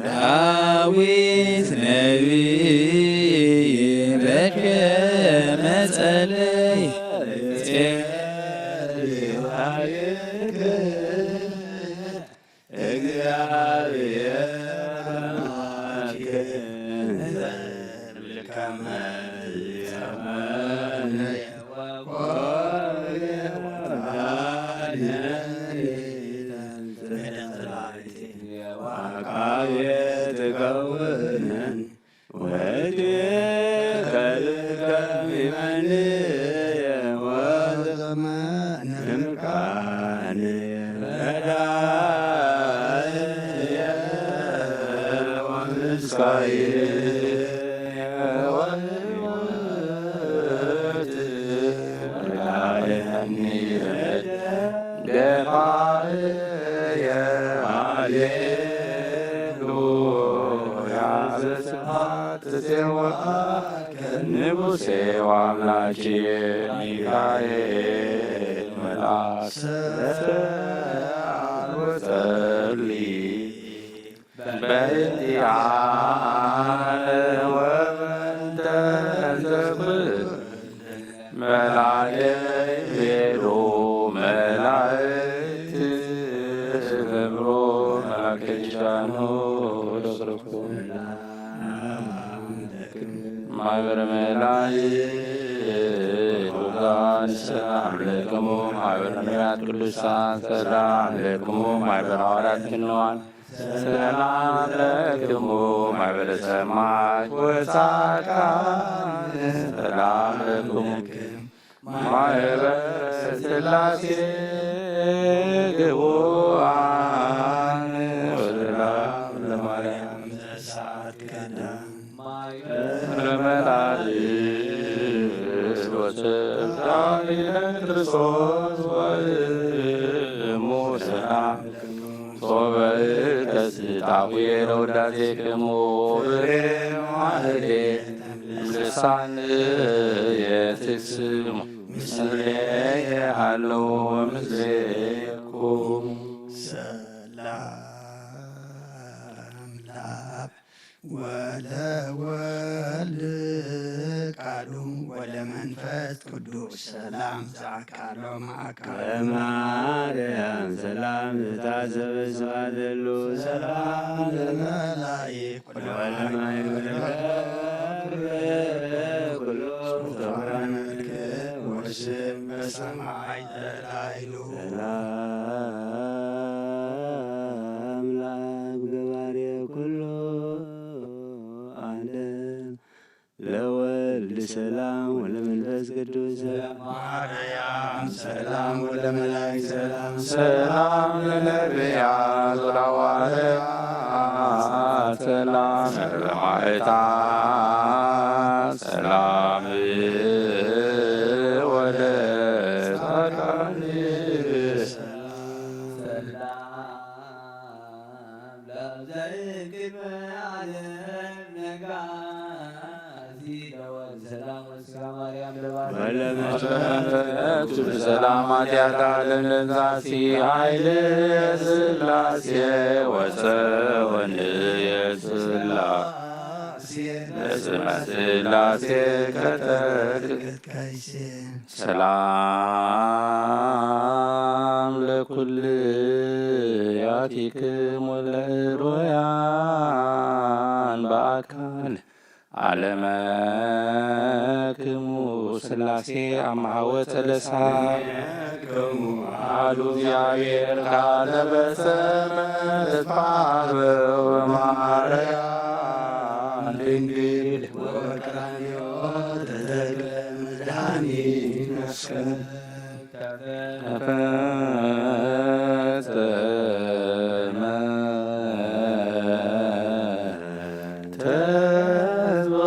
ዳዊት ነቢይ በከመ ጸለየ እግዚአብሔር አምላክ ትከውንን ወድከ ልከሚመንየ ወዘመንምካንየ ረዳእየ ወምስካየ ወሕይወት ረዳእየኒ ደፋእየ ሃሌሉያ ዘስብሐት ትሴዋከ ንጉሴ ወአምላኬ ሚካኤል መልአክ ሰላም ወጸሊ በእንቲአነ ወበእንተ ዘኩል መላእክት ቤሉ መላእክት ክብሩ መላእክት ኪዳኑ ወደስረኩ ማህበረ መላእክት ወዳን ሰላም ለክሙ ማህበረ ነቢያት ቅዱሳን ሰላም ለክሙ ማህበረ ሐዋርያት ክንዋን ሰላም ለክሙ ማህበረ ሰማዕት ወጻድቃን ሰላም ለክሙ ማህበረ ሥላሴ ግቡአን ወሰላም ለማርያም ዘሰዓት ቀዳም ማህበረ መላእክት ወስብሐት ለክርስቶስ ወእሙ ሰላም ሶበ ተስታፉ ለውዳሴክሙ ፍሬ ማህሌ ልሳን የትስሙ ምስሌ ሃሎ ምስሌኩም ሰላም ለአብ ወለወልድ ቃሉ ወለመንፈስ ቅዱስ ሰላም ዘአካሎ ማእካሎ። በማርያም ሰላም ዝታሰብ ስብሐት ለሉ ሰላም ለመላእክት ወለማይበረ ኩሉ ተወረ መልክ ወስም በሰማይ ተላይሉ ሰላም ለአብ ገባሬ ኩሉ ዓለም ለወልድ ሰላም ወለመንፈስ ቅዱስ ሰላም። ማርያም ሰላም ወለመላእክት ሰላም ሰላም ለነቢያት ወለሐዋርያት ሰላም ለሰማዕታት ሰላም ወለጻድቃን ሰላም ለዘእንግድ መዓለም ነጋሲ ለወልድ ሰላም ወስጋ ማርያም ለባህር ወለመንፈስ ሰላም ኃጢአት ዓለም ለንሳሲ ኃይል ሥላሴ ወፀወን የስላ ለስመ ሥላሴ ከተክ ሰላም ለኩልያቲክሙ ለእሩያን በአካል ዓለመክሙ ሥላሴ አማሃወ ተለሳ ክሙ አሐዱ እግዚአብሔር ቃለ በሰመ እትፋህበ ወማርያም ድንግል ወቀራንዮ ተተክለ መድኃኒት መስቀል ተፈጸመ። ተስፋ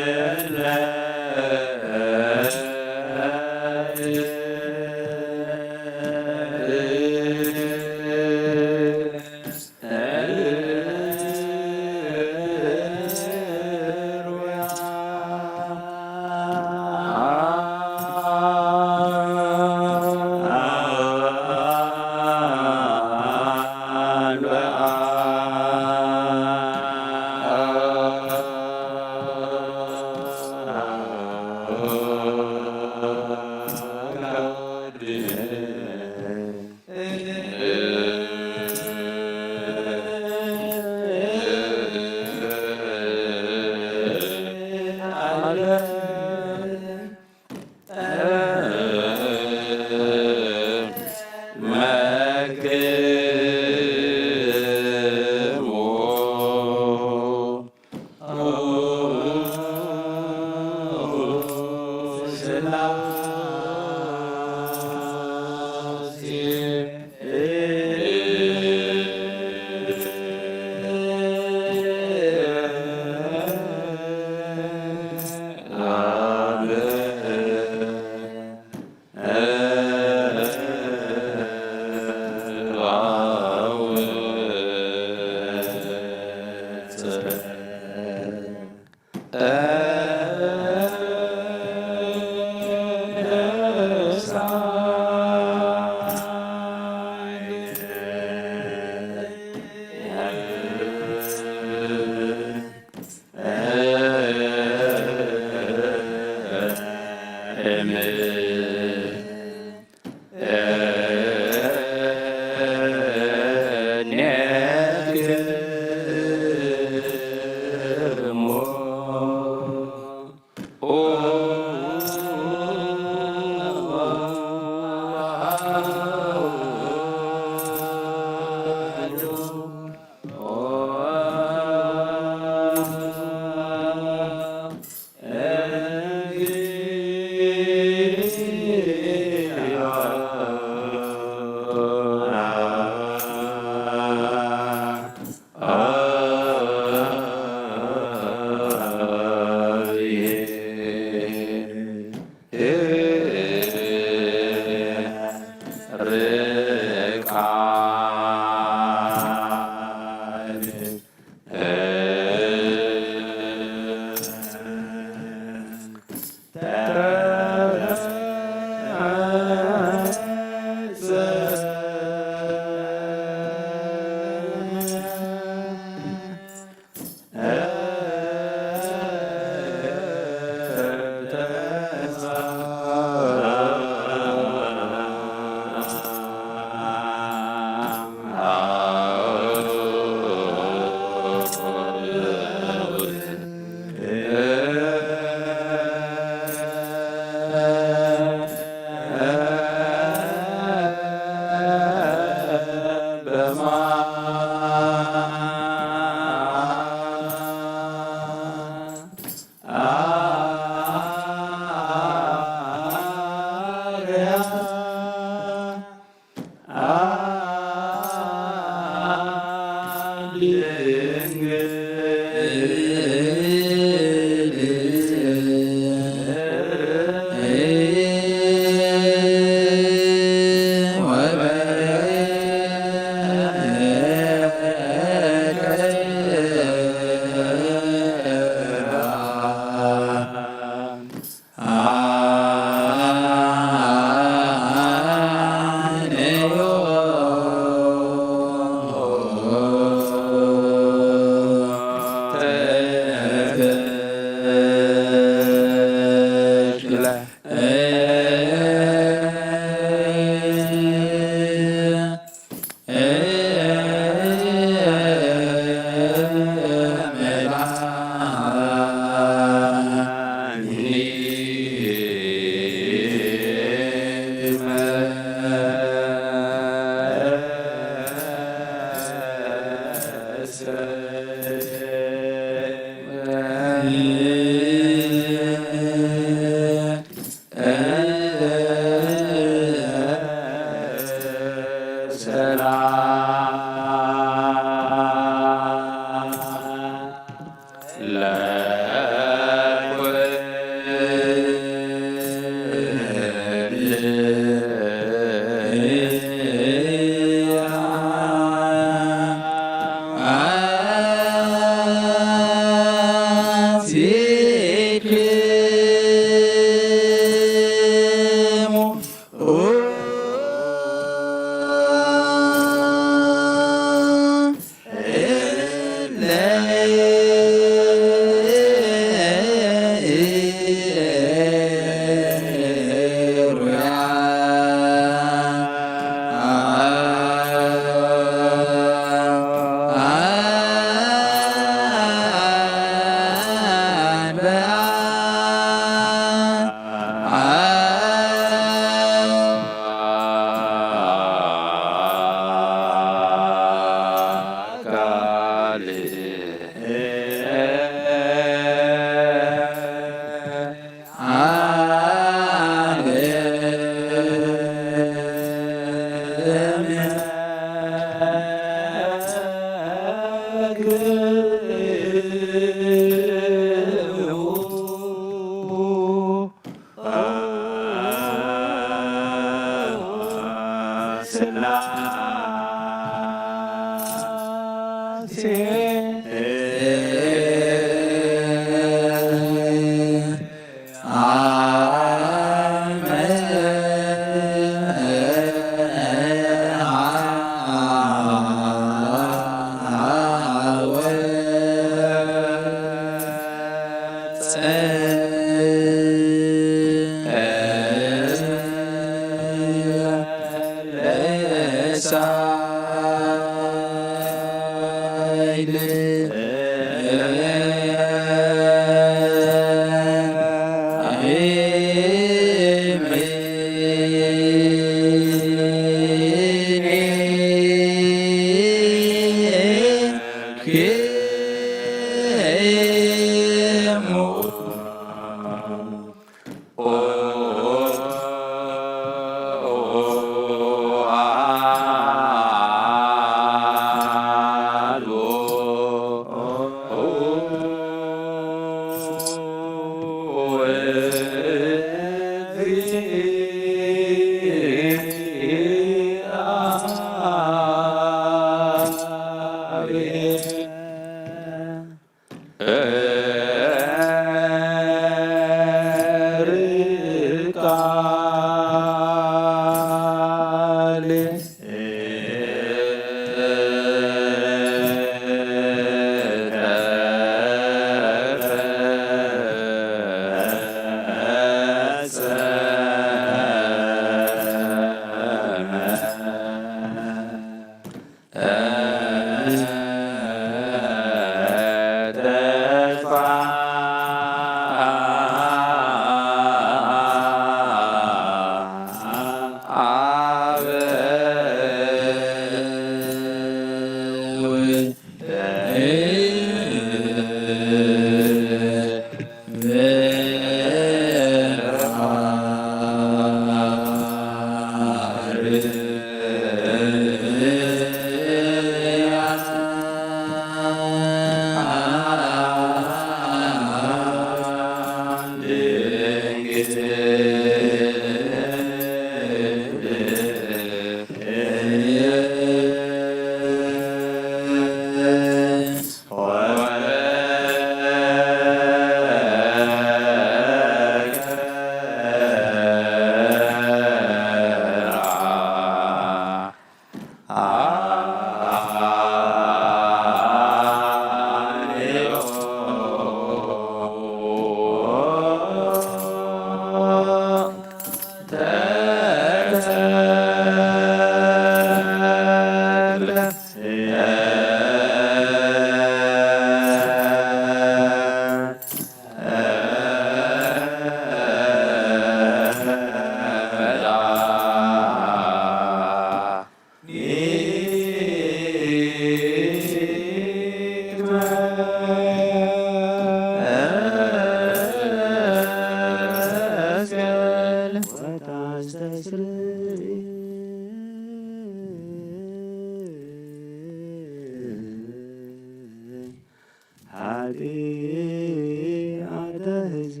ኃጢአተ ሕዝብኪ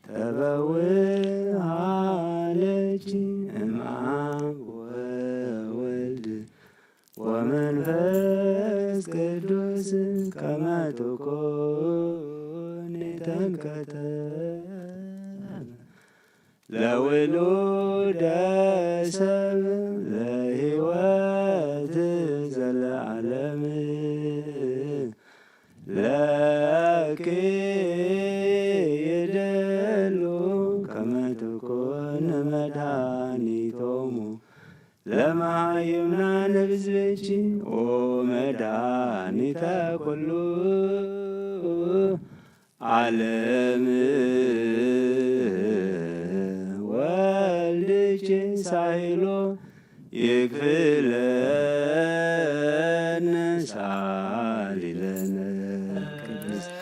ተበውእ ሀለኪ እምአብ ወወልድ ወመንፈስ ቅዱስ ከመ ትኩኒ ተንከተመ ለውሉደ ሰብ ለሕይወት ዘለዓለም ለኪ ይደሉ ከመ ትኩን መድኃኒቶሙ ለመሃይምናን ህዝብኪ ኦ መድኃኒተ ኩሉ ዓለም ወልድኪ ሳይሎ ይክፍለነ ሳሊለነ ቅድስት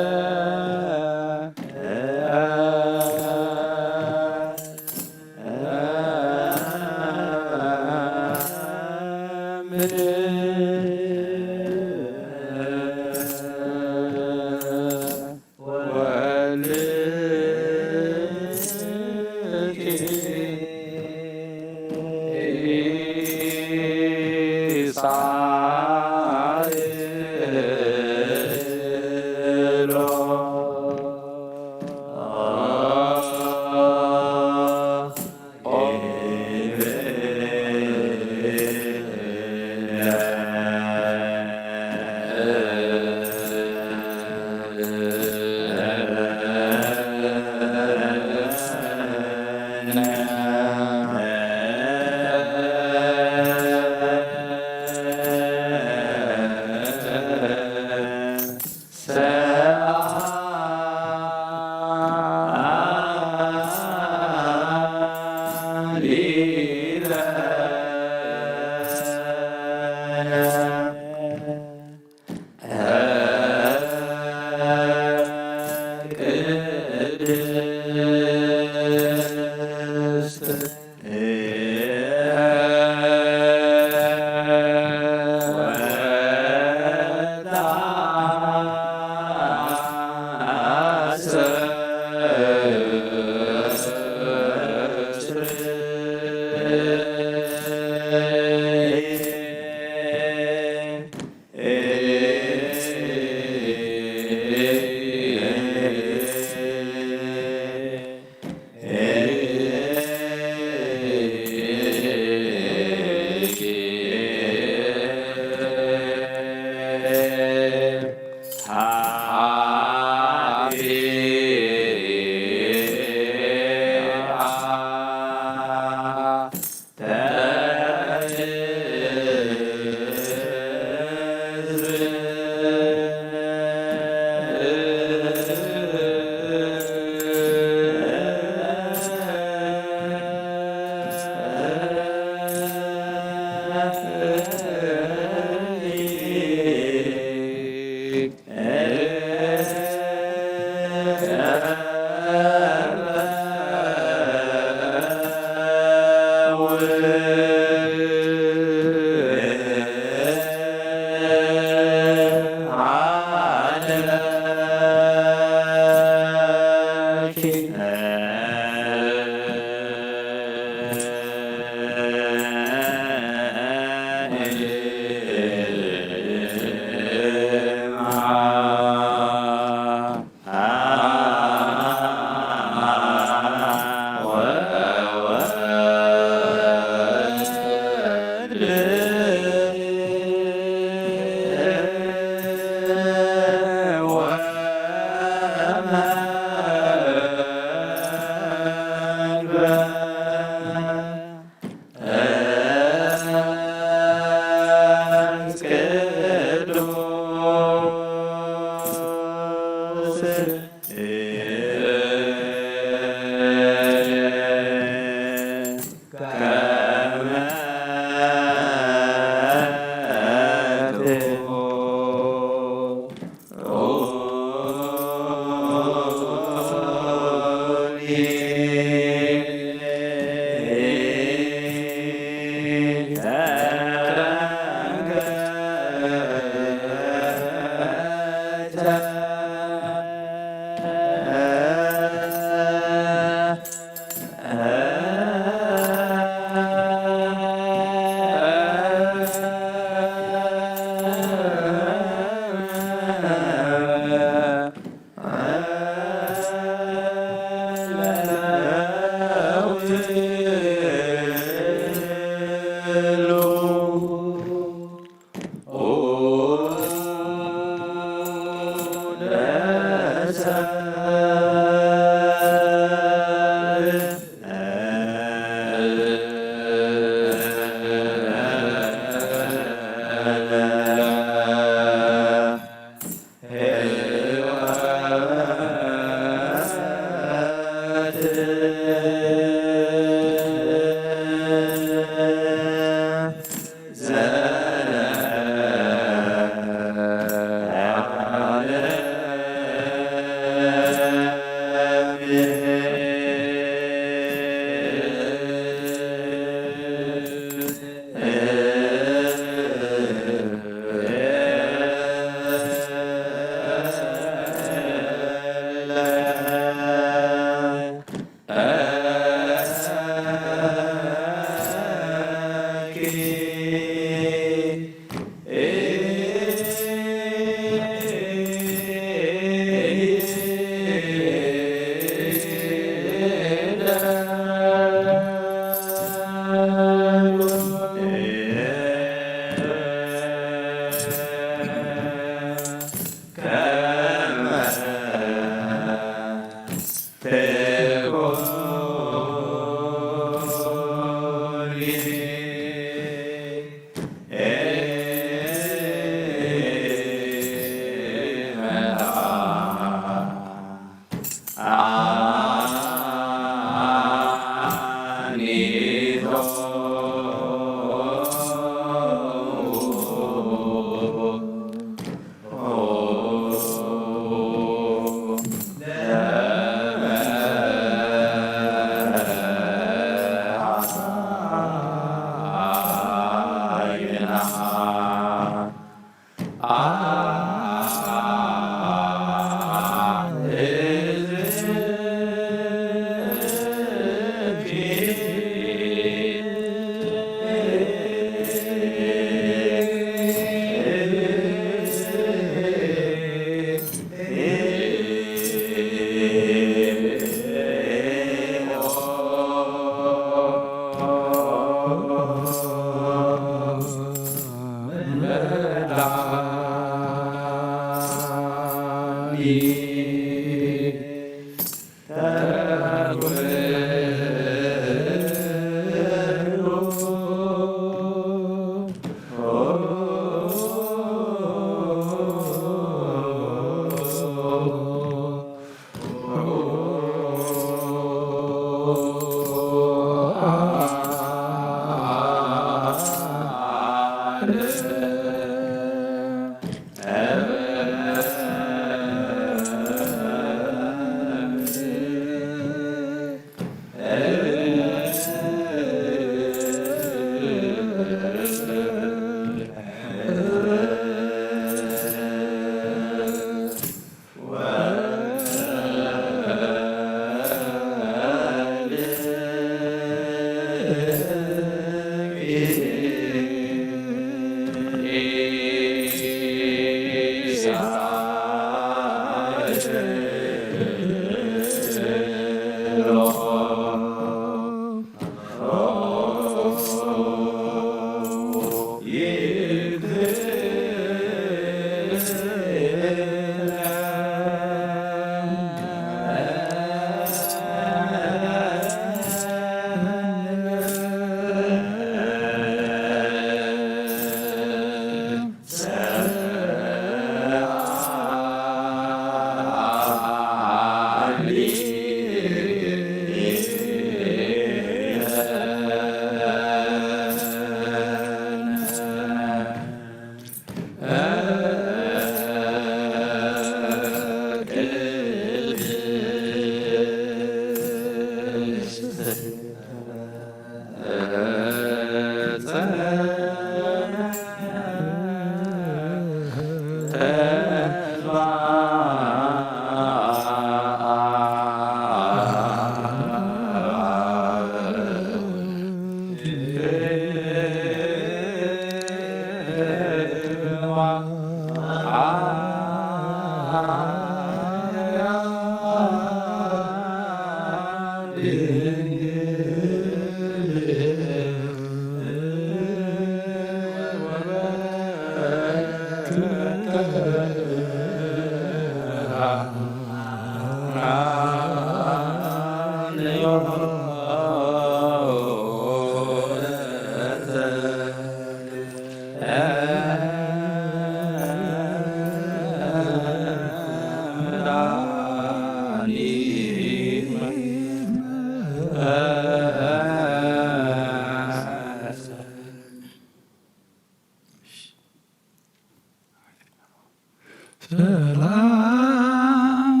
ሰላም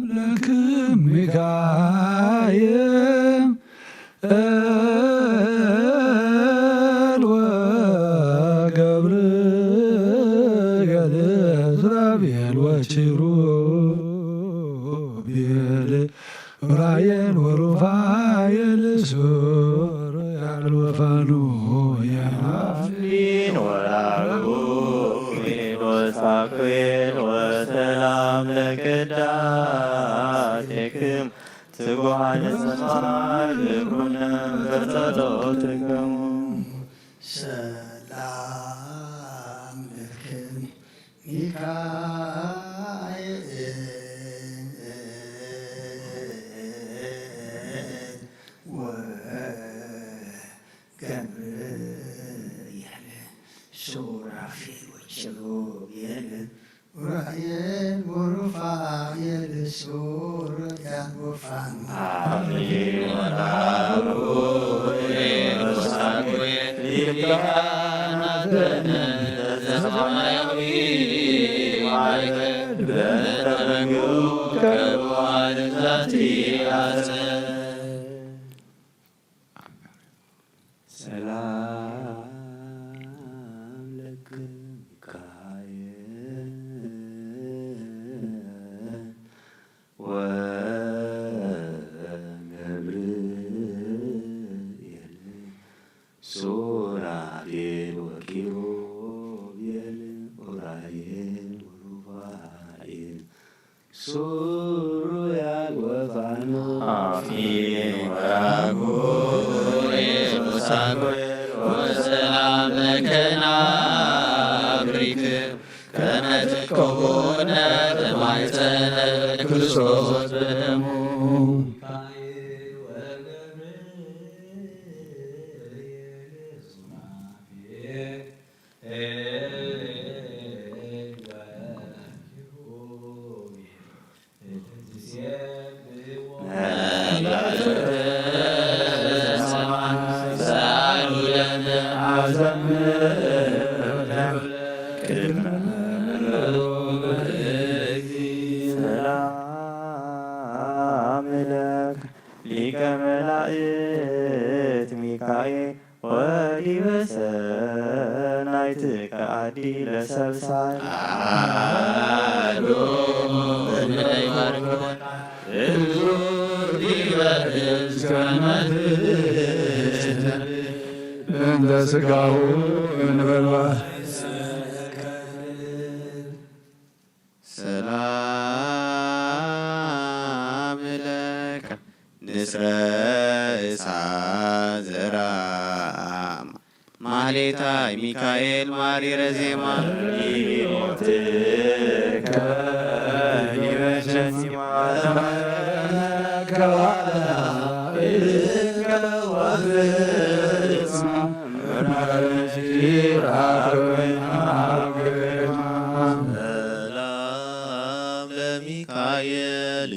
ለክም ሚካኤል ወገብርኤል ሱራፌል ወኪሩቤል ዑራኤል ወሩፋኤል ሱራፌል ወፋኑኤል። አፍኒን ወራጉኤል ወሳኩኤል ወሰላም ለቅዳሴክም ትጉሃን ሰማይ ልኩነ በጸሎትክሙ። ሰላም ለክም ሚካኤል ወገብርኤል ሱራፌል ወኪሩቤል ዑራኤል ወሩፋኤል ሱራፌል ወፋኑኤል። አፍኒን ወራጉኤል ወሳኩኤል ሊቀ ካህናት በእንተ ሰማያዊ ማዕረግ በእንተ መንግሥቱ ከዋል ዛቲ አሰ። ሰላም ለክም ሚካኤል ወገብርኤል ሱራፌል ወኪሩቤል ዑራኤል ወሩፋኤል ሱራፌል ወፋኑኤል። አፍኒን ወራጉኤል ወሳኩኤል ወሰላም ለከናፍሪክም ከመ ትከውነ በማይጸነ ክርስቶስ በደሙ። ሰላም ለከ ሊቀ መላእክት ሚካኤል ወዲበ ሰናይትከ አዲ ለሰብሳይ። አሐዱ እምነ ይባርኮ እዙ ዲበ እስከ መትት እንተ ሥጋሁ እንበልዋ። ሰላም ለከ ንስረ እሳት ዘራ ማህሌታይ ሚካኤል ማሪረ ዜማ። ሰላም ለሚካኤል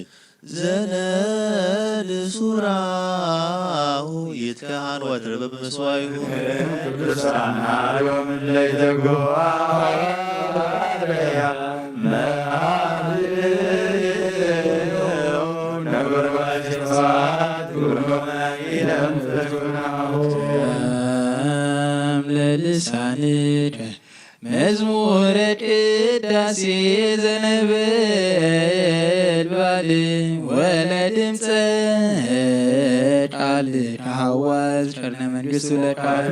ዘነል ሱራሁ ይትከሃን ወትርብብ ምስዋይሁ። ቅዱሳን ዮም ለይተግዋ ነጎድጓድ እሳት ኩሎመ ኢለንፍትኩናሁ። ለልሳንከ መዝሙረ ቅዳሴ ዘነበልባል ወለድምፀ ቃል ከሐዋዝ ሸርነ መንግስቱ ለቃል።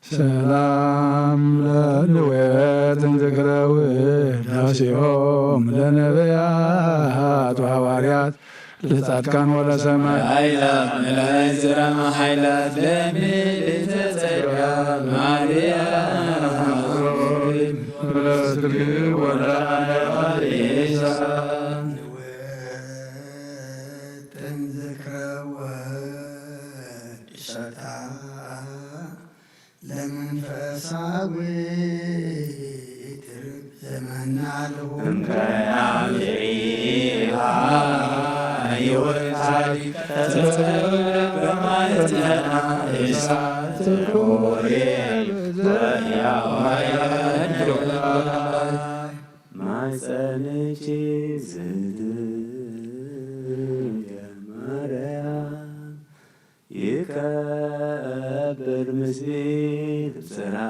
ሰላም ለልዌት እንዝክረ ውዳሴሆ። ለነቢያት ወሐዋርያት ለጻድቃን ወለሰማዕት። ኃይላት መላእክት ዝራማ ኃይላት ለምልዕተ ጸጋ ማርያም ሆይ ብለስልኪ ወዳነ ቃል ኢሳ። ንውጥን ዝክረ ወድሰታ ለመንፈሳዊ ትርብ ዘመና ልቡ እንከ አምስዒሃ ሕይወት ጻድቅ ተጸውረ በማሕፀና እሳት ሆሬ ዘያዋያን ማሕፀንኪ ዝድገ ማርያም ይከብር ምስሌት ጽርሐ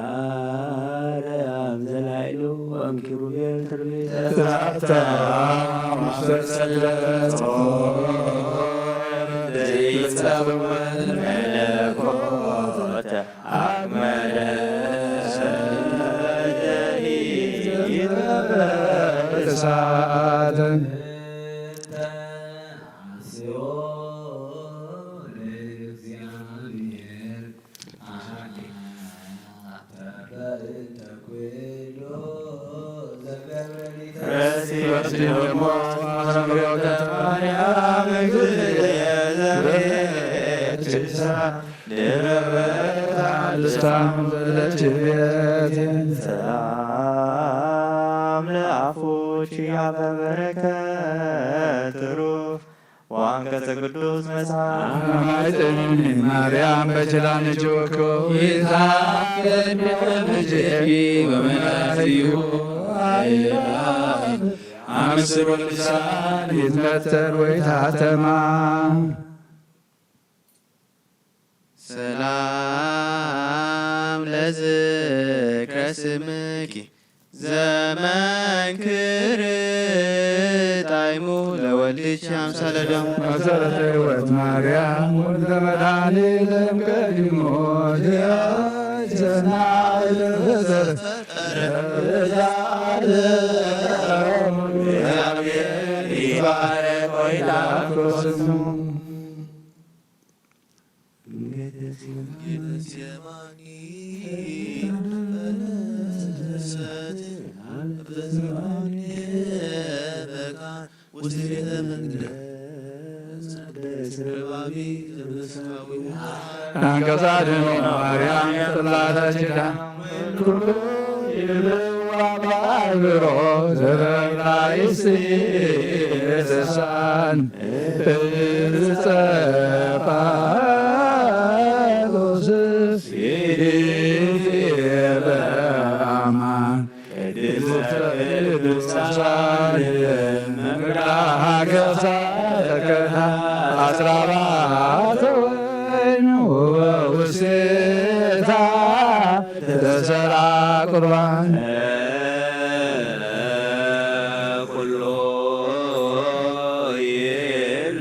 አርያም ዘላይሉ ወም ኪሩቤል ትርቤት ተሳተ ማስተሰለ ዘይጸወር መለኮት አግመረ እሳት ሰላም ለአፉኪ አበ በረከት ትሩፍ ወአንቀጸ ቅዱስ መጽሐፍ። አማይጠኒ ማርያም በችላን እጅወኮ ይትሐፈድ በምልእኪ ወመላእክቲሁ አእላፍ አምስር ወልሳን ይትነተር ወይትሐተማ። ሰላም ለዝክረ ስምኪ ዘመንክር ጣዕሙ ለወልድኪ አምሳለ ደሙ። መሰረተ ሕይወት ማርያም ወልደ መድኃኔዓለም ቀዲሞ ዲያይሰና ለፈጠረ ለዓለም እግዚአብሔር ይባረክ ወይትሐፈር ስሙ። አንቀጸ አድኅኖ ማርያም ጽላተ ኪዳን ኩሉ ይብልዋ በአእምሮ ዘበራይስ ስሳን እፀ ጳውሎስ ይቤለ አማን ቅድስተ ቅዱሳን መቅደሳ ተከታ አስራባ ተወይኑ ውስቴታ ተሰራ ቁርባን ኩሎ ይብል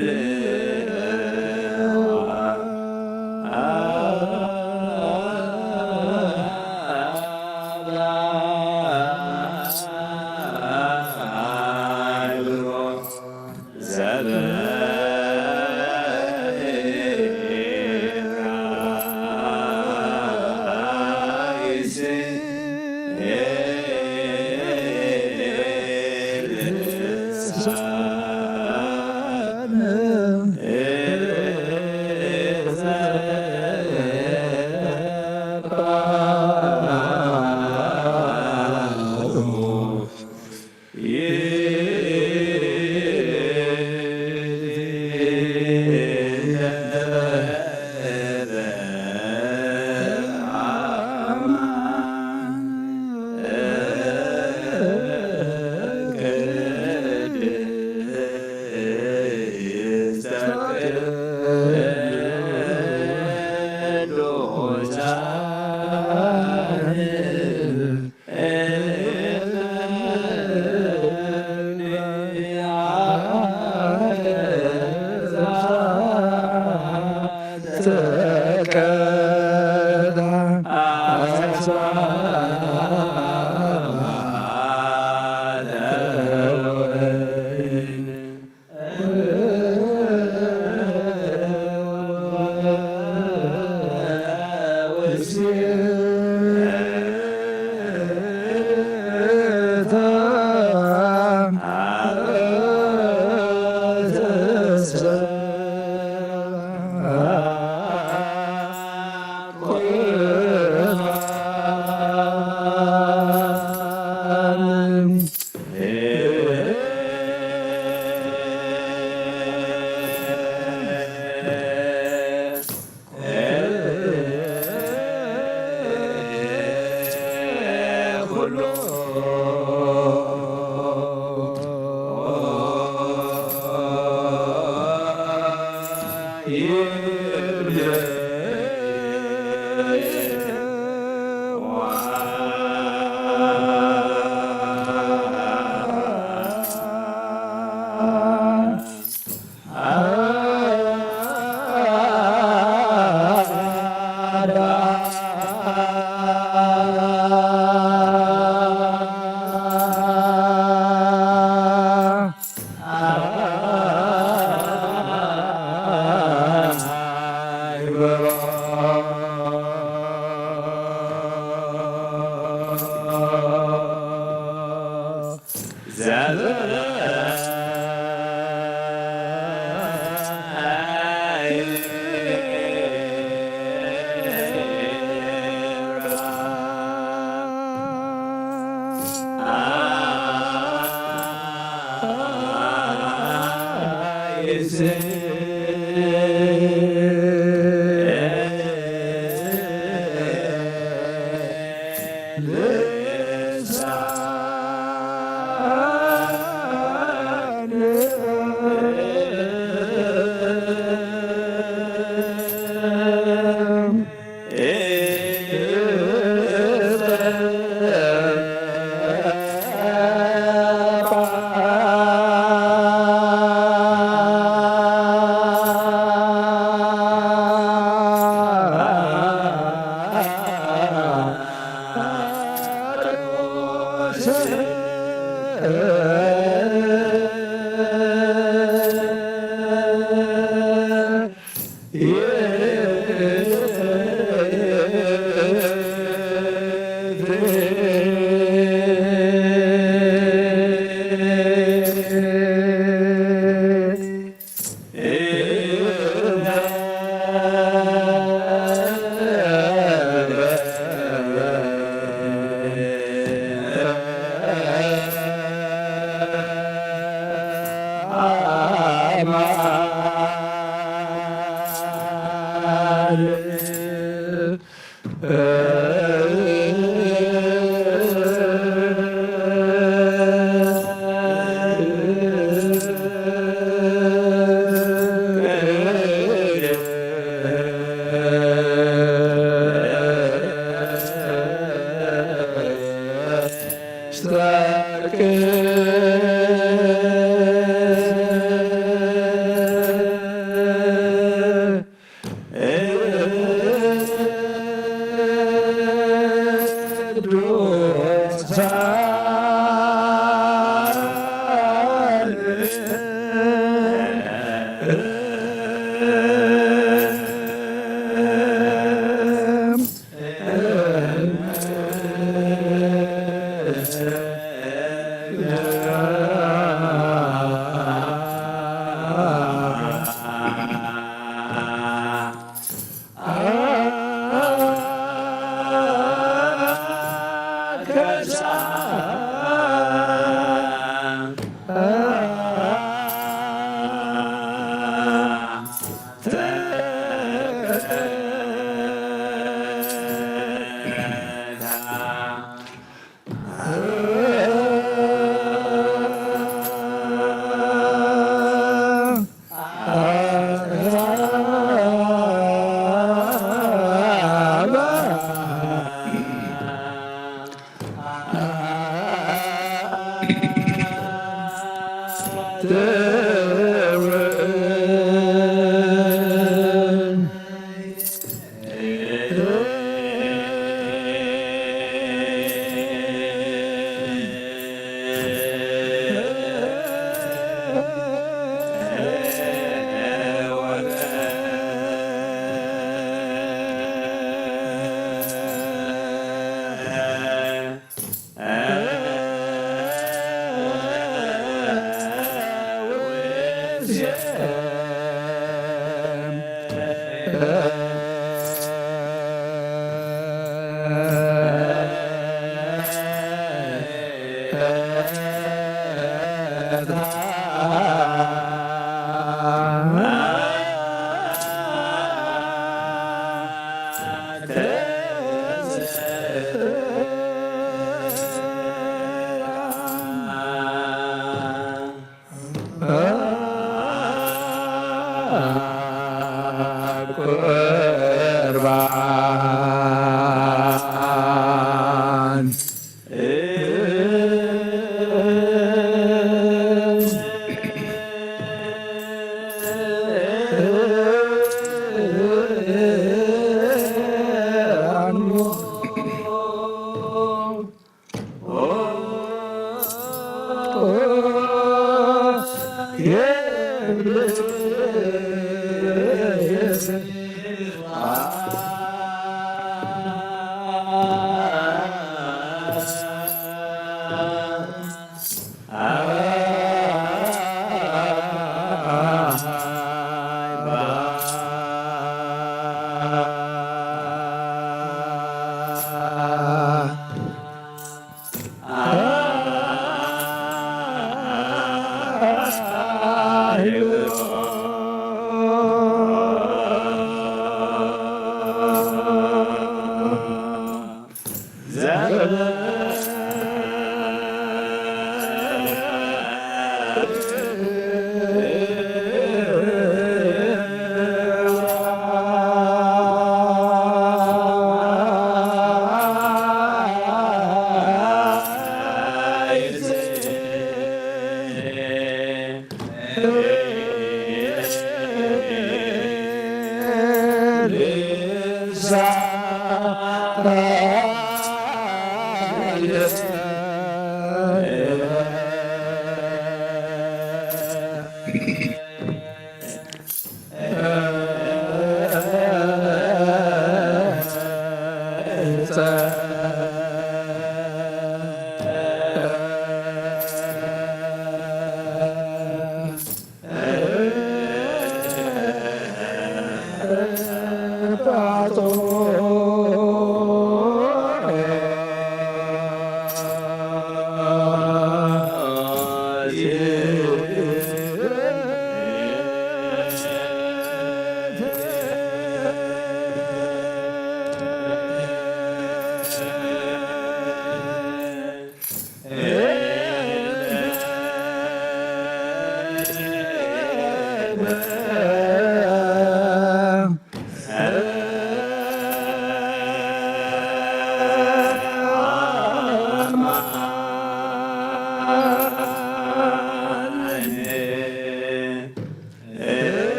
ቁርባን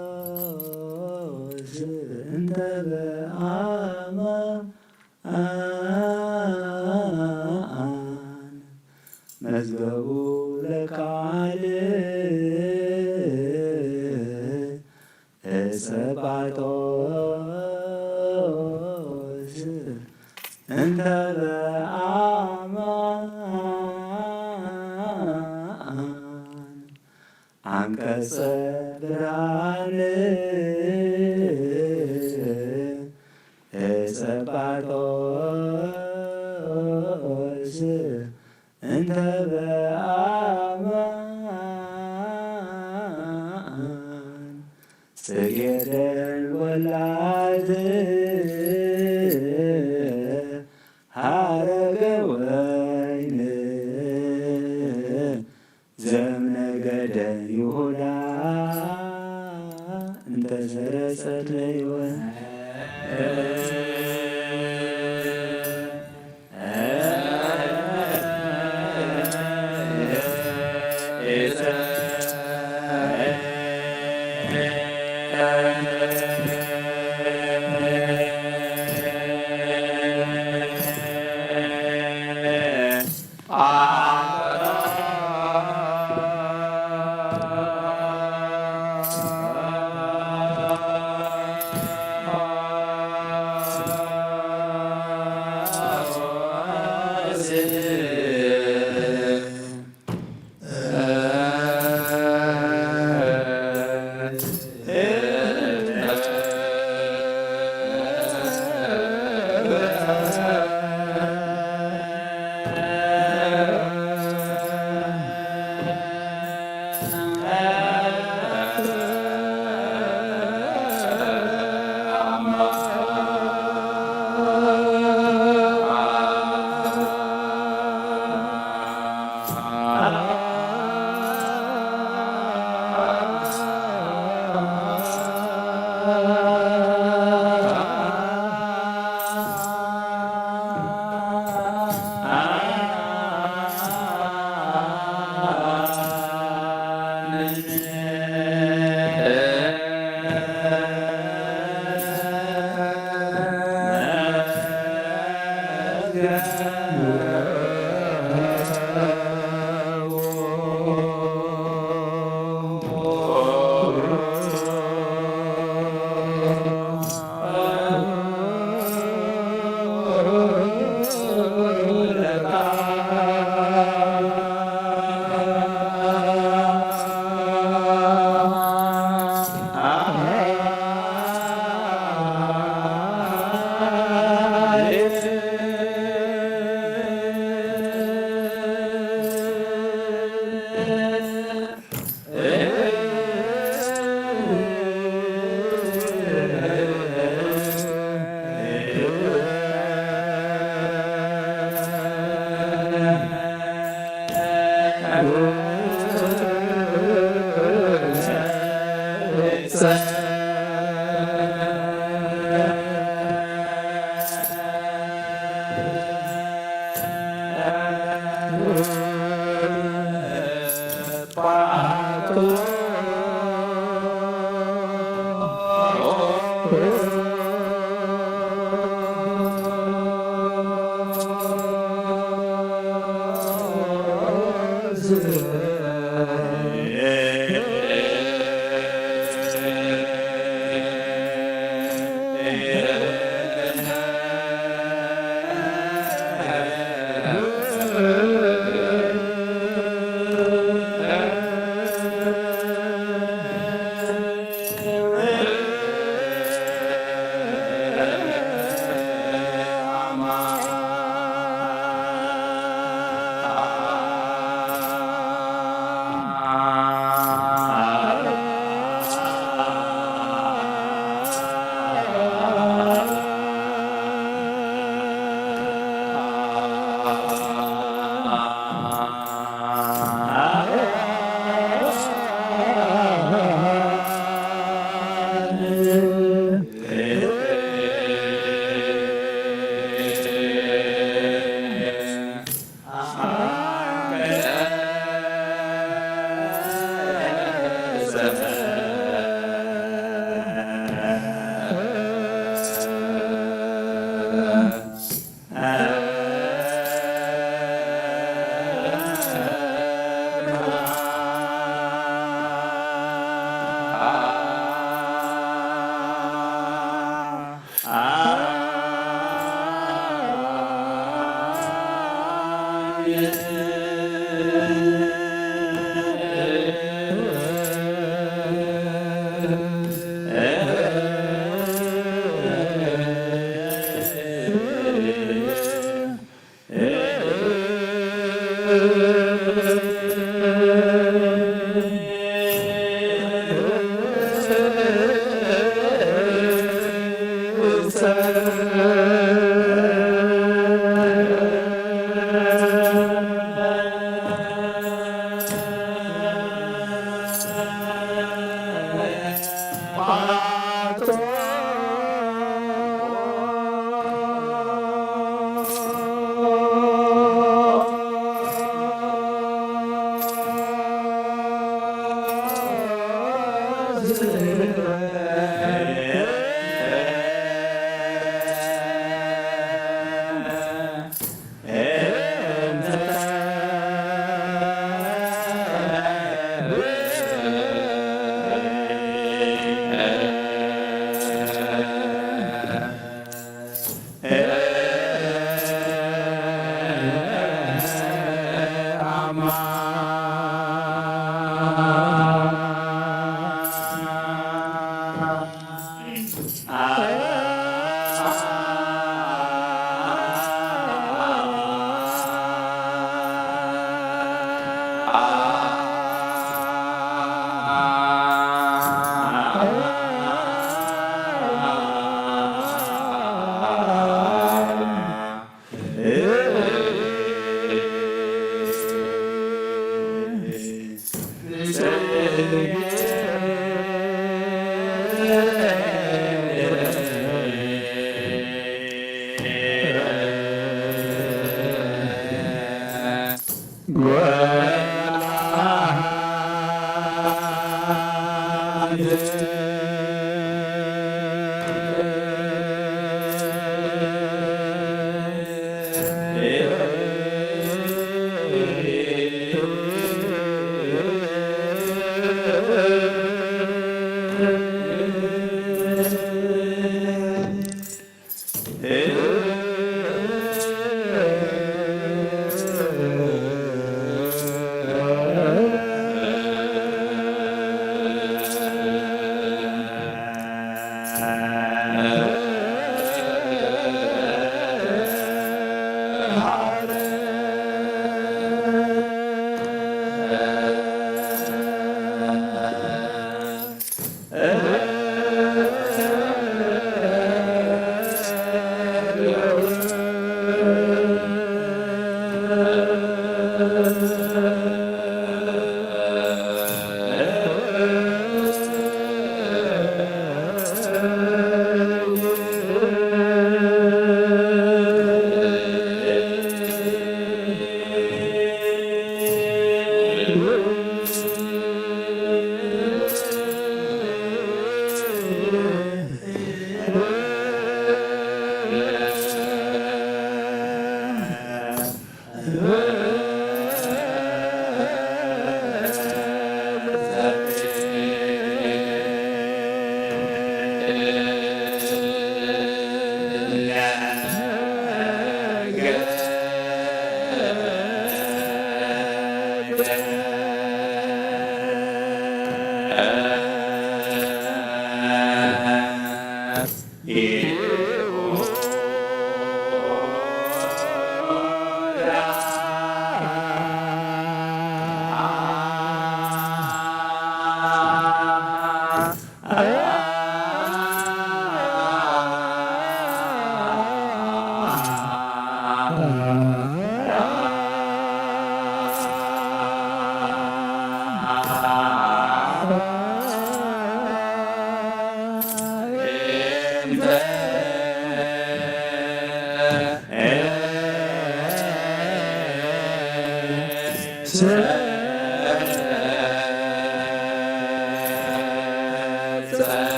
ተጸባጦስ እንተ በአማን መዝገቡ ለቃል እጸባጦስ እንተ በአማን አንቀጸ ብርሃን እጸባጦስ እንተ በአማን ጽጌ ደንጎላት ሐረገ ወይን ዘምነገደ ይሁዳ እንተ ሰረጸት ለይወ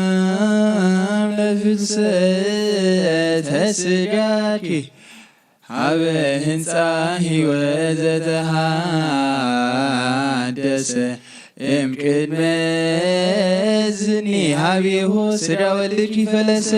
ሰላም ለፍልሰተ ስጋኪ ሀበ ህንፃ ህይወት ዘተሃደሰ እምቅድመ እዝኒ ሀቤሁ ስጋ ወልድኪ ፈለሰ።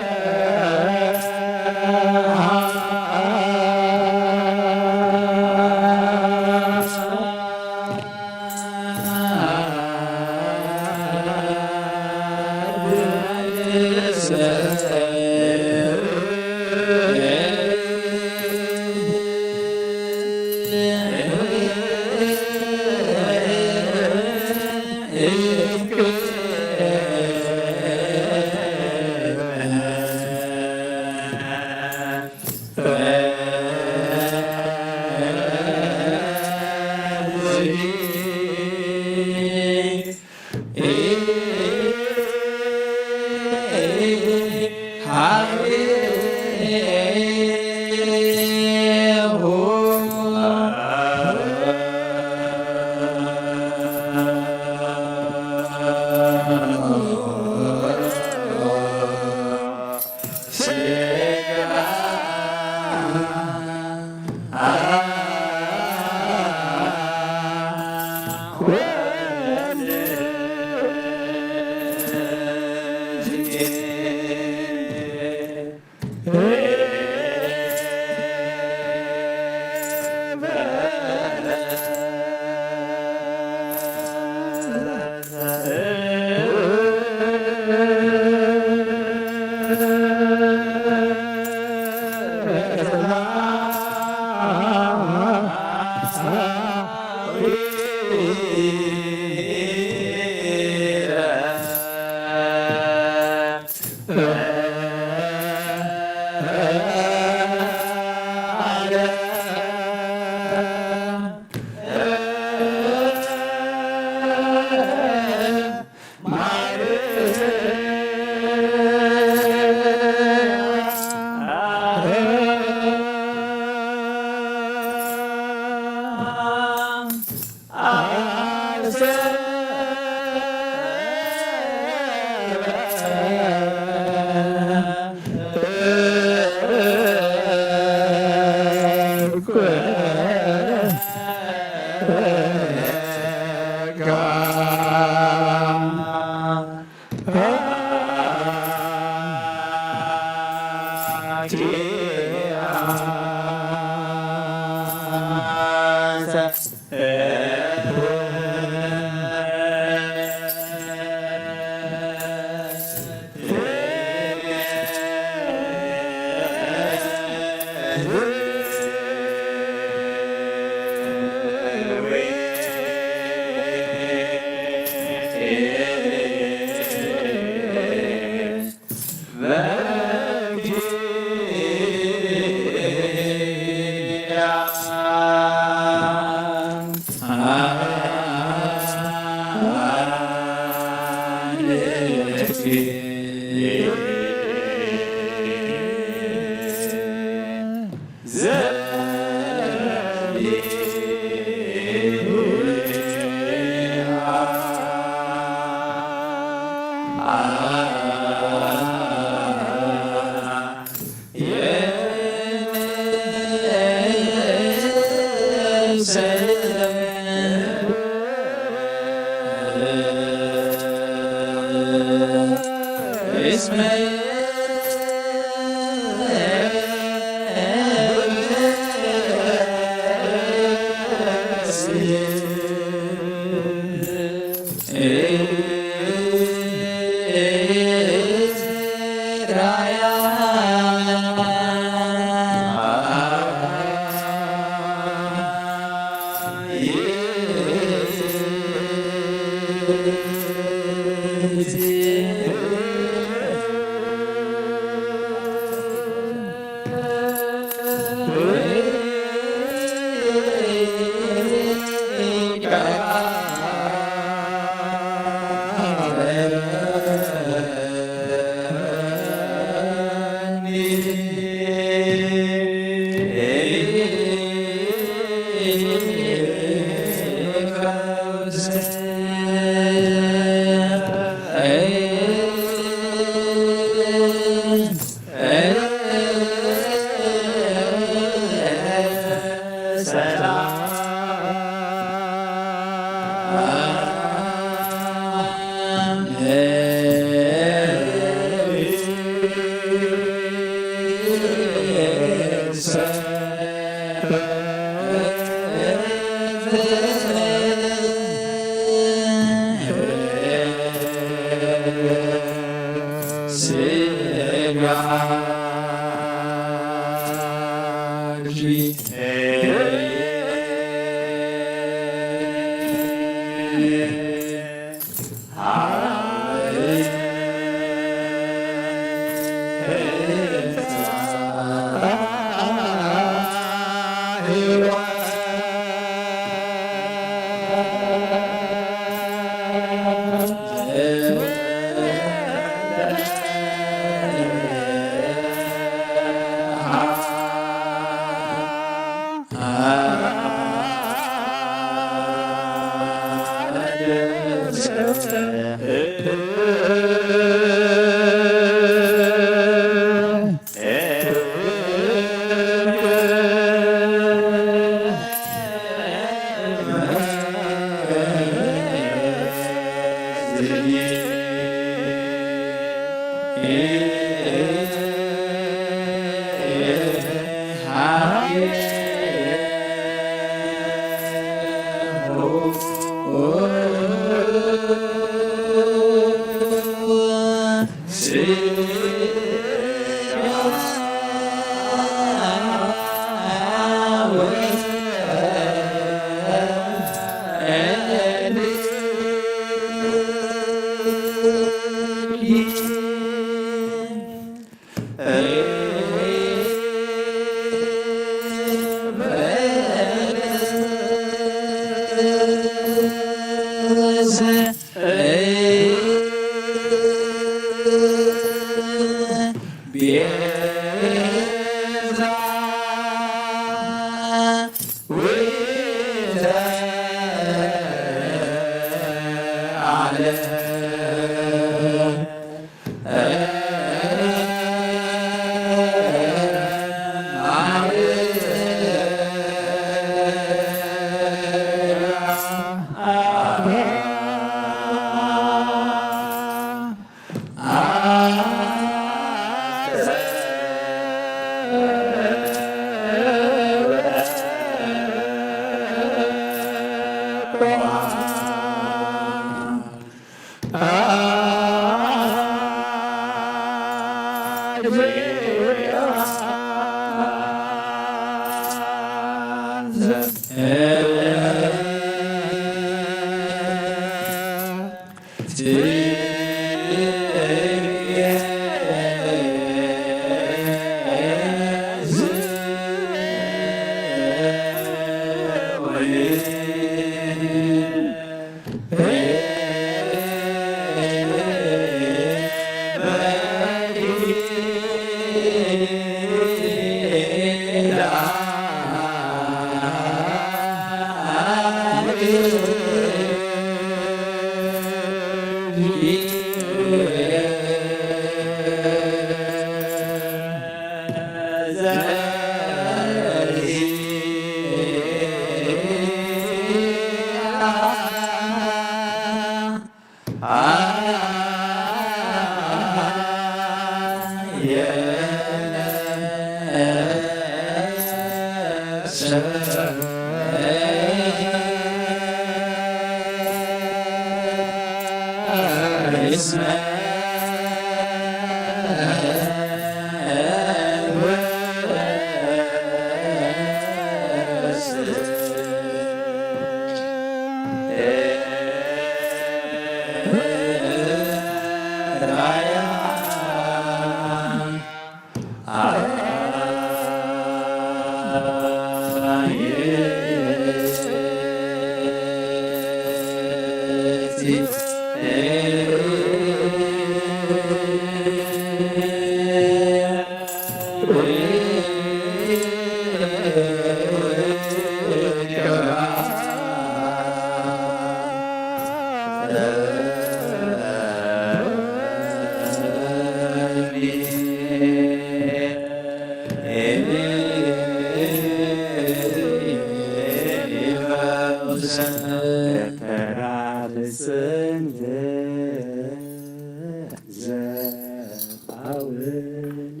ዘቃውኒ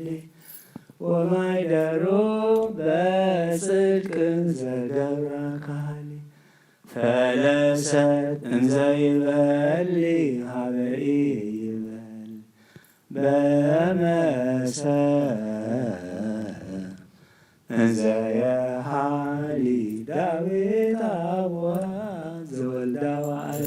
ወማይ ደሩ በጽድቅን ዘገብራ ካህሊ ፈለሰት እንዘይበሊ ሃበኢ ይበል በመሰ እንዘ የሃሊ ዳዊት ኣቡሃ ዘወልዳ ወዓሊ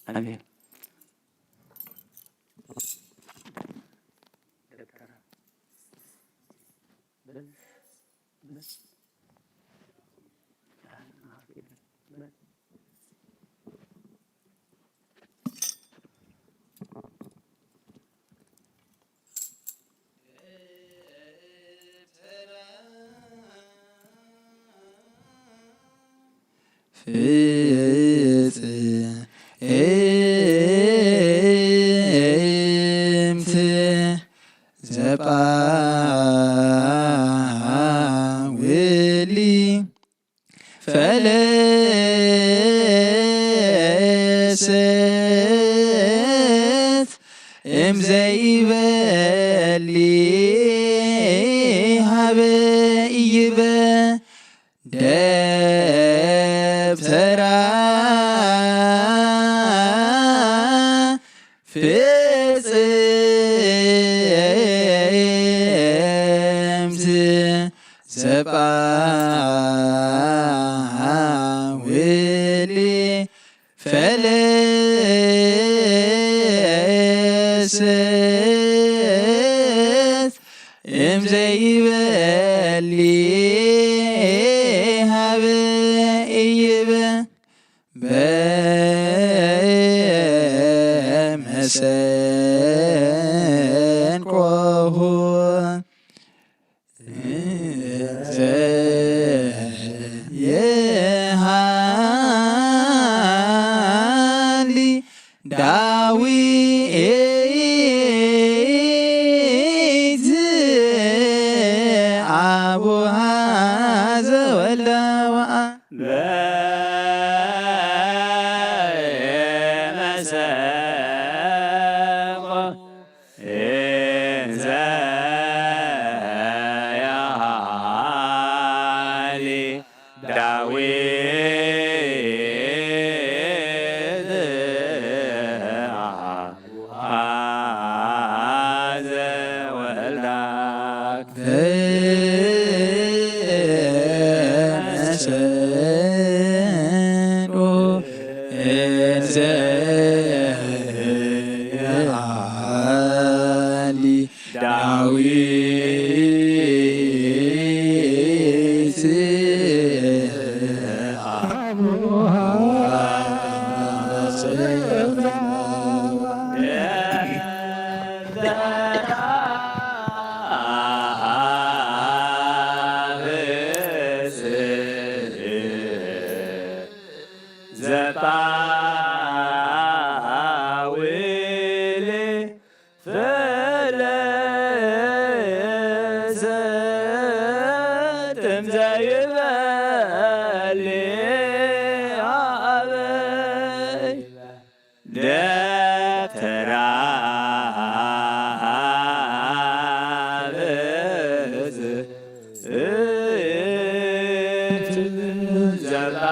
ኣሜን። ፍጽምቲ ዘጳውሊ ፈለሰት እምዘይበሊ ሃበ ኢይበ ደብተራ ፍጽምቲ ዘጳውሊ ፈለሰት እምዘይበሊ ሃበ ኢይበ በመሰንቆሁ ዘየሃሊ ዳዊት አቡሃ ዘወልዳ ወአ በመሰንቆ እንዘ ያሊ ዳዊት አቡሃ ዘወልዳ በመሰንቆ እንዘ ያሊ ዳዊት እምዘይበሊ ኣበይ ደብተራ ብእዝ ዘርኣ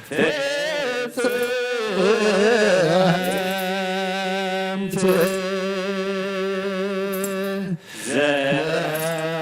ፍጽምቲ ዘማዊ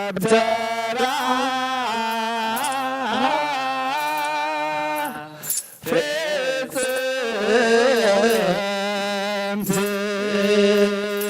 ደብተራ ፍጽምቲ ዘማዊ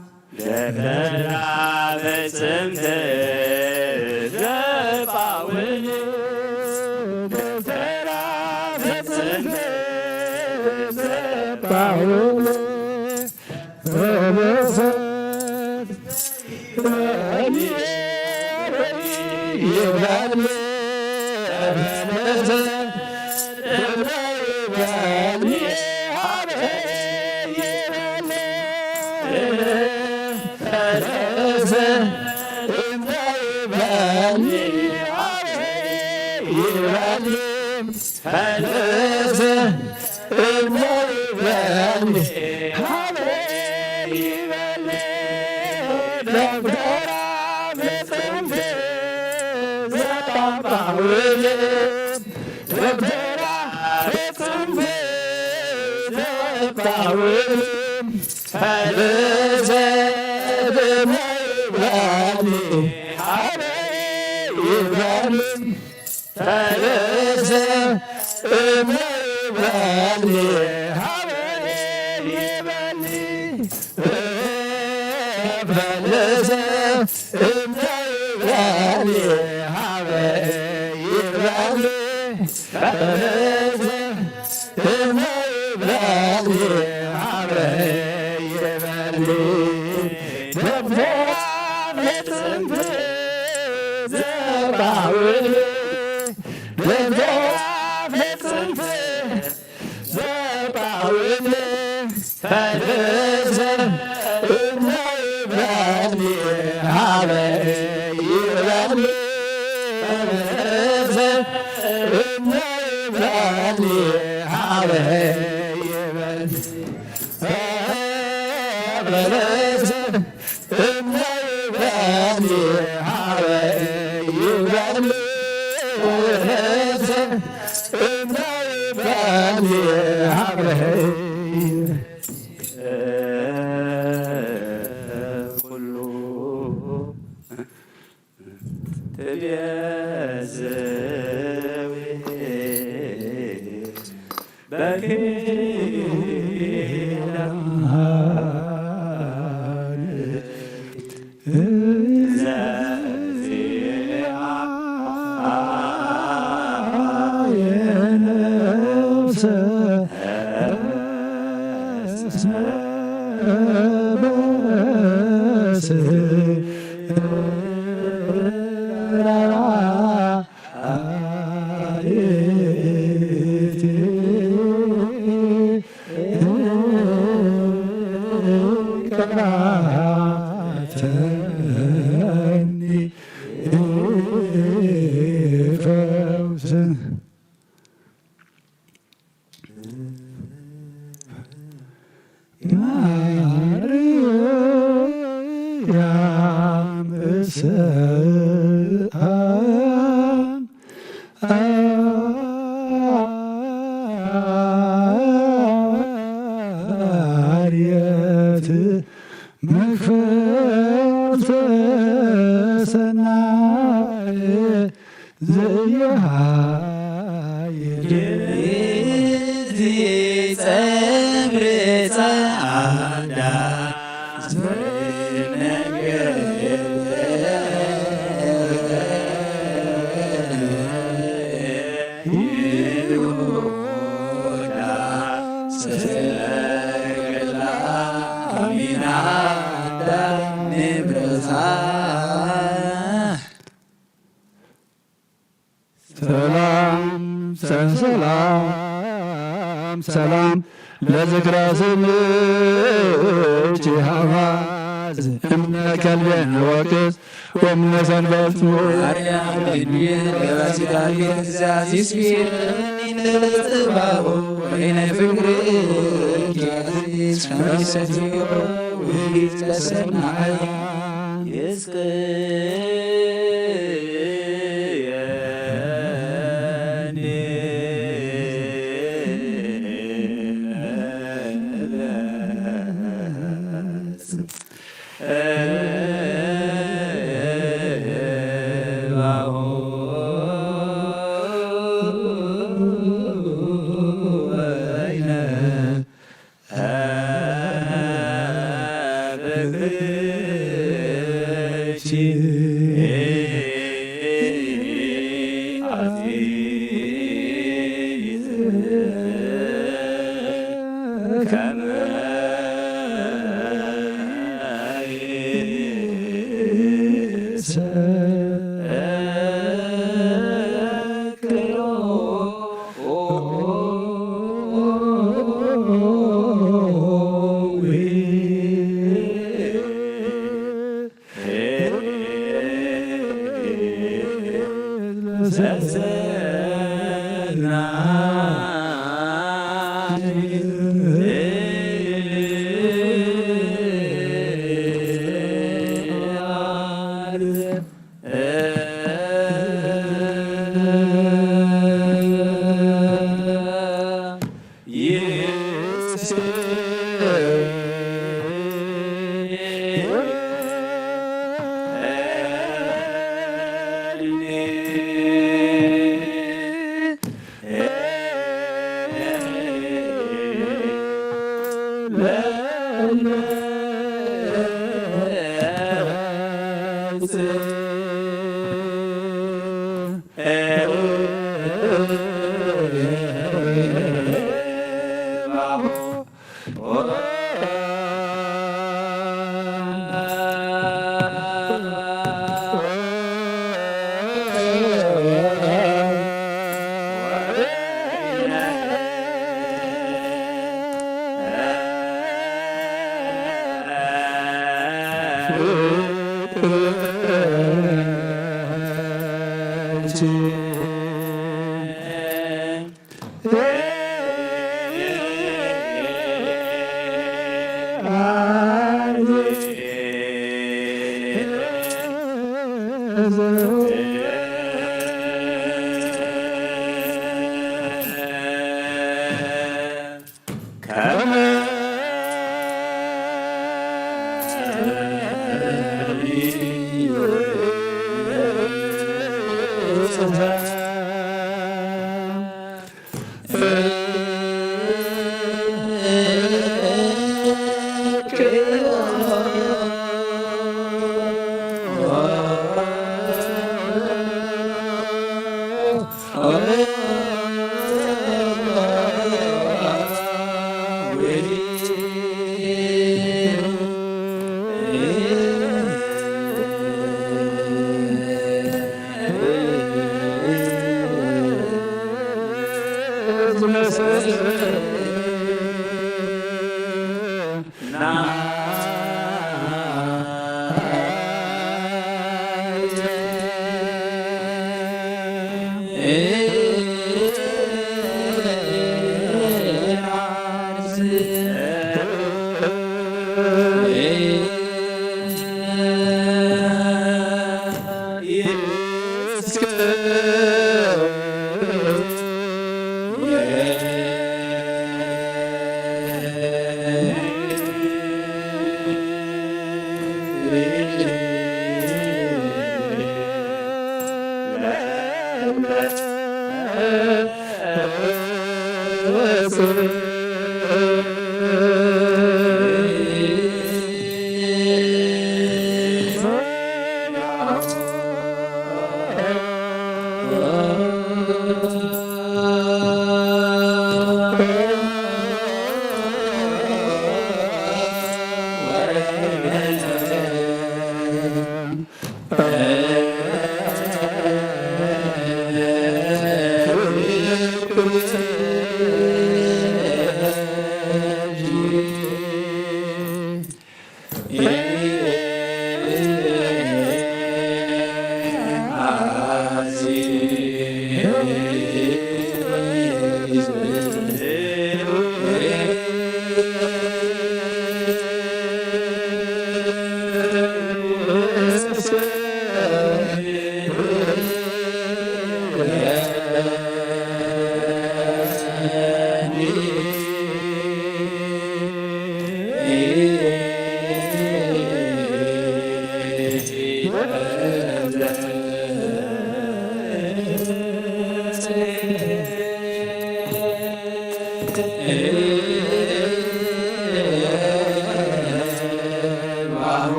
ደብተራ ፍጽምቲ ዘጳውል፣ ደብተራ ፍጽምቲ ዘጳውል፣ ፈለሰ እሞ ይበል ሃበ ይበል ደብተራ ብጽምት ዘጣጣውል ደብተራ ብጽምት ዘጣውል ፈለሰ እሞ ይበል ሃበ ይበል ፈለሰ እምነ ይበል ሃበ ይበል ፈለሰ እምነ ይበል ሃበ ይበል ፈለሰ እምነ ይበል ሃበ ይበል ደብተራ ፍጽምት ዘባውል ደብተራ ፍጽምት ዘባውል ፈለሰ እምነ ይበል ሃበ ይበል ፈለሰ እምነ ይበል ሃበ ይበል ፈለሰ እምነ ይበል ሃበ ይበል ኩሉ ትቤዝዊ በኪ ማርያም እሰኣን ኣርየት መክፈልተ ሰናየ ዘይሃየ። እዚ ጸምሪ ጸዓዳ ሰላም ሰላም ሰላም ለዝክረ ስምኪ ሃባ እምነ ከልቤነ ወቅስ ወእምነ ሰንበት ማርያም ድንግል በባሲዳሪ ትእዛዝ ይስፊ ለጽባኦ ወይነ ፍቅሪ ኪያዚስ ከመሰትዮ ውሂድ ለሰናይ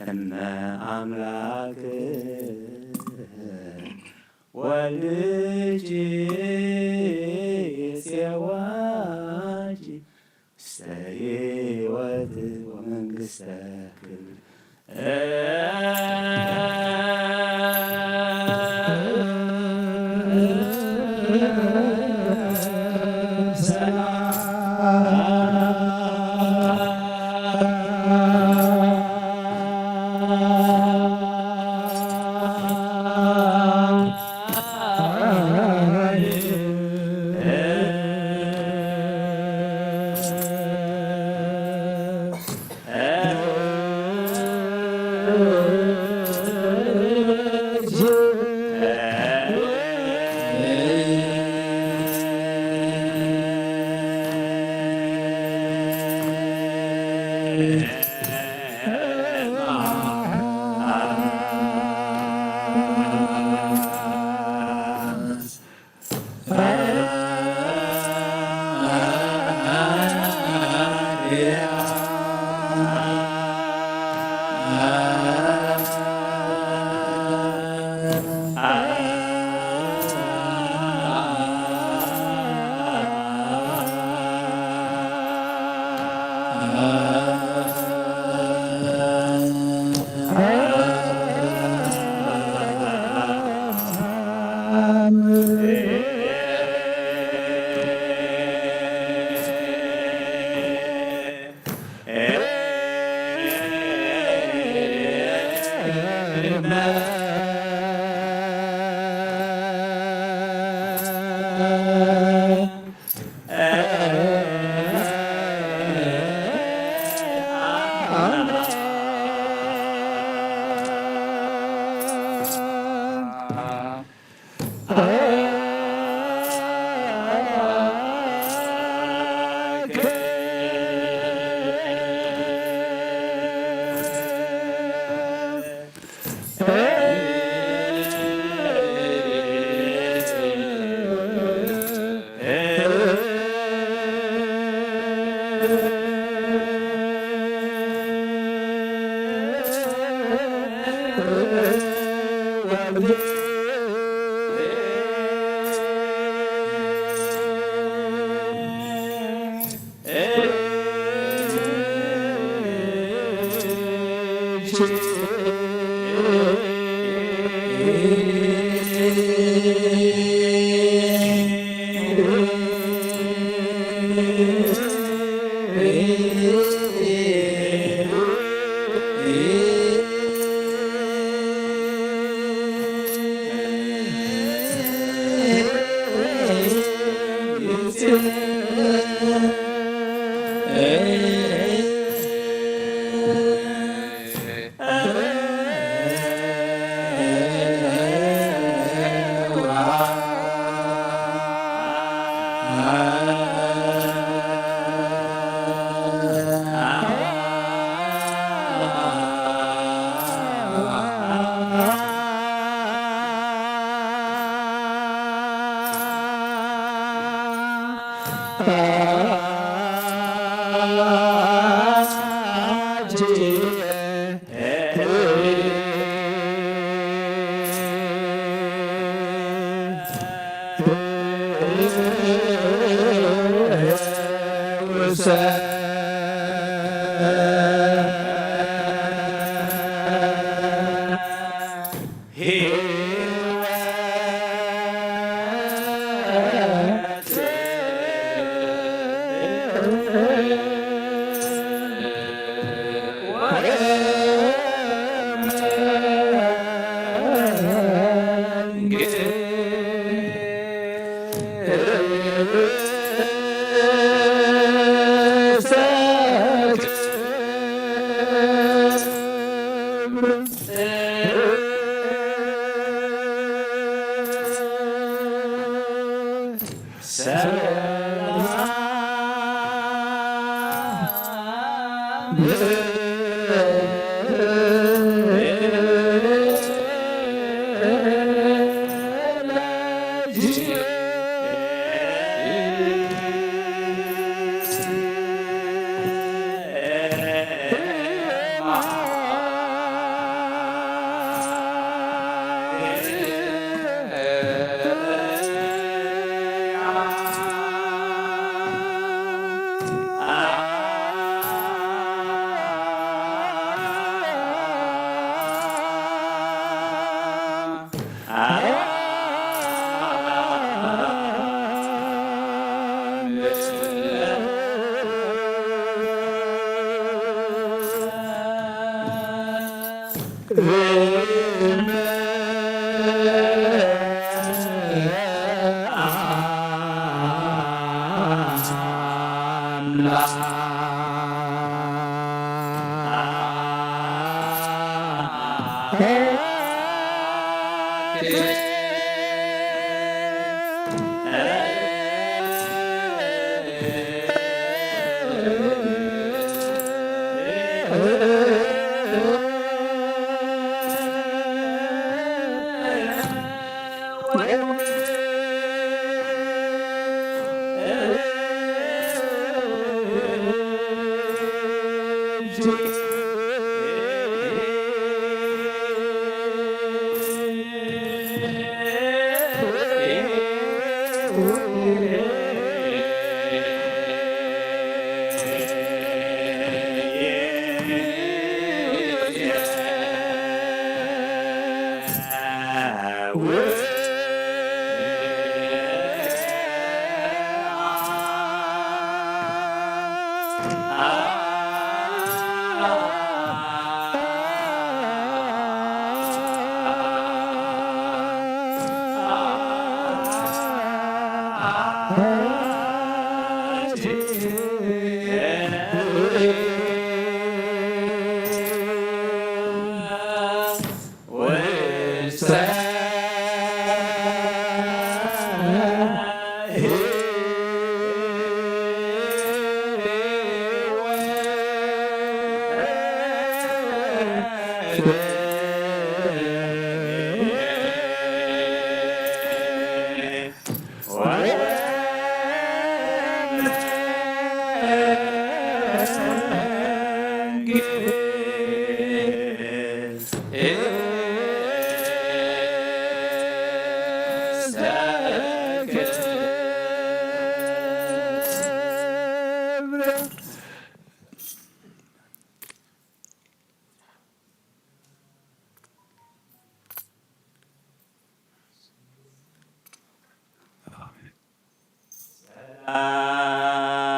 እመ ኣምላክ ወልድኪ ሴዋኪ ውስተ ሕይወት ወመንግስተ ክብር።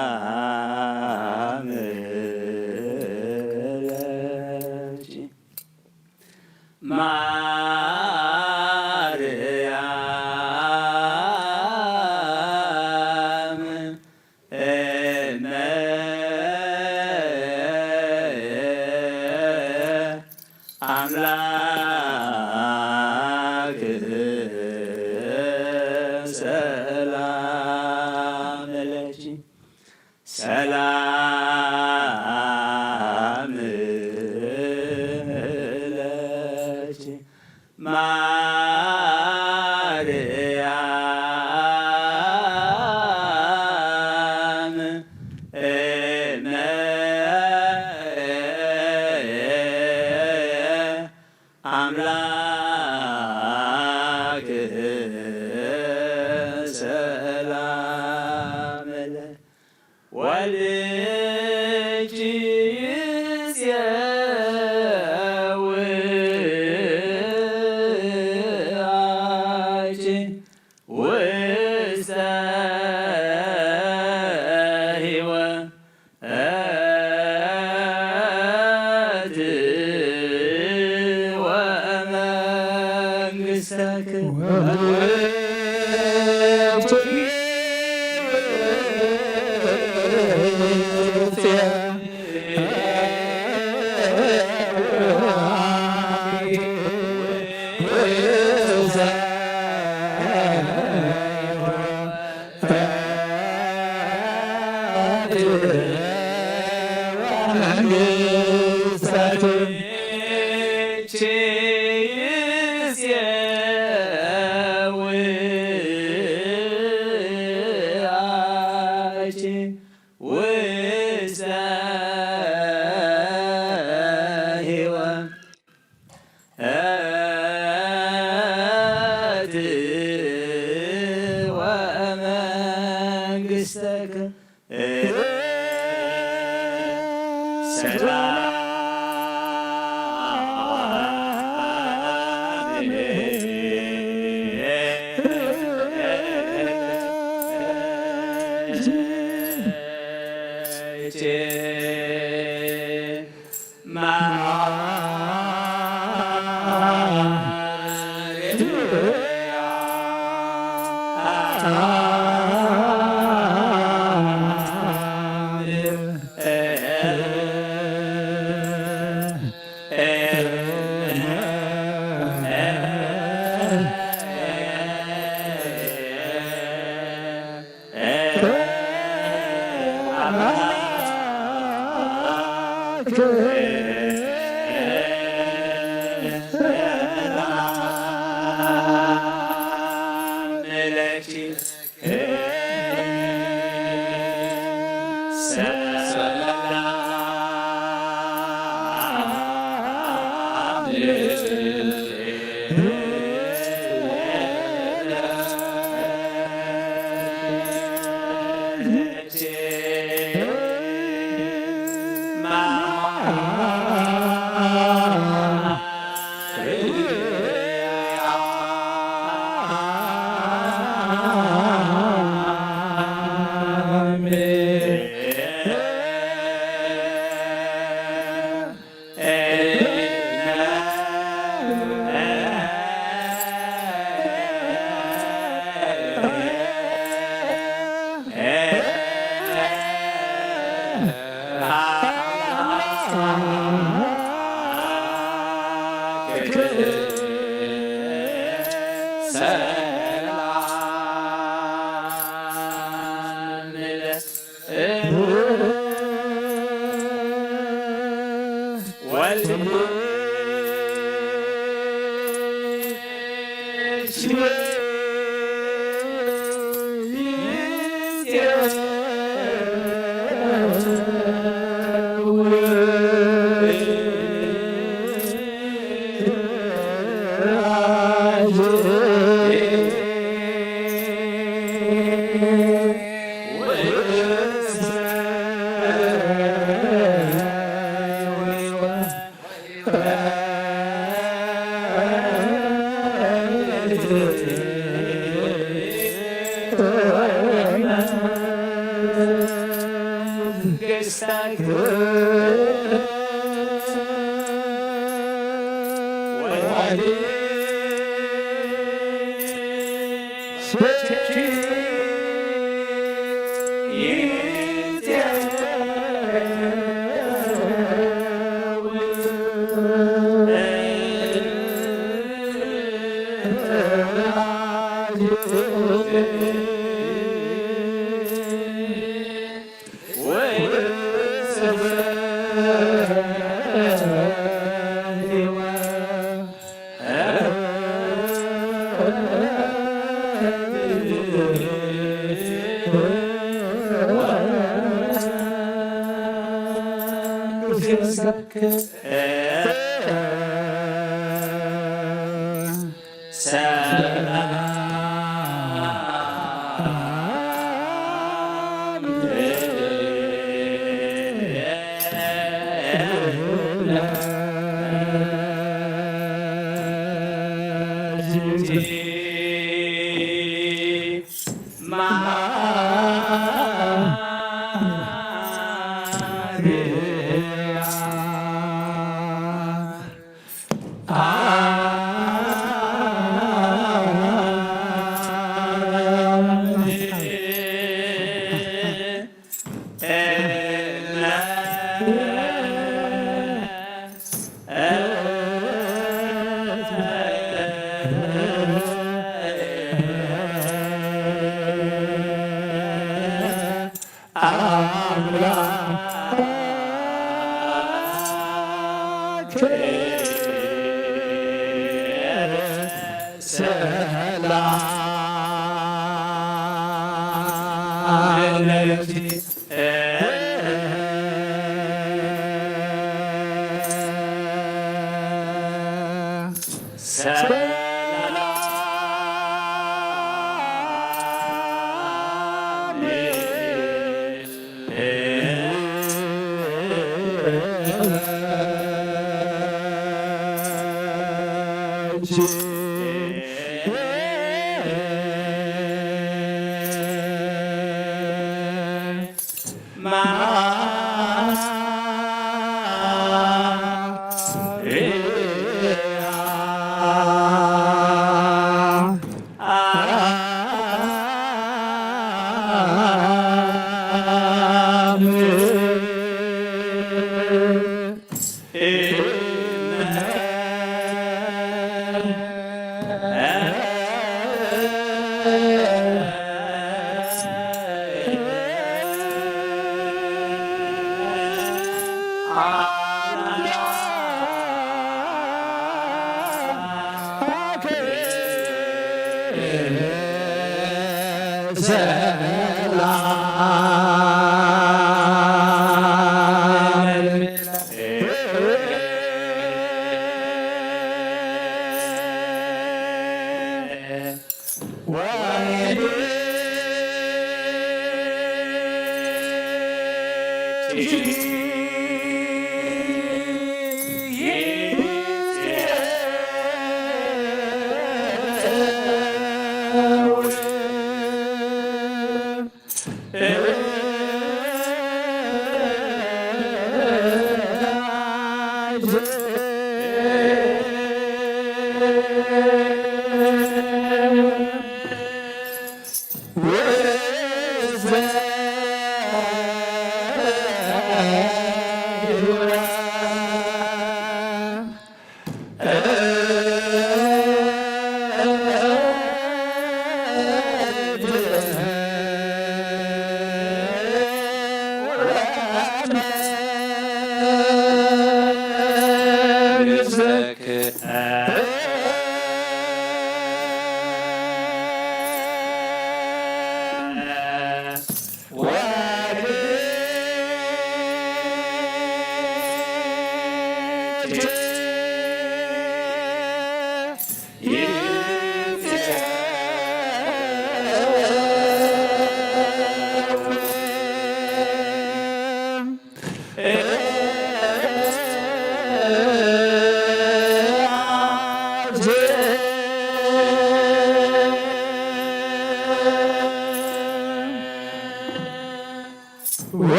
ሰላም ለኪ ማርያም እመ አምላክ ሰላም ለኪ ሰላም ለኪ ማርያም እመ አምላክ ሰላም ለኪ ወልድኪ ይጼውዓኪ ውስተ ሕይወት ወመንግሥተኪ ውስተ ሕይወት ወመንግሥተከ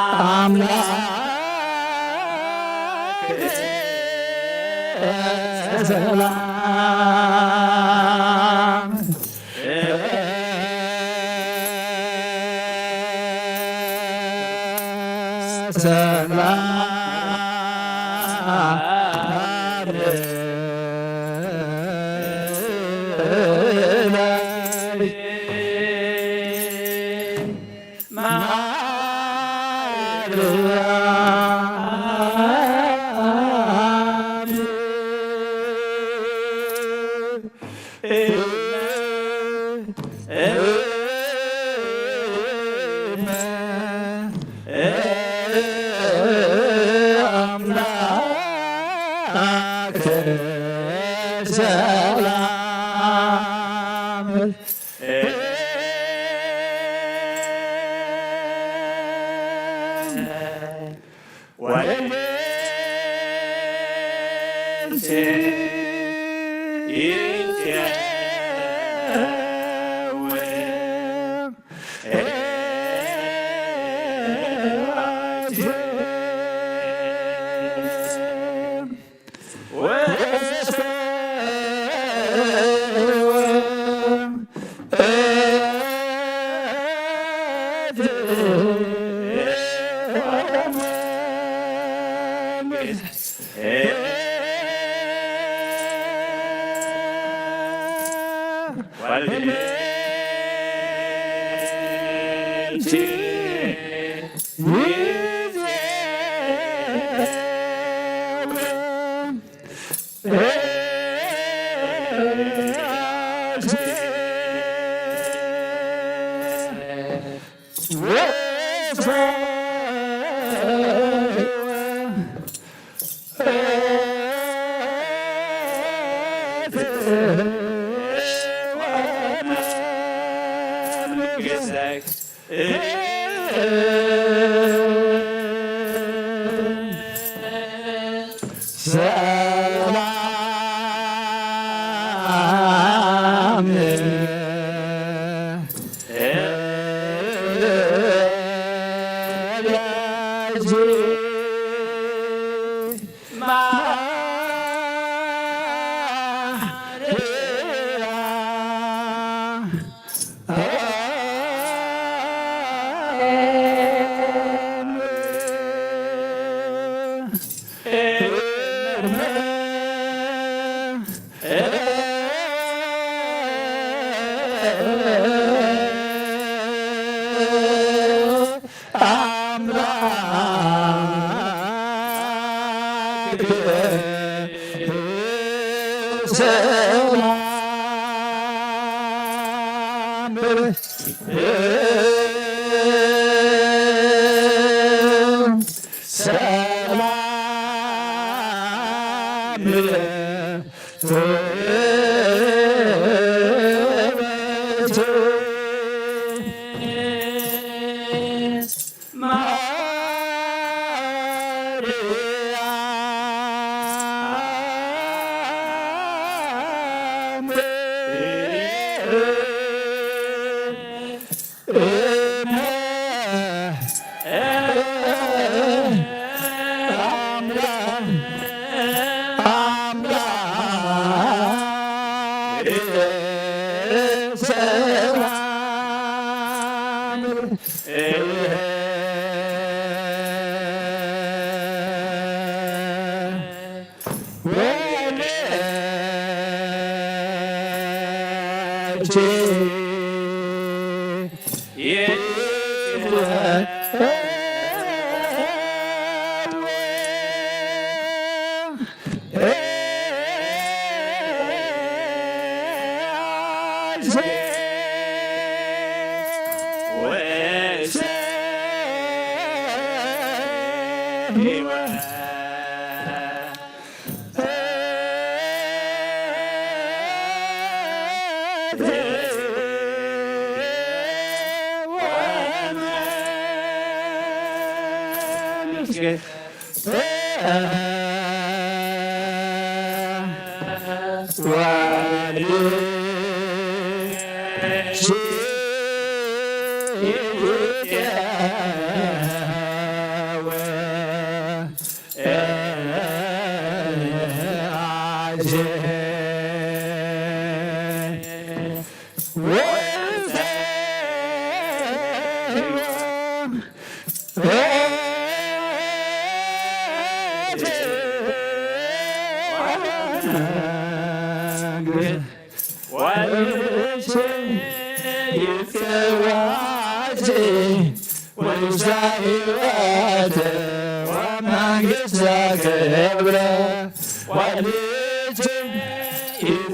ኣምላኽ ሰላም ሰላም ኣምላክ ሰላም ወለልቲ ይትየው ኣምላክ ሰላም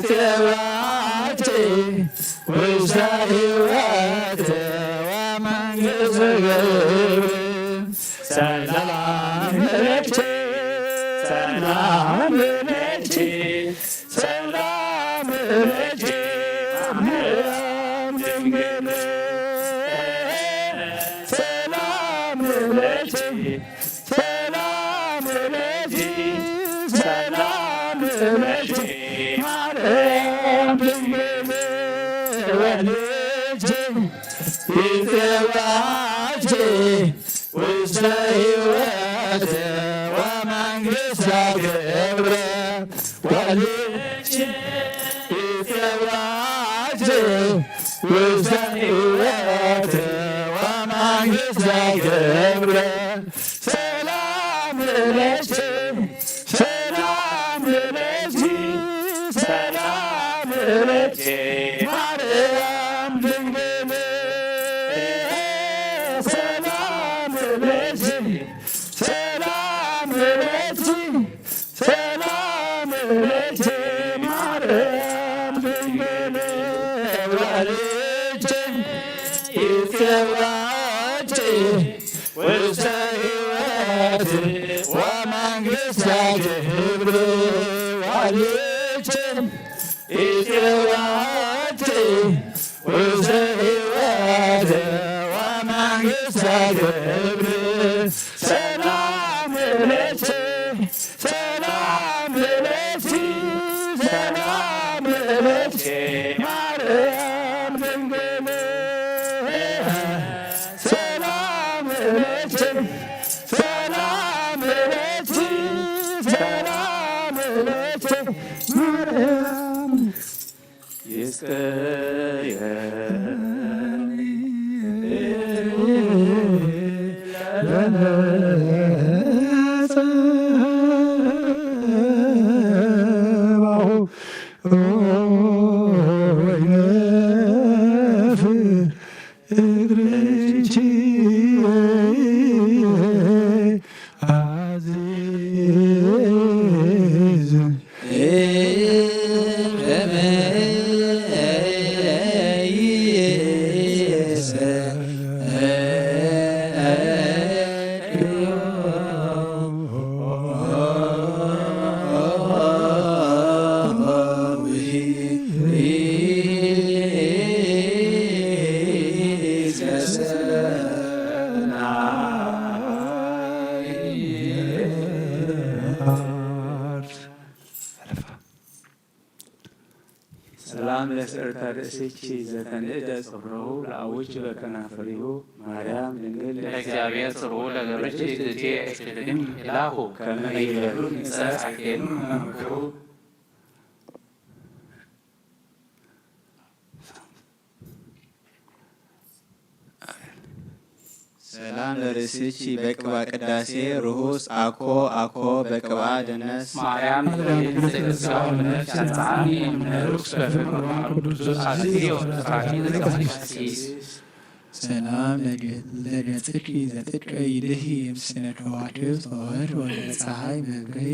ሰላም ውስተ ሕይወት ወመንግሥተ ክብር ሰላም ለኪ ሰላም ለኪ ሰላም ለኪ ማርያም ድንግል ሰላም ለኪ ሰላም ለኪ ሰላም ለኪ ማርያም ድንግል ወልጅ ይጸዋች ውስተ ሕይወት ወመንግሥተ ክብር ወልጅ ይጸዋች ውስተ ሕይወት ወመንግሥተ ክብር ሰላም ለኪ ሰላም ለኪ ሰላም ለኪ ማርያም ድንግል ሰላም ለኪ ሰላም ለኪ ሰላም ለኪ ማርያም ድንግል ወልጅ ይጸዋች ውስተ ሕይወት ወመንግሥተ ክብር ወልጅ ይጸዋች ውስተ ሕይወት ወመንግሥተ ክብር ሰላም ለኪ ሰላም ለኪ ሰላም ለኪ ማርያም ድንግል ሰላም ለኪ ሰላም ለኪ ሰላም ለኪ ማርያም ይስቀየኒ ለጸባሁ ወይነፍ እግርኪ አዚዝ ሰላም ለስዕርተ ርእስኪ ዘተንእደ ጽፍረሁ ለአውጅ በከናፍሪሁ ማርያም ድንግል ለእግዚአብሔር ጽርሁ ለገብርኪ ዝትየ እሽትልኒ እላሁ ከመ ይለሉ ንጸር አኬኑ መምክሩ ሰላም ለርእስኪ በቅባ ቅዳሴ ርሁስ አኮ አኮ በቅባ ደነስ ማርያም ድንግል ዘይትስጋው ነፍስ ያንጻኒ እምነ ርኩስ በፍቅር ቅዱስ አስዮ ተሳኒ ዘቀስቀሲ ሰላም ለገጽኪ ዘጽድቀ ይልሂ ምስለ ከዋክብት ወወርህ ወለፀሐይ መብርሂ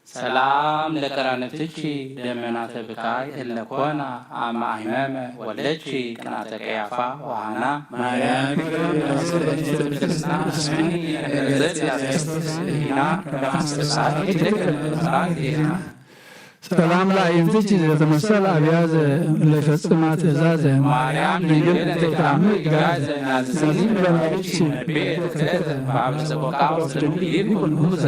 ሰላም ለቀራንብትኪ ደመናተ ብካይ እለ ኮና አመ አሕመመ ወለድኪ ቅንአተ ቀያፋ ወሃና ማርያም ሰላም ለአዕይንትኪ ዘተመሰል አብያዘ ለፈጽማ ትእዛዘ ማርያም ድንግል እንተ ተአምር ይጋዘ ናዝዚ በማርኪ ቤት ክለተ በአብዘ ቦቃ ወስድሙ ይኩን ሁዘ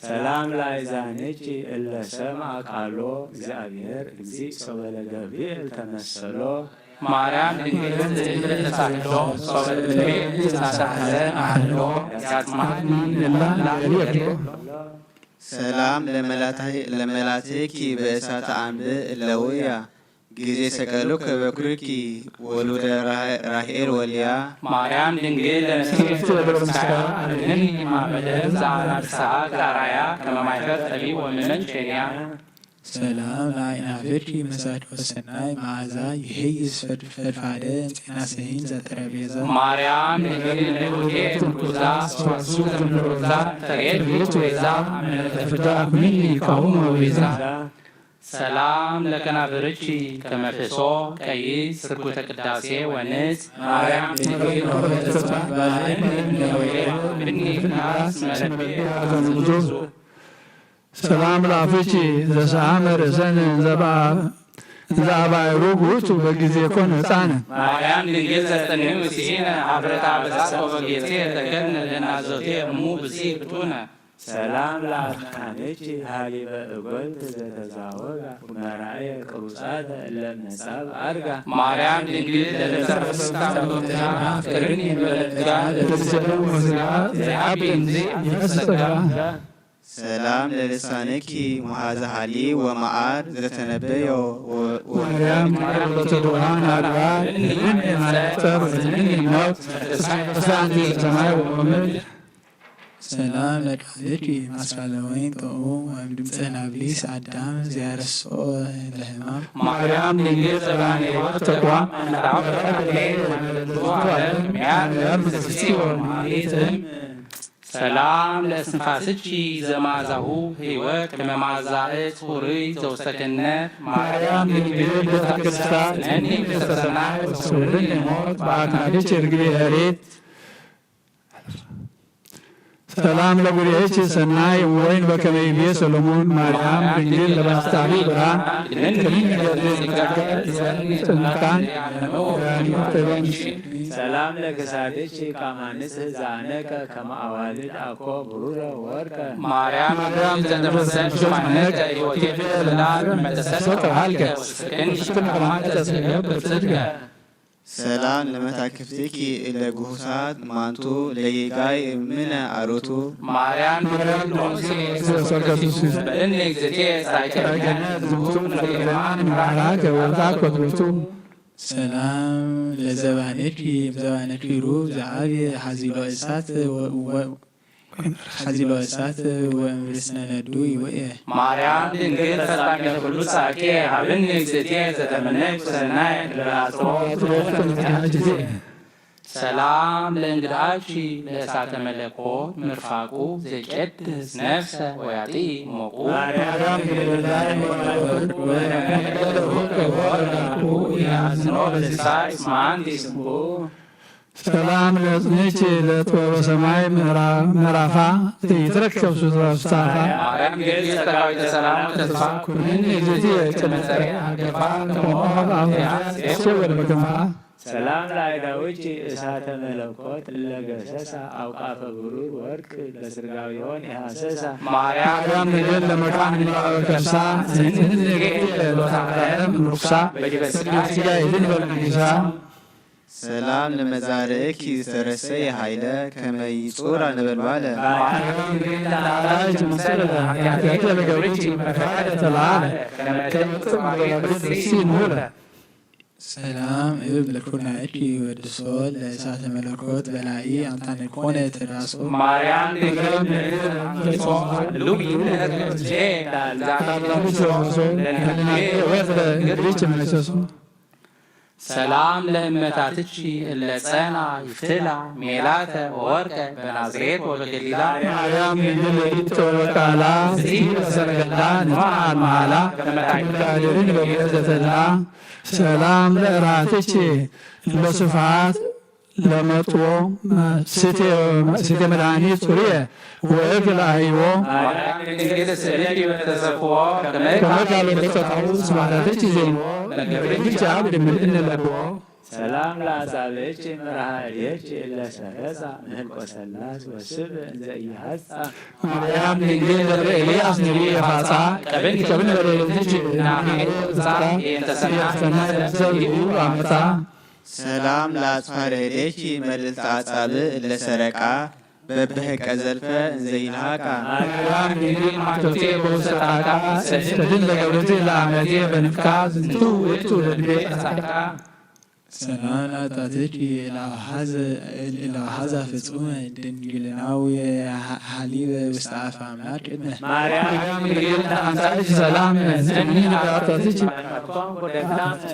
ሰላም ላይዛንኪ እለ ሰምዐ ቃሎ እግዚአብሔር እግዚእ ሶበ ለገብርኤል ተመሰሎ ማርያም ድንግል ዘይብል ተሳህሎ ሶበ ለገብርኤል ተሳህለ አህሎ ያጽማኒ እላ ላህሎ ሰላም ለመላትኪ በእሳተ አንብዕ እለውያ ጊዜ ሰቀሉከ በኩርኪ ወሉደ ራሄል ወልያ ማርያም ድንግል ለነስኪ ቴዎድሮስ ምስጋና አድነኒ ማመደብ ዘአናብስሃ ቃራያ ከመ ማይፈር ጠቢብ ወምመን ኬንያ ሰላም ለአእናፍኪ መሳድወ ሰናይ መዓዛ ይሄይስ ፈድፈድፋደ ዜና ሰሂን ዘጠረጴዛ። ማርያም ድንግል እምነ ወዴት ምርኩዛ ሰዋስው ዘምሮዛ ተሬድ ቤት ወይዛ አመነ ተፍዳ ኩኒ ካሁን ወቤዛ። ሰላም ለከናፍርኪ ከመ ፍሶ ቀይ ስርጉተ ቅዳሴ ወንጽ። ማርያም ድንግል ተወለደት ባሕሪ እምነ ወዴት ብኒ ፍናስ መለቤ ሰላም ለአፍኪ ዘሰአመ ርእሰነ እንዘ አባይሩ ውእቱ በጊዜ ኮነ ሕፃነ። ማርያም ድንግል ዘስተንዩ ሲኢነ ሀፍረታ በሳቆ በጌቴ ተከድነ ለናዞቴ እሙ ብሲ ፍጡነ። ሰላም ለአፍካንኪ ሀሊበ እጎልት ዘተዛወጋ መራእየ ቅሩጻተ እለ ምጻብ አርጋ። ማርያም ድንግል ለለተረፈስታ መጎተያ ቅርኒ በለትጋ ለተሰደው ወስጋ ዘይዓቢ እንዚ ይፈስጋ። ሰላም ለልሳንኪ ሙሃዘ ሀሊ ወመዓር ዘተነበዮ ማርያም ወለተ ዱሃን አድባር ምን የማነጠር ምን ሞት ሳንቲ ሰማይ ወምድር። ሰላም ለቃልኪ ማስካለ ወይን ጥዑም ወእምድምፀ ናብሊስ አዳም ዘያረስኦ ለህማም። ማርያም ድንግል ዘባን ሕይወት ተቋም መራብ ለይት ወመለልቱ ዓለም ሚያር መፍስቲ ወማሪትም። ሰላም ለእስትንፋስኪ ዘማዛሁ ሕይወት ከመ ማዛ እፅ ሁሩይ ዘውስተ ገነት። ማርያም ድንግል ቤተ ክርስቲያን ነኒ ቤተሰናይ ወስውርኒ ሞት በአካልኪ ርግቤ ሄሬት። ሰላም ለጉርኤኪ ሰናይ ወይን በከመ ይቤ ሰሎሞን ማርያም ድንግል ለባስታዊ ብርሃን ድንግል ገርል ጸጋን ሰላም ለክሳድኪ ቃማ ንጽህ ዘአነቀ ከመ አዋልድ አኮ ብሩረ ወወርቀ። ማርያም ማርያም ዘተፈሰን ሽማነቀ ሕይወቴ ፍቅር ለዓለም መተሰቀ ሃልከ ወስክን ሽክን ከማንተ ዘገብር ጽድቀ። ሰላም ለመታክፍትኪ እለ ግሁሳት ማንቱ ለጌጋይ እምነ አሮቱ። ማርያም ድንግል ዶንሴ በእኔ ግዝቴ ሳይቀር ገነት ዝሙቱ ፍሬማን ማራከ ወርታ ኮትብቱ። ሰላም ለዘባንኪ እምዘባንኪ ሩብ ዘዓብየ ሓዚሎ እሳት ወ- ወ- ሓዚሎ እሳት ወእምርስነ ነዱ ይውእየ። ማርያም ድንግል ፈጻሚተ ኩሉ ሳቄ ሀብኒ እግዝእትየ ዘተመነይኩ ሰናይ ለበአጽሮ ሰላም ለእንግድአኪ ለእሳተ መለኮት ምርፋቁ ዘይቄድስ ነፍሰ ወያጢ ሞቁ። ማርያም ድንግል ላይ ወመለኮት ወመንገደ ውቅ ወርዳኩ ያዝኖ ለሲሳይ ስማንቲ ስምኩ። ሰላም ለጽንኪ ለጥበበ ሰማይ ምዕራፋ ዘይትረከብ ሱትራ ፍስሐ። ማርያም ድንግል ጸጋዊተ ሰላም ወተስፋ ኩንኒ እግዝእትየ ቅድመ ጸሬ አገፋ ከመ ኦፍ አብርሃ የሴወል በክንፋ። ሰላም ለአይዳውኪ እሳተ መለኮት እለ ገሰሳ አውቃፈ ብሩር ወርቅ ለስርጋዊሆን ኢሃሰሳ። ማርያም ማርያም ድንግል ለመካን እምነ ከርሳ ዘይትህን እግዝእትየ ሎታውያን ርኩሳ በዲበ ስጋ ይድን በልመንግሳ። ሰላም ለመዛርእኪ ዝተረሰየ ኃይለ ከመ ይጹራ ነበልባለ። ማርያም ድንግል ተላላይት መሰለ ኃጢአትኪ ለገብርኪ መከራ ተላለ ከመ ትጽም በለብስ ሲን ውለ። ሰላም እብ ለኩርናእኪ ወድሶ ለእሳተ መለኮት በላኢ አምታነ ኮነ ትራሶ። ማርያም ድንግል ምድር አንገጾ ልዊ ነህር ዜ ዳልዛቤ ወፍረ ግሪች መሰሶ። ሰላም ለእመታትኪ እለ ጸና ይፍትላ ሜላተ ወወርቀ በናዝሬት ወበገሊላ። ማርያም ድንግል ለይት ወበቃላ ሲ በሰረገላ ንመዓል መዓላ መካደርን በብረ ዘተላ። ሰላም ለእራትኪ ለስፍሓት ለመጥዎ ስቴ መድኃኒት ጽሩየ ወእግል አይዎ። ማርያም ድንግል ስእልኪ በተሰፍዎ ከመ ከመ ካሎ ተጸፍዎ ስብሐትኪ ዜንዎ መገብርኪ አብ ድምል እንለብዎ። ሰላም ለአጻብዕኪ መርሃ እዴኪ እለ ሰረጻ ምህልቆ ሰላስ ወስብ እንዘ ኢይሃጻ። ማርያም ድንግል ገብረ ኤልያስ ነቢይ የፋጻ ቀብን ቀብን በደለትኪ ናምሄ ብጻ የንተሰና ሰብ ይሁ አመጻ። ሰላም ለአጽፋረ እዴኪ መልዕልተ አጻብዕ እለ ሰረቃ በብህቀ ዘልፈ እንዘ ይልሃቃ። ማርያም ድንግል ማቶቴ በውሰጣቃ ሰድን ለገብርኪ ለአመቴ በንፍቃ ዝንቱ ውእቱ ለልቤ ተሳቃ። ሰላም ለአጣትኪ ለአውሐዘ ፍጹመ ድንግልናዊ ሐሊበ ውስተ አፍ አምላክ ቅድመ ማርያም ድንግል አንሳች ሰላም እምኒ ለአጣትኪ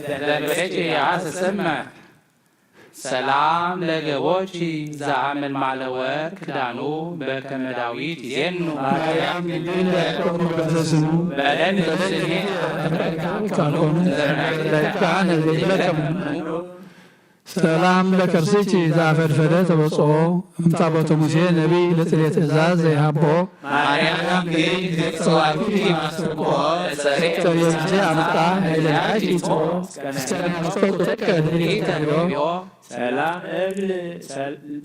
ዘንበለኪ የሐስስመ ሰላም ለገቦኪ ዘአመልማለ ወርቅ ክዳኑ በከመ ዳዊት ይዜኑ ማርያም ድንግል ለእኮሙ በሰስኑ በለኒ ካልኮሙ ለካህነ ዘይብለከሙ ሰላም ለከርስኪ ዘአፈድፈደ ተበጽኦ እምታቦተ ሙሴ ነቢይ ለጽሌ ትእዛዝ ዘይሃቦ ማርያም ድንግል ጸዋዕኩኪ ማስተብቆ ለጸሬ ጸሬ ሙሴ አምጣ ኃይለ ጽድቆ እስከ ነፍስኪ ተቀድዮ ተብዮ ሰላም እብል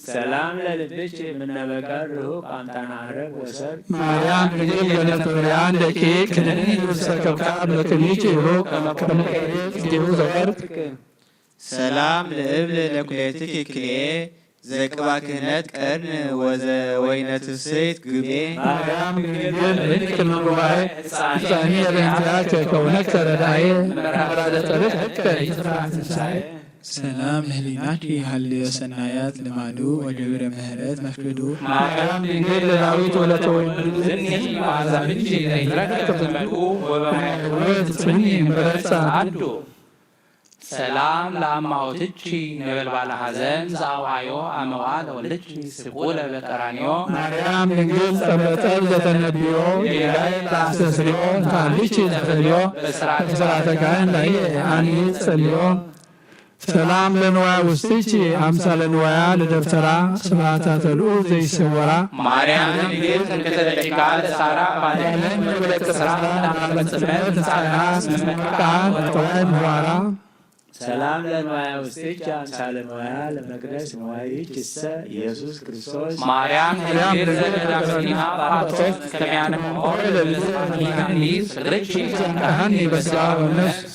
ሰላም ለልብኪ ምነበቀር ርሁቅ አምጣነ አረብ ወሰብ ማርያም ድንግል ገነት መርያን ደቂቅ ክድኒ ልብሰ ከብካብ ለክኒኪ ሩቅ ከመ ከርቤ ጽጌሁ ዘወርቅ ሰላም ለእብል ለኩሌትኪ ክልኤ ዘቅባ ክህነት ቀርን ወዘወይነ ትስብእት ግብኤ ማርያም ድንግል ርቅ ቅድመ ጉባኤ ሕፃኒ የበንቲያከ ከውነከ ረዳኤ መራዳ ጸርቅ ሕቀ ይጽፋ ትንሳኤ ሰላም ለህሊናኪ ሀልዮ ሰናያት ልማዱ ወገብረ ምህረት መፍቅዱ ማርያም ድንግል ለዳዊት ወለተወልድ ዝኒ ማዛብኪ ዘይትረከብ ዘመድኡ ወበማይ ሕይወት ጽኒ ምረጻ አዱ ሰላም ለአማኦትኪ ነበልባለ ሐዘን ዘአውዓዮ አመዋ ለወልድኪ ስብኡ ለበቀራንዮ ማርያም ድንግል ጸበጠብ ዘተነብዮ ጌጋይ ለአስተስርዮ እንተሃልኪ ለፈልዮ በስራተ ካህን ላየ አኒ ጸልዮ ሰላም ለንዋያ ውስጥኪ አምሳለ ንዋያ ለደብተራ ስብሐታ ተልኡ ዘይሰወራ ማርያም ድንግል ትምክሕተ ደቂቃ ለሳራ ባለ ለመግለጽ ስራ ለዓለም ጽነት ንጻይሃ ስመቃ ወተዋይ ምህዋራ ሰላም ለንዋያ ውስጥኪ አምሳለ ንዋያ ለመቅደስ ንዋይኪ እሰ ኢየሱስ ክርስቶስ ማርያም ድንግል ዘገዳም ሲና ጳራጦስ ከመያነ ሆይ ለብዙ አሚናኒ ስግርኪ ዘንቀሃኒ በስጋ ወነፍስ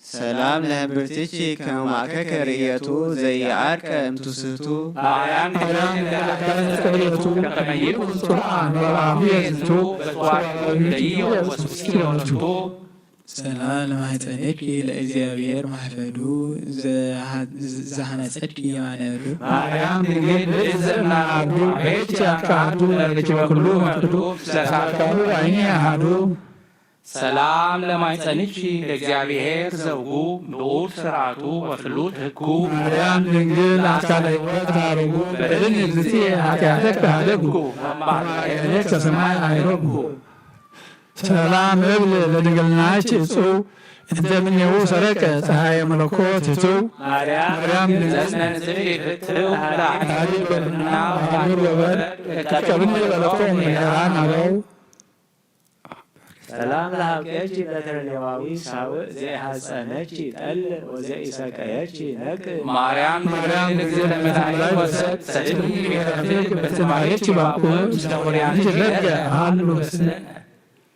ሰላም ለህንብርትኪ ከመ ማእከከ ርእየቱ ዘይዓርቀ እምትስህቱ ማርያም ድንግል ጸሎቱ ከመ ይኩን ጽርዓ ንበብአሁ የዝንቱ በጽዋዕቱ ለኢዮ ወስኪ ወቱ ሰላም ለማህፀንኪ ለእግዚአብሔር ማሕፈዱ ዘሃነፀኪ የማነ እዱ ማርያም ድንግል ብእዘና አዱ ቤት ያካዱ ለረኪበ ኩሉ መፍቅዱ ለካካሉ አይኒ አሃዱ ሰላም ለማይፀንኪ ለእግዚአብሔር ዘውጉ ብዑድ ስርዓቱ ወፍሉጥ ህጉ ማርያም ድንግል አካለ ሕይወት ታርጉ በደልኒ እግዝእትየ ኃጢአተ ካህደጉ ማርያም ከሰማይ አይረጉ ሰላም እብል ለድንግልናች እጹ እንተ ምኔሁ ሰረቀ ፀሐየ መለኮት ህትው ማርያም ማርያም ድንግል ዘስነን ዝፍትው ላዕሊ በልና አሚር ወበር ቀብኒ በለኮም የራን አበው ሰላም ለሀብቀኪ በትረ ሌዋዊ ሳውእ ዘኢሐፀነኪ ጠል ወዘኢሰቀየኪ ነቅ ማርያም ድንግል እግዝእተ መድኃኒት ወሰብ ሰድኒ ቤተፍግ በትማሬኪ ባቁ ስተውሪያንኪ ለገ አሉ በስነ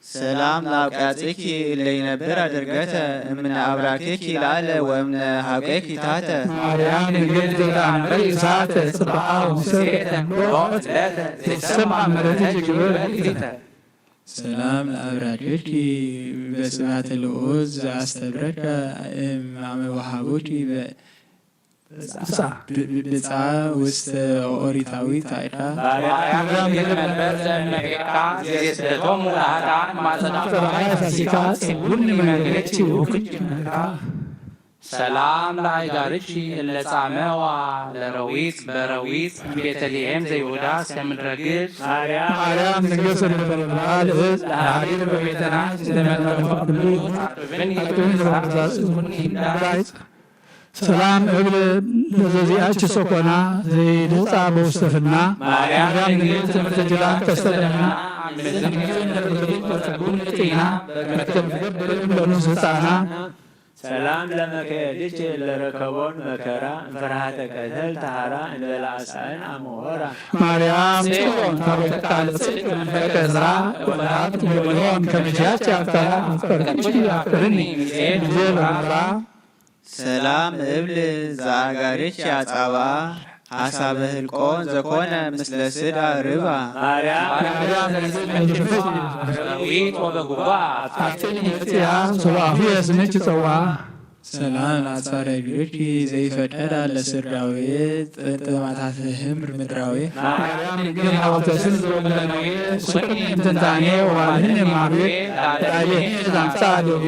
ሰላም ለአብቃጽኪ ለይነብር አድርገተ እምነ አብራኬኪ ላለ ወእምነ ሀብቄኪ ታተ ማርያም ድንግል ዘተአምሪ እሳተ ጽብዓ ውስተ ሎት ዘይሰማ ምሕረትኪ ግብር ሰላም ለአብራኬኪ በስብሐተ ልዑል ዘአስተብረከ እም አመ ወሃቡኪ ብጻ ውስተ ኦሪታዊ ታይካ ማርያም ድንግል መንበር ዘእመቤካ ጊዜ ስደቶሙ ለኃጥኣን ማጸናፍ ራእይ ፋሲካ ጽውኒ መንገድኪ ውክልኪ መንካ ሰላም ለአይጋርኪ እለ ጻመዋ ለረዊጽ በረዊጽ እምቤተልሔም ዘይሁዳ እስከ ምድረ ግብጽ ማርያም ንግሥት ነበረብራ ልእዝ ለሃዲር በቤተና ዝተመጠፈ ኩሉ ብኒ አጥብን ዘበረዛጽ እንዳይጽ ሰላም እብል ለዘዚአች ሰኮና ዘይደጻ በውስተፍና ማርያም ንግል ትምህርተ ጅላ ከስተደና ምዝንግል ነብርቱ በጸጉን ጤና በመትከም ትገብር ለኑስ ህፃና ሰላም ለመከየድች ለረከቦን መከራ እንፍርሃተ ቀተል ተሃራ እንበለ አሳእን አመሆራ ማርያም ጽዮን ታቦተ ቃል ጽድቅ መንፈቀ ዕዝራ ወለአብ ትሞልሆን ከመሻች አፍቀራ አፍቀርኪ አፍቅርኒ ጊዜ ለመራ ሰላም እብል ዘአጋርች ያጻባ ሐሳበ ህልቆ ዘኮነ ምስለ ስዳ ርባ ማርያም ማርያም ለዝመጅፍት በረዊት ወበጉባ አፍቅርኒ ጽያ ሰብአሁ የስምች ጸዋ ሰላም ለአጽፋረ እግርኪ ዘይፈቀዳ ለስርዳዊ ጥማታት ህምር ምድራዊ። ማርያም ድንግል ሐወልተ ስል ዝበለነዊ ስቁኒ እንትንታኔ ወባልህን የማርዌ ዳዳቤ ዛምጻ ደዌ።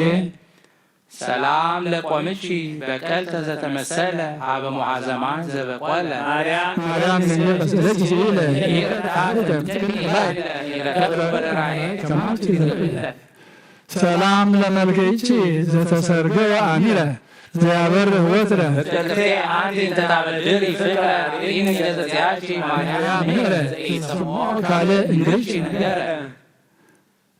ሰላም ለቆምቺ በቀልተ ዘተመሰለ ሀበ ሞዓ ዘማን ዘበቆለ። ማርያም ማርያም ድንግል ስእለኪ ስኢለ ይረዳሃለ ትክክል ይረከብ በረራዬ ከማልቲ ይረክብለ። ሰላም ለመልክዕኪ ዘተሰርገወ አሚረ ዘያበርህ ወትረ። ፍቅርቴ አንቲ እንተ ታበድሪ ፍቅረ ርእይኒ ገጸ ዚአኪ ማርያም ምሕረ ዘይሰምዖ ካልእ እንግርኪ ነገረ።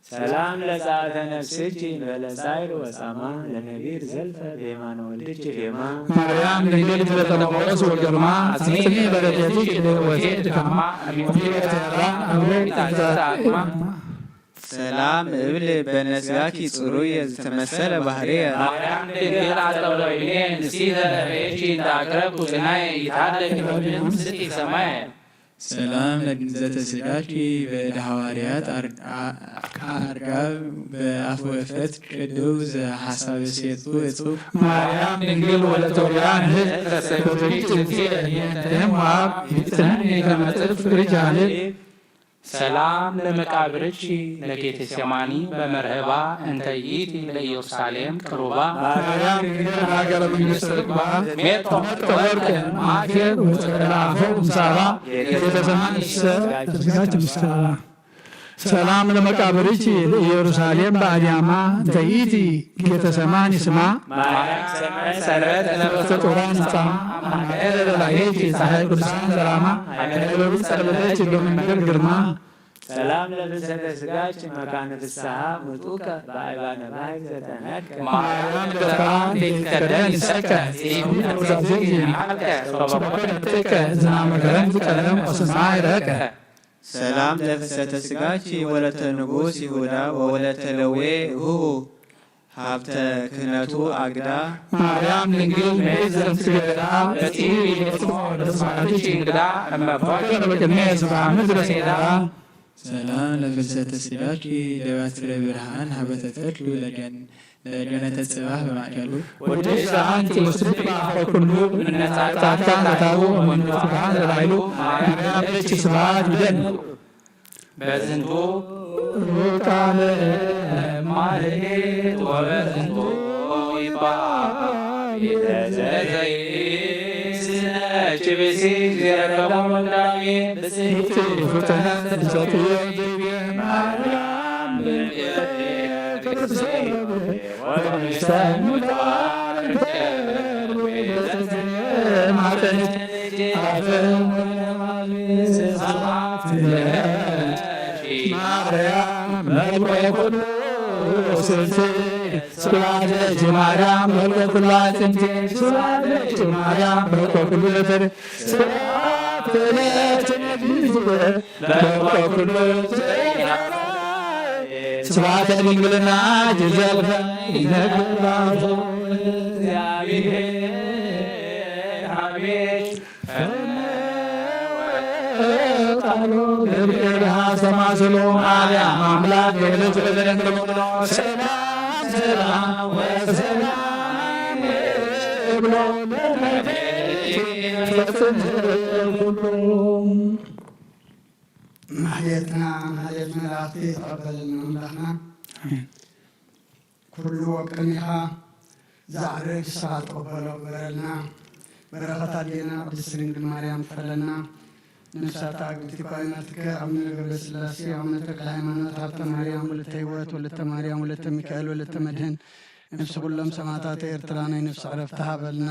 ሰላም ለጸአተ ነፍስኪ በለጻይር ወጻማ ለነቢር ዘልፈ በየማነ ወልድኪ ፌማ። ማርያም ድንግል ዘተመቆስ ወገርማ አጽንዕኒ በረከትኪ ለወቴ ድካማ እሚቴ ተራ አብሮ ይታዘዛ አቅማ። ሰላም እብል በነስጋኪ ጽሩየ ዝተመሰለ ባህርየ። ማርያም ድንግል አጠብለዊኔ ንስቲ ተረፈየኪ እንተ አቅረብኩ ግናየ ይትሃደግ ምስጢ ሰማየ። ሰላም ለግንዘተ ስጋኪ በእደ ሐዋርያት አር- አ- አርጋብ በአፍ ወፈት ቅድው ዘሐሳበ ሴጡ እጹብ። ማርያም ድንግል ወለተ ውያን ህዝብ ተሰብኪ ጽንሴ የንተህም ዋብ ይጽነኒ ከመጽፍ ፍቅሪ ጃልብ። ሰላም ለመቃብርኪ ለጌቴሴማኒ በመርህባ እንተ ይእቲ ለኢየሩሳሌም ቅሩባ። ማርያም ድንግል ሀገረ መንግስት ርግባ ሜጦ ወርቅ ማኬ ወጸላፎ ምሳባ ጌቴሴማኒ ሰ ተስጋች ምሳባ። ሰላም ለመቃብርኪ ለኢየሩሳሌም በአድያማ እንተ ይእቲ ጌተሰማኒ ስማ። ማርያም ሰንበት ሰንበት ነፍሰ ጡራን ጻማ ማእከለ ለላየኪ ፀሐይ ቅዱሳን ዘራማ ሃይማኖት ጸለለች በመንገድ ግርማ። ሰላም ለፍልሰተ ስጋኪ መካነ ፍስሐ ምጡቀ በአይባነ ባሕር ዘተነከ። ማርያም ደፍራ እንዲትከደን ይሰከ ጺሙ ተውዛዜ ይናልከ ሶበኮነ ጥቀ ዝናመ ከረም ዝቀለም ወሰማይ ረቀ። ሰላም ለፍሰተ ስጋኪ ወለተ ንጉስ ይሁዳ ወወለተ ለዌ እሁሁ ሀብተ ክህነቱ አግዳ። ማርያም ድንግል ምእት ዘምስገዳ በጺሩ ይገጽሞ ለስማዕትኪ እንግዳ እመ ኮነ በቅድሜ ስፍራ ምድረ ሴዳ። ሰላም ለፍልሰተ ስጋኪ ደባትረ ብርሃን ሀበተ ተድሉ ለገን ለገነተ ጽባህ በማእከሉ። ወድሽ ዘአንቲ ውስብእት በአፈ ኩሉ እምነ ጻድቃን ለታቡ ወመንፈስ ብርሃን ለላይሉ ማርያም ለኪ ስብሐት ይደሉ። በዝንቱ ቃለ ማህሌት ወበዝንቱ ይባቤ ዘይስነች ብሲ ዚረከቦ መጋቤ ብጽሕቲ ፍጥነት ዘትየ ዘይቤ ማርያም ማርያም መልኮ ኩሉ ስልት ስብሐት ለኪ ማርያም መልኮ ኩሉ አጥንት ስብሐት ለኪ ማርያም መልኮ ኩሉ ፍር ስብሐት ለኪ መልኮ ኩሉ ስብሐተ ድንግልና ጅዘልፈ ይነግር ባፉ እግዚአብሔር አቤት ቃሉ ገብርኤል ሀሰማስሎ ማርያም አምላክ የልጅ ብለን ብሎ ሰላም ሰላም ወሰላም ብሎ ለመቤት ፈጽም ሁሉ ማህሌትና ማህሌት መላእክቲ ተቐበለልና ኣምላኽና። ኩሉ ወቅኒኻ ዛዕረግ ንስኻ ተቐበሎ ግበረልና። በረኸት ኣዴና ቅድስት ድንግል ማርያም ክፈለና። ነፍሳት ኣግብቲ ኳይናትከ ኣቡነ ገብረ ስላሴ፣ ኣቡነ ተክለ ሃይማኖት፣ ሃብተ ማርያም፣ ወለተ ህይወት፣ ወለተ ማርያም፣ ወለተ ሚካኤል፣ ወለተ መድህን፣ ነፍሲ ኩሎም ሰማዕታት ኤርትራ ናይ ነፍሲ ዕረፍቲ ሃበልና።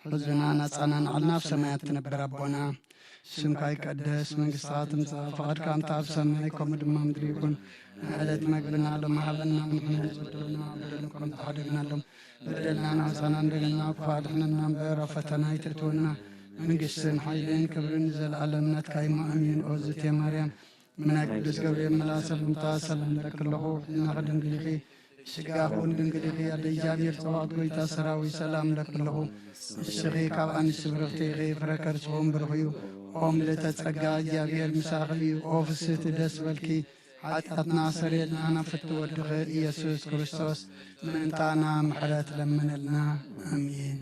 ሕዝብና ናጻናንዓልና ኣብ ሰማያት ትነብር ኣቦና፣ ስምካ ይቀደስ፣ መንግስትኻ ትምጻእ፣ ፍቓድካ እንተ ኣብ ሰማይ ከምኡ ድማ ምድሪ ይኹን። ንዕለት መግብና ሎም ሃበና፣ ንሕና ዝበደሉና በደሎም ከም ዝሓደግናሎም በደልና ንዓጻና እንደገና ክፉእ ኣድሕነና እምበር፣ ኣብ ፈተና ኣይተእትወና። መንግስትን ሓይልን ክብርን ንዘለኣለም ናትካ እዩ፣ ኣሜን። ኦ ዝቴ ማርያም፣ ናይ ቅዱስ ገብርኤል መልኣክ ሰላምታ ሰላም እለኪ ኣለኹ፣ ሕልናኺ ድንግል ኢኺ፣ ስጋኺ እውን ድንግል ኢኺ፣ ኣደ እግዚኣብሔር ጸባኦት ጐይታ ሰራዊት ሰላም እለኪ ኣለኹ። ንስኺ ካብ ኣንስቲ ብርኽቲ ኢኺ፣ ፍረ ከርስኺ እውን ብሩኽ እዩ። ኦ ምልእተ ጸጋ፣ እግዚኣብሔር ምሳኺ እዩ። ኦ ፍስሕቲ ደስ በልኪ፣ ሓጢኣትና ሰረየልና ናብ ፍትው ወድኺ ኢየሱስ ክርስቶስ ምእንታና ምሕረት ለምንልና። ኣሜን።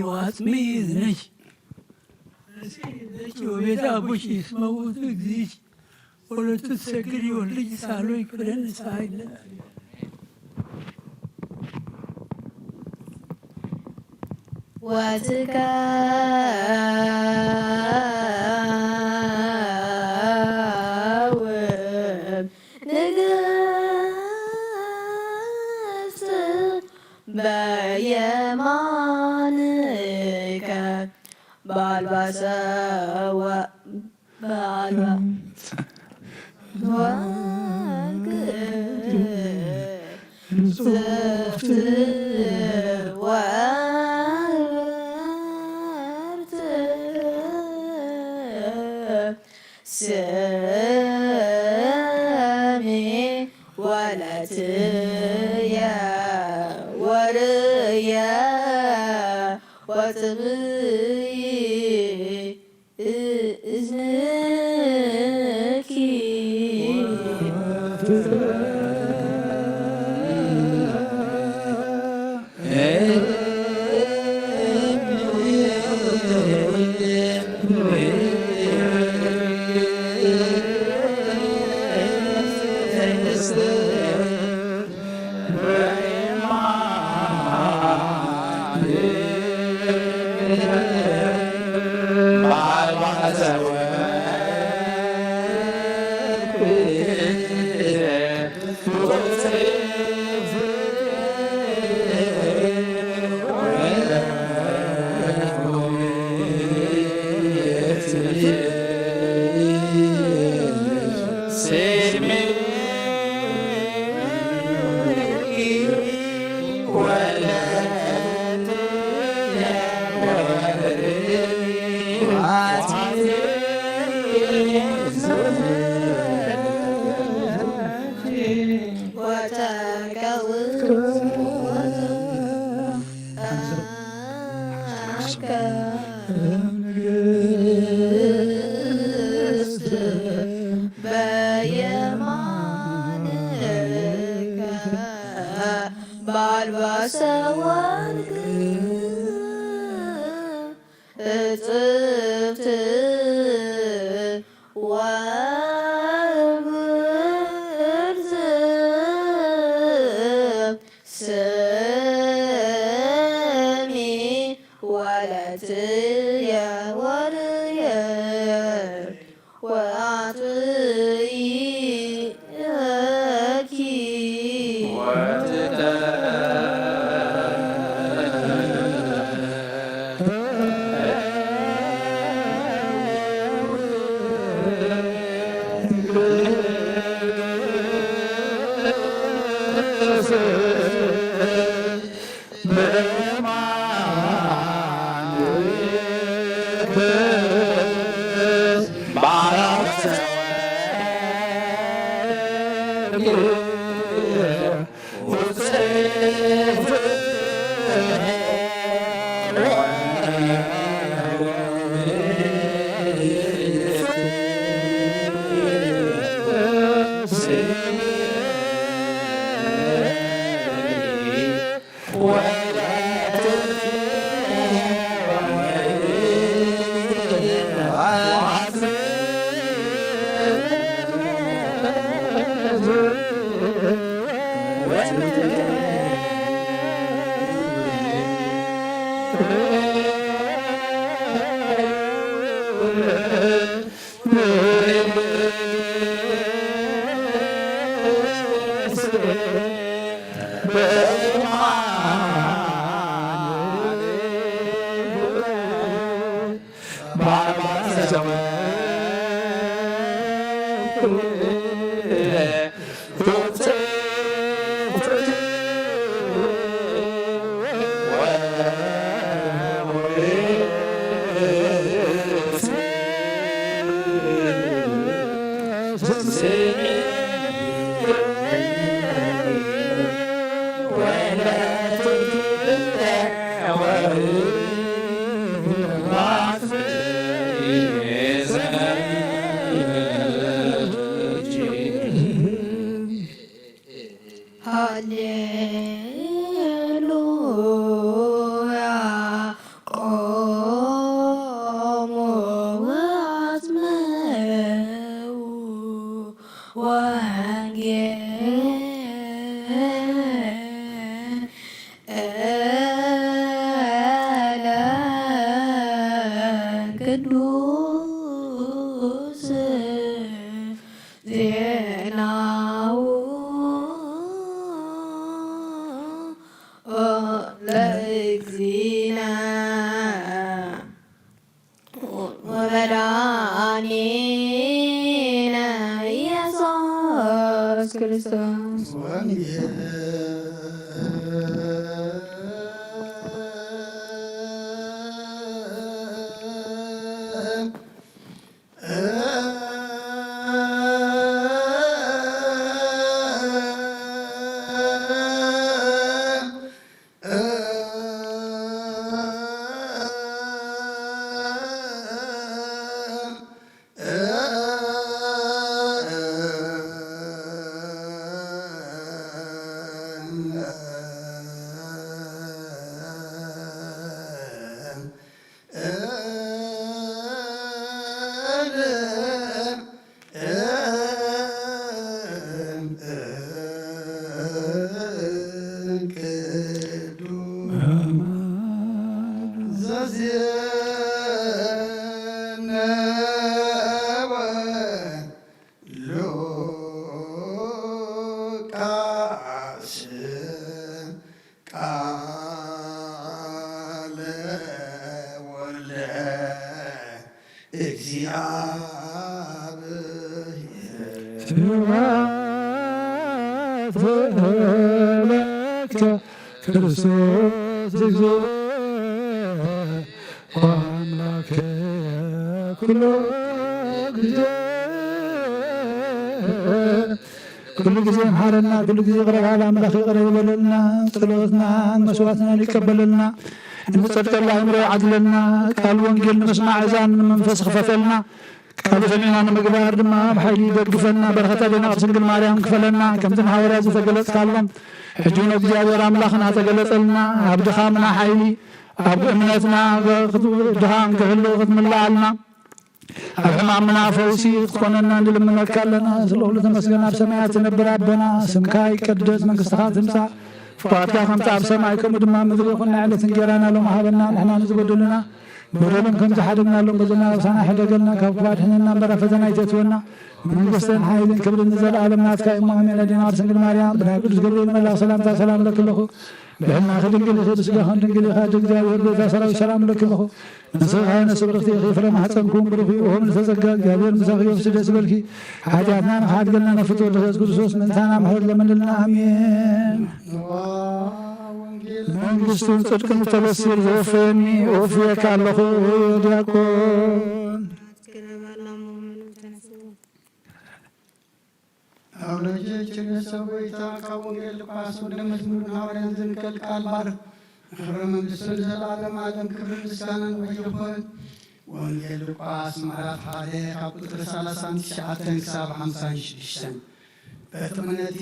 ወአጽምኢ እዝንኪ ወቤዛ አቡኪ እስመ ውእቱ እግዚእኪ ወለቱ ትሰግድ ይወልድኪ ሳህሎ ይክብደን ንስሐ ይግለጽ። ወትትቃወም ንግስት በየማንከ በአልባሰ ወ- በአልባ ወርቅ ጽፍት ወርት ስሚ ወለትየ ወርእየ ወጽብኢ እዝንኪ። በየማንከ በአልባሰ ወርቅ እጽፍት ወብርት ስሚ ወለትየ ወርየ ወአጥብየኪ። ሃሌሉያ። ቆሙ ወአስምዑ ወንጌል ቅዱስ ዜናሁ ለእግዚእነ ወመድኃኒነ ኢየሱስ ክርስቶስ። ዘዜነወ ሉቃስ ቃለ ወልደ እግዚአብሔር። ስብሐት ለከ ክርስቶስ እግዚኦ ወአምላክየ ኩሉ ግዜ። ኩሉ ግዜ ይምሓረና፣ ኩሉ ግዜ ይቕረ በል ኣምላኽ ይቕረ ይበለልና፣ ጸሎትና መስዋዕትና ይቀበለልና፣ እንጸድቀሉ ኣእምሮ ይዓድለልና፣ ቃል ወንጌል ንምስማዕ ኣእዛን ንመንፈስ ይኽፈተልና፣ ቃሉ ሰሚዕና ንምግባር ድማ ብሓይሊ ይደግፈና፣ በረኸት ኣዴና ቅድስት ድንግል ማርያም ክፈለና፣ ከምቲ ንሃዋርያት ዝተገለጽካሎም ሕጂ እውን እግዚኣብሔር ኣምላኽና ተገለጸልና፣ ኣብ ድኻምና ሓይሊ፣ ኣብ እምነትና ድኻም ክህሉ ክትምልኣልና፣ ኣብ ሕማምና ፈውሲ ክትኮነና ንልምነካ ኣለና። ስለ ኩሉ ተመስገን። ኣብ ሰማያት ትነብር ኣቦና፣ ስምካ ይቀደስ፣ መንግስትኻ ትምጻእ፣ ፍቓድካ ከምቲ ኣብ ሰማይ ከምኡ ድማ ኣብ ምድሪ ይኹን። ናይ ዕለት እንጌራና ሎም ሃበና፣ ንሕና ንዝበደሉና በደሎም ከም ዝሓደግናሎም በደልና ኣበሳና ሕደገልና፣ ካብ ክፉእ ኣድሕነና እምበር ኣብ ፈተና ኣይተእትወና። መንግስትን ሓይልን ክብርን ንዘለኣለም ናትካ እሞ ኣሜን። ኣዴና ቅድስት ድንግል ማርያም ብናይ ቅዱስ ገብርኤል መልኣኽ ሰላምታ ሰላም እለኪ ኣለኹ። ብሕልናኺ ድንግል ኢኺ፣ ብስጋኺ ድንግል ኢኻ፣ ኣደ እግዚኣብሔር በዛ ሰራዊት ሰላም እለኪ ኣለኹ። ንስኺ ከይነ ስብርኽቲ ኢኺ፣ ፍረ ማሕፀንኩም ብሩኽ እዩ። ኦም ልተጸጋ እግዚኣብሔር ምሳኺ እዩ፣ ደስ ይበልኪ። ሓጢኣትና ንኽሓድገልና ንፍቶ ወልደ ክርስቶስ ምእንታና ምሕረት ለምንልና። ኣሜን። መንግስትን ጽድቅን እተበስር ዘወፈየኒ እወፍየካ ኣለኹ። ዲያቆን ኣውሎጀ ችርነሰ ጎይታ ካብ ወንጌል ሉቃስ ወደ መዝሙር ሃዋርያን ዝንቀል ቃል ባር ንክብረ መንግስቱ ንዘለዓለም ዓለም ክብርን ምስጋናን ወይ ይኹን። ወንጌል ሉቃስ ምዕራፍ ሓደ ካብ ቁጥሪ ሰላሳን ትሽዓተን ክሳብ ሓምሳን ሽዱሽተን። በቲ ቕነቲ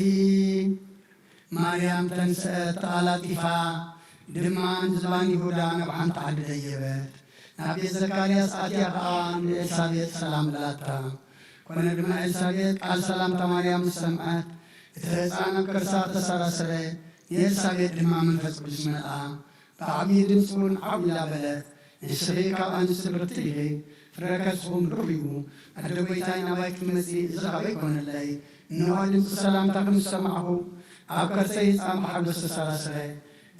ማርያም ተንስአት ተኣላጢፋ ድማ ንዝባን ይሁዳ ናብ ሓንቲ ዓዲ ደየበት። ናብ ቤት ዘካርያስ ኣትያ ኸኣ ንኤልሳቤጥ ሰላም በላታ። ኮነ ድማ ኤልሳቤጥ ቃል ሰላምታ ማርያም ምስ ሰምዐት፣ እቲ ህፃን ኣብ ከርሳ ተሰራሰረ፣ ንኤልሳቤጥ ድማ መንፈስ ቅዱስ መልኣ። ብዓብዪ ድምፂ እውን ዓው ኢላ በለት፣ "ንስኺ ካብ ኣንስቲ ብርክቲ ኢኺ፣ ፍረ ከርስኺ እውን ብሩኽ እዩ። ኣደ ጐይታይ ናባይ ክትመፂ እዚ ኻበይ ኮነለይ? እንሆ ድምፂ ሰላምታኺ ምስ ሰማዕኹ፣ ኣብ ከርሰይ ህፃን ብሓጎስ ተሰራሰረ።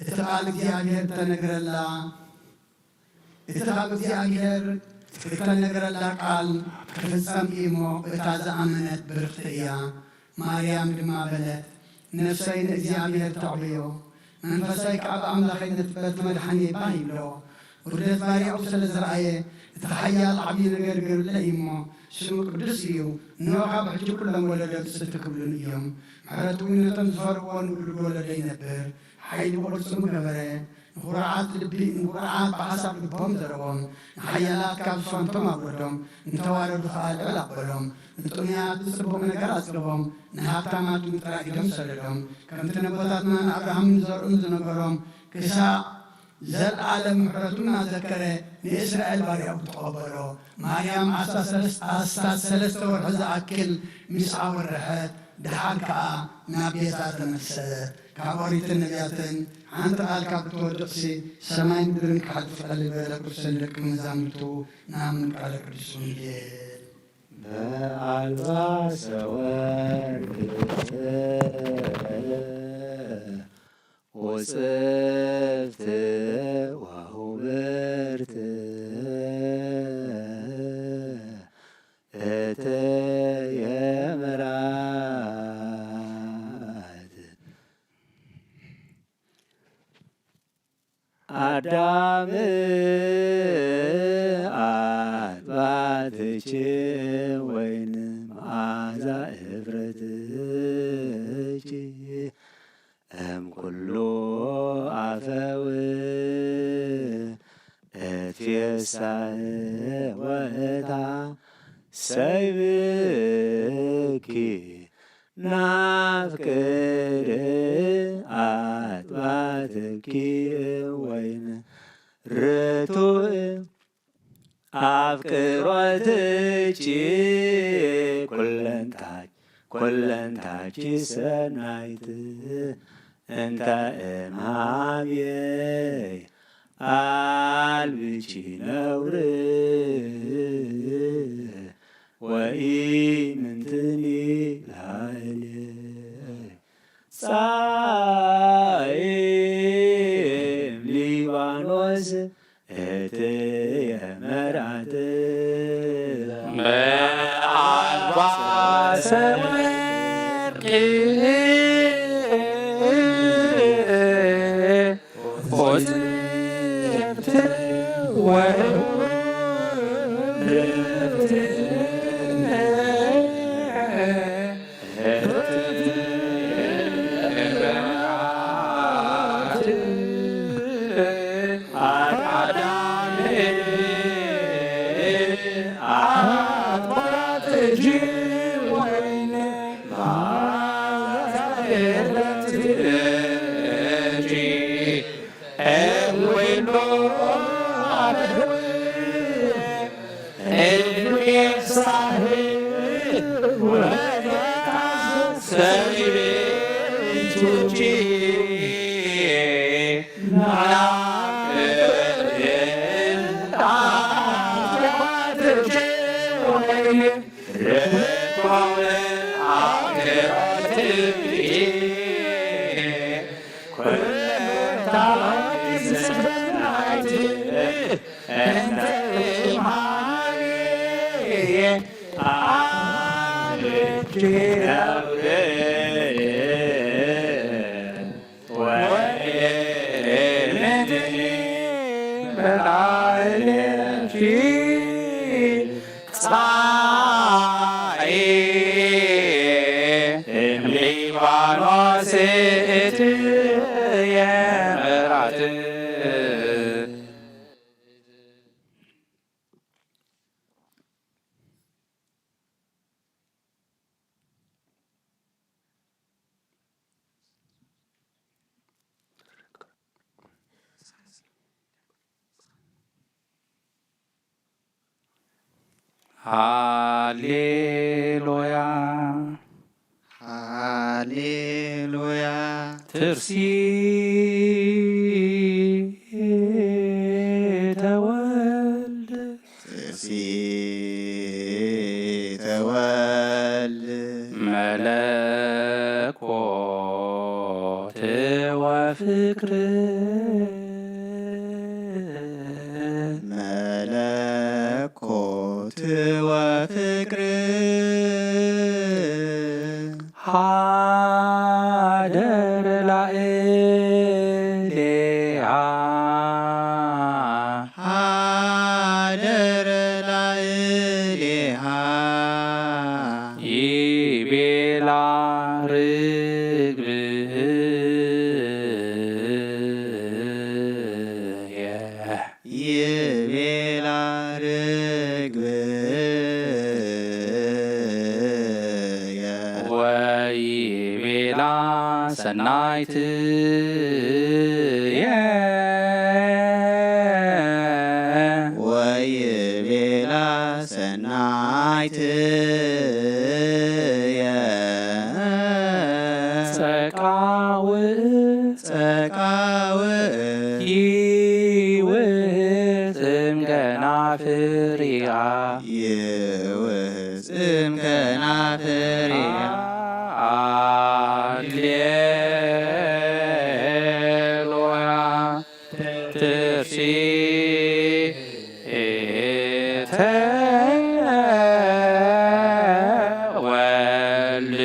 እቲ ቃል እግዚኣብሔር እተነግረላ፣ እቲ ካብ እግዚኣብሔር እተነግረላ ቃል ክፍጸም እዩ እሞ፣ እታ ዝኣመነት ብርኽቲ እያ።" ማርያም ድማ በለት፣ "ነፍሰይ ንእግዚኣብሔር ተዕብዮ፣ መንፈሰይ ከዓ ብኣምላኸይ ነቲ በቲ መድሓኒይ ባህ ይብሎ። ውርደት ባሪያኡ ስለ ዝረኣየ፣ እቲ ሓያል ዓብዪ ነገር ገይሩለይ እሞ፣ ስሙ ቅዱስ እዩ። እንሆ ካብ ሕጂ ኩሎም ወለዶ ብፅእቲ ክብሉን እዮም። ምሕረቱ እውን ነቶም ዝፈርዎ ንውሉድ ወለዶ ይነብር። ሓይሊ ብቕልፅሙ ገበረ። ንኹርዓት ልቢ፣ ንኹርዓት ብሓሳብ ልቦም ዘረዎም። ንሓያላት ካብ ዝፋንቶም ኣውረዶም። ንተዋረዱ ከዓ ልዕል ኣበሎም። ንጥሙያት ብፅቡቕ ነገር ኣፅገቦም። ንሃብታማት እውን ጥራይ ኢዶም ሰደዶም። ከምቲ ነቦታትና ንኣብርሃምን ንዘርኡን ዝነገሮም፣ ክሳዕ ዘለዓለም ምሕረቱ እናዘከረ ንእስራኤል ባሪያኡ ተቐበሎ። ማርያም ኣስታት ሰለስ-፣ ኣስታት ሰለስተ ወርሒ ዝኣክል ምስ ኣወረሐት፣ ደሓር ከኣ ናብ ቤታ ተመልሰት። ካብ ኦሪትን ነቢያትን ሓንቲ ቃል ካብ እትወድቕሲ፣ ሰማይ ምድርን ክሓልፍ ቀልል በለ። ክርስቶስ ንደቂ መዛሙርቱ ንኣምን ቃለ ቅዱስ ወንጌል። በኣልባሰ ወርቅ ውጽፍት ወሁብርት እተየ መርዓት። ኣዳም ኣጥባትች ወይን መዓዛ እፍረትች እም ኩሉ ኣፈው እትፌሳህ ወእታ ሰይብኪ ናፍቅድ ኣጥባትኪ ወይን ርቱዕ ኣፍቅሮትኪ ኩለንታች-፣ ኩለንታች ሰናይት እንተ እምሃብየይ ኣልብኪ ነውር ወኢምንትኒ ላዕሌ። ጻይም ሊባኖስ እትየ መርዓት በአልባሰ ወርቅ ፎስት ወ መላእክቲ ጻኢ እምሊባኖስ እትየ መራት። ሃሌሉያ። ሃሌሉያ። ትርሲተ ወልድ። ትርሲተ ወልድ። መለኮት ወፍቅር። መለኮት ወፍቅር። ሓደረ ላዕሌሃ። ሓደረ ላዕሌሃ። ይቤላ ርግብ። ይቤላ ርግብየ። ወይቤላ ሰናይትየ። ወይቤላ ሰናይትየ። ጸቃውእ ጸቃውእ ይውህጽ እምከናፍሪሃ። ይውህጽ እምከናፍሪሃ። ሃሌሉያ። ትርሲተ ወልድ።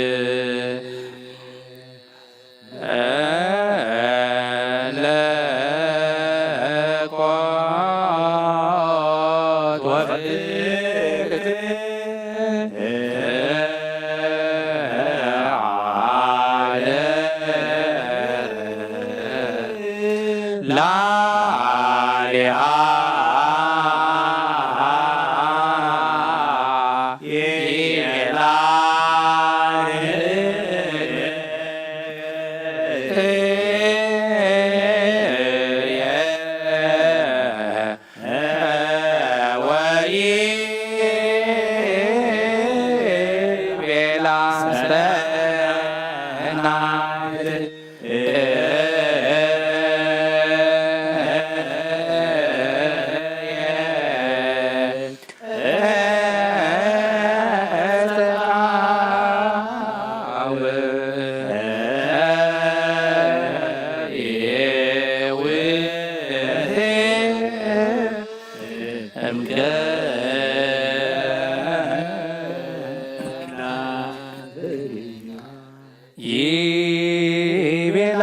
መለኮት ወፍቅር። ላሊሃ ይላል። ወይቤላ ሰናይት። ይቤላ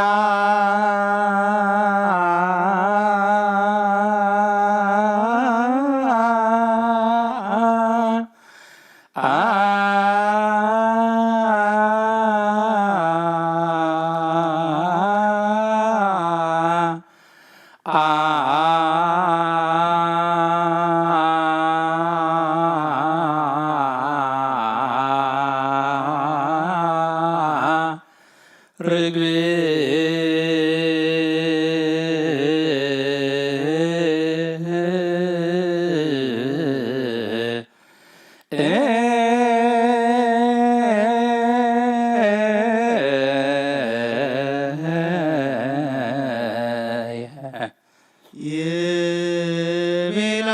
ርግብ። ይቤላ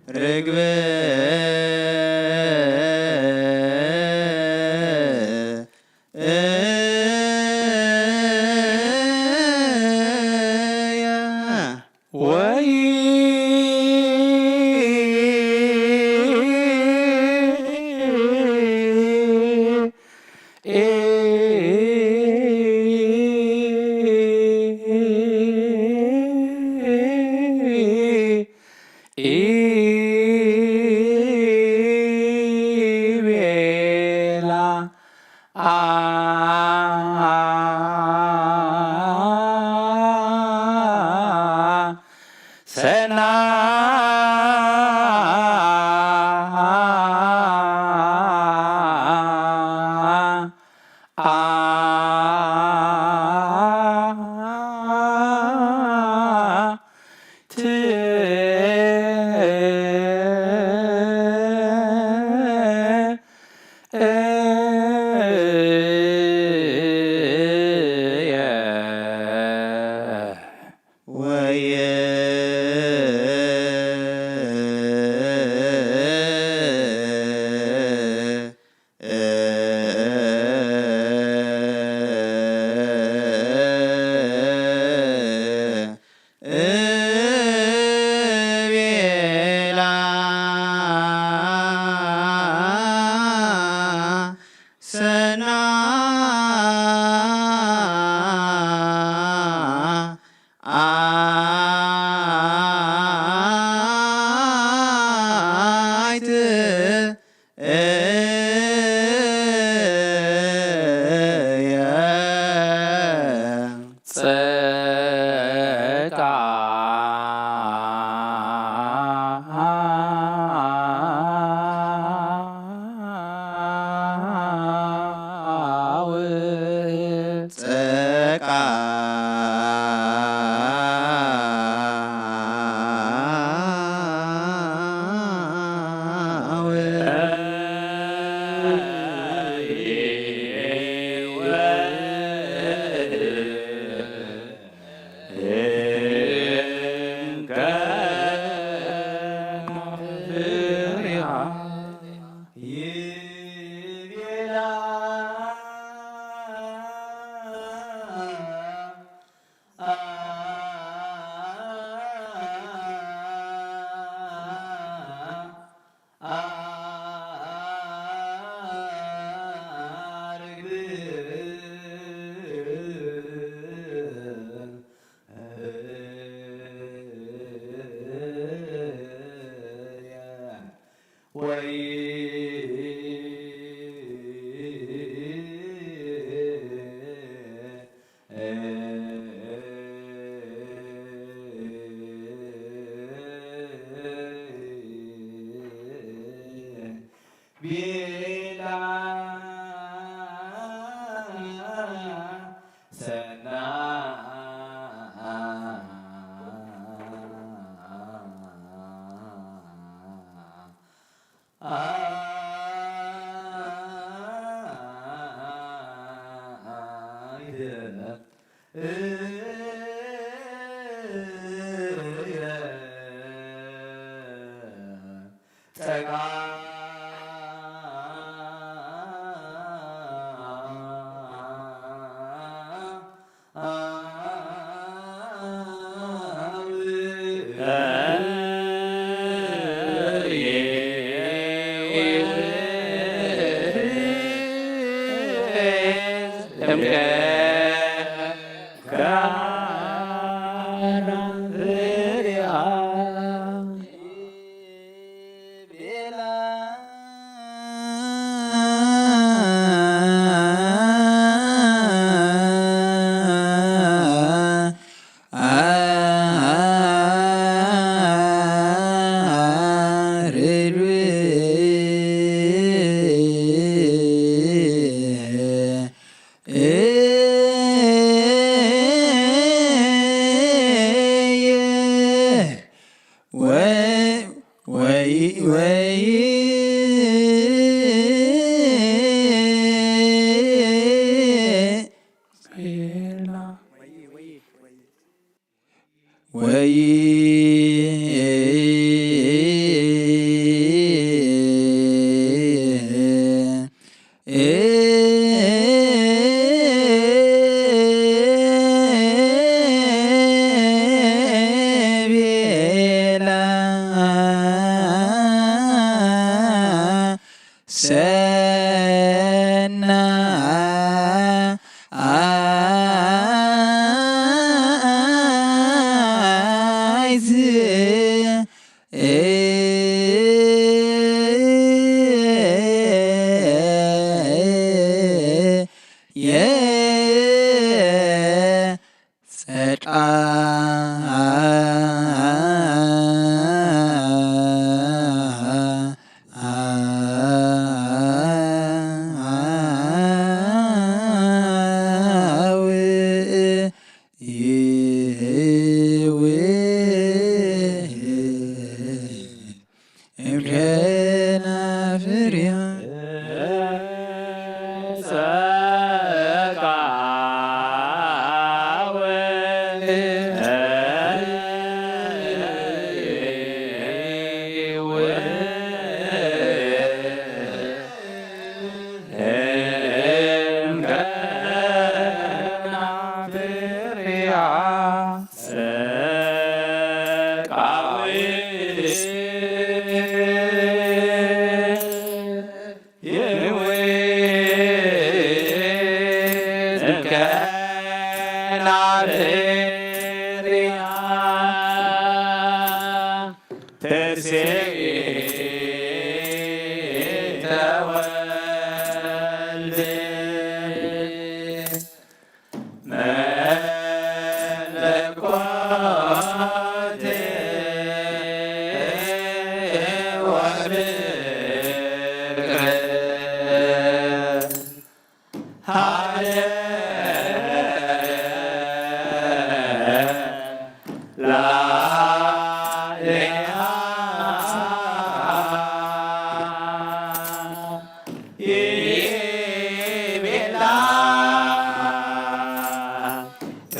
ርግብ። ቃ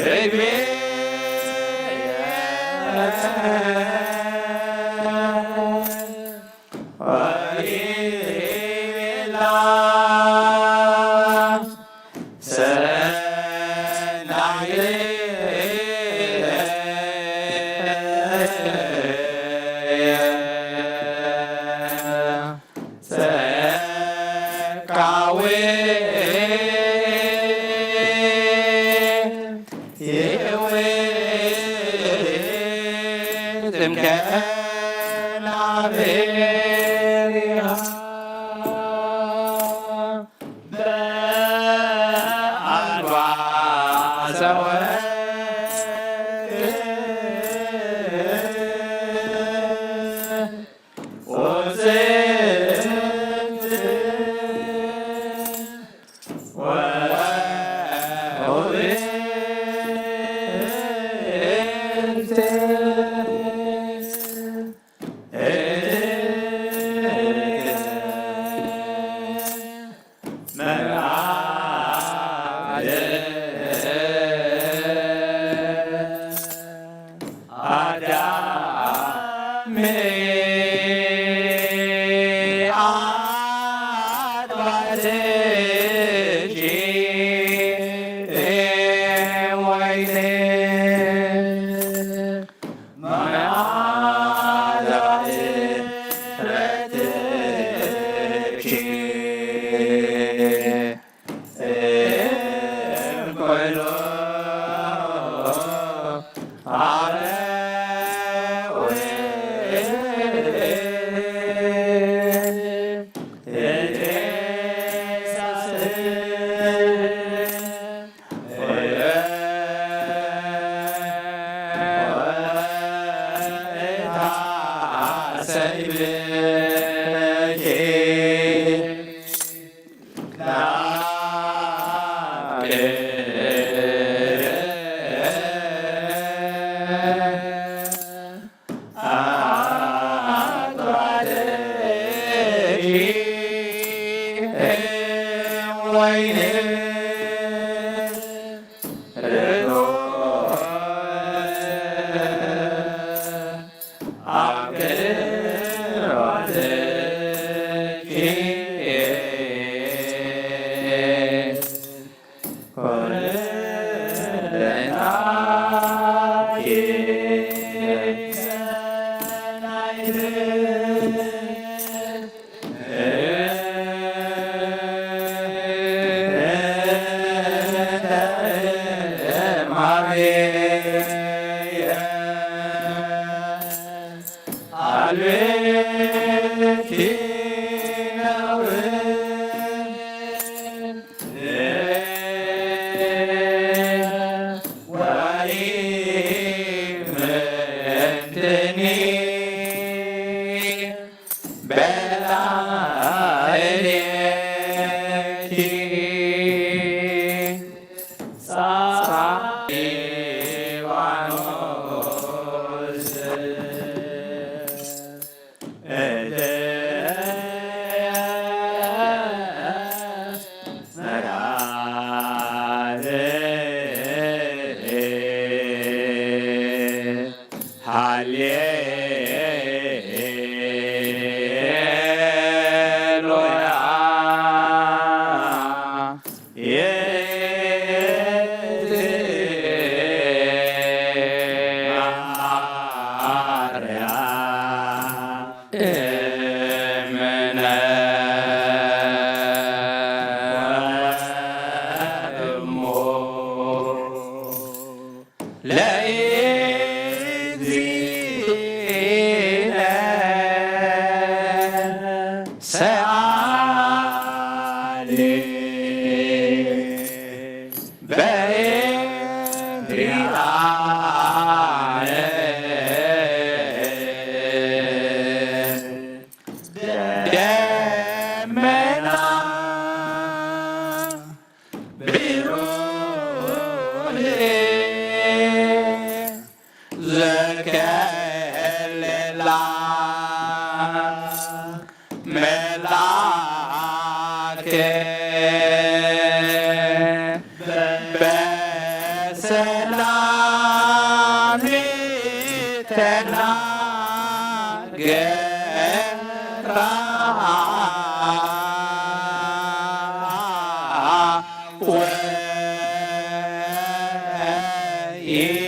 ርግቤ ሰላም ተናገራ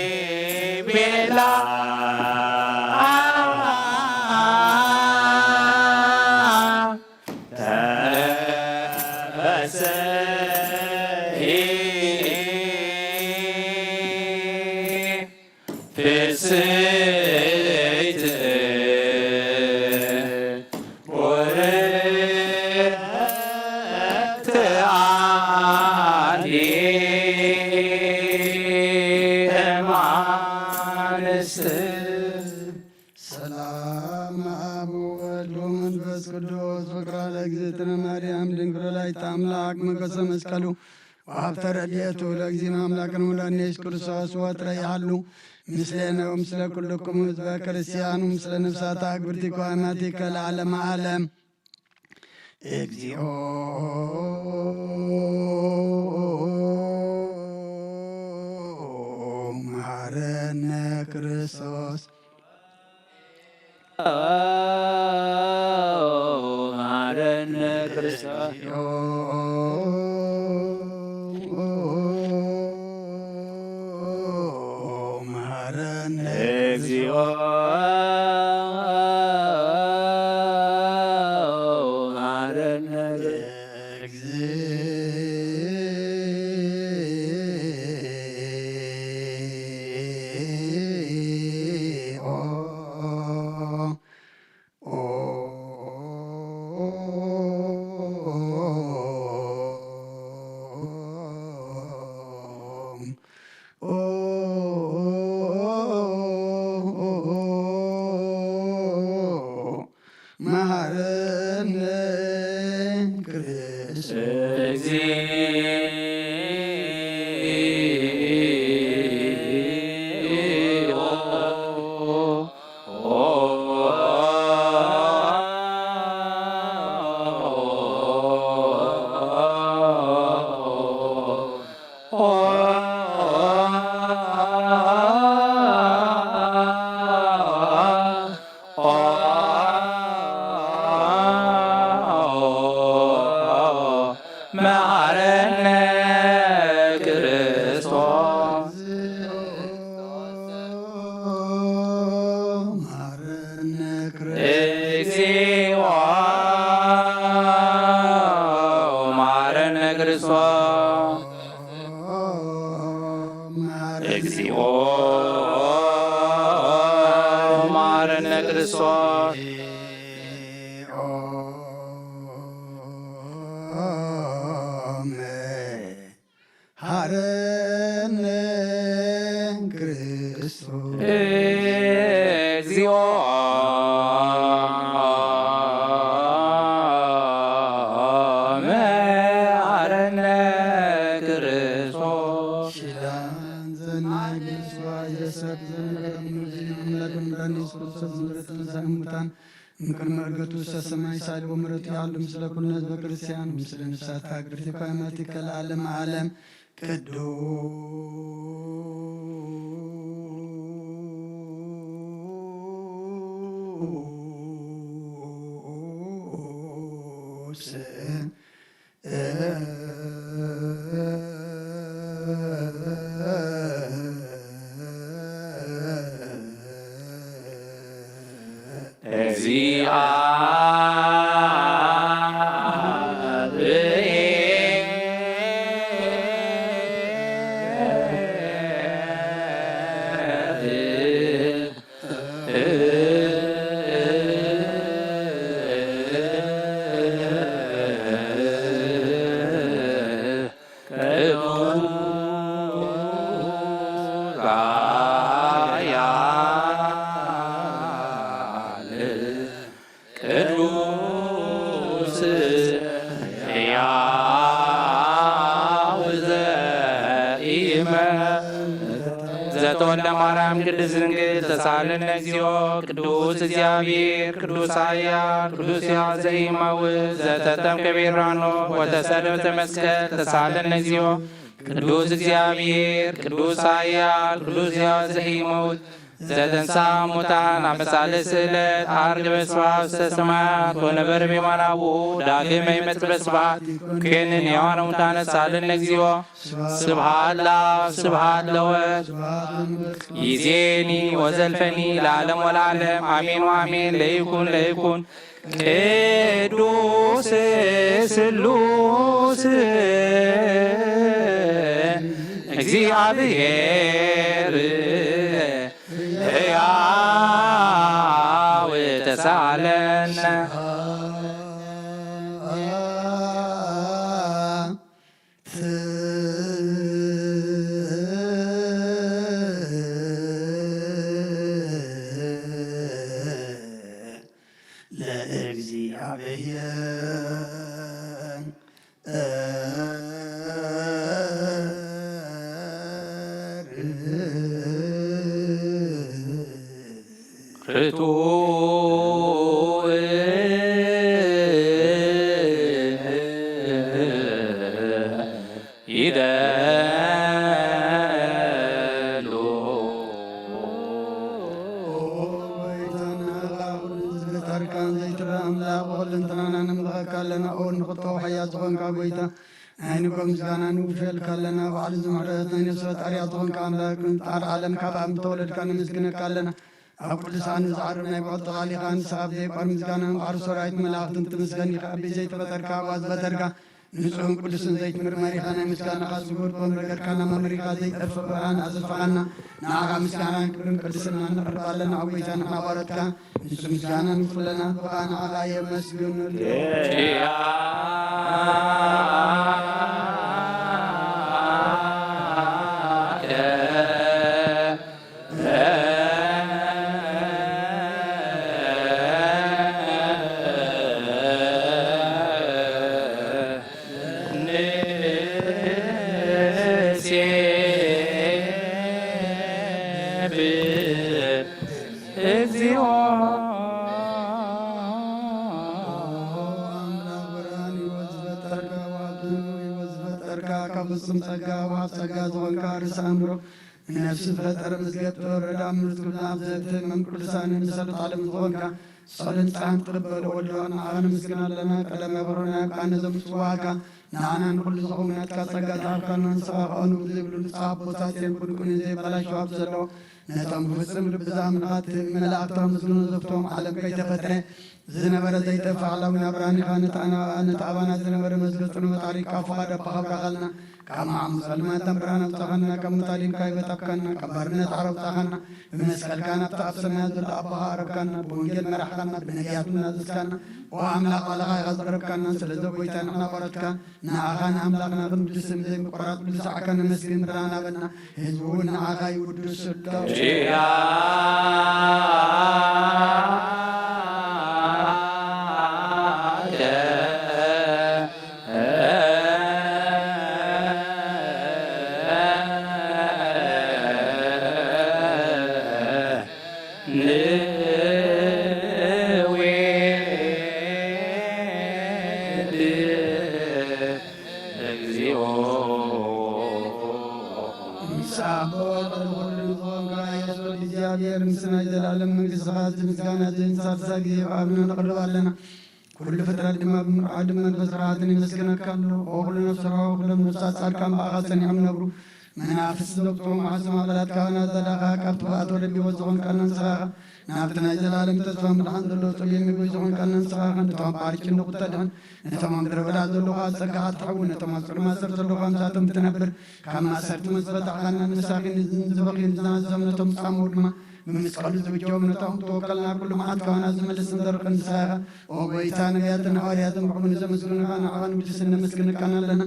ወይቤላ ተፈስሒ ፍስሕቲ ቡርክቲ ኣንቲ እም ኣንስት። ሰላም ኣብ ወወልድ ወመንፈስ ቅዱስ ፍቅራ ለእግዝእትነ ማርያም ድንግል ወላዲተ ኣምላክ መንፈሰ መስቀሉ ወሀብተ ረድኤቱ ለእግዚእነ አምላክነ ወላዲነ ኢየሱስ ክርስቶስ ወትረ ይሃሉ ምስሌነ ወምስለ ኩልክሙ ህዝበ ክርስቲያን ወምስለ ነፍሳተ አግብርቲከ ወአማቲከ ለዓለመ ዓለም። እግዚኦ መሐረነ ክርስቶስ። መሐረነ ክርስቶስ። መሐረነ እግዚኦ መሐረነ መሐረነ ክርስቶስ። እግዚኦ መሐረነ ክርስቶስ። መሐረነ ክርስቶስ። እግዚኦ መሐረነ ክርስቶስ። እግዚኦ መሐረነ ክርስቶስ። መሐረነ ክርስቶስ። እግዚኦ መሐረነ ክርስቶስ። ኪዳን ዘናይ ብስዋ የሰብ ዘመረም ሙዚን አምላክ መድኃኒት ኢየሱስ ክርስቶስ ምሕረት ትንሣኤ ሙታን እምቅድመ ዕርገቱ ውስተ ሰማይ ሳልቦ ምሕረቱ ይሃሉ ምስለ ኩልነ ህዝበ ክርስቲያን ምስለ ነፍሳት ሃገር ኢትዮጵያ ማቲከ ለዓለመ ዓለም። ቅዱስ ቅዱስ ሕያው ዘኢመ ዘተወልደ ማርያም ቅድስት ድንግል ተሳለነ እግዚኦ። ቅዱስ እግዚኣብሔር ቅዱስ ኃያል ቅዱስ ሕያው ዘኢመውት ዘተጠምቀ ቤራኖ ወተሰለበ መስቀል ተሳለነ እግዚኦ። ቅዱስ እግዚኣብሔር፣ ቅዱስ ኃያል፣ ቅዱስ ሕያው ዘኢይመውት፣ ዘተንሥአ እሙታን፣ አመሳለ ስእለት፣ አርግ በስብሐት ውስተ ሰማያት፣ ወነበረ በየማነ አቡሁ፣ ዳግመ ይመጽእ በስብሐት፣ ኩነኒ ሕያዋን እሙታን፣ አሳልነ እግዚኦ። ስብሐት ለአብ፣ ስብሐት ለወልድ፣ ይዜኒ ወዘልፈኒ ለዓለም ወለዓለም፣ አሜን ወአሜን። ለይኩን፣ ለይኩን። ቅዱስ ስሉስ እግዚአብሔር ሕያው ተሳለነ። ለእግዚአብሔር ርቱዕ ይደሉ። ጎይታና፣ ኩሉ ዝፈጠርካን ዘይትረአ ኣምላኽ፣ ብኹለንተናና ንምልኸካ ኣለና። ኦ ንኽቶ ሓያል ዝኾንካ ጎይታ፣ ናይ ንጎ ምስጋና ንውሸልካ ኣለና። ባዕሉ ዝምሕረት ናይ ነፍሲ ፈጣሪያ ዝኾንካ ኣምላኽ፣ ጣር ዓለም ካብ ኣብ ተወለድካ ነመስግነካ ኣለና። ኣብ ቅዱሳኑ ዝዓርብ ናይ ብዕል ተቓሊኻ፣ ንስኻ ብዘይቋር ምስጋና፣ ባሕሪ ሰራዊት መላእኽትን ትምስገን ኢኻ። ብዘይተፈጠርካ፣ ኣብኣ ዝፈጠርካ፣ ንጹሕን ቅዱስን ዘይትምርመር ኢኻ። ናይ ምስጋናኻ ስጉር ቶም ረገድካና መምሪኻ፣ ዘይጠፍእ ብርሃን ኣሰፋኻና። ንዓኻ ምስጋናን ክብርን ቅድስናን ነቕርብ ኣለና። ኣብ ጎይታ ንሕና ባሮትካ፣ ንሱ ምስጋና ንኹለና ብኸኣ ንዓኻ የመስግኑሉ። ንሴብህ እግዚኦ። ኣምላኽ ብርሃን ሕይወት ዝፈጠርካ፣ ወሃብቲ ህይወት ዝፈጠርካ፣ ካብ ፍጹም ጸጋ ወሃብ ጸጋ ዝኾንካ፣ ርእሰ ኣእምሮ ንነፍሲ ዝፈጠረ፣ መዝገብ ጥበብ ረዳ ምርት ኩልና፣ ኣብ ዘትእመም ቅዱሳን መሰረት ዓለም ዝኾንካ፣ ጸሎን ጻሕን ትቕበል ወልድ፣ ንዓኻ ነመስግን ኣለና። ቀዳማይ በሮና ካብ ነዞም ዝጽዋዕካ፣ ንዓና ንኹሉ ዝኸውን ናትካ ጸጋ ዝሃብካና፣ ንስኻ ከኣ ንቡር ዘይብሉ ንጹሕ ኣቦታት፣ ሴም ኩሉ ቅኑይ ዘይበላሾ ሃብቲ ዘለዎ፣ ነቶም ብፍጹም ልቢ ዝኣምኑኻ፣ እቲ መላእኽቲ ከመስግኑ ዘፍቶም፣ ዓለም ከይተፈጥረ ዝነበረ ዘይጠፍእ ሓላዊና ብርሃን ኢኻ። ነቲ ኣና-፣ ነቲ ኣባና ዝነበረ መዝገብ ጽኑዕ ታሪኽ ካብ ፍቓድ ኣቦኻ ኣብራኻልና። ካብ መዓሙቕ ጸልማት ናብ ብርሃን ኣውጻኻና፣ ካብ ሞት ኣድሒንካ ኣውጻኻና፣ ካብ ባርነት ሓራ ኣውጻኻና። ብመስቀልካ ናብቲ ኣብ ሰማያት ዘሎ ኣቦኻ ኣቕረብካና፣ ብወንጌል መራሕካና፣ ብነቢያት እውን ኣዘዝካና። ኦ ኣምላኽ፣ ባዕልኻ ኢኻ ዘቕረብካና። ስለዚ ጎይታ ንሕና ባሮትካ ንዓኻ ንኣምላኽና ክንውድስን ብዘይምቁራጽ ብልሳዕካ ነመስግን። ብርሃን ሃበና፣ ህዝቢ እውን ንዓኻ ይውድሱ ኣለዉ። ንዌድ እግዚኦ። ንስሓ በወልድ ንኹሉ ዝኾንካ ኢየሱስ ወዲ እግዚኣብሔር፣ ምስ ናይ ዘላለም መንግስትኻ፣ እዚ ምስጋና እዚ ንሳልሳይ ግዜ ኣብ ኣብና ነቕርብ ኣለና። ኩሉ ፍጥረት ድማ ብምርዓድን መንፈስ ርሃትን የመስግነካ ኣሎ። ኦ ኩሉ ነፍሲ ርሃው፣ ኩሎም ነፍሳት ጻድቃን ብኣኻ ጸኒዖም ነብሩ። መናፍስቲ ዘብጽሑ መዓስ ማዕበላት ካህናት ዘዳኻ፣ ካብ ጥፍኣት ወለዲ ወዝ ዝኾንካና ንስኻ ኢኻ። ናብቲ ናይ ዘላለም ተስፋ ምድሓን ዘለዎ ጸቢብ ምግቢ ዝኾንካና ንስኻ ኢኻ። ነቶም ባርጭ ንቑ ተድሕን፣ ነቶም ኣብ ምድረ በዳ ዘለዉ ኸኣ ጸጋኻ ትሕውን፣ ነቶም ኣብ ጽልማት ስር ዘለዉ ኸኣ ምሳቶም ትነብር። ካብ ማእሰርቲ መስ ፈታሕካና፣ ንመሳኺን ንዝበኽዩን ዝናዘዞም ነቶም ዝጻምኡ ድማ ብምስቀሉ ዝብጀዎም ነቶም ተወከልና ኩሉ መዓት ካህናት ዝመልስን ዘርቕን ንስኻ ኢኻ። ኦ ጎይታ፣ ነቢያትን ሃዋርያትን ብሕቡን ዘመስግኑኻ፣ ንዓኻ ንውድስን ነመስግነካን ኣለና።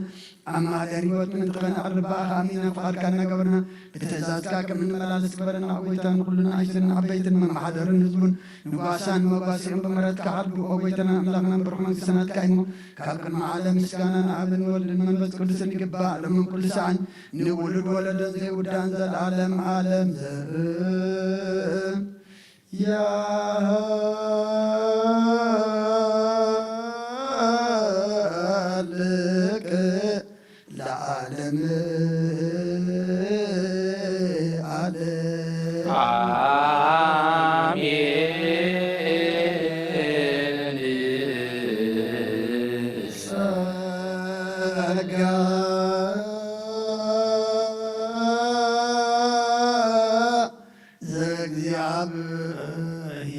ኣብ ማህደር ህይወት ምእንቲ ኸነዕርፍ ብኣኻ ኣሚንና ፍቓድካ እናገበርና ብትእዛዝካ ከም እንመላለስ ግበረና። ኦ ጎይታ፣ ንኹሉ ንኣሽቱን ንዓበይትን መመሓደርን ህዝቡን ንጓሳን መጓስዒን ብምሕረትካ ሓድጉ። ኦ ጎይታና ኣምላኽና፣ ብሩኽ መንግስቲ ናትካ እዩ እሞ፣ ካብ ቅድሚ ዓለም ምስጋና ንኣብን ወልድን መንፈስ ቅዱስን ይግባእ፣ ሎምን ኩሉ ሰዓን ንውሉድ ወለዶን ዘይውዳእን ዘለዓለም ዓለም። ዘእም ያሃልቅ ለዓለም። አሜን። ጸጋ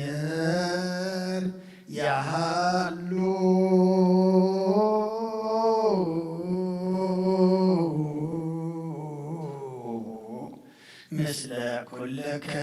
ዘእግዚኣብሔር ይሃሉ ምስለ ኩልክን።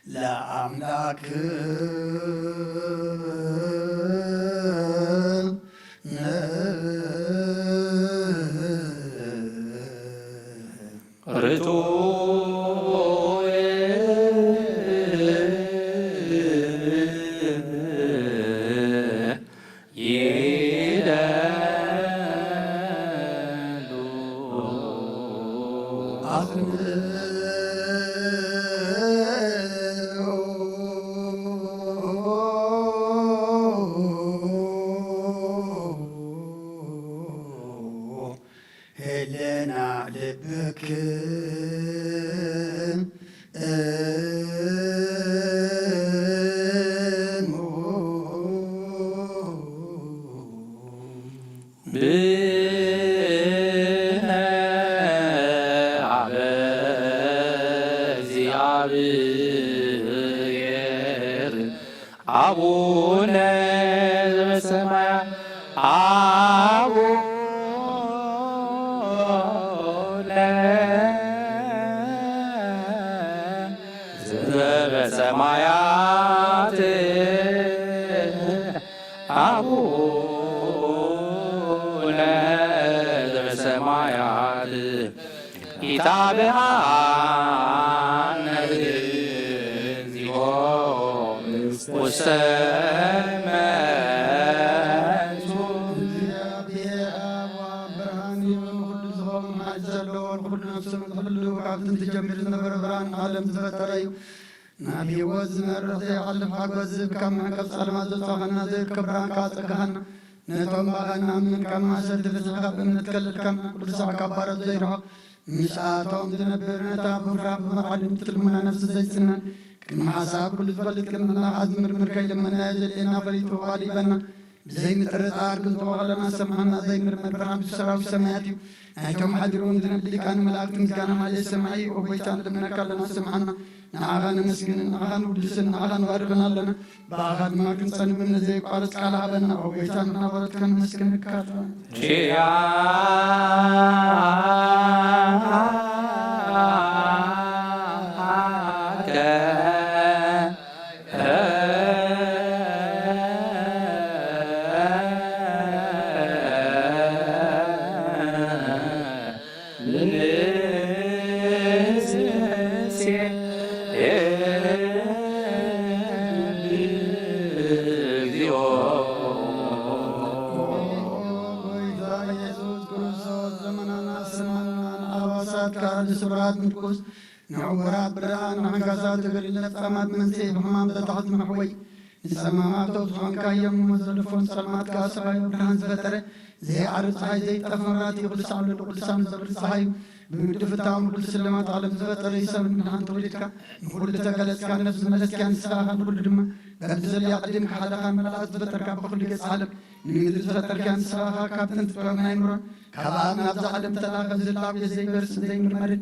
ለአምላክ ርቱ ይደሉ ህልና ልብክን እሙ ብነ አበ እግዚአብሔር አቡነ ዘበሰማያት አቡነ ዘበሰማያት አቡነ ዘበሰማያት ኢታብአነ እግዚኦ ውስተ መንሱ። እግዚኣብሔር ኣብ ብርሃን እዩ፣ ንኹሉ ዝኸውን ሓይሊ ዘለዎ፣ ንኹሉ ነፍሱ ንኹሉ ካብ ጥንቲ ጀሚሩ ዝነበረ ብርሃን ዓለም ዝፈጠረ እዩ። ናብ ህይወት ዝመርሕ ዘይሓልፍ ሓጎስ ዝህብ ካብ መዕቀብ ጸልማት ዘውጻእኻና ዘይርከብ ብርሃን ከኣ ጸጋኻና ነቶም ብኣኻ እንኣምን ካብ ማእሰርቲ ፈቲሕካ ብእምነት ከለልካና ቅዱሳት ካብ ባሮት ዘይርሕቕ ምስኣቶም ዝነብር ነታ ብፍርሃት ብመርዓድ እምንቲ ልሙና ነፍሲ ዘይጽነን ቅድሚ ሓሳብ ኩሉ ዝፈልጥ ቅድሚ ናኻ ዝምርምር ከይልመናዮ ዘድልየና ፈሊጡ ኣሊበና ብዘይምጥርጣር ክንጥወ ከለና ሰምዓና ዘይምርመር ብርሃን ሰራዊት ሰማያት እዩ። ናይቶም ሓዲሮም ዝነብ ሊቃነ መላእክት ምስጋና ማለት ሰማዒ ኦ ጎይታ ንልምነካ ኣለና ሰምዓና። ንዓኻ ነመስግንን ንዓኻ ንውድስን ንዓኻ ንባርኽን ኣለና። ብኣኻ ድማ ክንጸንብን ዘይቋረጽ ቃል ሃበና ኦ ጎይታ ንናበረትካ ነመስግንካ ኣለና። ኪያከ ንዕውራት ብርሃን፣ ንዓንካሳት እግሪ፣ ንለምጻማት መንጽሄ፣ ብሕማም ዘተሓዝኑ መሕወይ፣ ንጸማማት ተውጽሖን ካዮም ንሞት ዘለፎን ጸልማት ከኣ ሰብኣዊ ብርሃን ዝፈጠረ፣ ዘይዓርብ ጸሓይ፣ ዘይጠፍእ መብራህቲ፣ ኩሉ ሳዕ ወለዶ፣ ኩሉ ሳዕ ንዘብርህ ጸሓይ እዩ። ብምግዲ ፍታውን ኩሉ ስልማት ዓለም ዝፈጠረ እዩ። ሰብን ምድሓን ተወሊድካ፣ ንኹሉ ተገለጽካ፣ ነፍሲ መለስካ፣ ንስኻ ኢኻ ንኹሉ ድማ። በብዘለያ ቅድም ክሓለኻን መላእኽት ዝፈጠርካ፣ ብኹሉ ገጽ ዓለም ንምድሪ ዝፈጠርካ ንስኻ ኢኻ። ካብ ጥንቲ ጥበብን ኣይምሮን ካብ ኣብ ናብዛ ዓለም ተላኸ ዝላብ ዘይበርስን ዘይምርመርን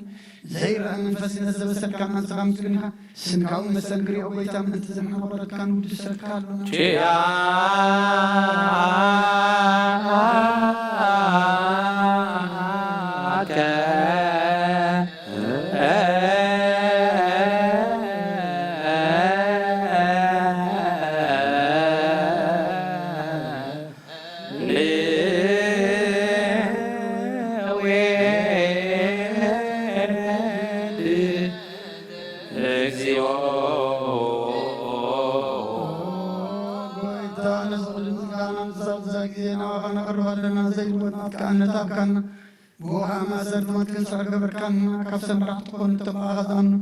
ዘይረአ መንፈስ ነዘበሰልካ ኣንስኻ ምስግንኻ ስምካውን መሰንግሪኦ ጎይታ ምእንቲ ዘምሓበረትካን ውድሰካ ኣሎና። ኪያከ ኣለና፣ ዘይልወጥ ናትካ እምነት ሃብካና። ብውሃ ማእሰርቲ ሞት ክንስዕር ገበርካና፣ ካብ ሰብ መራሕቲ ክኾኑ እቶም ብኣኻ ዝኣምኑ።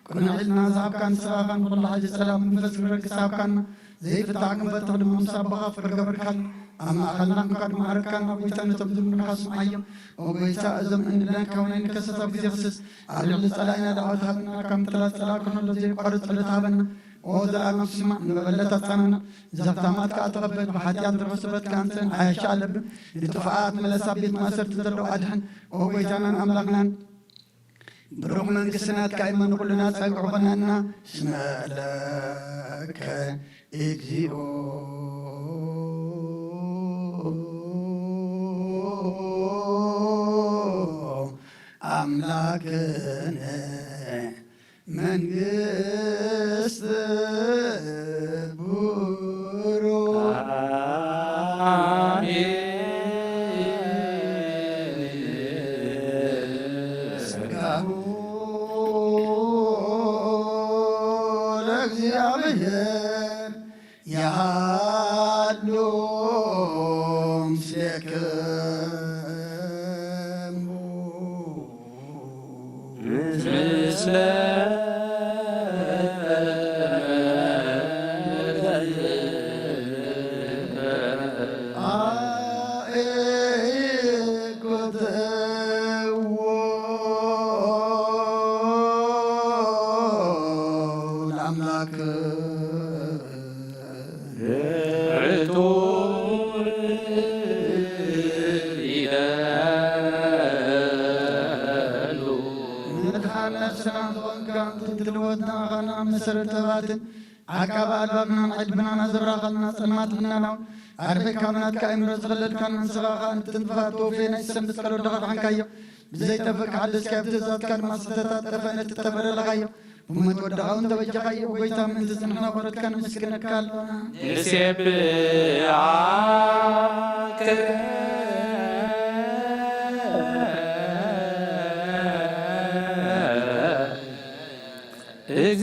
ቅኑዕ ኢልና ዝሃብካ ንስኻ ኢኻ፣ ንኹሉ ሓይሊ ጸላም መንፈስ ግብረ ግስ ሃብካና። ዘይፍታሕ ክንፈትሕ ድማ ምስ ኣቦኻ ፍቅር ገበርካና። ኣብ ማእኸልና ክንካ ድማ ዓረግካና፣ ጎይታ ነቶም ዝልምኑኻ ስምዓዮም። ኦ ጎይታ፣ እዞም እንብለን ካብ ናይ ንከሰት ኣብ ግዜ ክስስ ኣብ ልዕሊ ጸላኢና ዳዕወት ሃበና፣ ካብ ምጥላት ጸላኢ ክሕሎ ዘየቋርጽ ጸሎት ሃበና። ኦ ዘኣብ ስማዕ፣ ንመበለት ኣጻናና። ዘኽታማት ከኣ ተቐበል፣ ብሓጢኣት ንረኽሶ በትካ ኣንተን ዓያሻ ኣለብን። ንጥፋኣት መለሳ ቤት ማእሰርቲ ዘለዉ ኣድሕን። ኦ ጎይታናን ኣምላኽናን፣ ብሩኽ መንግስቲ ናትካ እሞ ንኹልና ጸግዒ ኾነና። ስመ ለከ እግዚኦ ኣምላክነ መንግስት ብሩክ። አሜን። ጸጋሁ ለእግዚአብሔር ያሃሉ ምስሌክሙ። ምስለ አእኩትዎ ለአምላክ። ዕቱብ ይደሉ። መድሓን ነፍስና ዝኾንካ፣ እንትልወጥና ኻና መሰረት ተባትን ዓቃብ ኣልባብናን ዕድብናን ኣዘብራኻልና ጸልማት ምናናውን ኣርሒቕካ ብናትካ ኣእምሮ ዝኸለልካን ንስኻ ኸኣ ንጥንጥፋት ተወፌ ናይ ሰንበት ጸሎት ደኻ ደሓንካዮ። ብዘይጠፍእ ክሓደስካዮ፣ ብትእዛዝካ ድማ ስሕተታት ጠፍአ ነቲ ጠፍአ ለለኻዮ። ብሞት ወድኻ እውን ተበጀኻዮ። ጎይታ፣ ምእንቲ ዝንሕና ቆረትካ ነመስግነካ ኣሎና። ንሴብዓከ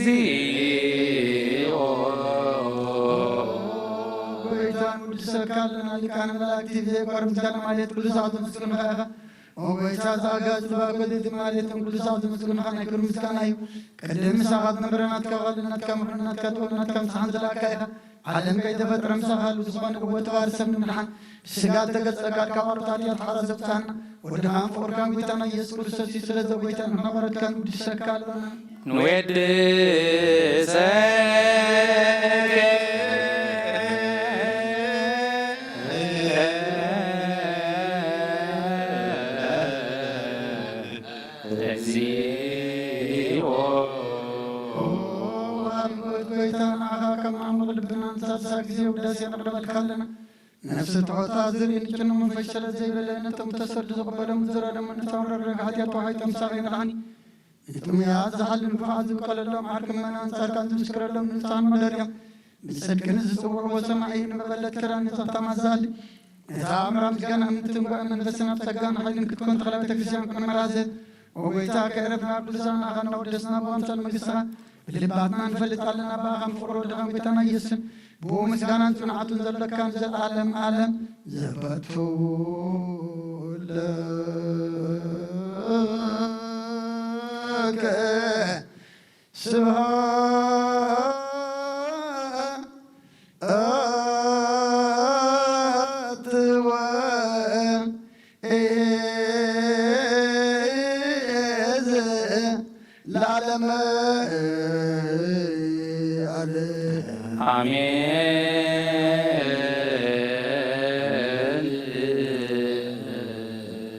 እግዚኦ። ጎይታ፣ ንውድሰካ ኣለና። ሊቃነ መላእክቲ ብዘየቋርጽ ምስጋና ማለት ቅዱሳት ምስጋናኻ ኢኻ። ኦ ጎይታ፣ እዚ ኣጋዚ ዝባጎ እዚ ማለት ቅዱሳት ምስጋናኻ ናይ ክብሪ ምስጋና እዩ። ቅድም ምሳኻ ዝነበረ ናትካ ቃል፣ ናትካ ምሕረት፣ ናትካ ጥበብ፣ ናትካ ምጽሓን ዘለኣካ ኢኻ። ዓለም ከይተፈጥረ ምሳኻ ህሉው ዝኾነ እወ ተዋሪ ሰብ ንምድሓን ብስጋ ዝተገልጸ ቃል ካብ ኣሮታት እያ ተሓራ ዘውፅኣና። ወድኻን ፍቕርካን ጎይታና ኢየሱስ ክርስቶስ እዩ። ስለዚ ጎይታ ንሕና ቆረትካ ንውድሰካ ኣሎና። ንወድሰከ እግዚኦ። ኦ ኣቦት ጎይታ፣ ንዓኻ ከም ዓሙቕ ልብና ንሳልሳይ ግዜ ውዳሴ ነቕርበልካ ኣለና። ነፍሲ ትሑታ ዝርኢ ንጭኑ መንፈስ ሸለል ዘይበለ፣ ነቶም ተሰዱ ዝቕበሎም ዝረደሙ፣ ነቶም ረግረግ ሓጢኣት ተዋሒጦም ሳቐይ ንድሓኒ። ንጥሙያት ዝሓሊ ንፉዓት ዝብቀለሎም፣ ዓርኪ ምእመናን ጻድቃን ዝምስክረሎም ንጹሓን መደርዮም። ብጽድቂ ንዝጽውዕዎ ሰማዒ ንመበለት ክዳን ንጽሕታ ማዛሊ። ነታ ኣምራ ምስጋና ምትንጓዕ መንፈስና ብጸጋን ሓይልን ክትኮን ተኽለ ቤተ ክርስቲያን ቅድመ ራዘት። ኦ ጎይታ፣ ከዕረፍና ቅዱሳን ኣኻና ወደስና ብኣምሳል መንግስትኻ። ብልባትና ንፈልጥ ኣለና ብኣኻን ፍቕሮ ወድኻን ጎይታና ኢየሱስን ብኡ ምስጋናን ጽንዓቱን ዘለካን ዘለዓለም ዓለም ዘበቱ ለከ ስብሐት ወ ለዓለመ ዓለም። አሜን።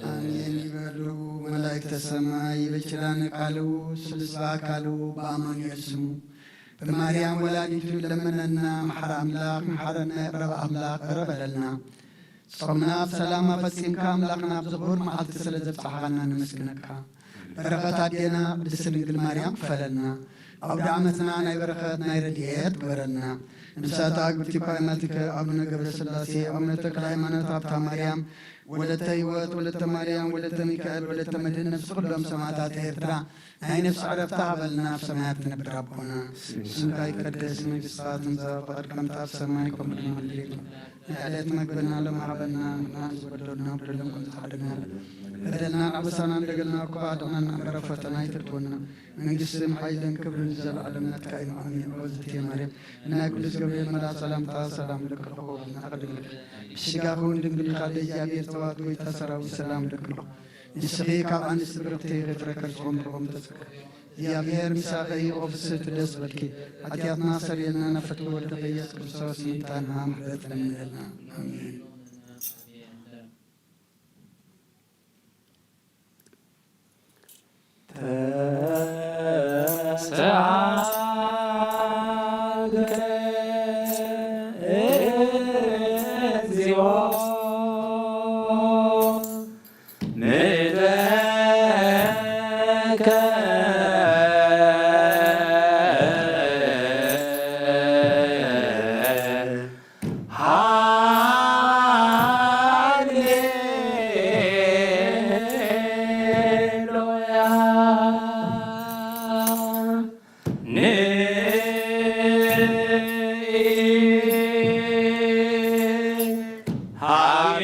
አሜን ይበሉ መላእክተ ሰማይ። በኪዳነ ቃሉ ስሉስ በአካሉ በአማኑኤል ስሙ በማርያም ወላዲቱ ለመነና። መሐረ አምላክ መሐረነ፣ ቅረበ አምላክ ቅረ በለልና። ጾምና ብሰላም ኣፈጺምካ ኣምላኽና ኣብዚ ክቡር መዓልቲ ስለ ዘብጻሕኻና ነመስግነካ። በረኸት ኣዴና ቅድስቲ ድንግል ማርያም ክፈለልና። ኣውደ ዓመትና ናይ በረኸት ናይ ረድኤት ግበረልና። ንብሳታ ግብቲ ኳይናቲከ ኣቡነ ገብረ ስላሴ፣ ኣቡነ ተክለ ሃይማኖት፣ ሃብታ ማርያም፣ ወለተ ህይወት፣ ወለተ ማርያም፣ ወለተ ሚካኤል፣ ወለተ መድህን ነፍሲ ኩሎም ሰማዕታት ኤርትራ ናይ ነፍሲ ዕረፍታ ሃበልና፣ ኣብ ሰማያት ትነብር ኣቦና። ስምካ ይቀደስ፣ መንግስትኻ ትምጻእ፣ ፍቓድካ ትምጻእ፣ ኣብ ሰማይ ከምኡ ድማ ኣብ ምድሪ ትኹን። ናይ ዕለት መግብና ሎሚ ሃበና፣ ንሕና ንዝበደሉና በደሎም ከም ዝሓደግና፣ በደልና ኣበሳና እንደገልና እኮ ኣድሕነና እምበር፣ ኣብ ፈተና ኣይተእትወና። መንግስትን ሓይልን ክብርን ንዘለዓለም ናትካ እዩ። ኣሜን። ኦ ዝትየ ማርያም፣ ናይ ቅዱስ ገብርኤል መልኣክ ሰላምታ ሰላም እልክልኪ፣ ብናትኪ ድንግል፣ ብስጋኺ እውን ድንግል ኢኺ፣ ኣደ እግዚኣብሔር ጸባኦት ጎይታ ሰራዊት ሰላም እልክልኪ። ንስኺ ካብ ኣንስቲ ብርኽቲ ኢኺ፣ ፍረ ከርስኺ እውን ብርኹም ተጸገ። እግዚኣብሔር ምሳኺ እዩ። ኦ ፍስሕቲ ደስ በልኪ፣ ሓጢኣትና ሰሪየልና፣ ናብ ፍትሒ ወልድኺ ኢየሱስ ክርስቶስ ይምጣና፣ ምሕረት ለምንልና። ኣሜን። ተስዓልከ እግዚኦ ንደከ ሃሌሉያ። ንኢ ሃቤ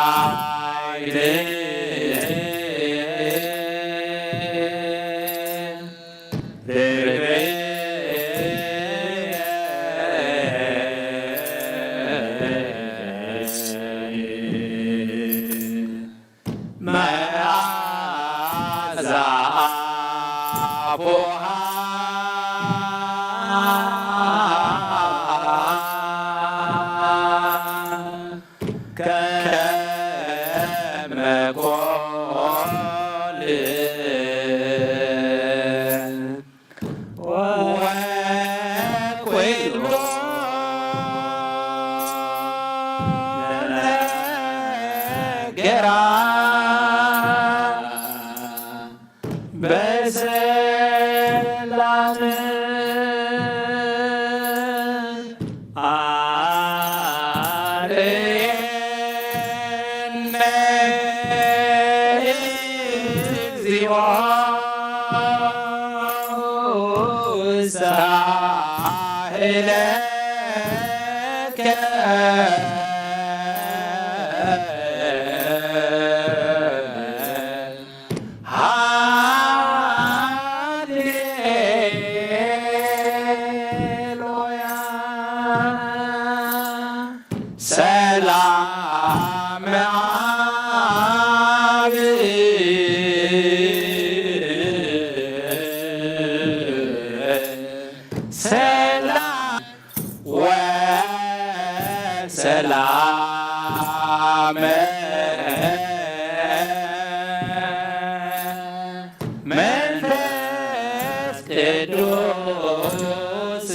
ሰናይ መዓዛ ኣፉሃ ከመ ቆልዕ ወኩሉ ነገራ በሰላም አርየነ እግዚኦ ሳህለከ። ሃሌሉያ። ሰላም አብ ሰላም ወሰላም መንፈስ ቅዱስ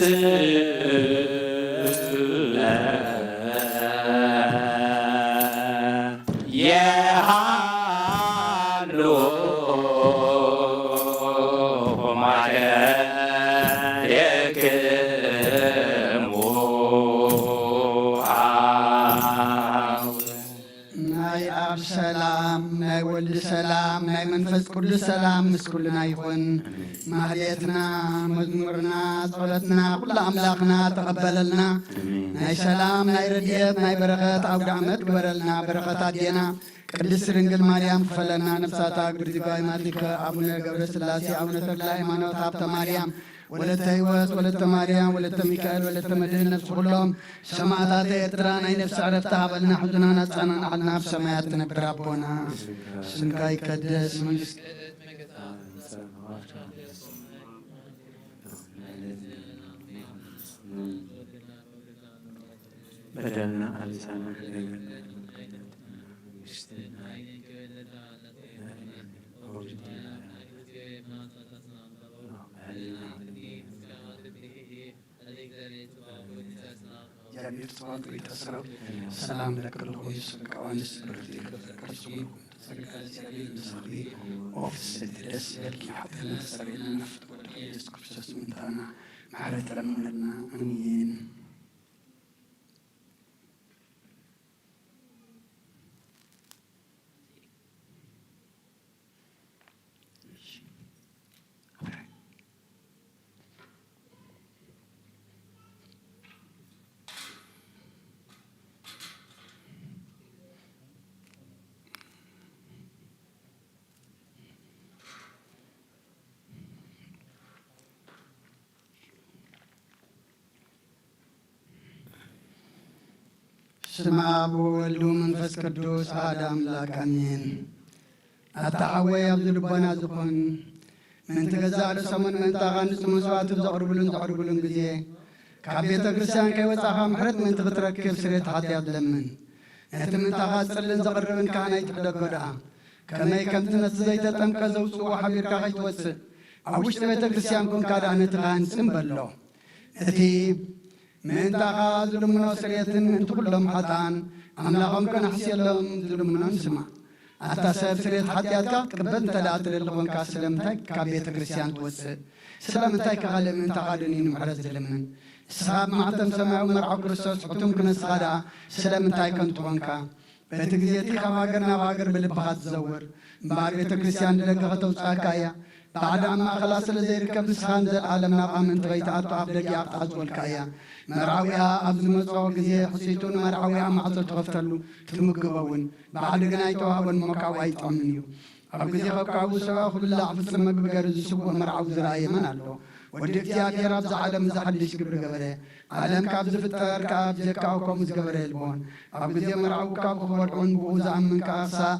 የሃሉ ማሕሌክሙ አብ ናይ ኣብ ሰላም፣ ናይ ወልድ ሰላም፣ ናይ መንፈስ ቅዱስ ሰላም ምስ ኩልና ይኹን። ማህሌትና፣ መዝሙርና፣ ጸሎትና ኩሉ ኣምላኽና ተቐበለልና። ናይ ሰላም፣ ናይ ረድኤት፣ ናይ በረኸት ኣውደ ዓመት ግበረልና። በረኸት ኣዴና ቅድስት ድንግል ማርያም ክፈለና። ነፍሳታ ቅዱስ ዲባይ ማቲከ፣ ኣቡነ ገብረ ስላሴ፣ ኣቡነ ተክለ ሃይማኖት፣ ሃብተ ማርያም፣ ወለተ ህይወት፣ ወለተ ማርያም፣ ወለተ ሚካኤል፣ ወለተ መድህን፣ ነፍሲ ኩሎም ሰማዕታት ኤርትራ ናይ ነፍሲ ዕረፍቲ ሃበልና፣ ሕዙናና ኣጸናንዓልና፣ ኣብ ሰማያት ትነብር ኣቦና፣ ስምካ ይቀደስ፣ መንግስት በደልና ኣልሳና እግዚኣብሔር ጽባሕ ጎይታ ሰራዊት ሰላም ለክልኹ ይስብከ ኣዋንስ ብርቲ ክብር ቅዱስ ይኹን። ጸጋ እግዚኣብሔር ምሳኺ። ኦፍስ ደስ ይበልኪ ሓጥና ሰሪና ናፍት ወድኺ ኢየሱስ ክርስቶስ ምንታና ምሕረት ለምንና። ኣሜን። ስም ኣብ ወወልድ ወመንፈስ ቅዱስ ኣሐደ ኣምላክ ኣሜን። ኣታ ሓወይ ኣብዚ ልቦና ዝኾን ምእንቲ ገዛእ ርእሶምን ምእንታኻ ንጹህ መስዋዕቲ ዘቕርብሉን ዘቕርብሉን ግዜ ካብ ቤተ ክርስቲያን ከይወጻኻ ምሕረት ምእንቲ ክትረክብ ስርየት ሓጢኣት ለምን። ነቲ ምእንታኻ ዝጽልን ዘቕርብን ካህን ኣይትሕደጎ ደኣ። ከመይ ከምቲ ነቲ ዘይተጠምቀ ዘውጽእዎ ሓቢርካ ከይትወጽእ ኣብ ውሽጢ ቤተ ክርስቲያን ኮንካ ደኣ ነቲ ካህን ጽን በሎ። እቲ ምእንታኻ ዝልምኖ ስርየትን ምእንቲ ኩሎም ሓጥኣን ኣምላኾም ከነሕስየሎም ዝልምኖን ስማዕ። ኣታ ሰብ ስርየት ሓጢኣትካ ክትቅበል እንተ ደኣ ትደሊ ኾንካ ስለምንታይ ካብ ቤተ ክርስቲያን ትወጽእ? ስለምንታይ ከ ካልእ ምእንታኻ ደንዩ ንምሕረት ዝልምን? ንስኻ ኣብ ማሕተም ሰማያዊ መርዓዊ ክርስቶስ ሕቱም ክነስኻ ደኣ ስለምንታይ ከንቱ ኾንካ? በቲ ግዜ እቲ ካብ ሃገር ናብ ሃገር ብልብኻ ትዘውር እምበኣር ቤተ ክርስቲያን ንደገ ከተውጽኣካ እያ። ባዕዲ ኣብ ማእኸላ ስለ ዘይርከብ ንስኻ ንዘለኣለም ናብኣ ምእንቲ ከይትኣቱ ኣፍ ደጊኣ ክትዓጽወልካ እያ። መርዓዊኣ ኣብ ዝመጽኦ ግዜ ሕጽይቱ ንመርዓዊኣ ማዕጾ ትኸፍተሉ ትምግቦ እውን ባዕዲ ግን ኣይተዋህቦን እሞ ካብኡ ኣይጥዕምን እዩ። ኣብ ግዜ ከብካቡ ሰብኣ ክብላዕ ፍጹም መግቢ ገይሩ ዝስውእ መርዓዊ ዝረኣየ መን ኣሎ? ወዲ እግዚኣብሔር ኣብዚ ዓለም እዚ ሓድሽ ግብሪ ገበረ። ዓለም ካብ ዝፍጠር ከኣ ብጀካኡ ከምኡ ዝገበረ የልቦን። ኣብ ግዜ መርዓዊ ካብ ክበልዑን ብኡ ዝኣምን ከኣ ክሳዕ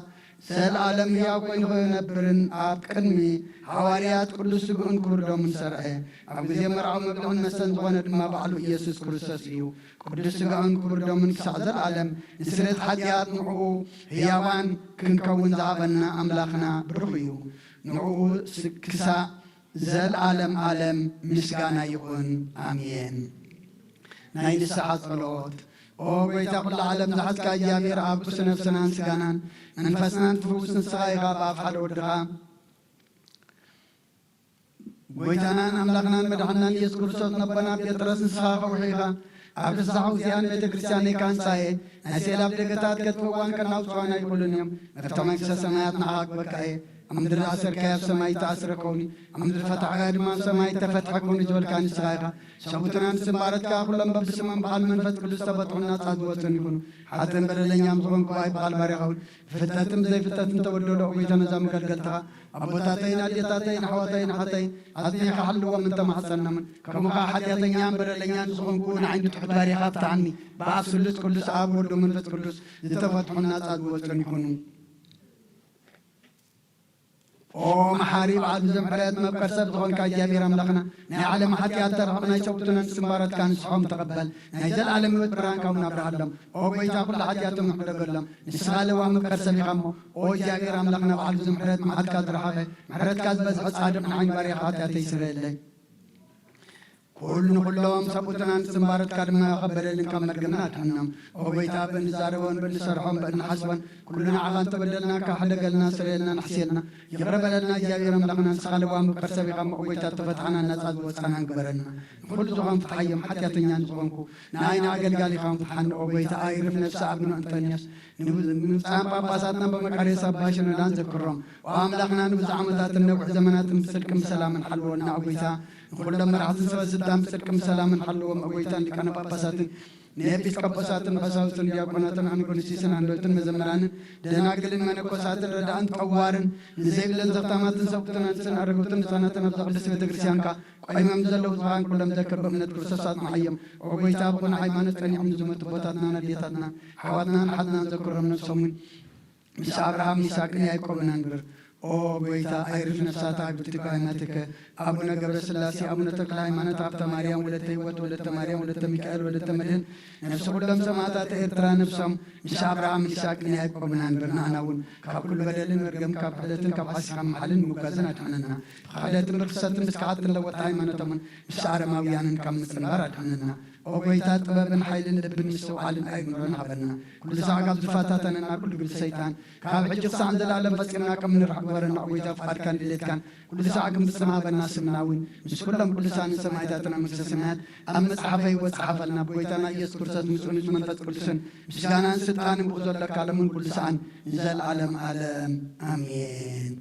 ዘለኣለም ህያው ኮይኑ ክነብርን ኣብ ቅድሚ ሓዋርያት ቅዱስ ስግኡን ክቡር ደሙን ሰርዐ። ኣብ ግዜ መርዓዊ መብልዕን መስተን ዝኾነ ድማ ባዕሉ ኢየሱስ ክርስቶስ እዩ። ቅዱስ ስጋኡን ክቡር ደሙን ክሳዕ ዘለኣለም ንስርየት ሓጢኣት ንዕኡ ህያዋን ክንከውን ዝሃበና ኣምላኽና ብሩኽ እዩ። ንዕኡ ስ-፣ ክሳዕ ዘለኣለም ኣለም ምስጋና ይኹን። ኣሜን። ናይ ንስሓ ጸሎት። ኦ ጎይታ ኩሉ ዓለም ዝሓዝካ እግዚኣብሔር ኣብ ቅዱስ ነፍስናን ስጋናን መንፈስናን ትፍውስ ንስኻ ኢኻ ብኣፍ ሓደ ወድኻ። ጎይታናን ኣምላኽናን መድሓንናን ኢየሱስ ክርስቶስ ነቦና ጴጥሮስ ንስኻ ከውሒ ኢኻ። ኣብ ርስሓ ውፅኣን ቤተ ክርስቲያነይ ካንጻየ ናይ ሴላፍ ደገታት ከጥፍእዋን ከናውፅዋን ኣይኽእሉን እዮም። መፍትሒ መንግስተ ሰማያት ንዓኻ ክበካ እየ። ኣብ ምድሪ ዝኣሰርካዮ ኣብ ሰማይ ይተኣስረ ከውኒ፣ ኣብ ምድሪ ፈታሕካዮ ድማ ኣብ ሰማይ ይተፈትሐ ከውኒ ዝበልካ ንስኻ ኢኻ። ሰቡትና ንስምባረትካ ኩሎም በብስሞም በዓል መንፈስ ቅዱስ ተፈትሑን ናጻ ዝወፅን ይኹኑ። ሓጥእን በደለኛም ዝኾንኩ ኣይ በዓል ባርያኻ እውን ብፍልጠትን ብዘይፍልጠትን ተበደሎ። ጎይታ ነዛ መገልገልትኻ ኣቦታተይን ኣዴታተይን ኣሕዋተይን ኣሓተይን ኣጽኒዕካ ሓልዎም እንተማሕጸናምን፣ ከምኡ ኸኣ ሓጢኣተኛን በደለኛን ዝኾንኩ ንዓይኒ ትሑት ባርያኻ ፍትሓኒ። ብኣብ ስሉስ ቅዱስ ኣብ ወልድ መንፈስ ቅዱስ ዝተፈትሑን ናጻ ዝወጹን ይኹኑ። ኦ መሓሪ በዓል ብዙሕ ምሕረት መፍቀር ሰብ ዝኾንካ እግዚኣብሔር ኣምላኽና፣ ናይ ዓለም ሓጢኣት ተርሕቕ ናይ ሰብኡትናን ስምባራትካ ንስሖም ተቐበል። ናይ ዘለኣለም ህይወት ብርሃን ካብኡ ኣብርሃሎም። ኦ ጎይታ ኩሉ ሓጢኣቶም ንሕደገሎም። ንስኻ ለዋህ መፍቀር ሰብ ኢኻ እሞ፣ ኦ እግዚኣብሔር ኣምላኽና በዓል ብዙሕ ምሕረት መዓትካ ዝረሓቐ፣ ምሕረትካ ዝበዝሐ ጻድቕ ንዓይኒ ባርያኻ ሓጢኣተይ ይስረየለይ። ኩሉ ንኹሎም ሰብኡትናን ስምባራትካ ድማ ካብ በደልን ካብ መርገምን ኣድሕኖም። ኦ ጎይታ ብእንዛረቦን ብእንሰርሖን ብእንሓስቦን ኩሉ ንዓኻ እንተበደልናካ ሕደገልና፣ ስረየልና፣ ንሕስየልና፣ ይቕረ በለልና። እግዚኣብሔር ኣምላኽና ንስኻ ለዋህ መፍቀር ሰብ ኢኻ እሞ፣ ኦ ጎይታ ተፈትሓና ናጻ ዝወጻናን ግበረና። ንኹሉ ዝኾን ፍትሓዮም ሓጢኣተኛ ንዝኾንኩ ንዓይኒ ኣገልጋሊኻ ፍትሓኒ። ኦ ጎይታ ኣይርፍ ነፍሲ ኣቡነ እንጠንዮስ ንብፁዓን ጳጳሳትና በመቃርዮስ ኣባ ሽኖዳን ዘክሮም። ኦ ኣምላኽና ንብዙሕ ዓመታትን ነዊሕ ዘመናትን ብጽድቅን ብሰላምን ሓልወና። ኦ ጎይታ ንኹሎም መራሕትን ሰበ ስልጣን ብጽድቅን ብሰላምን ሓልዎም። ኦ ጎይታ ንሊቃነ ጳጳሳትን ንኤጲስቆጶሳትን ቀሳውስትን ዲያቆናትን ኣንጎንሲስን ኣንዶትን መዘምራንን ደናግልን መነኮሳትን ረዳእን ጠዋርን ንዘይብለን ዘኽታማትን ሰብኡትን ኣንስትን ኣረገውትን ህፃናትን ኣብዛ ቅድስት ቤተ ክርስቲያንካ ቆይሞም ዘለዉ ህዝብኻን ኩሎም ዘክር ብእምነት ክርስቶስ ኣጽንዓዮም። ኦ ጎይታ ብቑኑዕ ሃይማኖት ጸኒዖም ንዝሞቱ ኣቦታትናን ኣዴታትናን ኣሕዋትናን ኣሓትናን ዘክሮም ነብሶምን ምስ ኣብርሃም ይስሐቅን ያዕቆብን ኣንብር። ኦ ጎይታ ኣይርፍ ነፍሳታ ብትካይ መትከ ኣቡነ ገብረ ስላሴ ኣቡነ ተክለ ሃይማኖት ሃብተ ማርያም ወለተ ህይወት ወለተ ማርያም ወለተ ሚካኤል ወለተ መድህን ነፍሲ ኩሎም ሰማዕታት ኤርትራ ነብሶም ምስ ኣብርሃም ይስሐቅን ያዕቆብን ኣንብር። ንኣና እውን ካብ ኩሉ በደልን መርገም ካብ ክሕደትን ካብ ዓሲኻን መሓልን ምጓዝን ኣድሕነና። ብክሕደትን ብርክሰትን ብስክሓትን ለወጥቲ ሃይማኖቶምን ምስ ኣረማውያንን ካብ ምጽንባር ኣድሕነና። ኦ ጎይታ፣ ጥበብን ሓይልን ልብን ምስትውዓልን ኣይምሮን ሃበና። ኩሉ ሳዕ ካብ ዝፈታተነና ኩሉ ግብሪ ሰይጣን፣ ካብ ሕጂ ክሳዕ ንዘለኣለም ፈጺምና ከም ንርሕቕ ግበረና። ኦ ጎይታ፣ ፍቓድካን ድሌትካን ኩሉ ሳዕ ክንፍጽም ሃበና። ስምና እውን ምስ ኩሎም ቅዱሳንን ሰማዕታትን ኣብ መንግስተ ሰማያት ኣብ መጽሓፈ ህይወት ጸሓፈልና። ብጎይታና ኢየሱስ ክርስቶስ፣ ምስ ጽኑዕ መንፈስ ቅዱስን ምስጋናን ስልጣንን ብኡ ዘለካ ሎምን ኩሉ ሳዕን ንዘለኣለም ዓለም ኣሜን።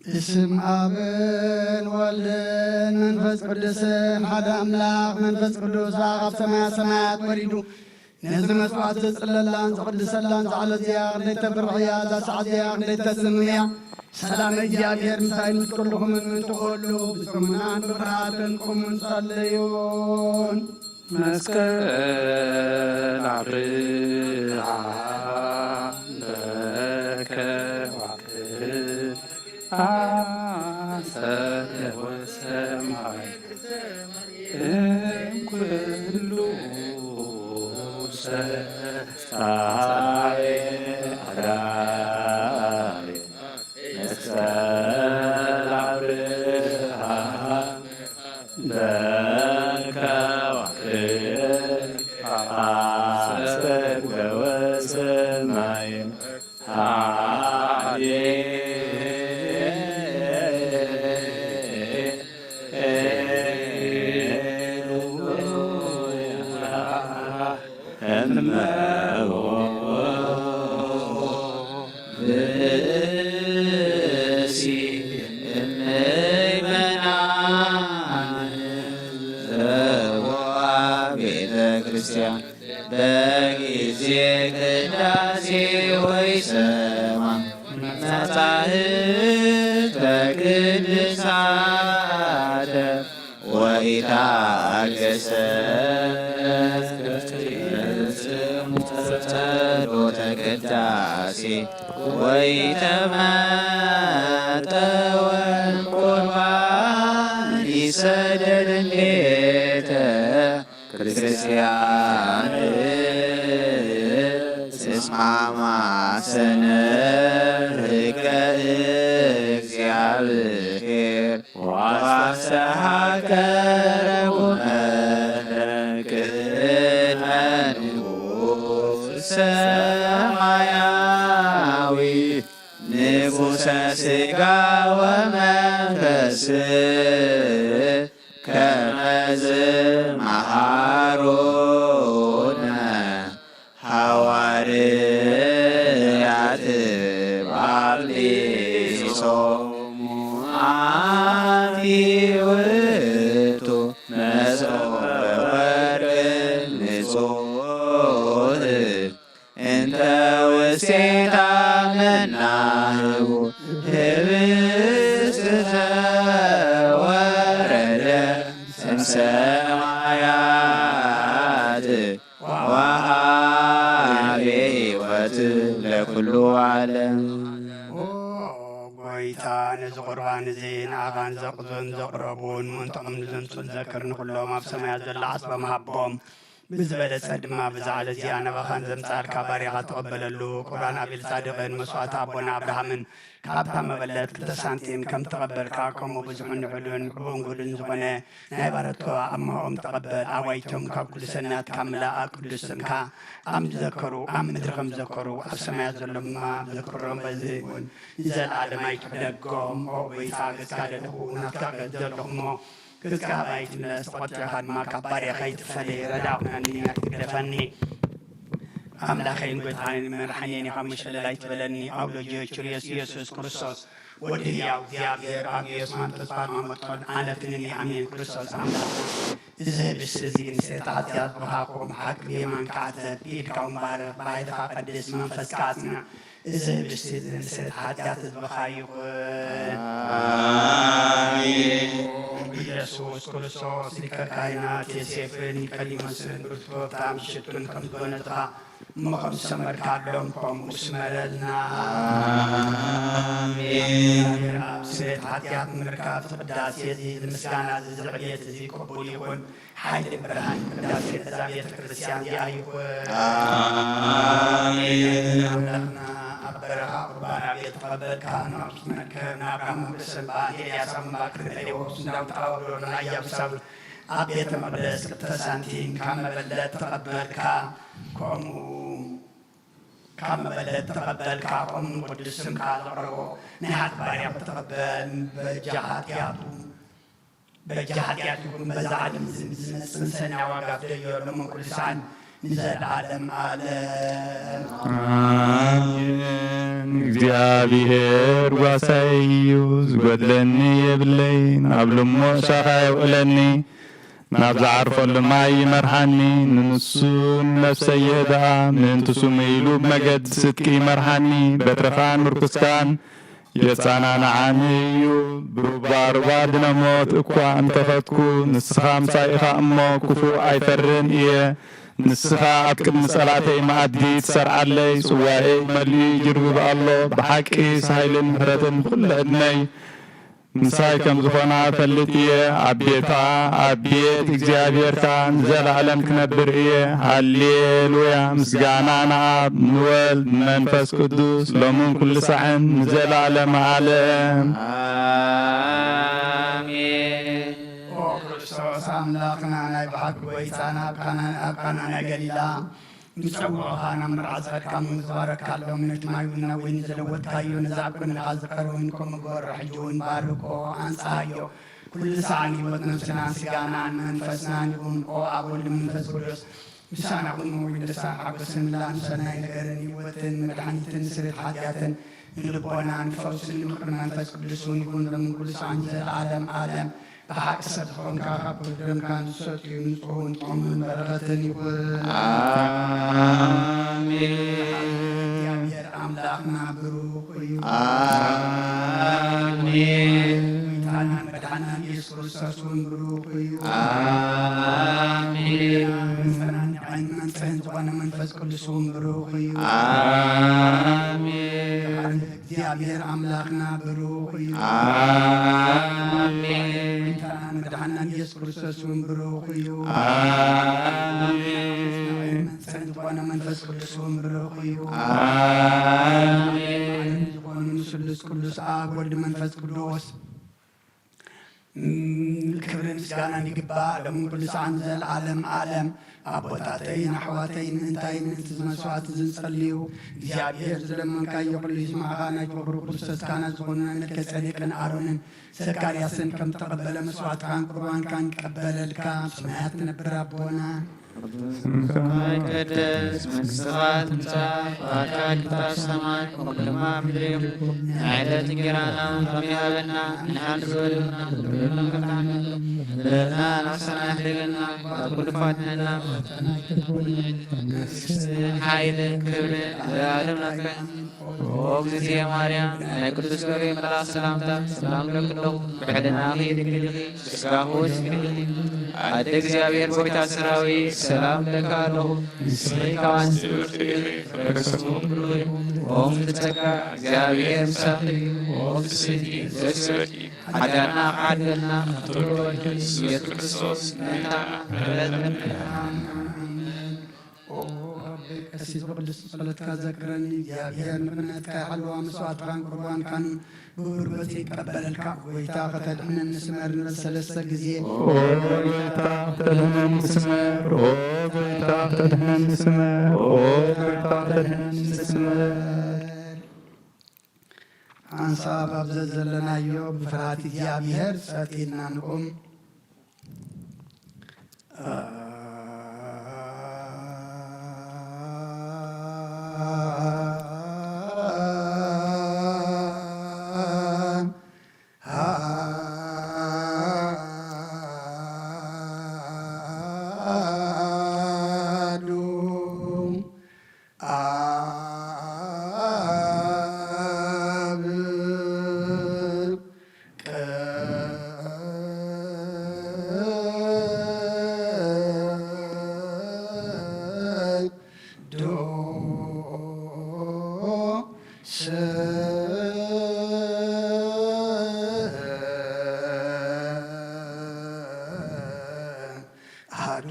ብስም ኣብን ወልድን መንፈስ ቅዱስን ሓደ ኣምላኽ። መንፈስ ቅዱስ ካብ ሰማያ ሰማያት ወሪዱ ነዚ መስዋዕት ዘጽለላን ዘቕድሰላን ዛዕለ እዚኣ ክንደይ ተብርኽያ፣ እዛ ሰዓት እዚኣ ክንደይ ተስምያ። ሰላም እግዚኣብሔር ምሳይ ምስ ኩልኹምን ምእንቲ ኩሉ ብጽሙናን ብፍርሃትን ቁሙን ጸልዩን። መስቀል ኣብርሃ በከዋክብት ኣሰረ ወሰማይ እምኩሉ ሰሳየ ኣዳየ መስቀል ኣብርሃ በከዋክብት ኣሰረ ወሰማይ ቤተ ክርስቲያን በጊዜ ቅዳሴ ወይሰማ መጻሕፍተ ቅዱሳተ ወኢታገሰ ጸሎተ ቅዳሴ ወይተመጠወ ቁርባን ይሰደድ እንዴተ ክርስቲያን እስማማ ሰነ ህገ እግዚአብሔር ዋስተሃቀረ ውመ ቅድመ ንጉሥ ሰማያዊ ንጉሠ ሥጋ ወመንፈስ ከመዝ መሃሮነ ሐዋርያት ባርሊሶሙ። አንቲ ውእቱ መሶበ ወርቅ ንጹሕ እንተ ውስቴታ መናህቡ ህብስት ዘወረደ እምሰማያት ወሃቤ ሕይወት ለኩሉ ዓለም። ኦ ጎይታ፣ ነዚ ቁርባን እዚ ንኣኻን ዘቕዙን ዘቕረቡን ምእንትኦም ንዘምጹን ዘክር ንኹሎም ኣብ ሰማያት ዘሎ ዓስቦም ሃቦም። ብዝበለጸ ድማ ብዛዕለ እዚኣ ናባኻን ዘምጻልካ ባሪያኻ ተቐበለሉ። ቁርባን ኣቤል ጻድቕን መስዋዕቲ ኣቦና ኣብርሃምን ካብታ መበለት ክልተ ሳንቲም ከም ተቐበልካ፣ ከምኡ ብዙሕን ውሑድን ሕቡን ጉድን ዝኾነ ናይ ባረትኮ ኣማኦም ተቐበል። ኣዋይቶም ካብ ኩሉ ሰናት ካብ ምላእ ቅዱስ ስምካ ኣብ ዝዘከሩ፣ ኣብ ምድሪ ከም ዘከሩ ኣብ ሰማያት ዘሎ ድማ ዘክሮም። በዚ እውን ንዘለኣለም ኣይትሕደጎም። ኦ ጎይታ፣ ገጽካ ደለኹ ናትካ ገጽ ዘለኹ እሞ ገጽካ ኣባይ ትምለስ፣ ተቖጢዕካ ድማ ካብ ባርያኻ ኣይትፈለይ። ረዳእ ኩነኒ፣ ኣይትግደፈኒ። ኣምላኸይን ጎይታዬን መድሓኒዬን ኢኻ፣ እሞ ሸለል ኣይትበለኒ። ኣውሎጅዮ ቹርዮስ ኢየሱስ ክርስቶስ ወዲ ህያው እግዚኣብሔር፣ ኣግዮስ ማንጦስ ጳርማሞጦን ኣነ ፍንኒ ኣሜን። ክርስቶስ ኣምላኽ፣ እዚ ህብስት እዚ ንስርየት ኃጢአት ብኻኹም ሓቂ ብየማንካ ዓተብ፣ ብኢድካ እውን ባርኽ፣ ብኃይልኻ ቀድስ፣ መንፈስካ ኣጽንዕ። እዚ ህብስት እዚ ንስርየት ኃጢአት ህዝብኻ ይኹን። ኣሜን። ኢየሱስ ክርስቶስ ሊቀ ካህናት ዮሴፍን ኒቆዲሞስን ብርቱዕ ጣዕም ሽቱን ከም ዝጎነጽኻ እሞ ከም ዝሰመርካሎም ከምኡ ስመረልና። ኣሜን። ኣብ ስርየት ኃጢአት ምርካብ እዚ ቅዳሴ እዚ፣ እዚ ምስጋና እዚ፣ እዚ ዕብየት እዚ ቅቡል ይኹን። ሓይሊ ብርሃን ቅዳሴ ነዛ ቤተ ክርስቲያን እዚኣ ይኹን። ኣሜን። ኣምላኽና ኣብ በረኻ ቁርባን ኣቤል ተቐበልካ፣ ንኣርሱት መርከብ ንኣብርሃም ሞገስ እምባ፣ ንኤልያስ ኣብ እምባ ክርእይዎ፣ ስንዳውት ኣወርዶና ኢያቡስ ኣብ ቤተ መቕደስ ክልተ ሳንቲም ካብ መበለት ተቐበልካ፣ ከምኡ ካብ መበለት ተቐበልካ፣ ከምኡ ቅዱስ ስምካ ዘቕረቦ ናይ ሓቂ ባርያ ተቐበል። በጃ ኃጢኣቱ በጃ ኃጢኣት ይኹን በዛ ዓለም እዚ ዝመጽእ ሰናይ ዋጋ ፍደዮ። እሎም ቅዱሳን ንዘለዓለም ዓለም። ኣሜን። እግዚኣብሔር ጓሳይ እዩ፣ ዝጎድለኒ የብለይን። ኣብ ልሙዕ ሻኻ የውዕለኒ፣ ናብ ዝዓርፈሉ ማይ ይመርሓኒ። ንንሱ ንነፍሰይ የህድኣ፣ ምእንቲ ስሙ ኢሉ ብመገዲ ጽድቂ ይመርሓኒ። በትርኻን ምርኩስካን የጸናንዓኒ እዩ። ብሩባሩባ ድነ ሞት እኳ እንተኸድኩ፣ ንስኻ ምሳይ ኢኻ እሞ ክፉእ ኣይፈርን እየ። ንስኻ ኣብ ቅድሚ ጸላተይ መኣዲ ትሰርዓለይ፣ ጽዋኤይ መሊኡ ይጅርብብ ኣሎ። ብሓቂ ሳይልን ምሕረትን ብኹሉ ዕድመይ ምሳይ ከም ዝኾና እፈልጥ እየ። ኣብ ቤታ፣ ኣብ ቤት እግዚኣብሔር ከኣ ንዘለኣለም ክነብር እየ። ሃሌሉያ! ምስጋና ንኣብ፣ ንወልድ፣ ንመንፈስ ቅዱስ፣ ሎምን ኩሉ ሳዕን፣ ንዘለኣለመ ዓለም። ኣሜን። ኦ ክርስቶስ ኣምላኽና፣ ናይ ብሓቂ ጐይታና፣ ኣብ ቃና፣ ኣብ ቃና ናይ ገሊላ፣ ንጸውዖኻ ናብ መርዓ ዝኸድካ እሞ፣ ዝተባረኽካ ኣለኹ፣ ነቲ ማይ እውን ናብ ወይኒ ዝለወጥካዮ፣ ነዚ ኣብ ቅድሜኻ ዝቐርብ ወይኒ ከምኡ ግበሮ፣ ሕጂ እውን ባርኮ፣ ኣንጽሃዮ። ኩሉ ሰዓን ህይወት ነፍስናን ስጋናን መንፈስናን ይኹን። ኦ ኣብ ወልድ መንፈስ ቅዱስ፣ ምሳና ኩን፣ ወይን ደስታን ሓጎስን ምላእን ሰናይ ነገርን ህይወትን መድሓኒትን ስርየት ሓጢኣትን ንልቦናን ፈውስን ምኽሪ መንፈስ ቅዱስ እውን ይኹን። ሎምን ኩሉ ሰዓን ዘለዓለም ዓለም። ብሓቂ ሰብ ዝኾንካ፣ ካብ ደምካ ንዝሰትዩ ንጹህን ጥዑምን በረኸትን ይኹን። ኣሜን። እግዚኣብሔር ኣምላኽና ብሩኽ እዩ። ኣሜን። ጎይታና መድሓና ኢየሱስ ክርስቶስ እውን ብሩኽ እዩ። ኣሜን። መጸናንዕን መንጽህን ዝኾነ መንፈስ ቅዱስ እውን ብሩኽ እዩ። ኣሜን። እግዚኣብሔር ኣምላኽና ብሩኽ እዩ። ኣሜን። ጎይታና መድሓና ኢየሱስ ክርስቶስ እውን ብሩኽ እዩ። ኣሜን። መጽን ዝኾነ መንፈስ ቅዱስ እውን ብሩኽ እዩ። ኣሜን። ዝኾኑ ንስሉስ ቅዱስ ኣብ ወልድ መንፈስ ቅዱስ ክብርን ምስጋናን ይግባእ፣ ሎምን ኩሉ ሰዓን ንዘለዓለም ዓለም። ኣቦታተይን ኣሕዋተይን፣ እንታይ ምእንቲ እዚ መስዋዕቲ እዚ ዝጸልዩ፣ እግዚኣብሔር ዝለመንካዮ ኩሉ ይስማዕኻ። ናይ ፍቕሩ ክርስቶስ ካህናት ዝኾኑ ናይ መልከ ጼዴቅን ኣሮንን ዘካርያስን ከም ተቐበለ መስዋዕትኻን ቁርባንካን ይቀበለልካ። ኣብ ሰማያት ትነብር ኣቦና፣ ስምካ ይቀደስ፣ መንግስትኻ ትምጻእ፣ ፍቓድካ ይኩን ኣብ ሰማይ ከምኡ ድማ ኣብ ምድሪ። ናይ ዕለት እንጀራና ሎሚ ሃበና፣ ንሓንቲ ዝበደልና በደልና ንኽሕደገና፣ በደልና ንኽሰናይ ሕደገና፣ ካብ ኩሉ ክፋትነና፣ መንግስቲ፣ ሓይሊ፣ ክብሪ፣ ለዓለም ናትካ። ኦ እግዝእትየ ማርያም፣ ናይ ቅዱስ ገብርኤል መልኣክ ሰላምታ፣ ሰላም እብለኪ ኣለኹ። ብሕልናኺ ድንግል ኢኺ፣ ስጋኺ እውን ድንግል እዩ። ኣደ እግዚኣብሔር፣ ጎይታ ሰራዊት፣ ሰላም እብለካ ኣለኹ። ንስኺ ካብ ኣንስቲ ብርክቲ ኢኺ፣ ፍረ ከርሰኺ እውን ብሩኽ እዩ። ኦ ምልዕቲ ጸጋ፣ እግዚኣብሔር ምሳኺ እዩ። ኦ ፍስሕቲ፣ ደስ ይበልኪ፣ ሓዳርና ክሓድገልና፣ ፍቱው ወድኪ ኢየሱስ ክርስቶስ፣ ምእንታና ምሕረት ለምንልና። ኣሜን። ኦ ረቢ፣ ቀሲስ ብቅዱስ ጸሎትካ ዘክረኒ። እግዚኣብሔር ንቕነትካ ይሓልዋ፣ መስዋዕትኻን ቁርባንካን ብብሩህ ገጹ ይቀበለልካ። ጎይታ ከተድሕነኒ ስመር ንበል ሰለስተ ግዜ። ኦ ጎይታ ከተድሕነኒ ስመር፣ ኦ ጎይታ ከተድሕነኒ ስመር፣ ኦ ጎይታ ከተድሕነኒ ስመር። ሓንሳብ ኣብ ዘዘለናዮ ብፍርሃት እግዚኣብሔር ጸጥ ኢልና ንቁም። ኣዱ ኣብ ቅዱስ ኣሐዱ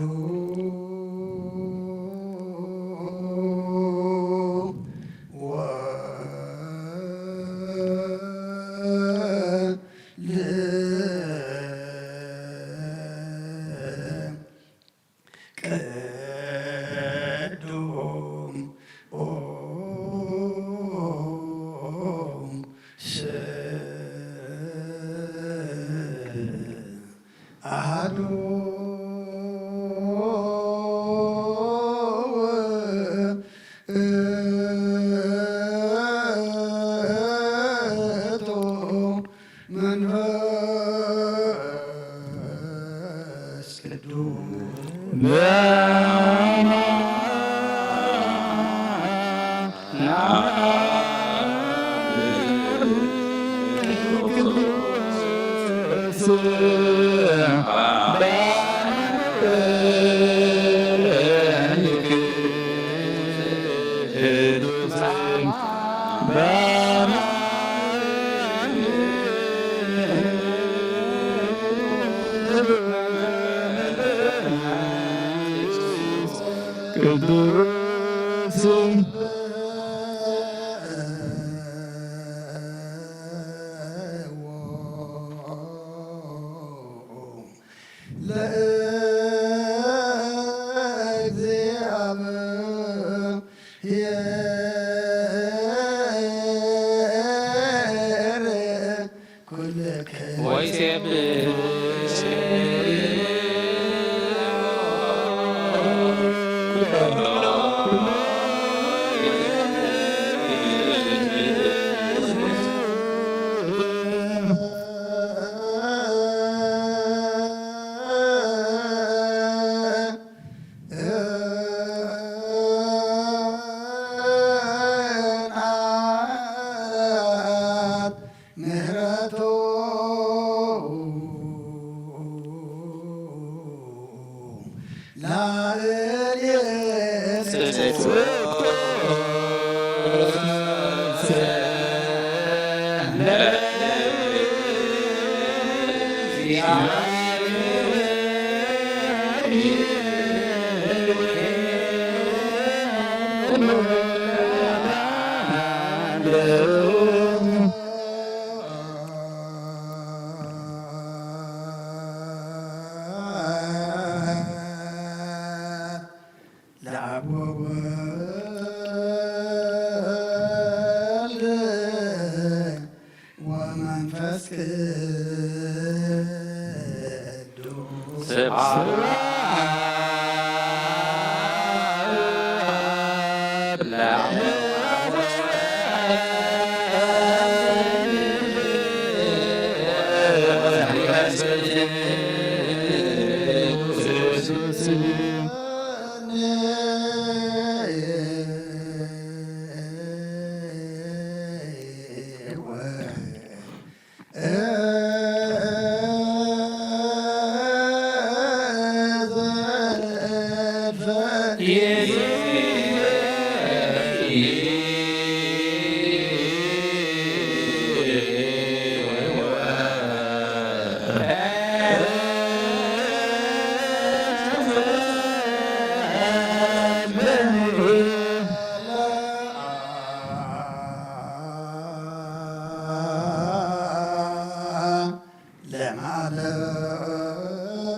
ወልድ ቅዱስ ኣሐዱ ቅዱስ ለእግዚአብሔር ኩልከ ወይሴብሖ። ምህረቱ ላዕሌነ ለአብ ወወልድ ወመንፈስ ቅዱስ ስብሐት ለአብ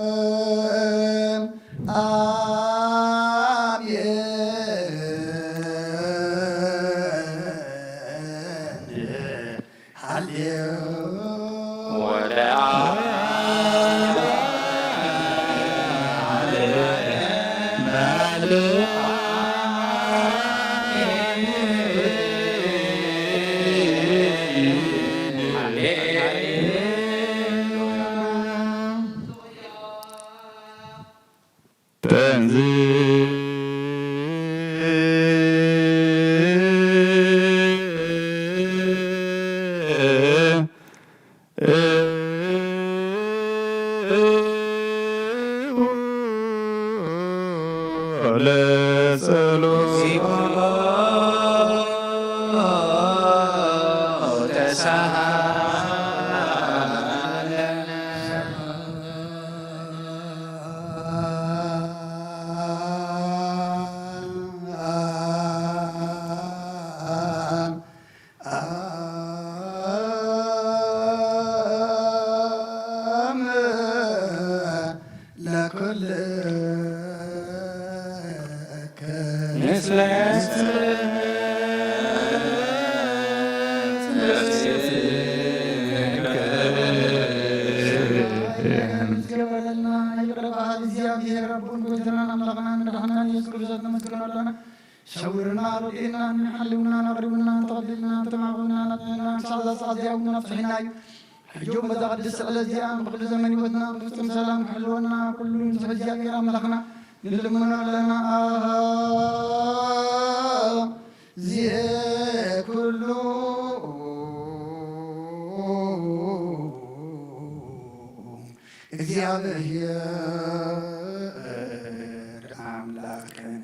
ለዓለም አሜን። ሃሌ ወለዓለመ ዓለም። ተንዝ ለጸሎተ አም ለኩልከ ምስለ ዝገበረልና ይቕረ በሃል እግዚኣብሔር ኣቦን ጎይታናን ኣምላኽናን መድሓንናን ኢየሱስ ክርስቶስ ነመስግኖ ኣለና። ሸውርና፣ ረድኤና፣ ሓልውና፣ ኣቕሪብና፣ ተቐቢልና፣ ተማቕና፣ ናጽና፣ ክሳዕ እዛ ሰዓት እዚኣ እውን ኣብጽሒና እዩ። ሕጂ እውን በዛ ቅድስቲ ዕለት እዚኣ ብኩሉ ዘመን ህይወትና ብፍጹም ሰላም ክሕልወና ኩሉ ንስሑ እግዚኣብሔር ኣምላኽና ንልምኖ ኣለና። ኣሃ፣ ዚኤ ኩሉ እግዚኣብሔር ኣምላኽነ።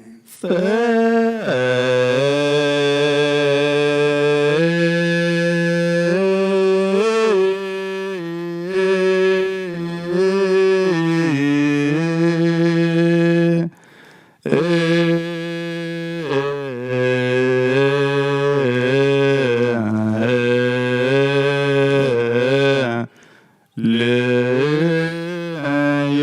ልዩ።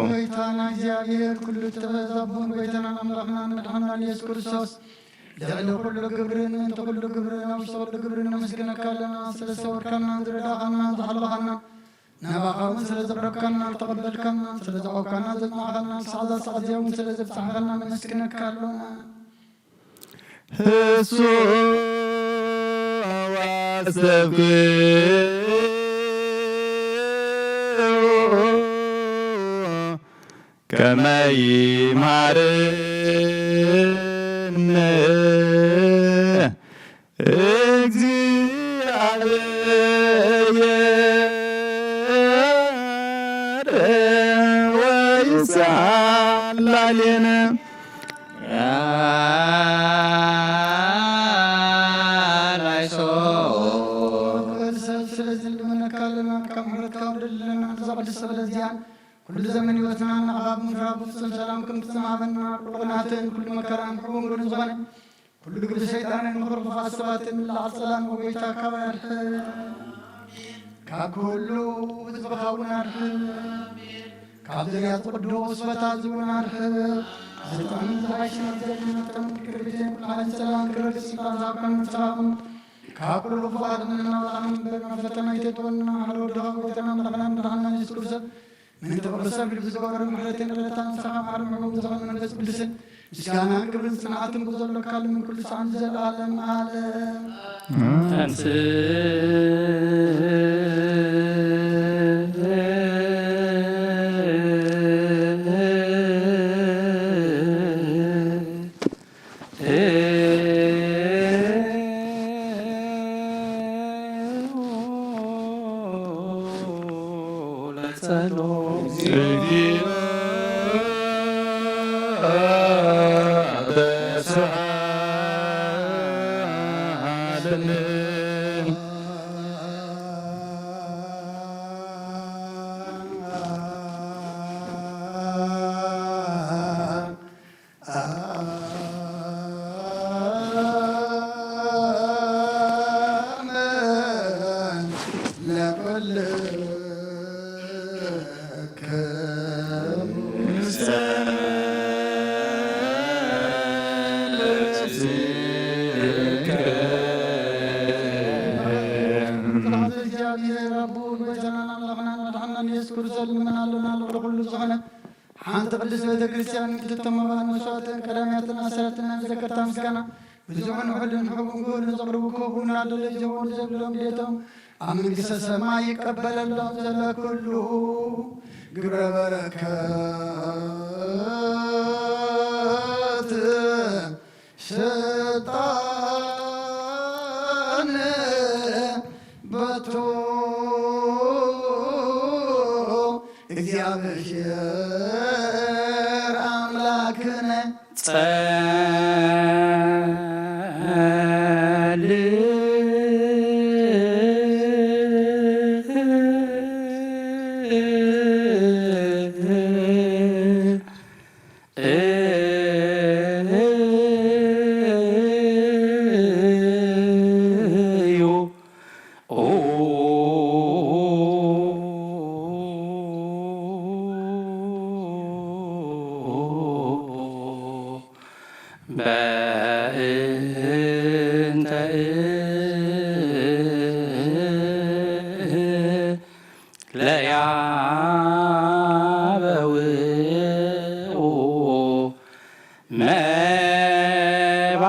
ጎይታና እግዚኣብሔር ኩሉ እትበዛ ኣቦን ጎይታናን ኣምላኽናን መድሓናን ኢየሱስ ክርስቶስ፣ ልዕሊ ኩሉ ግብርን ምእንቲ ኩሉ ግብርን ኣብ ውሽጢ ኩሉ ግብርን ነመስግነካ ኣለና። ስለ ዝሰወርካና፣ ዝረዳእኻና፣ ዝሓለኻና፣ ናባኻ እውን ስለ ዘቕረብካና፣ ዝተቐበልካና፣ ስለ ዘዕቆብካና፣ ዘጽናዕኻና፣ ክሳዕ እዛ ሰዓት እዚኣ እውን ስለ ዘብጻሕካና ነመስግነካ ኣሎና። እሱ ኣስተብክዩ ከመይ ይምሃረኒ እግዚኣብሔር ወይስ ኣላልየኒ? ኣላይሶ። ንኽእል ሰብ ስለዚ ንልምነካ ኣለና፣ ካብ ምሕረትካ ውረደልና። ነዛ ቅድስቲ ሰንበት እዚኣን ኩሉ ዘመን ህይወትና ንዓኻ ብምሕራብ ፍጹም ሰላም ከም ትጽም ሃበና። ቁልቁናትን ኩሉ መከራን ሕቡን ዝኾነ ኩሉ ግብሪ ሰይጣንን ምኽሪ ክፉኣት ሰባትን ላዕል ጸላም ጎይታ ካባይ ኣርሕቕ። ካብ ኩሉ ህዝብኻ እውን ኣርሕቕ። ካብ ዘያት ቅዱስ ፈታዚ እውን ኣርሕቕ። ዝጥዕምን ዝሓይሽን ኣብ ዘለና ጥዕምን ቅርቢትን ኩሉ ሓይሊ ጸላም ክብሪ ስልጣን ዝሃብካን ንስኻ እውን ካብ ኩሉ ክፉኣት ንናውጣን እምበር ናብ ፈተና ኣይተእትወና። ሓደ ወድኻ ጎይታና ኣምላኽናን መድሓንናን የሱስ ክርስቶስ ምእንቲ ቅዱስ ሰብ ኢሉ ብዝገበሮ ምሕረትን ይቕሬታን ንስኻ መሓሪ ምሕረትን ዝኾነ መንፈስ ቅዱስን ምስጋናን ክብርን ጽንዓትን ብዘሎካ ልምን ኩሉ ሰዓን ንዘለኣለም ዓለም። ተንስ እግዚኣብሔር ኣቦ ጎይታናን ኣምላኽናን መድሓንናን የሱስ ክርስቶስ ልመና ኣለና። ልዕሊ ኩሉ ዝኾነ ሓንቲ ቅድስት ቤተ ክርስቲያን እትተማባል መስዋዕትን ቀዳምያትን ኣሰራትን ናይ መዘከርታ ምስጋና ብዙሕን ውሑድን ሕቡን ክቡርን ዘቕርቡ ክህቡ እናደለ ጀምሩ ዘብሎም ድሌቶም ኣብ መንግስተ ሰማይ ይቀበለሎም ዘሎ ኩሉ ግብረ በረከት ስልጣን በቱ እግዚኣብሔር ኣምላክነ ጸል እዩ። ኦ በእንተ ለያበውኡ መባ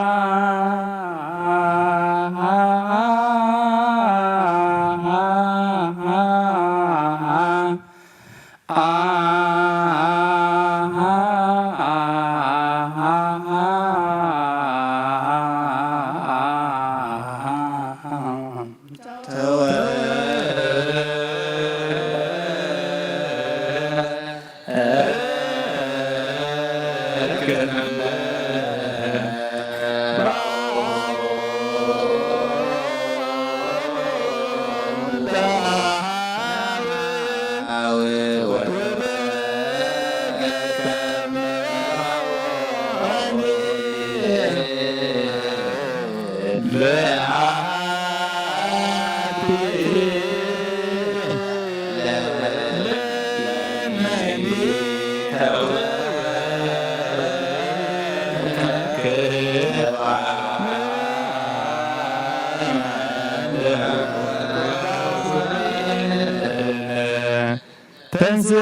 ተንሥኡ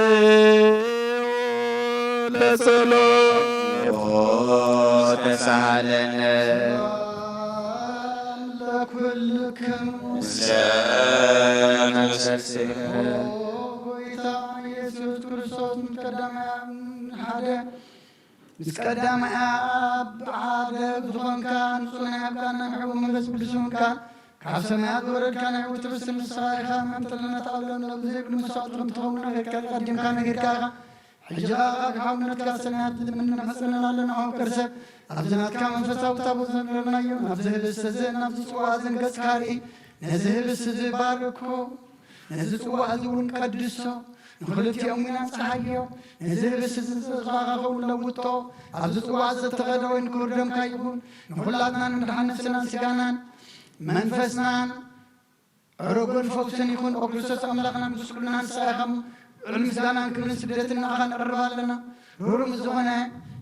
ለጸሎት ተሳሃለነ። ለኩልክሙ ምስለ መንፈስከ። ኦ ጎይታ ኢየሱስ ክርስቶስ፣ ምስ ቀዳማይ ኣብ ሓደ፣ ምስ ቀዳማይ ኣብ ሓደ ዝኾንካ፣ ንጹህ ናይ ኣብ ቃልና ምሕቡእ መንፈስ ቅዱስ ውን ቃል ካብ ሰማያት ዝወረድካ ናይ ሕይወት ህብስት ንስኻ ኢኻ። መምጠልነት ዓለም ናብ ዘይብሉ መስዋዕቲ ከም ትኸውን ነገርካ፣ ቀዲምካ ነጊርካ ኢኻ። ሕጂ ኸኣ ካብ ሓውነትካ ሰማያት ልምን ንማሕጸነና ኣለና። ኦ ቅርሰ፣ ኣብዚ ናትካ መንፈሳዊ ታቦት ዘንበርናዮ፣ ናብዚ ህብስት እዝን ናብዚ ጽዋእ እዝን ገጽካ ርኢ። ነዚ ህብስት እዚ ባርኮ፣ ነዚ ጽዋእ እዚ እውን ቀድሶ። ንኽልቲኦም እውን ኣንጽሃዮ። ነዚ ህብስት እዚ ጽድቕኻ ኸውን ለውጦ። ኣብዚ ጽዋእ እዚ እተኸደ ወይን ክቡር ደምካ ይኹን። ንኹላትና ንምድሓን ነፍስናን ስጋናን መንፈስናን ዕረጎን ፈውስን ይኹን። ኦ ክርስቶስ ኣምላኽና፣ ንጉስ ኩልና፣ ንስኻ ኢኻ ልዑል ምስጋናን ክብርን ስግደትን ንኣኻ ነቕርብ ኣለና። ርሩም ዝኾነ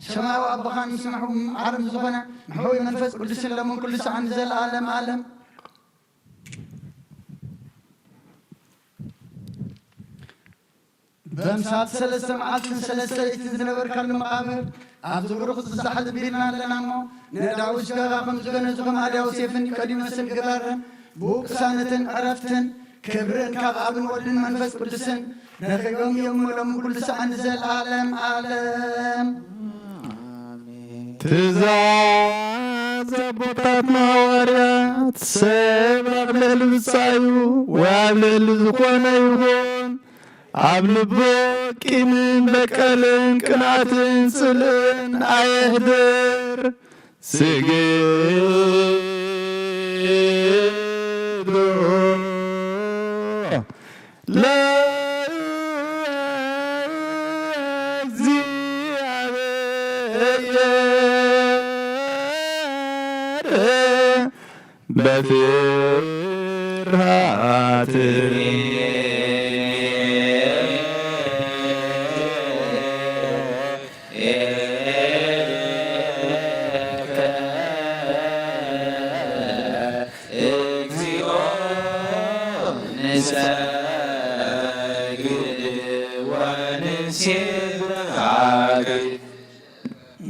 ሰማያዊ ኣቦኻን ምስ መሓ-፣ ዓርም ዝኾነ መሕወይ መንፈስ ቅዱስን፣ ሎምን ኩሉ ሰዓን ንዘለኣለም ኣለም። በምሳል ሰለስተ መዓልትን ሰለስተ ለይትን ዝነበርካሉ መቓብር፣ ኣብዚ ብሩኽ ዝዛሓል ቢልና ኣለና እሞ፣ ነዳዊ ስጋኻ ከም ዝገነዙ፣ ከም ኣድያዊ ሴፍን ኒቆዲሞስን ግበረን። ብኡ ቅሳነትን ዕረፍትን ክብርን ካብ ኣብን ወልድን መንፈስ ቅዱስን ረኺቦም እዮም፣ ሎምን ኩሉ ሰዓን ንዘለኣለም ኣለም። ትእዛዝ ኣቦታትና ሃዋርያት፣ ሰብ ኣብ ልዕሊ ብጻዩ ወይ ኣብ ልዕሊ ዝኾነ ይኹን፣ ኣብ ልቡ ቂምን በቀልን ቅንኣትን ጽልእን ኣየሕድር። ስግዱ ለእግዚኣብሔር በፍርሃት። እግዚኦ ንሰግድ ወንሴብሐኪ።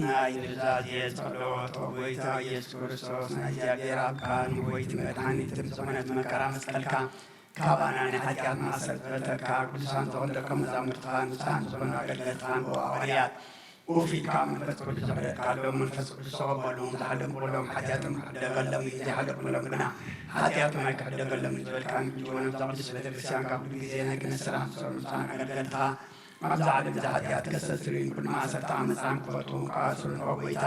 ናይ ኑዛዜ ጸሎት። ኦ ጎይታ ኢየሱስ ክርስቶስ፣ ናይ እግዚኣብሔር ኣብ ቃል ንወይቲ መድሓኒትን ዝኾነት መከራ መስቀልካ ካባና ናይ ሓጢኣትና ሰልፈተካ። ቅዱሳን ዝኾኑ ደቀ መዛሙርትኻ፣ ንጹሃን ዝኾኑ ኣገልገልትኻን ሃዋርያት፣ ኡፍ ኢልካ መንፈስ ቅዱስ ዘሕደግካሎም፣ መንፈስ ቅዱስ ተቐበሎም። ዝሓለፉሎም ሓጢኣቶም ክሕደገሎም እዩ፣ ዘይሓለፉሎም ግና ሓጢኣቶም ኣይክሕደገሎም እዩ ዝበልካ፣ ንሕጂ እውን ኣብዛ ቅድስት ቤተክርስትያን ካብ ኩሉ ግዜ ናይ ክህነት ስራሕ ንዝሰርሑ ንጹሃን ኣገልገልትኻ፣ ኣብዚ ዓለም እዚ ሓጢኣት ከስተስርዩን ኩሉ ማእሰርቲ ዓመፃን ክፈትዉ ክኣስሩን፣ ኦ ጎይታ፣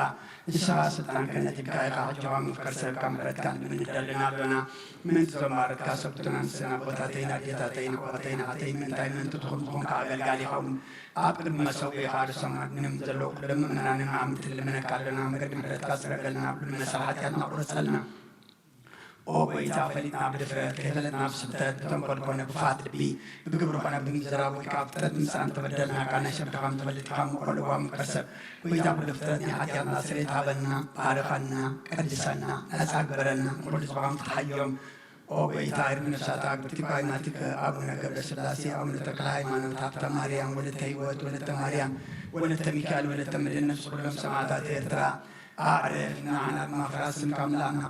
ንስኻ ስልጣን ክህነት ሂብካ ኢኻ። ሕጂ ኸኣ መፍቀር ሰብካ ምሕረትካ ንልምን ንደልን ኣሎና። ምእንቲ እዞም ባሮትካ ሰብቱና ንስና ኣቦታተይን ኣዴታተይን ኣሕዋተይን ኣሓተይን ምእንታይ ምእንቲ ትኹን ዝኾንካ ኣገልጋሊ ይኸውን። ኣብ ቅድሚ መሰዊኻ ርእሶም ኣድኒኖም ዘለዉ ኩሎም ምእመናንን ኣዕምትን ልምነካ ኣሎና። መገዲ ምሕረትካ ስረገልና፣ ኣብ ኩሉ መሰል ሓጢኣትና ቁረጸልና። ኦ ጎይታ፣ ፈሊጥና ብድፍረት፣ ከይፈለጥና ብስሕተት፣ ብተንኮል ኮነ ብክፍኣት ልቢ፣ ብግብሪ ኮነ ብምዝራብ ወይ ከዓ ብፍጥረት ምምጻእ እንተበደልና፣ ከዓ ናይ ሰብ ድኻም ትፈልጥ ኢኻ፣ እሞ ልዋም ይቅር ሰብ። ጎይታ፣ ኩሉ ፍጥረት ናይ ሓጢኣትና ስርየት ሃበና፣ ባርኸና፣ ቀድሰና፣ ነጻ ግበረና፣ ንኹሉ ዝባኻም ተሓዮም። ኦ ጎይታ፣ እርም ነፍሳት ኣግብርቲኳ ናቲከ፣ ኣቡነ ገብረ ስላሴ፣ ኣቡነ ተክለ ሃይማኖት፣ ሃብተ ማርያም፣ ወለተ ህይወት፣ ወለተ ማርያም፣ ወለተ ሚካኤል፣ ወለተ መድህን፣ ነፍሲ ኩሎም ሰማዕታት ኤርትራ፣ ኣዕርፍ ንዓና ብማፍራት ስምካ ምላእና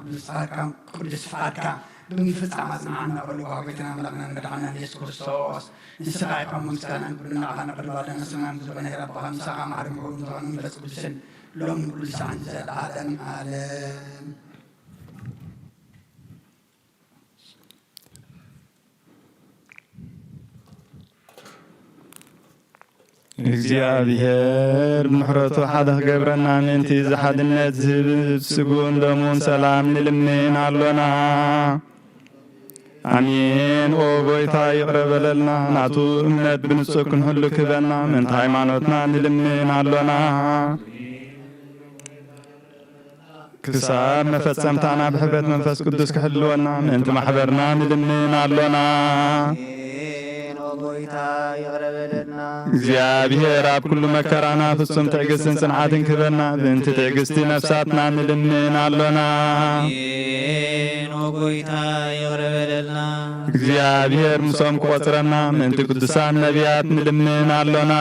ቅዱስ ፍቃድካ ብምፍጻም ኣጽንዓና። በሉ ጎይታና ኣምላኽና መድሓና ኢየሱስ ክርስቶስ፣ ንስኻ ኢኻ እሞ ምስጋና ንኩሉ ንዓኻ ነቕርብ ኣለና። ሰማያዊ ዝኾነ ሄር ኣቦኻ ምሳኻ ማዕረ ምሕቡብ ዝኾነ መንፈስ ቅዱስን ሎምን ኩሉ ሰዓን ዘለዓለም ዓለም። እግዚኣብሔር ብምሕረቱ ሓደ ክገብረና ምእንቲ እዚ ሓድነት ዝህብ ስግኡን ደሙን ሰላም ንልምን ኣሎና። ኣሜን። ኦ ጎይታ ይቕረ በለልና፣ ናቱ እምነት ብንጹር ክንህሉ ክህበና ምእንቲ ሃይማኖትና ንልምን ኣሎና። ክሳብ መፈጸምታና ብሕብረት መንፈስ ቅዱስ ክሕልወና ምእንቲ ማሕበርና ንልምን ኣሎና። ጎይታ ይቕረ በለልና። እግዚኣብሔር ኣብ ኩሉ መከራና ፍጹም ትዕግስትን ጽንዓትን ክህበና፣ ብእንቲ ትዕግስቲ ነፍሳትና ንልምን ኣሎና። ኣሜን። ኦ ጎይታ ይቕረ በለልና። እግዚኣብሔር ምሶም ክቖጽረና፣ ምእንቲ ቅዱሳን ነቢያት ንልምን ኣሎና።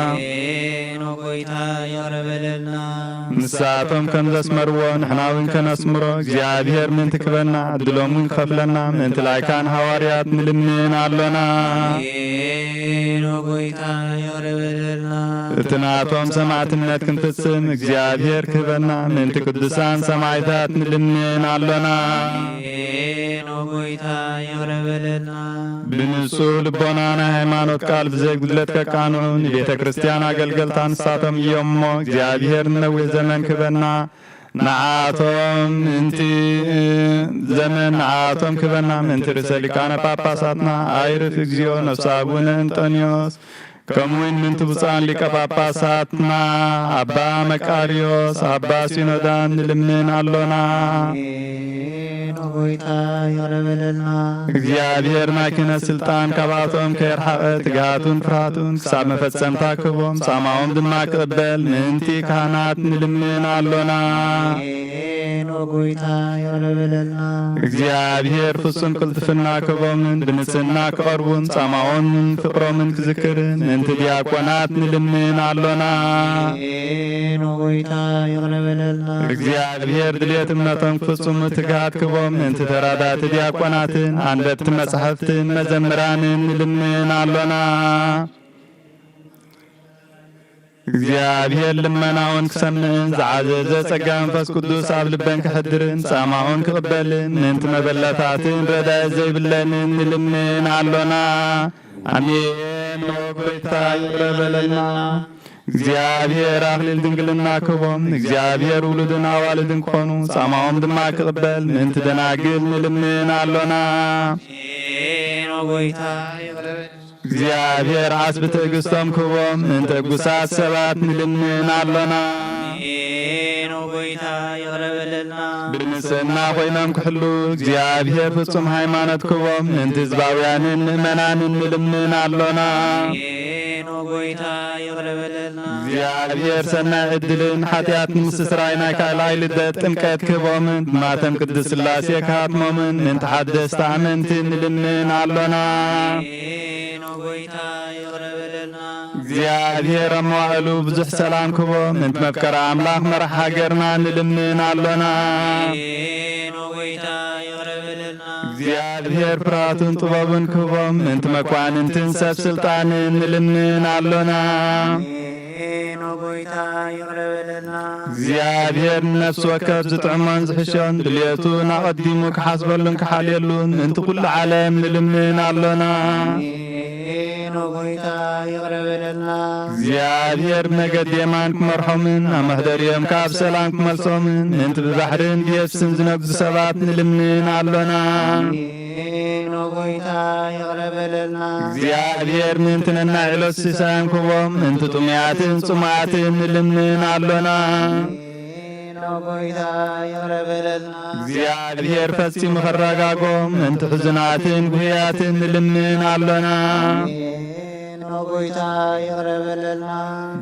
ኣሜን። ኦ ጎይታ ይቕረ በለልና። ንሳቶም ከም ዘስመርዎ ንሕና እውን ከነስምሮ እግዚኣብሔር ምእንቲ ክበና ዕድሎም እውን ክኸፍለና ምእንቲ ላይካን ሃዋርያት ንልምን ኣሎና። ኣሜን። ኦ ጎይታ ይቕረ በለልና። እቲ ናቶም ሰማዕትነት ክንፍጽም እግዚኣብሔር ክህበና ምእንቲ ቅዱሳን ሰማዕታት ንልምን ኣሎና። ኣሜን። ኦ ጎይታ ይቕረ በለልና። ብንጹህ ልቦና ናይ ሃይማኖት ቃል ብዘይ ጉድለት ከቃንዑ ንቤተ ክርስቲያን ኣገልገልታ ንሳቶም እዮም እሞ እግዚኣብሔር ንነዊሕ ዘመን ክበና ንዓቶም ምእንቲ ዘመን ንዓቶም ክበና ምእንቲ ርእሰ ሊቃነ ጳጳሳትና ኣይርፍ እግዚኦ ነፍሲ ኣቡነ እንጠንዮስ ከምኡውን ምእንቲ ብፁዓን ሊቀ ጳጳሳትና ኣባ መቃርዮስ ኣባ ሲኖዳን ንልምን ኣሎና። ኣሜን። ኦ ጎይታ ይቕረ በለልና። እግዚኣብሔር ናይ ክህነት ስልጣን ካብኣቶም ከየርሓቐ ትግሃቱን ፍርሃቱን ክሳብ መፈጸምታ ክህቦም ጻማኦም ድማ ክቕበል ምእንቲ ካህናት ንልምን ኣሎና። ኣሜን። ኦ ጎይታ ይቕረ በለልና። እግዚኣብሔር ፍጹም ቅልጥፍና ክህቦምን ብንጽህና ክቐርቡን ጻማኦምን ፍቕሮምን ክዝክርን ምእንቲ ዲያቆናት ንልምን ኣሎና። ኣሜን። ኦ ጎይታ ይቕረ በለልና። እግዚኣብሔር ድሌት እምነቶም ክፍጽሙ ትግሃት ክህቦም ምእንቲ ተራዳእቲ ዲያቆናትን ኣንበብቲ መጻሕፍትን መዘምራንን ንልምን ኣሎና። እግዚኣብሔር ልመናኦን ክሰምዕን ዝዓዘዘ ጸጋ መንፈስ ቅዱስ ኣብ ልበን ክሕድርን ጻማኦን ክቕበልን ምእንቲ መበለታትን ረዳኢ ዘይብለንን ንልምን ኣሎና። ኣሜን። ኦ ጎይታ ይቕረ በለልና። እግዚኣብሔር ኣኽሊል ድንግልና ክህቦም እግዚኣብሔር ውሉድን ኣዋልድን ክኾኑ ጻማኦም ድማ ክቕበል ምእንቲ ደናግል ንልምን ኣሎና። ኣሜን። ኦ ጎይታ ይቕረ በለልና። እግዚኣብሔር ዓስቢ ትዕግስቶም ክህቦም ምእንቲ ዕጉሳት ሰባት ንልምን ኣሎና። ኣሜን። ኦ ጎይታ ይቕረ በለልና። ብንጽህና ኮይኖም ክሕሉ እግዚኣብሔር ፍጹም ሃይማኖት ክህቦም ምእንቲ ህዝባውያንን ምእመናንን ንልምን ኣሎና። ኣሜን። ኦ ጎይታ ይቕረ በለልና። እግዚኣብሔር ሰናይ ዕድልን ሓጢኣት ንምስትስራይ ናይ ካልኣይ ልደት ጥምቀት ክህቦምን ብማተም ቅድስት ሥላሴ ክሃትሞምን ምእንቲ ሓደስቲ ኣመንቲ ንልምን ኣሎና። ኣሜን። ኦ ጎይታ ይቕረ በለልና። እግዚኣብሔር ኣብ መዋእሉ ብዙሕ ሰላም ክህቦም ምእንቲ መፍቀሪ ኣምላኽ መራሕ ሃገርና ንልምን ኣሎና። ኣሜን። ኦ ጎይታ ይቕረ በለልና። እግዚኣብሔር ፍርሃቱን ጥበቡን ክህቦም ምእንቲ መኳንንትን ሰብ ስልጣንን ንልምን ኣሎና። ኣሜን። ኦ ጎይታ ይቕረ በለልና። እግዚኣብሔር ንነፍሲ ወከፍ ዝጥዕሞን ዝሕሾን ድልየቱን ኣቐዲሙ ክሓስበሉን ክሓልየሉን ምእንቲ ኩሉ ዓለም ንልምን ኣሎና። ኣሜን። ኦ ጎይታ ይቕረ በለልና። እግዚኣብሔር ብመገዲ የማን ክመርሖምን ኣብ መሕደሪኦም ካብ ሰላም ክመልሶምን ምእንቲ ብባሕርን ብየብስን ዝነግዱ ሰባት ንልምን ኣሎና። ኣሜን። ኦ ጎይታ ይቕረ በለልና። እግዚኣብሔር ምእንቲ ነናይ ዕለት ሲሳዮም ክህቦም ምእንቲ ጥሙያትን ጽሙኣትን ንልምን ኣሎና። ኣሜን። ኦ ጎይታ ይቕረ በለልና። እግዚኣብሔር ፈጺሙ ከረጋጎም ምእንቲ ሕዙናትን ጉህያትን ንልምን ኣሎና። ኣሜን። ኦ ጎይታ ይቕረ በለልና።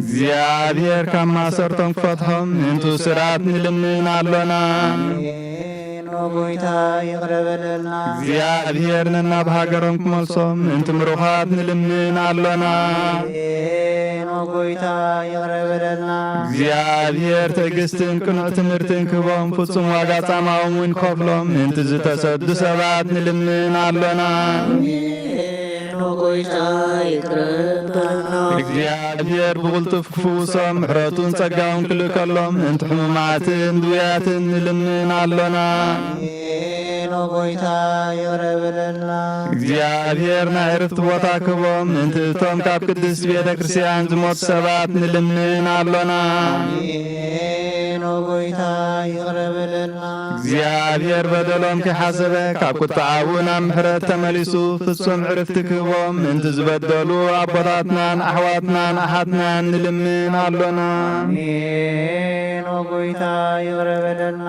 እግዚኣብሔር ካብ ማሰርቶም ክፈትሖም ምእንቲ እሱራት ንልምን ኣሎና። ኣሜን። ኦ ጎይታ ይቕረ በለልና። እግዚኣብሔር ነናብ ሃገሮም ክመልሶም ምእንቲ ምሩኻት ንልምን ኣሎና። ኣሜን። ኦ ጎይታ ይቕረ በለልና። እግዚኣብሔር ትዕግስትን ቅኑዕ ትምህርትን ክህቦም ፍጹም ዋጋ ጻማኦም እውን ክኸፍሎም ምእንቲ ዝተሰዱ ሰባት ንልምን ኣሎና። ኣሜን። ኦ ጎይታ ይቕረ በለልና። እግዚኣብሔር ብቕልጡፍ ክፍውሶም ምሕረቱን ጸጋውን ክልእከሎም ምእንቲ ሕሙማትን ድውያትን ንልምን ኣሎና። ኣሜን። ኦ ጎይታ ይቕረ በለልና። እግዚኣብሔር ናይ ዕርፍቲ ቦታ ክህቦም ምእንቲ እቶም ካብ ቅድስቲ ቤተ ክርስቲያን ዝሞቱ ሰባት ንልምን ኣሎና። ኣሜን። ኦ ጎይታ ይቕረ በለልና። እግዚኣብሔር በደሎም ከይሓሰበ ካብ ቁጥዓኡ ናብ ምሕረት ተመሊሱ ፍጹም ዕርፍቲ ክህቦም ምእንቲ ዝበደሉ ኣቦታትናን ኣሕዋትናን ኣሓትናን ንልምን ኣሎና። ኣሜን። ኦ ጎይታ ይቕረ በለልና።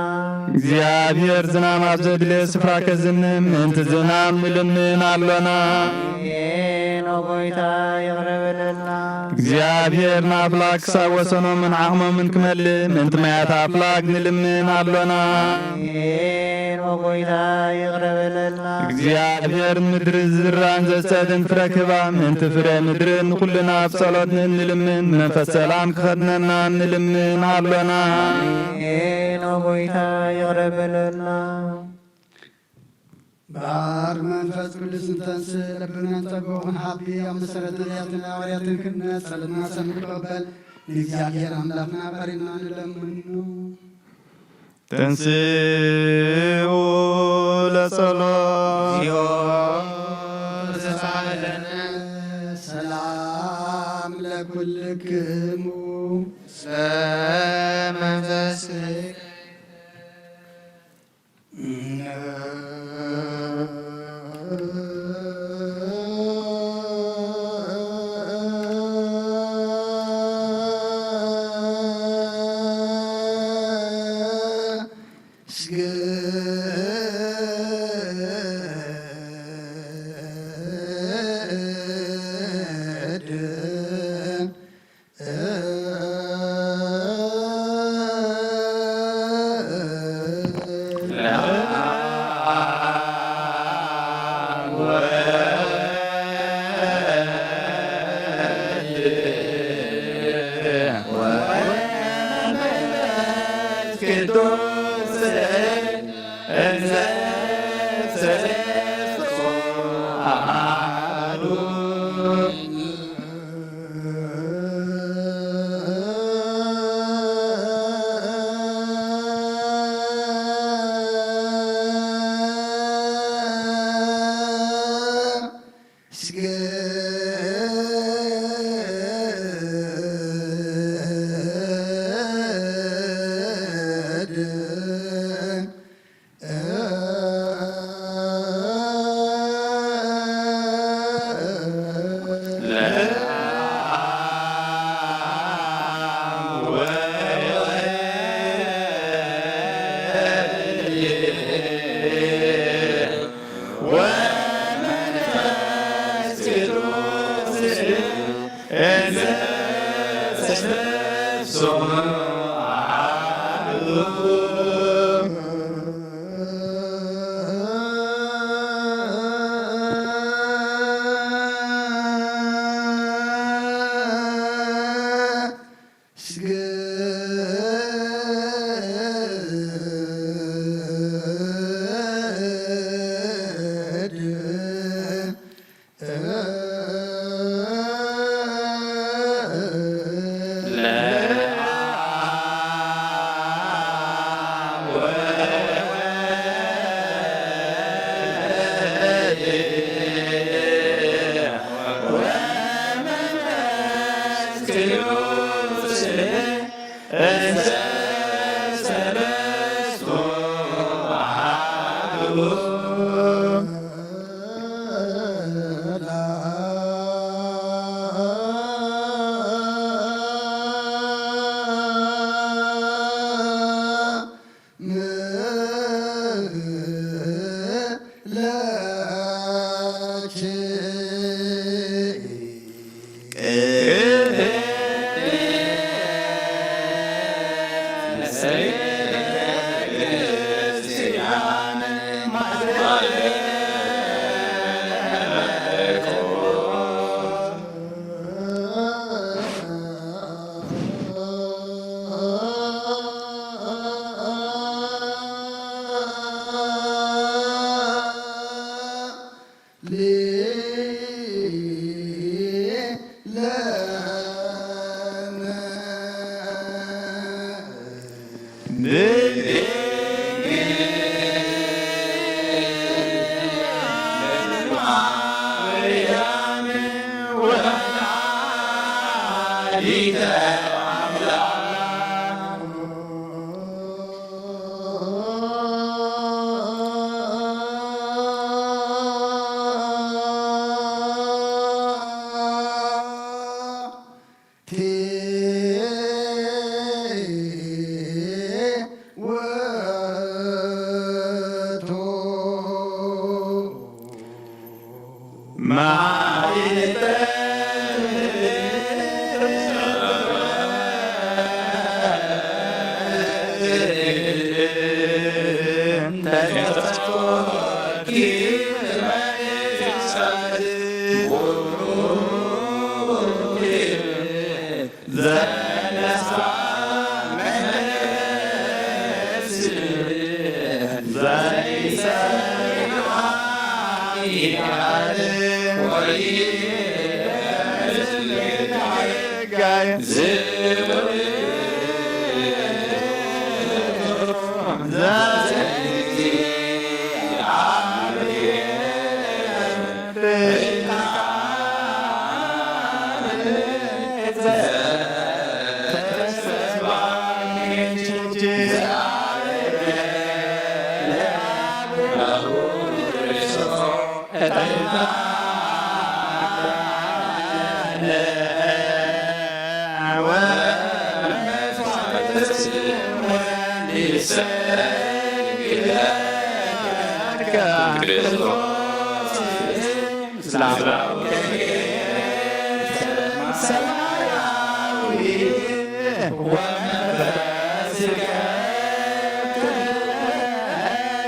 እግዚኣብሔር ዝናም ኣብ ዘድልየ ስፍራ ከዝንም ምእንቲ ዝናም ንልምን ኣሎና። ኣሜን። ኦ ጎይታ ይቕረ በለልና። እግዚኣብሔር ንኣፍላክ ክሳብ ወሰኖምን ዓቕሞምን ክመልእ ምእንቲ ማያት ኣፍላክ ንልምን ኣሎና። ኣሜን። ኦ ጎይታ ይቕረ በለልና። እግዚኣብሔር ምድሪ ዝዝራን ዘጸድን ፍረ ክህባ ምእንቲ ፍረ ምድሪ ንኹልና ብጸሎት ንልምን መንፈስ ሰላም ክኸድነና ንልምን ኣሎና። ኣሜን። ኦ ጎይታ ይቕረ በለልና። በአብ መንፈስ ቅዱስ እንተንስ ልብና እንጸብቕ ኹን ሓቢ ኣብ መሰረት ነቢያትን ሃዋርያትን ክነት ጸሎትና ሰምዕ ክቕበል ንእግዚኣብሔር ኣምላኽና ቀሪብና ንለምኑ። ተንስኡ ለጸሎት። እግዚኦ ተሳለነ። ሰላም ለኩልክሙ። ሰመንፈስ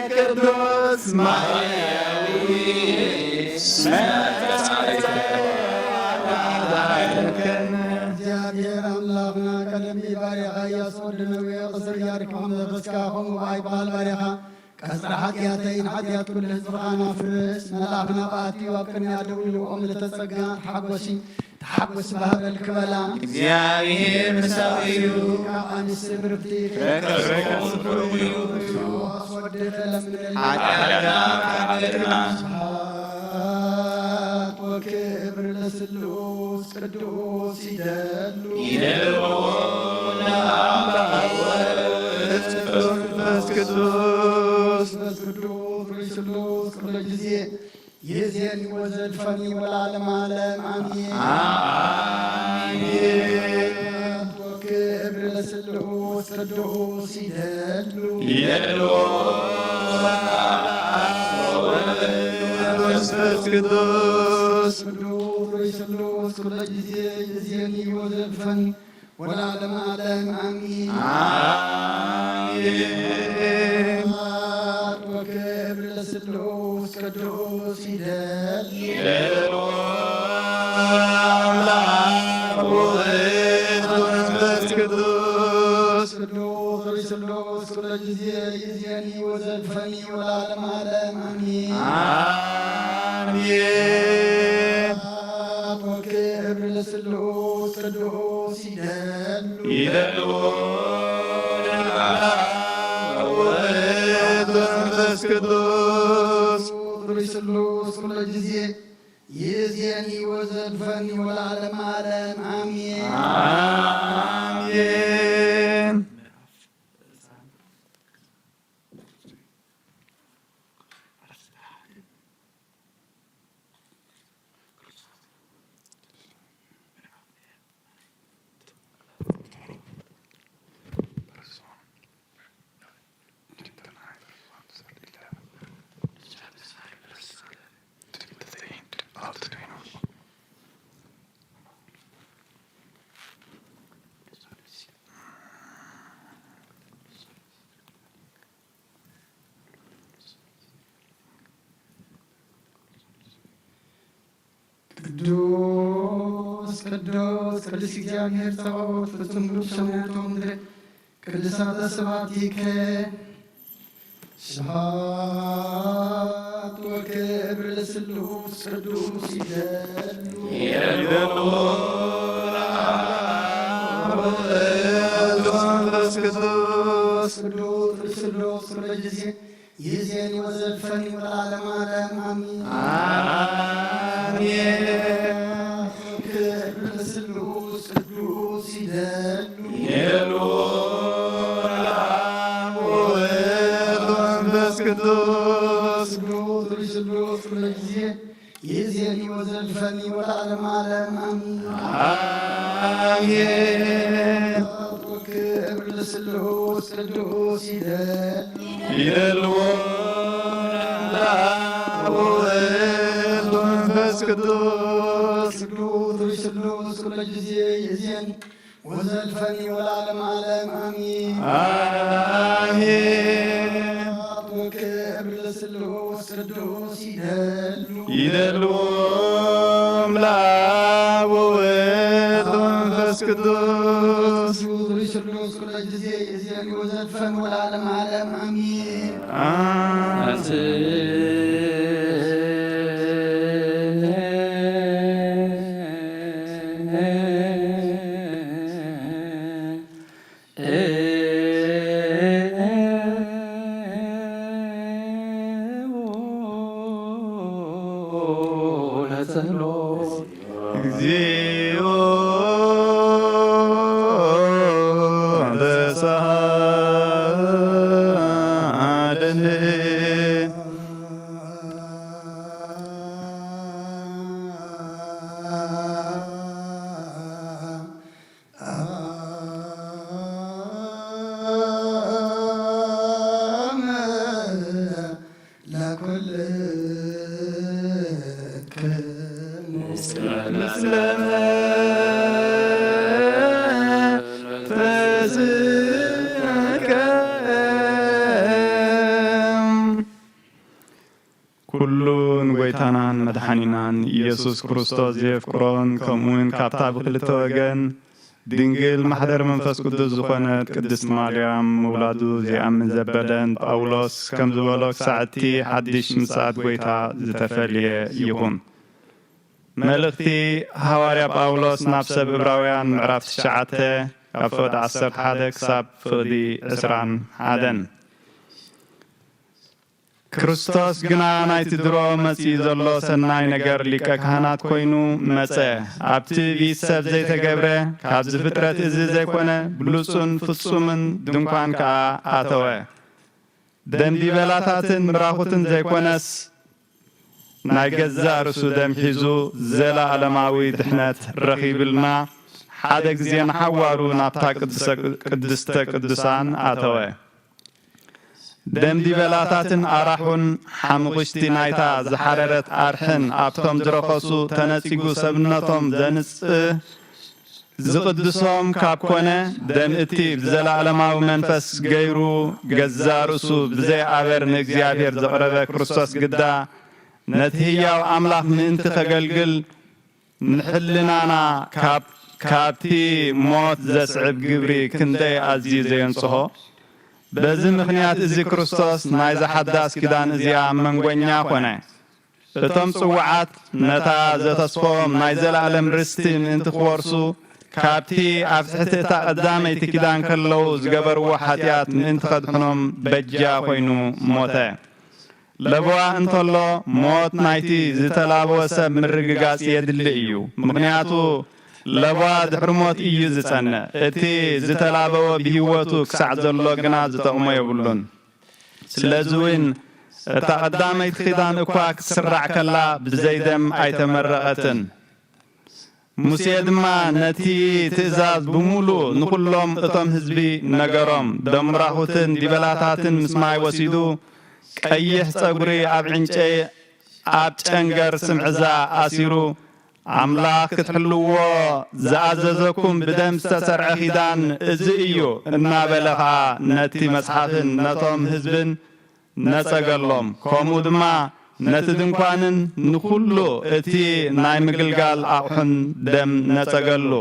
ቅዱስ ማርያዊ ስመ ተሳኢተ። እግዚኣብሔር ኣምላኽና ቀደም ባርያኻ ኢያሱ ወዲ ነዌ ቅጽር ያሪኮም ዘበስካ ኸምኡ ኣይበሃል ባርያኻ ቀጽሪ ሓጢኣተይ ንሓጢኣት ኩሉ ህዝብኻ ናፍርስ። መልኣኽ ናብ ኣትዩ ኣብ ቅድሚኣ ደው ኢሉ ኦም ለተጸጋ ተሓጎሲ ተሓጎሲ ባህበል ክበላ። እግዚኣብሔር ምሳኡ እዩ። ካብ ኣንስቲ ብርክቲ ከክብረካ ስፍሩ እዩ። ክርስቶስ ወዲ ተለምነልና። ሓጢኣትና ክሓጥና። ስብሐት ወክብር ለስሉስ ቅዱስ ይደሉ። ይደልዎ ለአብ ወወልድ ወመንፈስ ቅዱስ። መንፈስ ቅዱስ ርእይ ስሉስ ኩሎ ጊዜ ይእዜኒ ወዘልፈኒ ወለዓለመ ዓለም አሜን። አሜን። ወክብር ለስሉስ ቅዱስ ይደሉ። ይደሉ። ወመንፈስ ቅዱስ። ቅዱስ ርእይ ስሉስ ኩሎ ጊዜ ይእዜኒ ወዘልፈኒ ወለዓለመ ዓለም አሜን። አሜን። ወክብር ለስሉስ ቅዱስ ይደል። ይደል። አምላክ ወወልድ ወመንፈስ ቅዱስ። ቅዱስ ርእይ ስሉስ ኩሎ ጊዜ ይእዜኒ ወዘልፈኒ ወለዓለመ ዓለም አሜን። አሜን። ወክብር ለስሉስ ቅዱስ ይደሉ። ይደሉ። አብ ወወልድ ወመንፈስ ቅዱስ። ርኡይ ስሉስ ኩሎ ጊዜ ይእዜኒ ወዘልፈኒ ወለዓለመ ዓለም አሜን። አሜን። ቅዱስ ቅዱስ ቅዱስ እግዚኣብሔር ጸባኦት ፍጹም ምሉእ ሰማያት ወምድር ቅዱሳተ ስብሐቲከ። ስብሐት ወክብር ለስሉስ ቅዱስ ይደሉ። ይደሉ። ወመንፈስ ቅዱስ። ቅዱስ ስሉስ ኩሎ ጊዜ ይእዜኒ ወዘልፈኒ ወለዓለመ ዓለም አሜን። አሜን። ክብር ለስሉስ ቅዱስ ይደሉ። ይደሉ። አብ ወወልድ ወመንፈስ ቅዱስ። ቅዱስ ርእይ ስሉስ ኩሎ ጊዜ ይእዜኒ ወዘልፈኒ ወለዓለመ ዓለም አሜን። አሜን። ክብር ለስሉስ ቅዱስ ይደል። ይደልዎ ለአብ ወወልድ ወመንፈስ ቅዱስ ስሉስ ርሱሉስ ኩሉ ግዜ ይእዜን ወዘልፈኒ ወለዓለም ዓለም ኣሚን። ኣሜን። ክብር ለስሉስ ቅዱስ ይደሉ። ይደሉ እምለአብ ወወልድ ወመንፈስ ቅዱስ። ስሉስ ርሱሉስ ኩሉ ግዜ ይእዜን ወዘልፈኒ ወለዓለም ዓለም ኣሚን። እግዚኦ ተሳሃለነ። ኩሉ ንጎይታናን መድሓኒናን ኢየሱስ ክርስቶስ ዘየፍቅሮን፣ ከምኡውን ካብታ ብክልተ ወገን ድንግል ማሕደር መንፈስ ቅዱስ ዝኾነት ቅድስት ማርያም ምውላዱ ዘይኣምን ዘበለን ጳውሎስ ከም ዝበሎ፣ ክሳዕ እቲ ሓድሽ ምጽኣት ጎይታ ዝተፈልየ ይኹን። መልእኽቲ ሃዋርያ ጳውሎስ ናብ ሰብ ዕብራውያን ምዕራፍ ትሽዓተ ካብ ፍቕዲ ዓሰርተ ሓደ ክሳብ ፍቕዲ ዕስራን ሓደን። ክርስቶስ ግና ናይቲ ድሮ መጺኡ ዘሎ ሰናይ ነገር ሊቀ ካህናት ኮይኑ መጸ። ኣብ ትዕቢት ሰብ ዘይተገብረ፣ ካብዚ ፍጥረት እዚ ዘይኮነ፣ ብሉጹን ፍጹምን ድንኳን ከኣ ኣተወ። ደንዲበላታትን ምራኹትን ዘይኮነስ፣ ናይ ገዛእ ርእሱ ደም ሒዙ ዘለኣለማዊ ድሕነት ረኺብልና፣ ሓደ ግዜ ንሓዋሩ ናብታ ቅድስተ ቅዱሳን ኣተወ። ደንዲበላታትን ኣራሑን ሓሙኽሽቲ ናይታ ዝሓረረት ኣርሕን ኣብቶም ዝረኸሱ ተነጺጉ ሰብነቶም ዘንጽህ ዝቕድሶም ካብ ኮነ፣ ደም እቲ ብዘለኣለማዊ መንፈስ ገይሩ ገዛእ ርእሱ ብዘይ ኣበር ንእግዚኣብሔር ዘቕረበ ክርስቶስ ግዳ ነቲ ህያው ኣምላኽ ምእንቲ ከገልግል፣ ንሕልናና ካብ፣ ካብቲ ሞት ዘስዕብ ግብሪ ክንደይ ኣዝዩ ዘየንጽሆ! በዚ ምኽንያት እዚ ክርስቶስ ናይዛ ሓዳስ ኪዳን እዚኣ መንጎኛ ኮነ። እቶም ጽዉዓት ነታ ዘተስፎም ናይ ዘለኣለም ርስቲ ምእንቲ ክወርሱ፣ ካብቲ ኣብ ትሕቲ እታ ቀዳመይቲ ኪዳን ከለዉ ዝገበርዎ ሓጢኣት ምእንቲ ከድሕኖም በጃ ኮይኑ ሞተ። ለበዋ እንተሎ፣ ሞት ናይቲ ዝተላበወ ሰብ ምርግጋጽ የድሊ እዩ። ምኽንያቱ፣ ለበዋ ድሕሪ ሞት እዩ ዝጸንዕ። እቲ ዝተላበወ ብህይወቱ ክሳዕ ዘሎ ግና ዝጠቕሞ የብሉን። ስለዚ እውን፣ እታ ቀዳመይቲ ኪዳን እኳ ክትስራዕ ከላ፣ ብዘይ ደም ኣይተመረቐትን። ሙሴ ድማ ነቲ ትእዛዝ ብምሉእ ንኹሎም እቶም ህዝቢ ነገሮም። ደም ራኹትን ዲበላታትን ምስ ማይ ወሲዱ፣ ቀይሕ ጸጉሪ ኣብ ዕንጨ-፣ ኣብ ጨንገር ስምዕዛ ኣሲሩ፣ ኣምላኽ ክትሕልዎ ዝኣዘዘኩም ብደም ዝተሰርዐ ኪዳን እዚ እዩ እናበለ ኸኣ ነቲ መጽሓፍን ነቶም ህዝብን ነጸገሎም። ከምኡ ድማ ነቲ ድንኳንን ንኹሉ እቲ ናይ ምግልጋል ኣቑሑን ደም ነጸገሉ።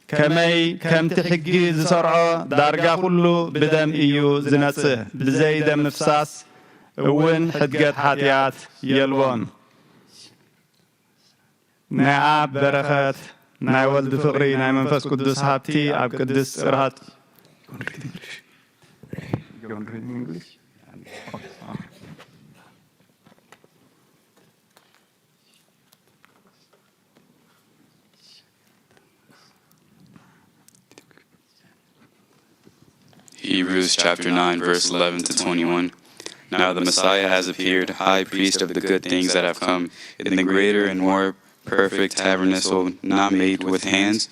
ከመይ ከምቲ ሕጊ ዝሰርዖ ዳርጋ ኩሉ ብደም እዩ ዝነጽህ። ብዘይ ደም ምፍሳስ እውን ሕድገት ሓጢኣት የልቦን። ናይ ኣብ በረኸት፣ ናይ ወልድ ፍቕሪ፣ ናይ መንፈስ ቅዱስ ሃብቲ ኣብ ቅድስት ጽርሃት Hebrews chapter nine, verse eleven to twenty-one. Now the Messiah has appeared, high priest of the good things that have come, in the greater and more perfect tabernacle not made with hands.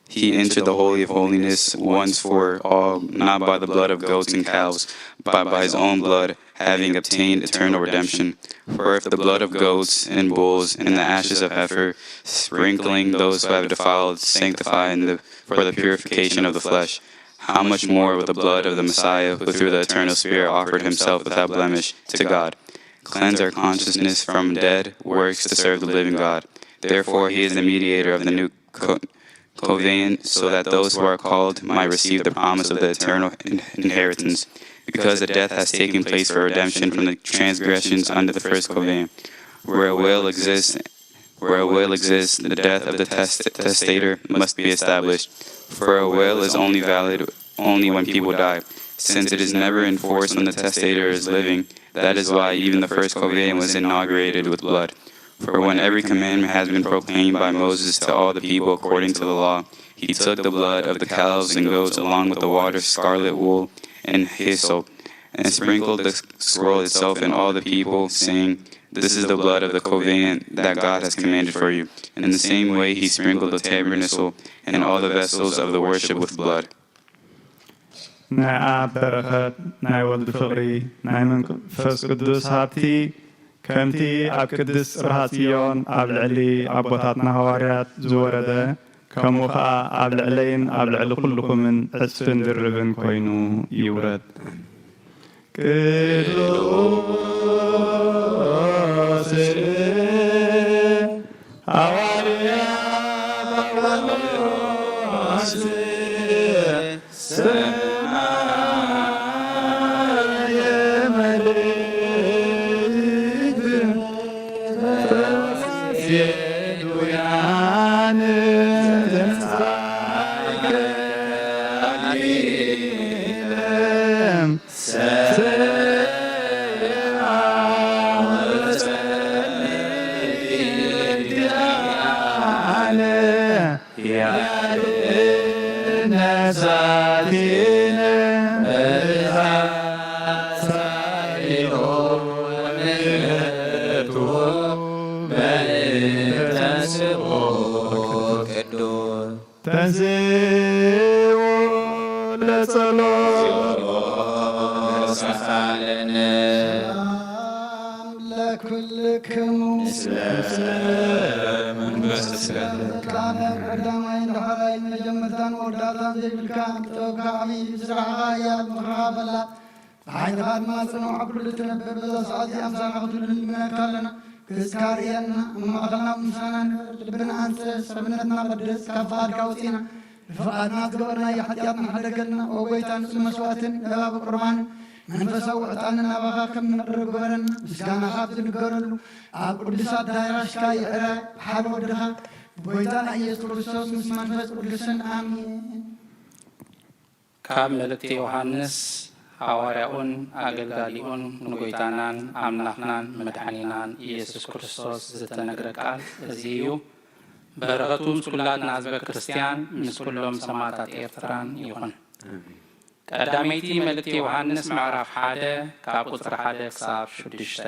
He entered the Holy of Holies once for all, not by the blood of goats and calves, but by his own blood, having obtained eternal redemption. For if the blood of goats and bulls and the ashes of heifer, sprinkling those who have defiled, sanctify in the, for the purification of the flesh, how much more will the blood of the Messiah, who through the eternal Spirit offered himself without blemish to God, cleanse our consciousness from dead works to serve the living God? Therefore, he is the mediator of the new co- covenant, so that those who are called might receive the promise of the eternal in- inheritance, because the death has taken place for redemption from the transgressions under the first covenant, where a will exists, where a will exists, the death of the test- testator must be established. For a will is only valid only when people die, since it is never enforced when the testator is living. That is why even the first covenant was inaugurated with blood. For when every commandment has been proclaimed by Moses to all the people according to the law, he took the blood of the calves and goats along with the water, scarlet wool, and hyssop, and sprinkled the scroll itself and all the people, saying, "This is the blood of the covenant that God has commanded for you." In the same way, he sprinkled the tabernacle and all the vessels of the worship with blood. ናይ ኣብ በረኸት ናይ ወዲ ፍቕሪ ናይ መንፈስ ቅዱስ ሃብቲ ከምቲ ኣብ ቅድስት ጽርሃ ጽዮን ኣብ ልዕሊ ኣቦታትና ሃዋርያት ዝወረደ ከምኡ ኸኣ ኣብ ልዕለይን ኣብ ልዕሊ ኩልኹምን ዕጽፍን ድርብን ኮይኑ ይውረድ። ቅዱስ ሃዋርያ ጳውሎስ ተንሥኡ ለጸሎት። ሰላም ለኩልክሙ። መንፈስ ሰላም ቀዳማይን ዳሕራይን መጀመርታን መወዳእታን ዘይብልካ፣ ጥበብካ ዓብዪ፣ ብስራሕኻ ሓያል፣ ምኽርኻ በላ። ብሓይልኻ ድማ ጽኑዕ፣ ኣብ ኩሉ እትነብር፣ በዛ ሰዓት እዚኣ ምሳና ክትህሉ ንልምነካ ኣለና። ገጽካ ርእየና፣ ኣብ ማእከልና ምሳና ንበር፣ ልብና ኣንጽህ፣ ሰብነትና ቀድስ፣ ካብ ፍቓድካ ኣውጽእና። ብፍቓድና ዝገበርናዮ ሓጢኣትና ሕደገልና። ኦ ጐይታ፣ ንጹህ መስዋእትን ለባዊ ቁርባንን መንፈሳዊ ዕጣንን ናባኻ ከም ነቕርብ ግበረና። ምስጋናኻ ኣብ ዝንገረሉ ኣብ ቅዱስ ኣዳራሽካ ይዕረ፣ ብሓደ ወድኻ ብጐይታና ኢየሱስ ክርስቶስ ምስ መንፈስ ቅዱስን ኣሜን። ካብ መልእክቲ ዮሃንስ ሓዋርያኡን ኣገልጋሊኡን ንጎይታናን ኣምላኽናን መድሓኒናን ኢየሱስ ክርስቶስ ዝተነግረ ቃል እዚ እዩ። በረኸቱ ምስ ኩላትና ህዝበ ክርስትያን ምስ ኩሎም ሰማእታት ኤርትራን ይኹን። ቀዳመይቲ መልእክቲ ዮሃንስ ምዕራፍ ሓደ ካብ ቁጽሪ ሓደ ክሳብ ሽዱሽተ።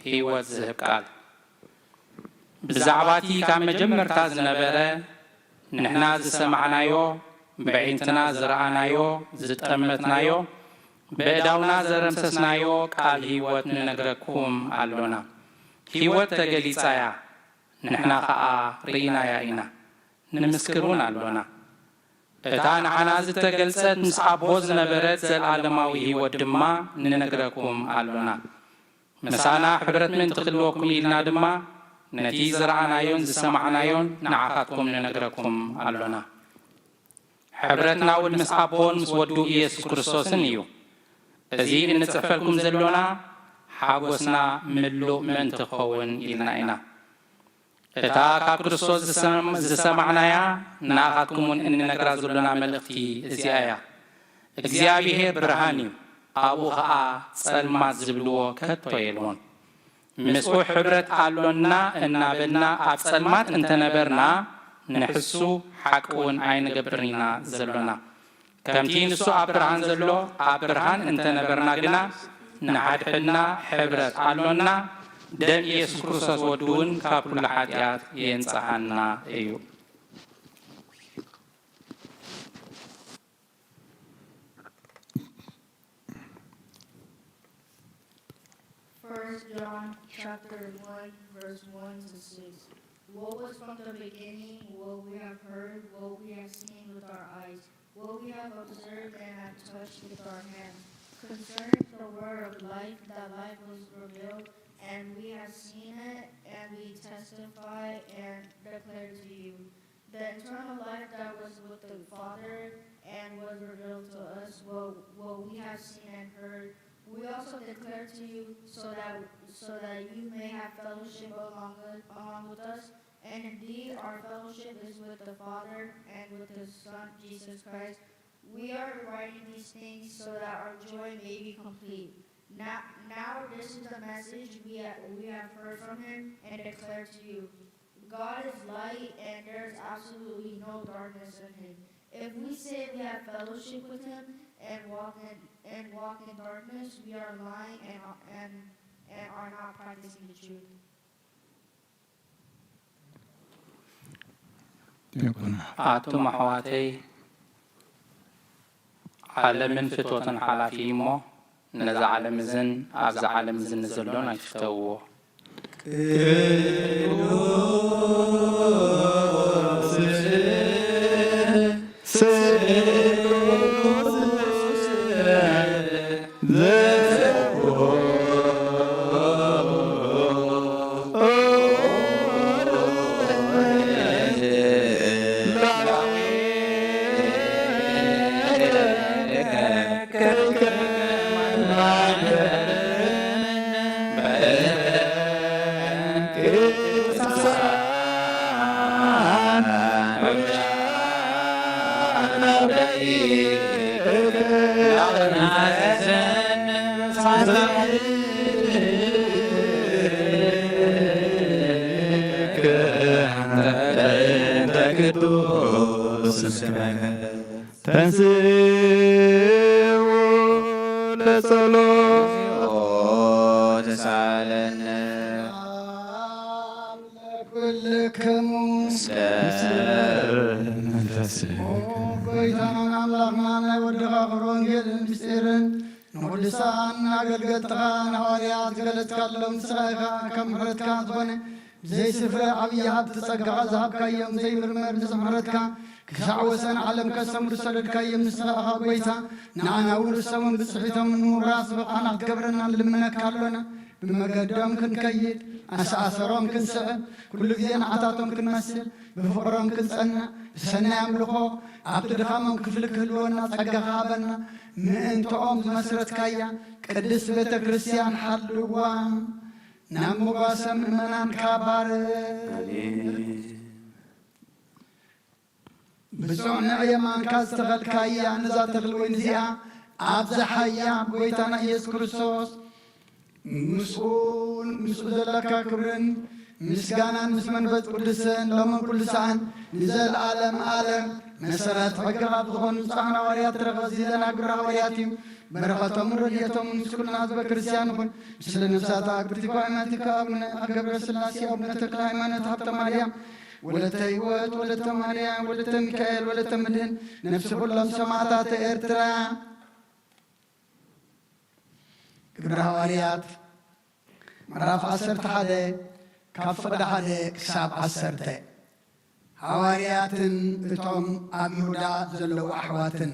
ህይወት ዝህብ ቃል። ብዛዕባ እቲ ካብ መጀመርታ ዝነበረ፣ ንሕና ዝሰማዕናዮ፣ በዒንትና ዝረኣናዮ፣ ዝጠመትናዮ፣ በእዳውና ዘረምሰስናዮ ቃል ህይወት ንነግረኩም ኣሎና። ህይወት ተገሊጻ እያ፣ ንሕና ኸኣ ርኢናያ ኢና፣ ንምስክር እውን ኣሎና። እታ ንዓና ዝተገልጸት ምስ ኣቦ ዝነበረት ዘለኣለማዊ ህይወት ድማ ንነግረኩም ኣሎና። ምሳና ሕብረት ምእንቲ ክህልወኩም ኢልና ድማ፣ ነቲ ዝረኣናዮን ዝሰማዕናዮን ንዓኻትኩም ንነግረኩም ኣሎና። ሕብረትና እውን ምስ ኣቦን ምስ ወዱ ኢየሱስ ክርስቶስን እዩ። እዚ እንጽሕፈልኩም ዘሎና፣ ሓጎስና ምሉእ ምእንቲ ክኸውን ኢልና ኢና። እታ ካብ ክርስቶስ ዝሰም-፣ ዝሰማዕናያ፣ ንኣኻትኩም እውን እንነግራ ዘሎና መልእኽቲ እዚኣ እያ። እግዚኣብሄር ብርሃን እዩ፣ ኣብኡ ኸኣ ጸልማት ዝብልዎ ከቶ የልቦን። ምስኡ ሕብረት ኣሎና እናበልና ኣብ ጸልማት እንተነበርና፣ ንሕሱ ሓቂ እውን ኣይንገብርን ኢና ዘሎና። ከምቲ ንሱ ኣብ ብርሃን ዘሎ፣ ኣብ ብርሃን እንተነበርና ግና፣ ንሓድሕድና ሕብረት ኣሎና፣ ደም ኢየሱስ ክርስቶስ ወዱ እውን ካብ ኩሉ ሓጢኣት የንጽሃና እዩ። First John chapter one, verse one to six. What was from the beginning, what we have heard, what we have seen with our eyes, what we have observed and have touched with our hands, concerning the word of life, that life was revealed, and we have seen it, and we testify and declare to you the eternal life that was with the Father and was revealed to us, what, what we have seen and heard, we also declare to you, so that, so that you may have fellowship along, along with us. And indeed, our fellowship is with the Father and with His Son, Jesus Christ. We are writing these things so that our joy may be complete. Now, now this is the message we have, we have heard from Him and declare to you. God is light, and there is absolutely no darkness in Him. If we say we have fellowship with Him and walk in, and walk in darkness, we are lying and, and, and are not practicing the truth. ኣቱም ኣሕዋተይ፣ ዓለምን ፍትወትን ሓላፊ እዩ እሞ፣ ነዛ ዓለም እዝን ኣብዛ ዓለም እዝን ንዘሎን ኣይትፍተውዎ። ተንስኡ ለጸሎት ተሳለነ። ኩልክሙ መንፈስከ። ጎይታናን ኣምላኽና ናይ ወድኻ ክብሪ ወንጌልን ምስጢርን ንቅዱሳን ኣገልገልትኻ ንሃዋርያት ዝገለጽካሎም ንስኻ ኢኻ። ከም ምሕረትካ ዝኾነ ብዘይስፍረ ዓብዪ ሃብቲ ጸጋኻ ዝሃብካዮም ዘይምርመር ንጽ ምሕረትካ ክሳዕ ወሰን ዓለም ከሰምሩ ዝሰደድካዮም ንስኻ ኢኻ ጎይታ። ንዓና እውን ርእሶምን ብጽሒቶምን ንምውራስ ብቕዓና ክትገብረና ንልምነካ ኣሎና። ብመገዶም ክንከይድ ኣሰኣሰሮም ክንስዕብ ኩሉ ግዜ ንዓታቶም ክንመስል ብፍቕሮም ክንጸንዕ ብሰናይ ኣምልኾ ኣብቲ ድኻሞም ክፍሊ ክህልወና ጸጋኻ ሃበና። ምእንትኦም ዝመስረትካያ ቅድስት ቤተ ክርስቲያን ሓልዋ። ናብ መጓሰ ምእመናንካ ባርኽ። ብፁዕ ንዕየማንካ ዝተኸልካያ ነዛ ተኽሊ ወይኒ እዚኣ ኣብዝሓያ። ጎይታና ኢየሱስ ክርስቶስ ምስኡን ምስኡ ዘለካ ክብርን ምስጋናን ምስ መንፈስ ቅዱስን ሎምን ኩሉ ሰዓን ንዘለኣለም ኣለም። መሰረት ሕግኻ ዝኾኑ ንጹሓን ሃዋርያት ረኸዚ ዘናግሩ ሃዋርያት እዩ። በረኸቶምን ረድኤቶምን ምስ ኩልና ህዝበ ክርስቲያን ይኹን። ምስለ ነፍሳት ኣግብርቲኮ ኣይማቲካ ኣቡነ ገብረ ስላሴ ኣቡነ ተክለ ሃይማኖት ሃብተ ማርያም ወለተ ህይወት ወለተ ማርያም ወለተ ሚካኤል ወለተ ምድህን ነፍሲ ኩሎም ሰማዕታት ኤርትራ። ግብረ ሃዋርያት ምዕራፍ ዓሰርተ ሓደ ካብ ፍቕዲ ሓደ ክሳብ ዓሰርተ። ሃዋርያትን እቶም ኣብ ይሁዳ ዘለዉ ኣሕዋትን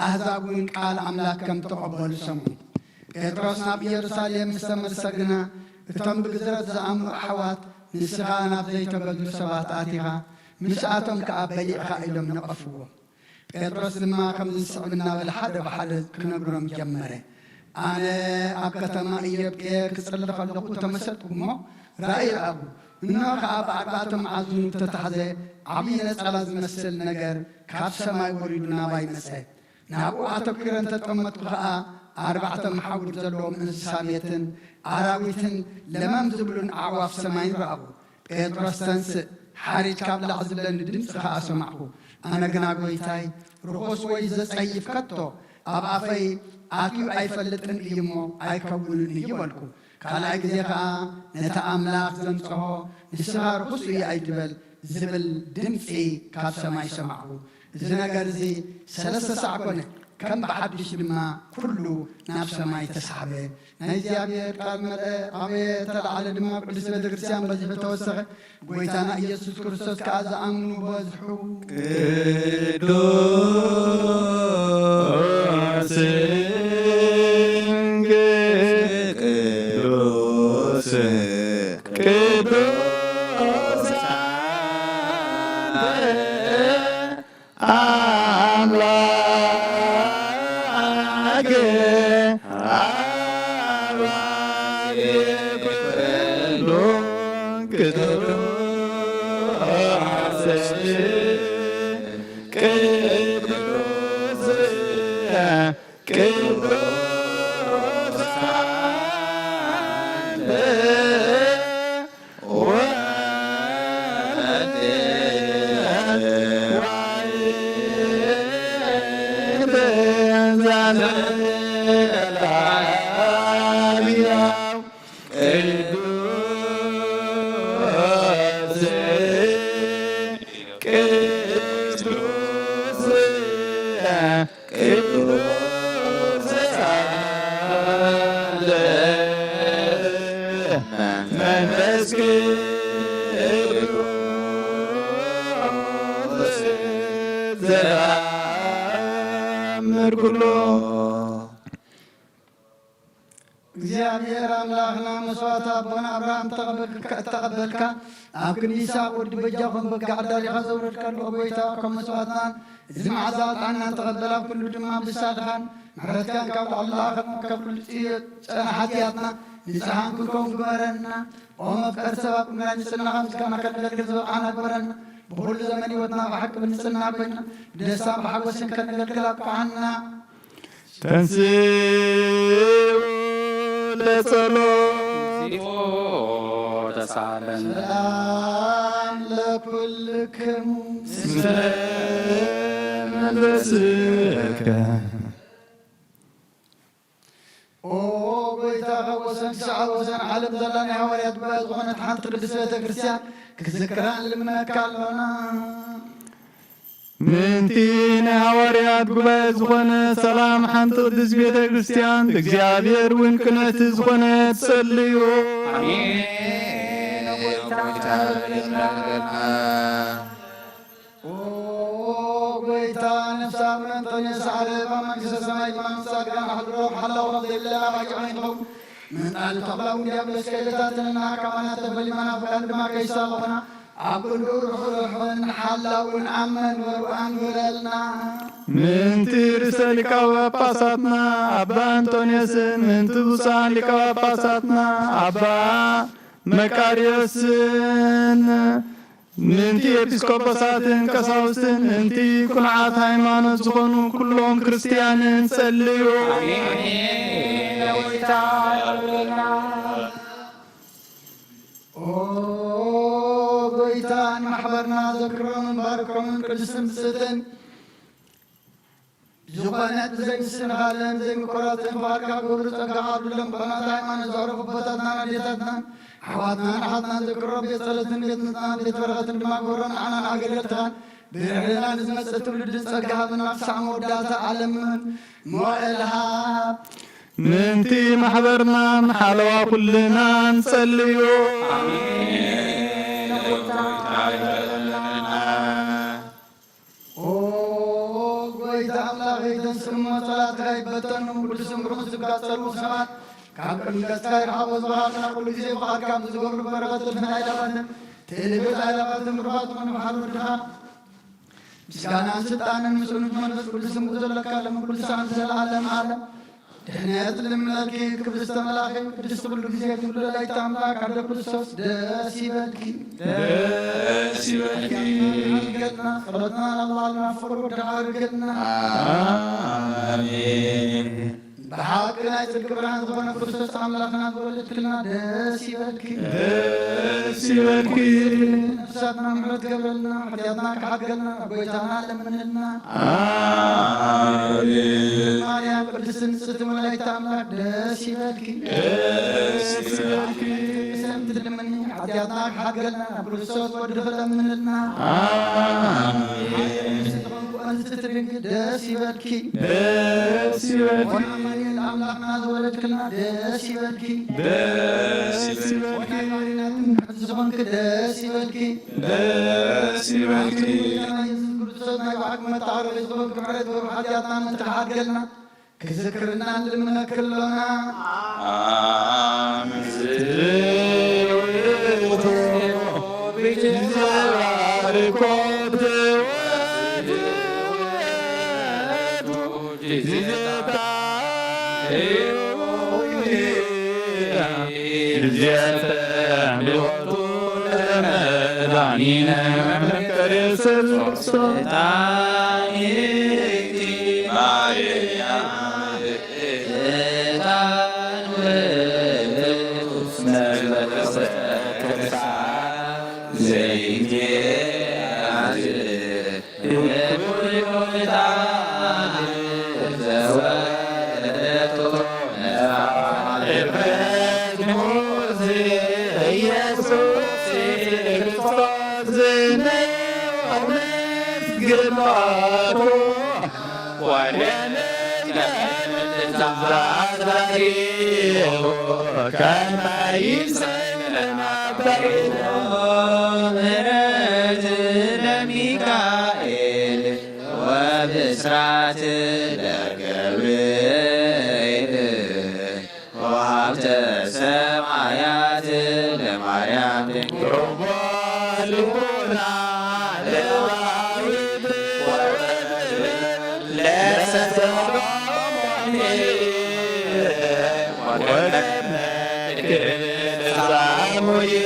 ኣህዛብ እውን ቃል ኣምላኽ ከም ተቐበሉ ሰምዑ። ጴጥሮስ ናብ ኢየሩሳሌም ምስ ተመልሰ ግና እቶም ብግዝረት ዝኣምኑ ኣሕዋት ንስኻ ናብ ዘይተገዙ ሰባት ኣቲኻ ምስኣቶም ከኣ በሊዕኻ ኢሎም ነቐፍዎ። ጴጥሮስ ድማ ከምዚ ዝስዕብ እናበለ ሓደ ብሓደ ክነግሮም ጀመረ። ኣነ ኣብ ከተማ ኢዮጴ ክጽሊ ከለኹ ተመሰጥኩ እሞ ራእይ ረኣኹ። እንሆ ከኣ ብኣርባዕተ መዓዝኑ እተታሕዘ ዓብዪ ነጸላ ዝመስል ነገር ካብ ሰማይ ወሪዱ ናባይ መጸ። ናብኡ ኣተኲረ እንተጠመጥኩ ኸኣ ኣርባዕተ መሓውር ዘለዎም እንስሳ ቤትን ኣራዊትን ለመም ዝብሉን ኣዕዋፍ ሰማይን ረኣኹ። ጴጥሮስ ተንስእ፣ ሓሪድካ ብላዕ ዝብለኒ ድምጺ ኸኣ ሰማዕኩ። ኣነ ግና ጐይታይ፣ ርኹስ ወይ ዘጸይፍ ከቶ ኣብ ኣፈይ ኣትዩ ኣይፈልጥን እዩ እሞ ኣይከውንን እዩ በልኩ። ካልኣይ ግዜ ኸኣ ነቲ ኣምላኽ ዘምጽኦ ንስኻ ርኹስ እዩ ኣይትበል ዝብል ድምጺ ካብ ሰማይ ሰማዕኩ። እዚ ነገር እዚ ሰለስተ ሳዕ ኰነ። ከም ብሓድሽ ድማ ኩሉ ናብ ሰማይ ተሳሕበ። ናይ እግዚኣብሔር ቃል መርአ፣ ዓበየ፣ ተላዕለ ድማ፣ ቅድስት ቤተ ክርስቲያን በዚሑ ተወሰኸ። ጎይታና ኢየሱስ ክርስቶስ ከኣ ዝኣምኑ በዝሑ። ቅዱስ ቅዱስ ቅዱስ ኣምላክ ኣባየ ኩሉ ቅዱስ ቅዱስ ቅዱስ ቅዱስ ቅዱስ መንፈስ ቅዱስ ዘኣምር ኩሎ። እግዚኣብሔር ኣምላኽና መስዋዕት ኣቦና ኣብርሃም እተቐበልካ፣ እተቐበልካ ኣብ ክንዲ ይስሐቅ ወዲ በጃ ኮን በጋ ኣዳሊኻ ዘውረድካሉ፣ ኦ ጎይታ፣ ካብ መስዋዕትናን እዚ መዓዛ ዕጣንናን ተቐበል። ኣብ ኩሉ ድማ ብሳልኻን ምሕረትካን ካብ ላዕሊ ለኣኸልና፣ ካብ ኩሉ ጽዮ ጸና ሓጢኣትና ንጽሓን ክንከውን ግበረና። ኦ መፍቀር ሰብ፣ ኣብ ቅድሚና ንጽህና ከም ዝካና ከነገልግል ዝበቃና ግበረና። ብኹሉ ዘመን ህይወትና ብሓቂ ብንጽህና ኮይና ብደስታን ብሓጎስን ከነገልግል ኣብቅዓና። ተንሥኡ ለጸሎት። ተሳለን። ሰላም ለኩልክሙ። ምስለ መንፈስከ። ኦ ጎይታ፣ ካብ ወሰን ክሳዕ ወሰን ዓለም ዘላ ናይ ሃዋርያት ጉባኤ ዝኾነት ሓንቲ ቅድስት ቤተ ክርስቲያን ክዝክራ ንልምነካ ኣሎና። ምእንቲ ናይ ሃዋርያት ጉባኤ ዝኾነ ሰላም ሓንቲ ቅድስት ቤተ ክርስቲያን፣ እግዚኣብሔር እውን ቅንዕቲ ዝኾነት ጸልዩ። ኣሜን። ኦ ጎይታ፣ ነፍሲ ኣቡነ እንጦንዮስ ዓረብ ኣብ መንግስተ ሰማይ ድማ ምስ ጻድቃን ኣሕድሮ፣ ሓላው ከም ዘይብለና ባጅዕ ይንኸው። ምንጣል ተቕላውን ዲያብሎስ ከይበታትንና፣ ካባና ተፈልዩ መናፍቃን ድማ ከይሳቐቑና፣ ኣብ ክንዱ ርሑርሕን ሓላውን ኣብ መንበሩ ኣንብረልና። ምእንቲ ርእሰ ሊቃነ ጳጳሳትና ኣባ ኣንጦንዮስን፣ ምእንቲ ብፁዓን ሊቃነ ጳጳሳትና ኣባ መቃርዮስን፣ ምእንቲ ኤጲስቆጶሳትን ቀሳውስትን፣ ምእንቲ ቅኑዓት ሃይማኖት ዝኾኑ ኩሎም ክርስትያንን ጸልዩ። ኣሜን። ኦ ጎይታ፣ ንማሕበርና ዘክሮምን ባርኮምን ቅድስትን ብጽእትን ዝኾነት ብዘይ ምስንኻለን ዘይምቁራጽን ፍቓድካ ክገብሩ ጸጋ ዓብድሎም። ብቕንዕቲ ሃይማኖት ዘዕረፉ ኣቦታትናን ኣዴታትናን ኣሕዋትናን ኣሓትናን ዘክሮ። ቤት ጸሎትን ቤት ምጽናት ቤት በረኸትን ድማ ክብሮ። ንዓናን ኣገልገልትኻን ብድሕሪና ንዝመጽእ ትውልድን ጸጋ ሃበና። ክሳዕ መወዳእታ ዓለምን ሞኤል ሃብ። ምእንቲ ማሕበርናን ሓለዋ ኩልናን ጸልዩ። ኣሜን። ኦ ጎይታ ኣምላኸይ፣ ተንስእ እሞ ጸላእትኻ ይበተኑ፣ ቅዱስ ስምኩም ዝቃጸሉ ሰባት ካብ ቅድሚ ገጽካ ይርሓቑ። ዝበሃልና ኩሉ ግዜ ብቓልካ ምስ ዝገብሩ በረኸት እልፍን ኣእላፋትን ትእልፍት ኣእላፋትን ብሩኻት ኮኑ። መሓሪ ወድኻ ምስጋናን ስልጣንን ምስኡን መንፈስ ቅዱስን ዘለካ ሎም ኩሉ ሰዓት ዘለዓለም ዓለም። ድሕነት ልምነኪ ክብርተ መላኺ ቅድስቲ ኩሉ ግዜ ትብሉ ለይታ ኣምላክ ኣደ ክርስቶስ ደስ ይበልኪ። ደስ ይበልኪ። ገጽና ጸሎትና ናብ ላዕሊ ናብ ፍቅሩ ወድኻ ገጽና። ኣሜን። ብሓቂ ናይ ጽድቂ ብርሃን ዝኾነ ክርስቶስ ኣምላኽና ዝወለድክልና ደስ ይበልኪ። ደስ ይበልኪ። ነፍሳትና ምሕረት ገብረልና፣ ሓጢኣትና ክሓገልና፣ ጎይታና ለምንልና። ኣሜን። ማርያም ቅድስት ንጽሕቲ ወላዲተ ኣምላክ ደስ ይበልኪ። ደስ ይበልኪ። ሰምቲ ልምኒ፣ ሓጢኣትና ክሓገልና፣ ክርስቶስ ወድኺ ለምንልና። ኣሜን። ኣንስቲ ድንግል ደስ ይበልኪ። ደስ ይበልኪ። ወኣማኑኤል ኣምላኽና ዝወለድክልና ደስ ይበልኪ። ደስ ይበልኪ። ወናይ ባሕሪና ትምክሕቲ ዝኾንኪ ደስ ይበልኪ። ደስ ይበልኪ። ናይ የሱስ ክርስቶስ ናይ ባዕልኪ መተዓረቂ ዝኾንኪ ምሕረት ገብሩ ሓጢኣትና ምትሓት ገልና ክዝክርና ንልምነኪ ኣሎና። ኣምስቲ ውእቱ ብግዜ ባርኮት ወትውእቱ ጊዜታ ግዜተ ምልወቱ ለመድኃኒነ መከሬ ሰብሶ። ምሕረት ለሚካኤል ወብስራት ለገብርኤል ወሀብተ ሰማያት ለማርያም ድንግል። ርቡህ ልቡና ለዳዊት ወለሰሎሞን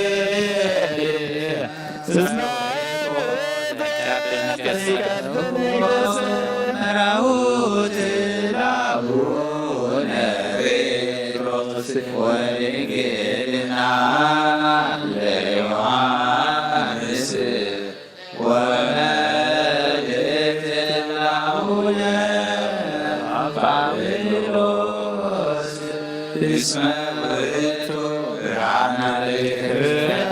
ወለሳሙኤል መራሁት ለአቡነ ጴጥሮስ ወድንግልና ለዮሐንስ ወመልእክት ለአቡነ ጳውሎስ እስመ ውእቱ ብርሃነ ለክብረት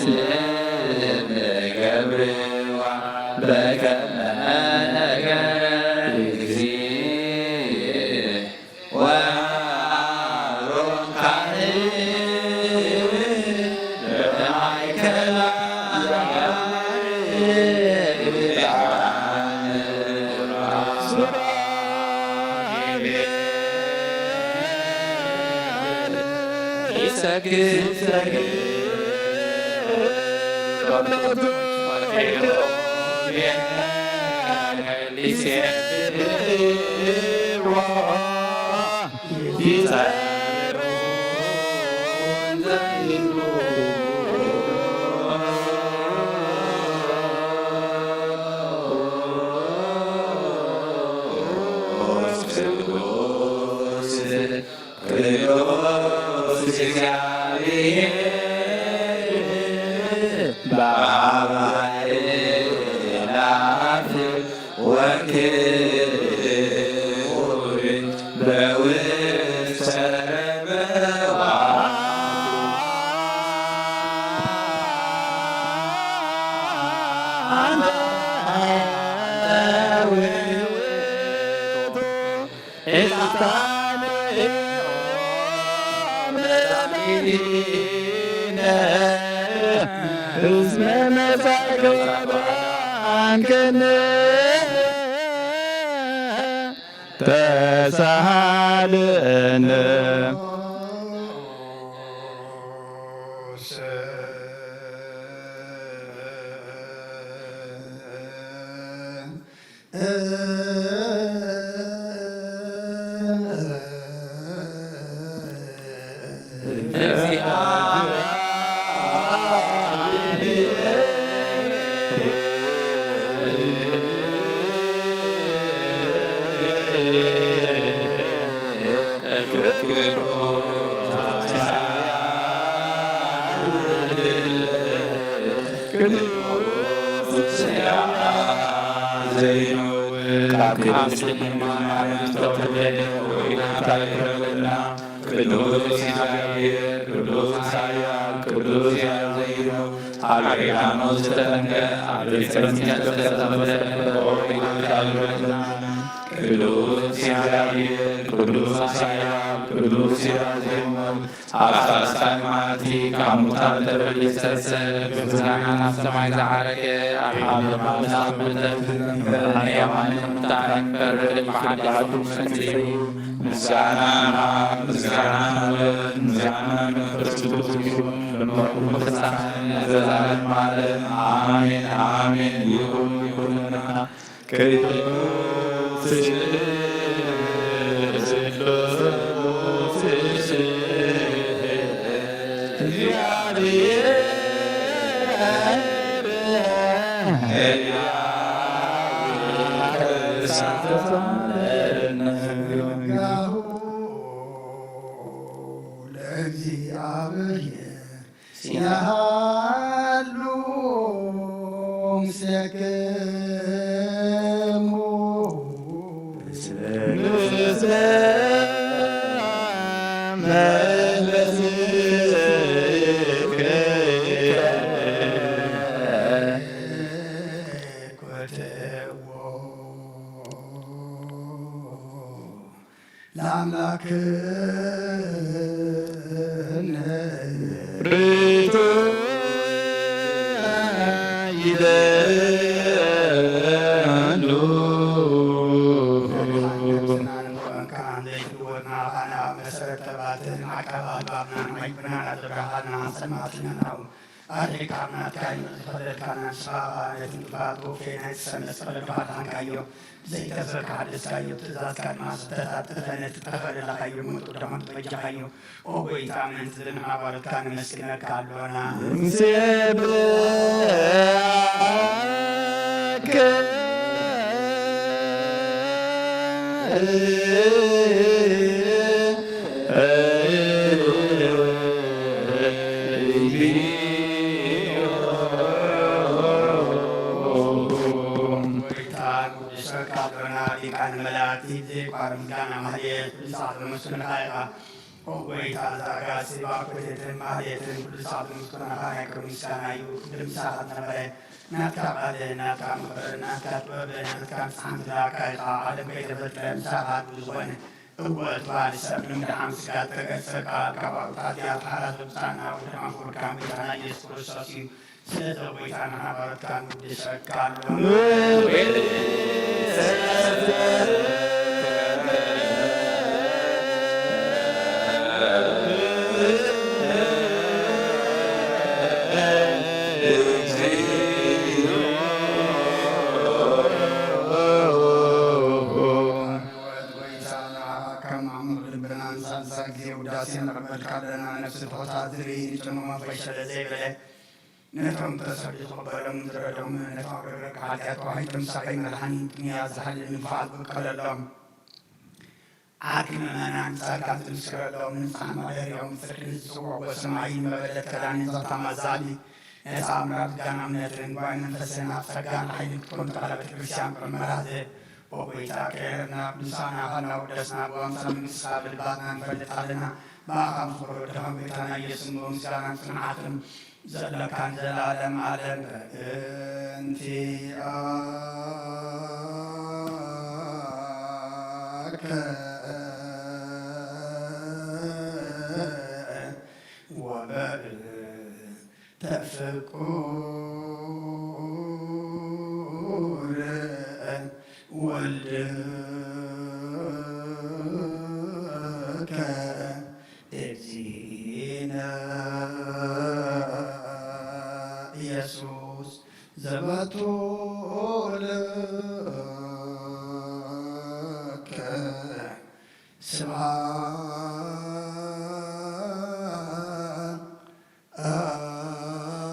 ምስሌነ ገብርዋ በከመ ነገር ጊዜ ወአሮን ካህን በማእከላ ይሰግድ ቅዱስ እግዚአብሔር በአብ አእላፍ ወክቡር በውስተ ረበዋ። እስመ መጻእከ ወአድኃንከነ ተሳሃልነ። ዘይኑ ካብ ቅድስት ድንግል ማርያም ዝተወለደ ወይናታ ይረብና ቅዱስ እግዚኣብሔር፣ ቅዱስ ኃያል፣ ቅዱስ ያዘይኑ ኣብ ዮርዳኖስ ዝተጠምቀ፣ ኣብ ቤተ ክርስቲያን ዝተጠመቀ፣ ኦ ይቅርታ ይበለና። ቅዱስ እግዚኣብሔር፣ ቅዱስ ኃያል፣ ቅዱስ ያዘይኑ ኣብ ሳልሳይ መዓልቲ ካብ ሙታን ተፈልዩ ዝተንስአ፣ ምስጋና ናብ ሰማይ ዝዓረገ፣ ኣብ ዓለም ኣምላኽ መጠን፣ ሕያዋንን ሙታንን ክፈርድ ብሓድሽ መጺኡ። ምስጋና ንኣብ፣ ምስጋና ንወልድ፣ ምስጋና ንመንፈስ ቅዱስ ይኹን፣ ሎሚ ኩሉ ፍጻሜ ለዘለዓለመ ዓለም። ኣሜን፣ ኣሜን። ይኹን፣ ይኹንልና። ቅዱስ ለእግዚኣብሔር ሲያሉ ምስሌክሙ ምስለ ለአምላክነ ርቱ ይደሉ። ዘይትልወጥና ኻና መሰረት ተባትን ዓቃብ ኣልባብና ንዓይብና ናዘብርሃልና ሰማዕትናናው ኣድሪካና ካይኑ ዝፈለጥካና ንስኻ ነቲ ጥፋት ወፌ ናይ ዝሰመ ጸለዶ ሃልሃንካዮ። ዘይተዘርካ ሓደስካዮ ትእዛዝካ ድማ ዝተታጠፈ ነቲ ጠፈለኻዮ ምጡር ደኾን ተበጃኻዮ። ኦ ጎይታ ምእንቲ ዝብል ሃዋርትካ ነመስግነካ ኣሎና። ንሴብሐከ ጎይታ ንጉድሰካ ኣሎና ሊቃነ መላእክቲ ዘይቋርም ጋና ማህሌት ብዛዕባ መስሉኻ ኢኻ። ኦ ጎይታ ዛጋሲ ባኮቴትን ማህሌትን ቅዱሳት ምስጋናኻ ናይ ክብሪ ምስጋና እዩ። ቅድም ሳኻት ነበረ ናትካ ቃል ናትካ ምኽር ናትካ ጥበብ ናትካ ምጽሓን ዝለኣካ ኢኻ። ዓለም ከይተፈጥረ ምሳኻ ብዝኾነ እወ እቲ ባህሪ ሰብ ንምድሓን ስጋ እተገጸ ቃል ካብ ኣውጣት እያ ተሓራ ዘውጻና ወድሓን ክብርካ ጎይታና ኢየሱስ ክርስቶስ እዩ። ስለዚ ጎይታና ሃባርካ ንውድሰካ ኣሎ። ከም ኣምር ልብና ንሳልሳ ግዜ ውዳሴ ንቕበልካ ኣለና። ነፍሲ ትሑታት ዝርኢ ንጭኑቕ መንፈስ ሸለ ዘይበለ ነቶም ተሰዱ ዝቕበሎም ዝረዶም ነቶም ረግረግ ሓጢኣት ተዋሂዶም ሳቐይ መድሓኒት ጥምያ ዝሓልል ንፋስ ብቀለሎም ዓርኪ ምእመናን ጻድቃን ዝምስክረሎም ንንጽሓ መቐየሪኦም ፍርዲ ንዝጽውዕዎ ሰማዒ ንመበለት ከዳኒ ዘተማዛሊ ነጻ ኣምራት ጋና እምነትን ጓይ መንፈስን ኣብ ጸጋን ሓይልን ክትኮን ተኽለ ቤተ ክርስቲያን ቅድመ ራህዘ ኦ ጎይታ ቀየርና ቅዱሳን ኣኻልና ወደስና ብዋምሳ መንግስቲ ብልባትና ንፈልጥ ኣለና። ብኣኻ ምስ ወረድኻ ጎይታና ኢየሱስ እሞ ምስጋናን ጽንዓትን ዘለካን ዘላለም ዓለም በእንቲኣከ ወበእንተ ፍቁር ወልድከ እግዚእነ ኢየሱስ ዘበቱ ለከ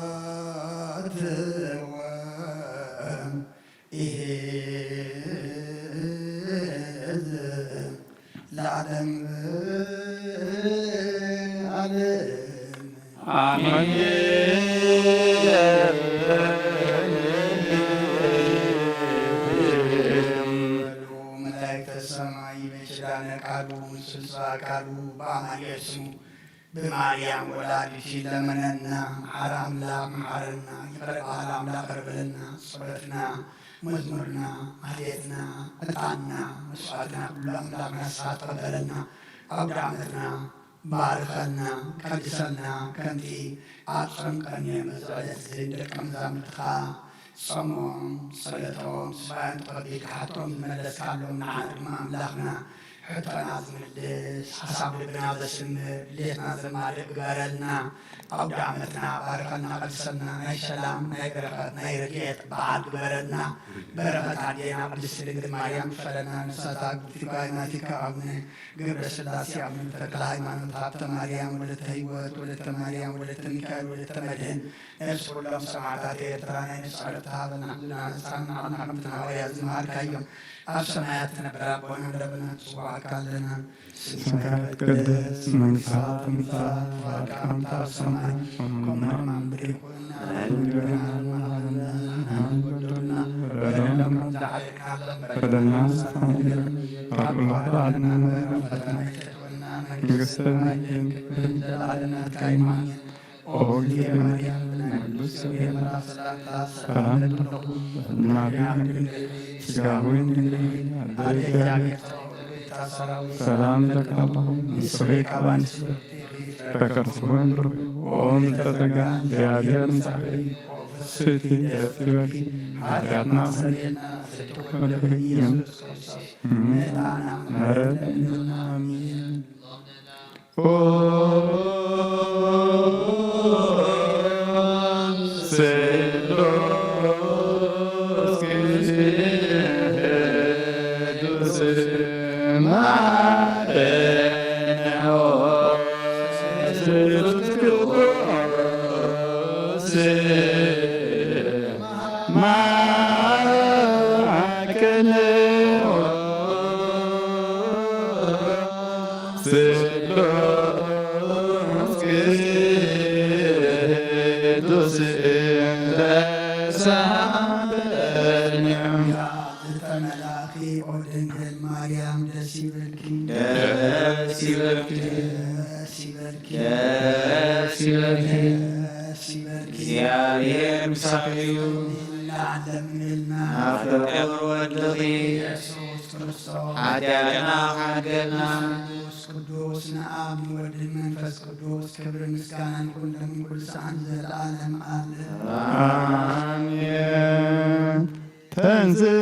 ስብሐት ወኢሕዝን ለዓለም ዓለም። ኣሜን። መላእክተ ሰማይ በኪዳነ ቃሉ ምስለ አካሉ በአማኑኤል ስሙ ብማርያም ወላዲቱ ለመነና። መሓሪ ኣምላኽ መሓረና፣ ይቕረ በሃል ኣምላኽ ይቕረ በለና። ጸሎትና፣ መዝሙርና፣ ማህሌትና፣ ዕጣንና፣ መስዋዕትና ኩሉ ኣምላኽ ንስኻ ተቐበለና። ኣውደ ዓመትና ባርከልና፣ ቀድሰልና፣ ከምቲ ኣብ ጾም ቀንዮም እዚ ዕለት እዚ ንደቀ መዛሙርትኻ ጾሞም፣ ጸሎቶም፣ ስባዮም ተቐቢልካ ሕቶኦም ዝመለስካሎም፣ ንዓና ድማ ኣምላኽና ሕቶና ዝምልስ፣ ሓሳብ ልብና ዘስምር፣ ድሌትና ዘማልእ ግበረልና። ኣውደ ዓመትና ባርከልና፣ ቀድሰልና፣ ናይ ሰላም፣ ናይ በረኸት፣ ናይ ረድኤት በዓል ግበረልና። በረኸት ኣዴና ቅድስት ድንግል ማርያም ክፈለና። ንሳታ ግብቲ ጓይናቲካ ኣብነ ገብረ ስላሴ፣ ኣብነ ተክለ ሃይማኖት፣ ሃብተ ማርያም፣ ወለተ ህይወት፣ ወለተ ማርያም፣ ወለተ ሚካኤል፣ ወለተ መድህን፣ ነፍሲ ኩሎም ሰማዕታት ኤርትራ ናይ ነጻነት ሃበና። ሕዝና ነጻና ዓቕና ከምቲ ንሃዋርያ ዝመሃርካዮም። ኣብ ሰማያት ትነብር ኣቦና፣ ለመና ንጽውዓካ ኣለና። ስምካ ይትቀደስ፣ መንግስትኻ ትምጻእ፣ ፍቓድካ ትምጻእ ኣብ ሰማይ ከምኡ ድማ ኣብ ምድሪ ይኹን። እንጀራና ሃበና፣ ንበደልና በደልና፣ ፈደልና ንስሓ፣ ካብ ክፉ ኣድነና፣ ፈተና ኣይተእትወና፣ መንግስቲ፣ ሓይልን ክብርን ዘለኣለም ናትካ እዩ። ኣሜን። ኦ እግዝእትየ ማርያም፣ ናይ ቅዱስ ገብርኤል መልኣክ ሰላምታ ሰላም እብለኪ፣ በድናኪ ድንግል፣ ስጋኪ እውን ድንግል፣ ኣደ እግዚኣብሔር፣ ሰላም እብለኪ ኣለኹ፣ ንስኺ ካብ ኣንስቲ ተከርስዎ እንድርኩ፣ ኦ ምልዕተ ጸጋ፣ እግዚኣብሔር ምሳኺ፣ ፍስሕቲ ደስ ይበልኪ፣ ሓጢኣትና ኣስተሰርየልና፣ ፍስሕቲ ወልድኪ ኢየሱስ ክርስቶስ፣ መድኃኒና፣ ምሕረት ለምንልና። ኣሜን። ኦ ስሉስ ቅዱስ ማረነ፣ ኦ ስሉስ ቅዱስ ማረነ፣ ኦ ስሉስ ቅዱስ ተሳለነ። ዝተመላእኪ ኦ ድንግል ማርያም ደስ ይበልኪ። ደስ ይበልኪ። ደስ ይበልኪ። ደስ ይበልኪ። ደስ ይበልኪ። እግዚኣብሔር ምሳኺ እዩ። ለዓለም እምልና። ኣብ ፍቁር ወድኺ ኢየሱስ ክርስቶስ ሓጢኣትና ክሓድገልና። ቅዱስ ቅዱስ ንኣብ ንወልድ ንመንፈስ ቅዱስ ክብርን ምስጋናን ይኹን ሎምን ኩሉ ሰዓትን ዘለዓለም ዓለም። ኣሜን። ተንሥእ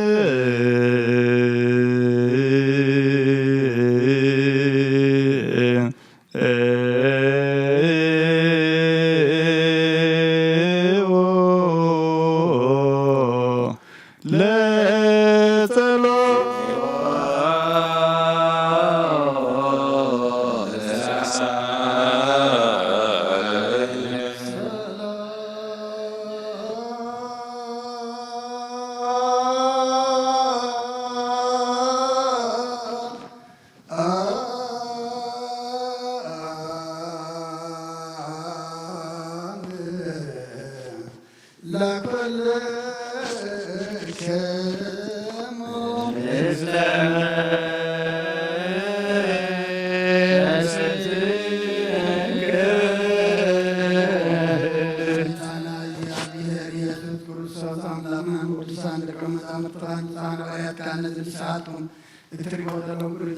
እትሪእዎ ዘለኹም ኩሉ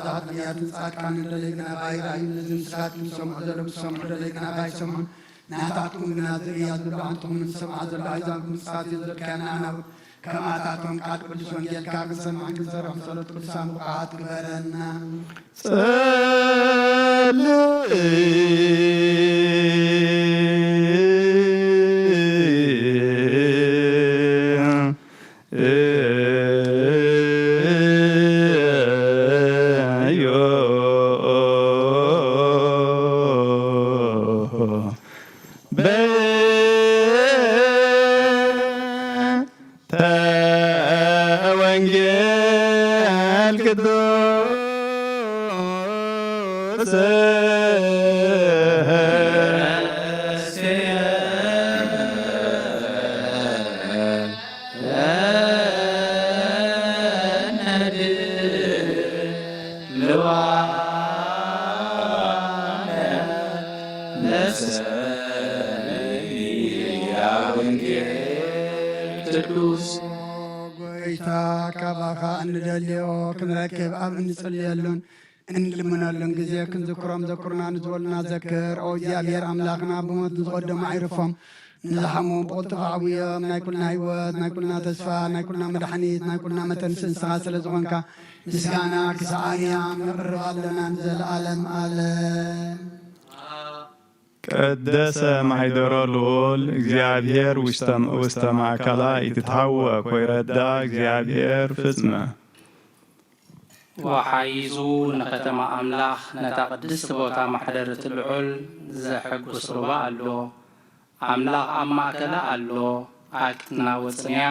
ጻድቃን ነዚ ንስኻትኩም ትሰምዑ ዘለኹም ትሰምዑ፣ ናታትኩም ግና ዝርእያ ዘሎ ዓንትኹምን ዝሰምዓ ዘሎ ኣእዛንኩም ዝጻትዮ ዘሎ ኪያና ኣናብብ፣ ከማታቶም ቃል ቅዱስ ወንጌልካ ክንሰምዕን ክንሰርሕን ጸሎት ቅዱሳን ብቑዓት ግበረና። ጸልእ እዮ በእንተ ወንጌል ቅዱስ ቅዱስ ጎይታ፣ ካባኻ እንደልዮ ክንረክብ ኣብ እንጽልየሉን እንልምነሉን ግዜ ክንዝክሮም ዘክሩና ንዝበሉና ዘክር። ኦ እግዚኣብሔር ኣምላኽና፣ ብሞት ንዝቐደሙ ኣይርፎም፣ ንዝሓሙ ብቕልጡፍ ኣዕውዮም። ናይ ኩልና ህይወት፣ ናይ ኩልና ተስፋ፣ ናይ ኩልና መድሓኒት፣ ናይ ኩልና መተንስኢ ንስኻ ስለ ዝኾንካ ምስጋና ክሳብ ኣርያም ነቕርብ ኣለና ንዘለኣለም ኣለም። ቀደሰ ማሕደሮ ልዑል እግዚኣብሔር ውሽተ፣ ውስተ ማእከላ ኢትትሃወክ ወይረዳ እግዚኣብሔር ፍጽመ። ወሓይዙ ንከተማ ኣምላኽ ነታ ቅድስቲ ቦታ ማሕደር እቲ ልዑል ዘሐጉስ ሩባ ኣሎ። ኣምላኽ ኣብ ማእከላ ኣሎ፣ ኣይክትናወጽን እያ።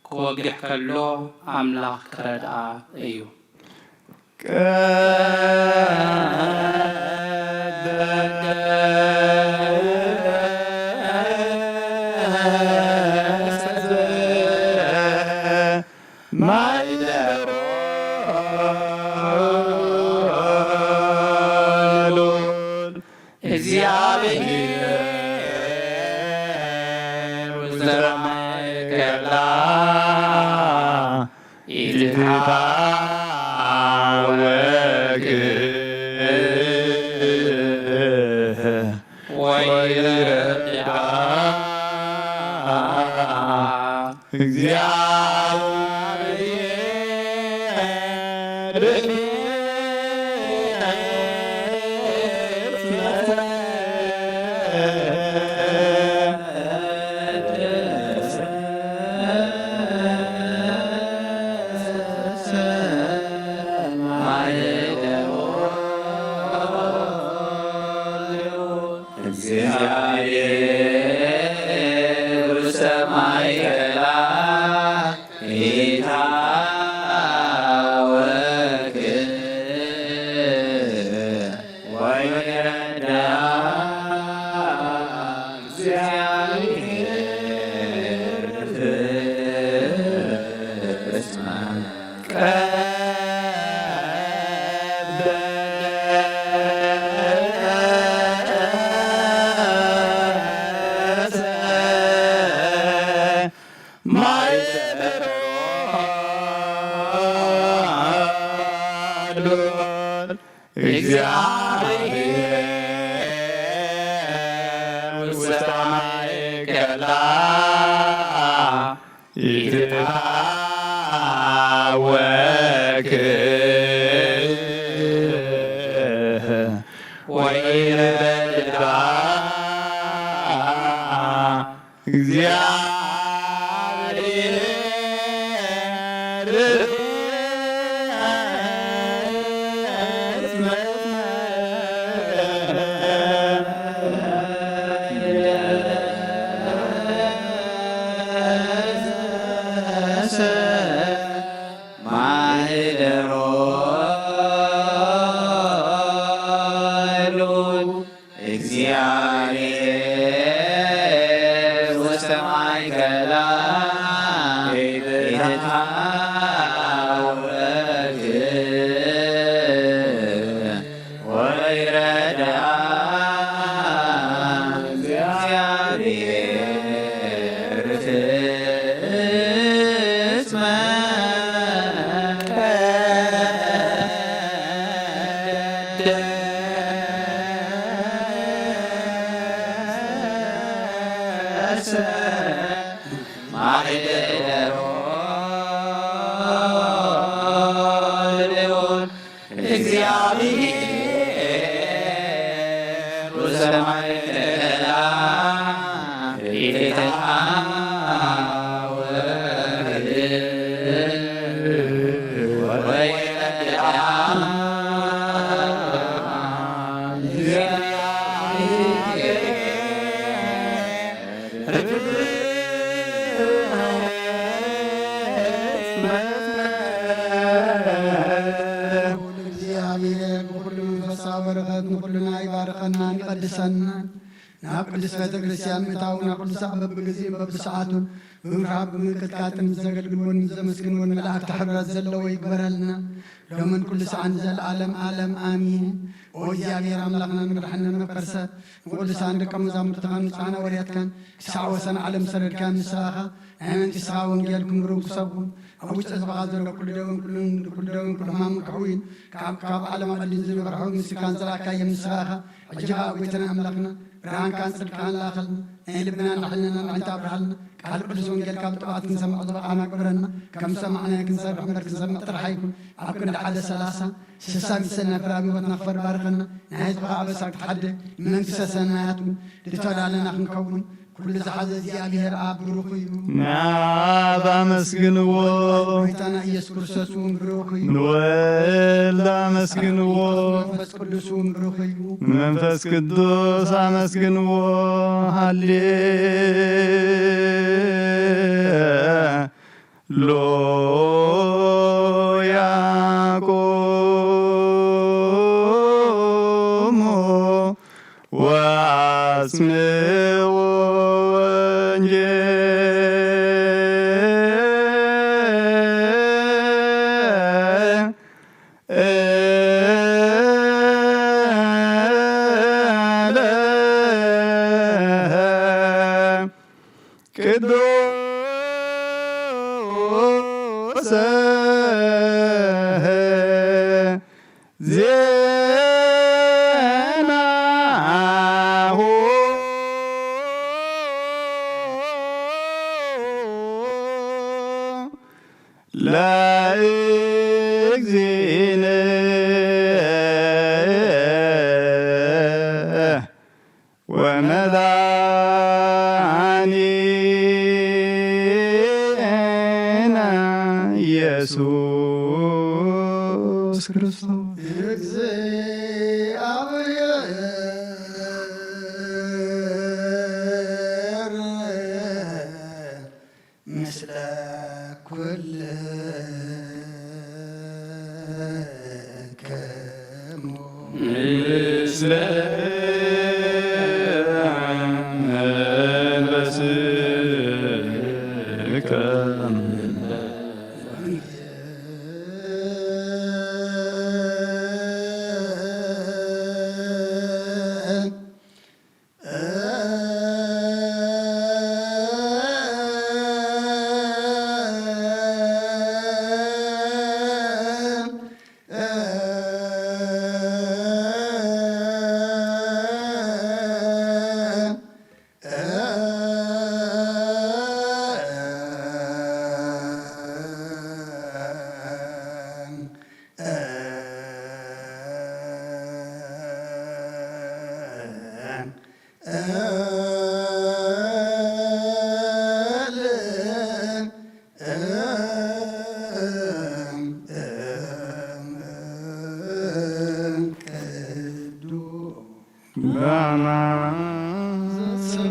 ክወግሕ ከሎ ኣምላኽ ክረድኣ እዩ። እግዚኣብሔር ውስተ ማእከላ ኢትትሃወክ ወይረድኣ እግዚኣብሔር ውስተ ማእከላ ኢትሃወክ ወይረድኣ። እግዚኣብሔር ውስተ ማእከላ ኢትትሃወክ ወይረድኣ። እግዚኣብሔር ማህደሮ ሉ እግዚአብሔር ውስተ ማእከላ ኢትትሃወክ ወይረድኣ እግዚአብሔር ፍጽመ ማህደሮ ልዑል እግዚአብሔር ውስተ ማእከላ ኢትትሃወክ ወይረድኣ። እግዚአብሔር በኩሉ መንፈስ በረኸት ንኹልና ይባርከናን ይቐድሰናን። ናብ ቅድስት ቤተ ክርስቲያን ምእታውና ቅዱሳን በብግዜን በብሰዓቱን ብምፍራህ ብምንቅጥቃጥን ምስ ዘገልግልዎን ምስ ዘመስግንዎን መላእክቲ ሕብረት ዘለዎ ይግበረልና። ሎምን ኩሉ ሰዓን ንዘለዓለም ዓለም ኣሚን። ኦ እግዚኣብሔር ኣምላኽናን መድሓኒናን መፍቀር ሰብ ንቅዱሳን ደቀ መዛሙርትኻን ንጹሓን ሃዋርያትካን ክሳዕ ወሰን ዓለም ሰደድካዮም ንስኻ ኢኻ። ናይ መንግስትኻ ወንጌል ክምሩን ክሰብኩን ኣብ ውሽጢ ህዝብኻ ዘሎ ኩሉ ደዌን ኩሉን ኩሉ ደዌን ኩሉ ሕማምን ክሕውዩን ካብ ካብ ዓለም ኣቐዲም ዝነበርሑ ምስልካን ዘርኣካዮም ንስኻ ኢኻ። ሕጂ ኸኣ ጎይታና ኣምላኽና ብርሃንካን ጽድቅኻን ላኣኸልና ናይ ልብናን ናይ ሕልናናን ኣዒንቲ ኣብርሃልና። ቃል ቅዱስ ወንጌልካ ብጥብዓት ክንሰምዕ ዝበቓዕና ግበረና። ከም ዝሰማዕናዮ ክንሰርሕ እምበር ክንሰምዕ ጥራሕ ኣይኩን። ኣብ ክንዲ ሓደ ሰላሳ ስሳ ሚሰና ፍረ ኣብ ህይወትና ክፈሪ ባርኸና። ናይ ህዝብኻ ኣበሳ ክትሓድግ ንመንግስተ ሰማያት እውን ዝተዳለና ክንከውን ኩሉ ዝሓዘ እግዚኣብሔር ኣብ ብሩኽ እዩ። ንኣብ ኣመስግንዎ። ጎይታና ኢየሱስ ክርስቶስ እውን ብሩኽ እዩ። ንወልድ ኣመስግንዎ። መንፈስ ቅዱስ እውን ብሩኽ እዩ። ንመንፈስ ቅዱስ ኣመስግንዎ። ሃሌ ሎያቆሙ ወአስምዑ ወንጌል ቅዱስ ዜናሁ ለእግዚእነ ወመድኃኒነ ኢየሱስ ክርስቶስ። እግዚአብሔር ምስለ ኩልክሙ። ምስለ መንፈስከ።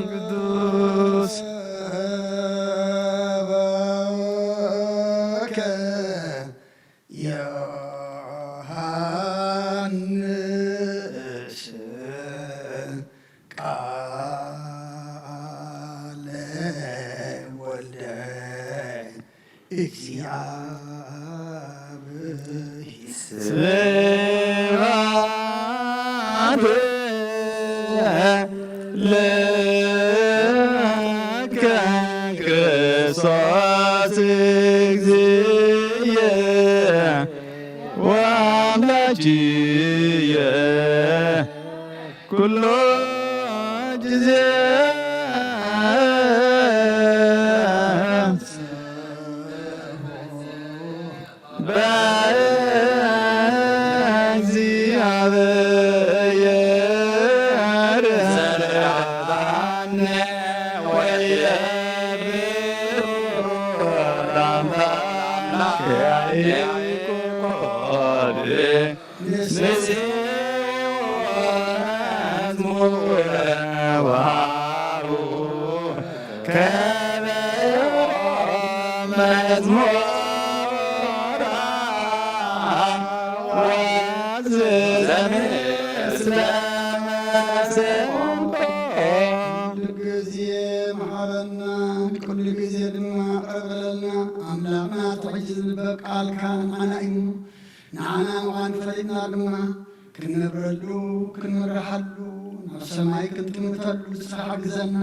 ቅዱስ ዮሐንስ ቃለ ወልደ እግዚአብሔር። ስብሐት ለከ ክርስቶስ እግዚእየ ወአምላክየ ኩሎ ጊዜ በእግዚአብሔር ሰላም ወየብሩ ለአምላክ ያዕቆብ። ንስብሐት መዝሙረ ወሃቡ ከበሮ መዝሙራ ወዝዘምር ኩሉ ግዜ መሓረና፣ ኩሉ ግዜ ድማ ቅርብ በለልና። ኣምላኽና፣ እቲ ሕጂ ዝንበብ ቃልካ ንዓና እዩ። ንዓና ምዃን ፈሊጥና ድማ ክንነብረሉ፣ ክንምርሓሉ፣ ናብ ሰማይ ክንጥምተሉ ንስኻ ሓግዘና።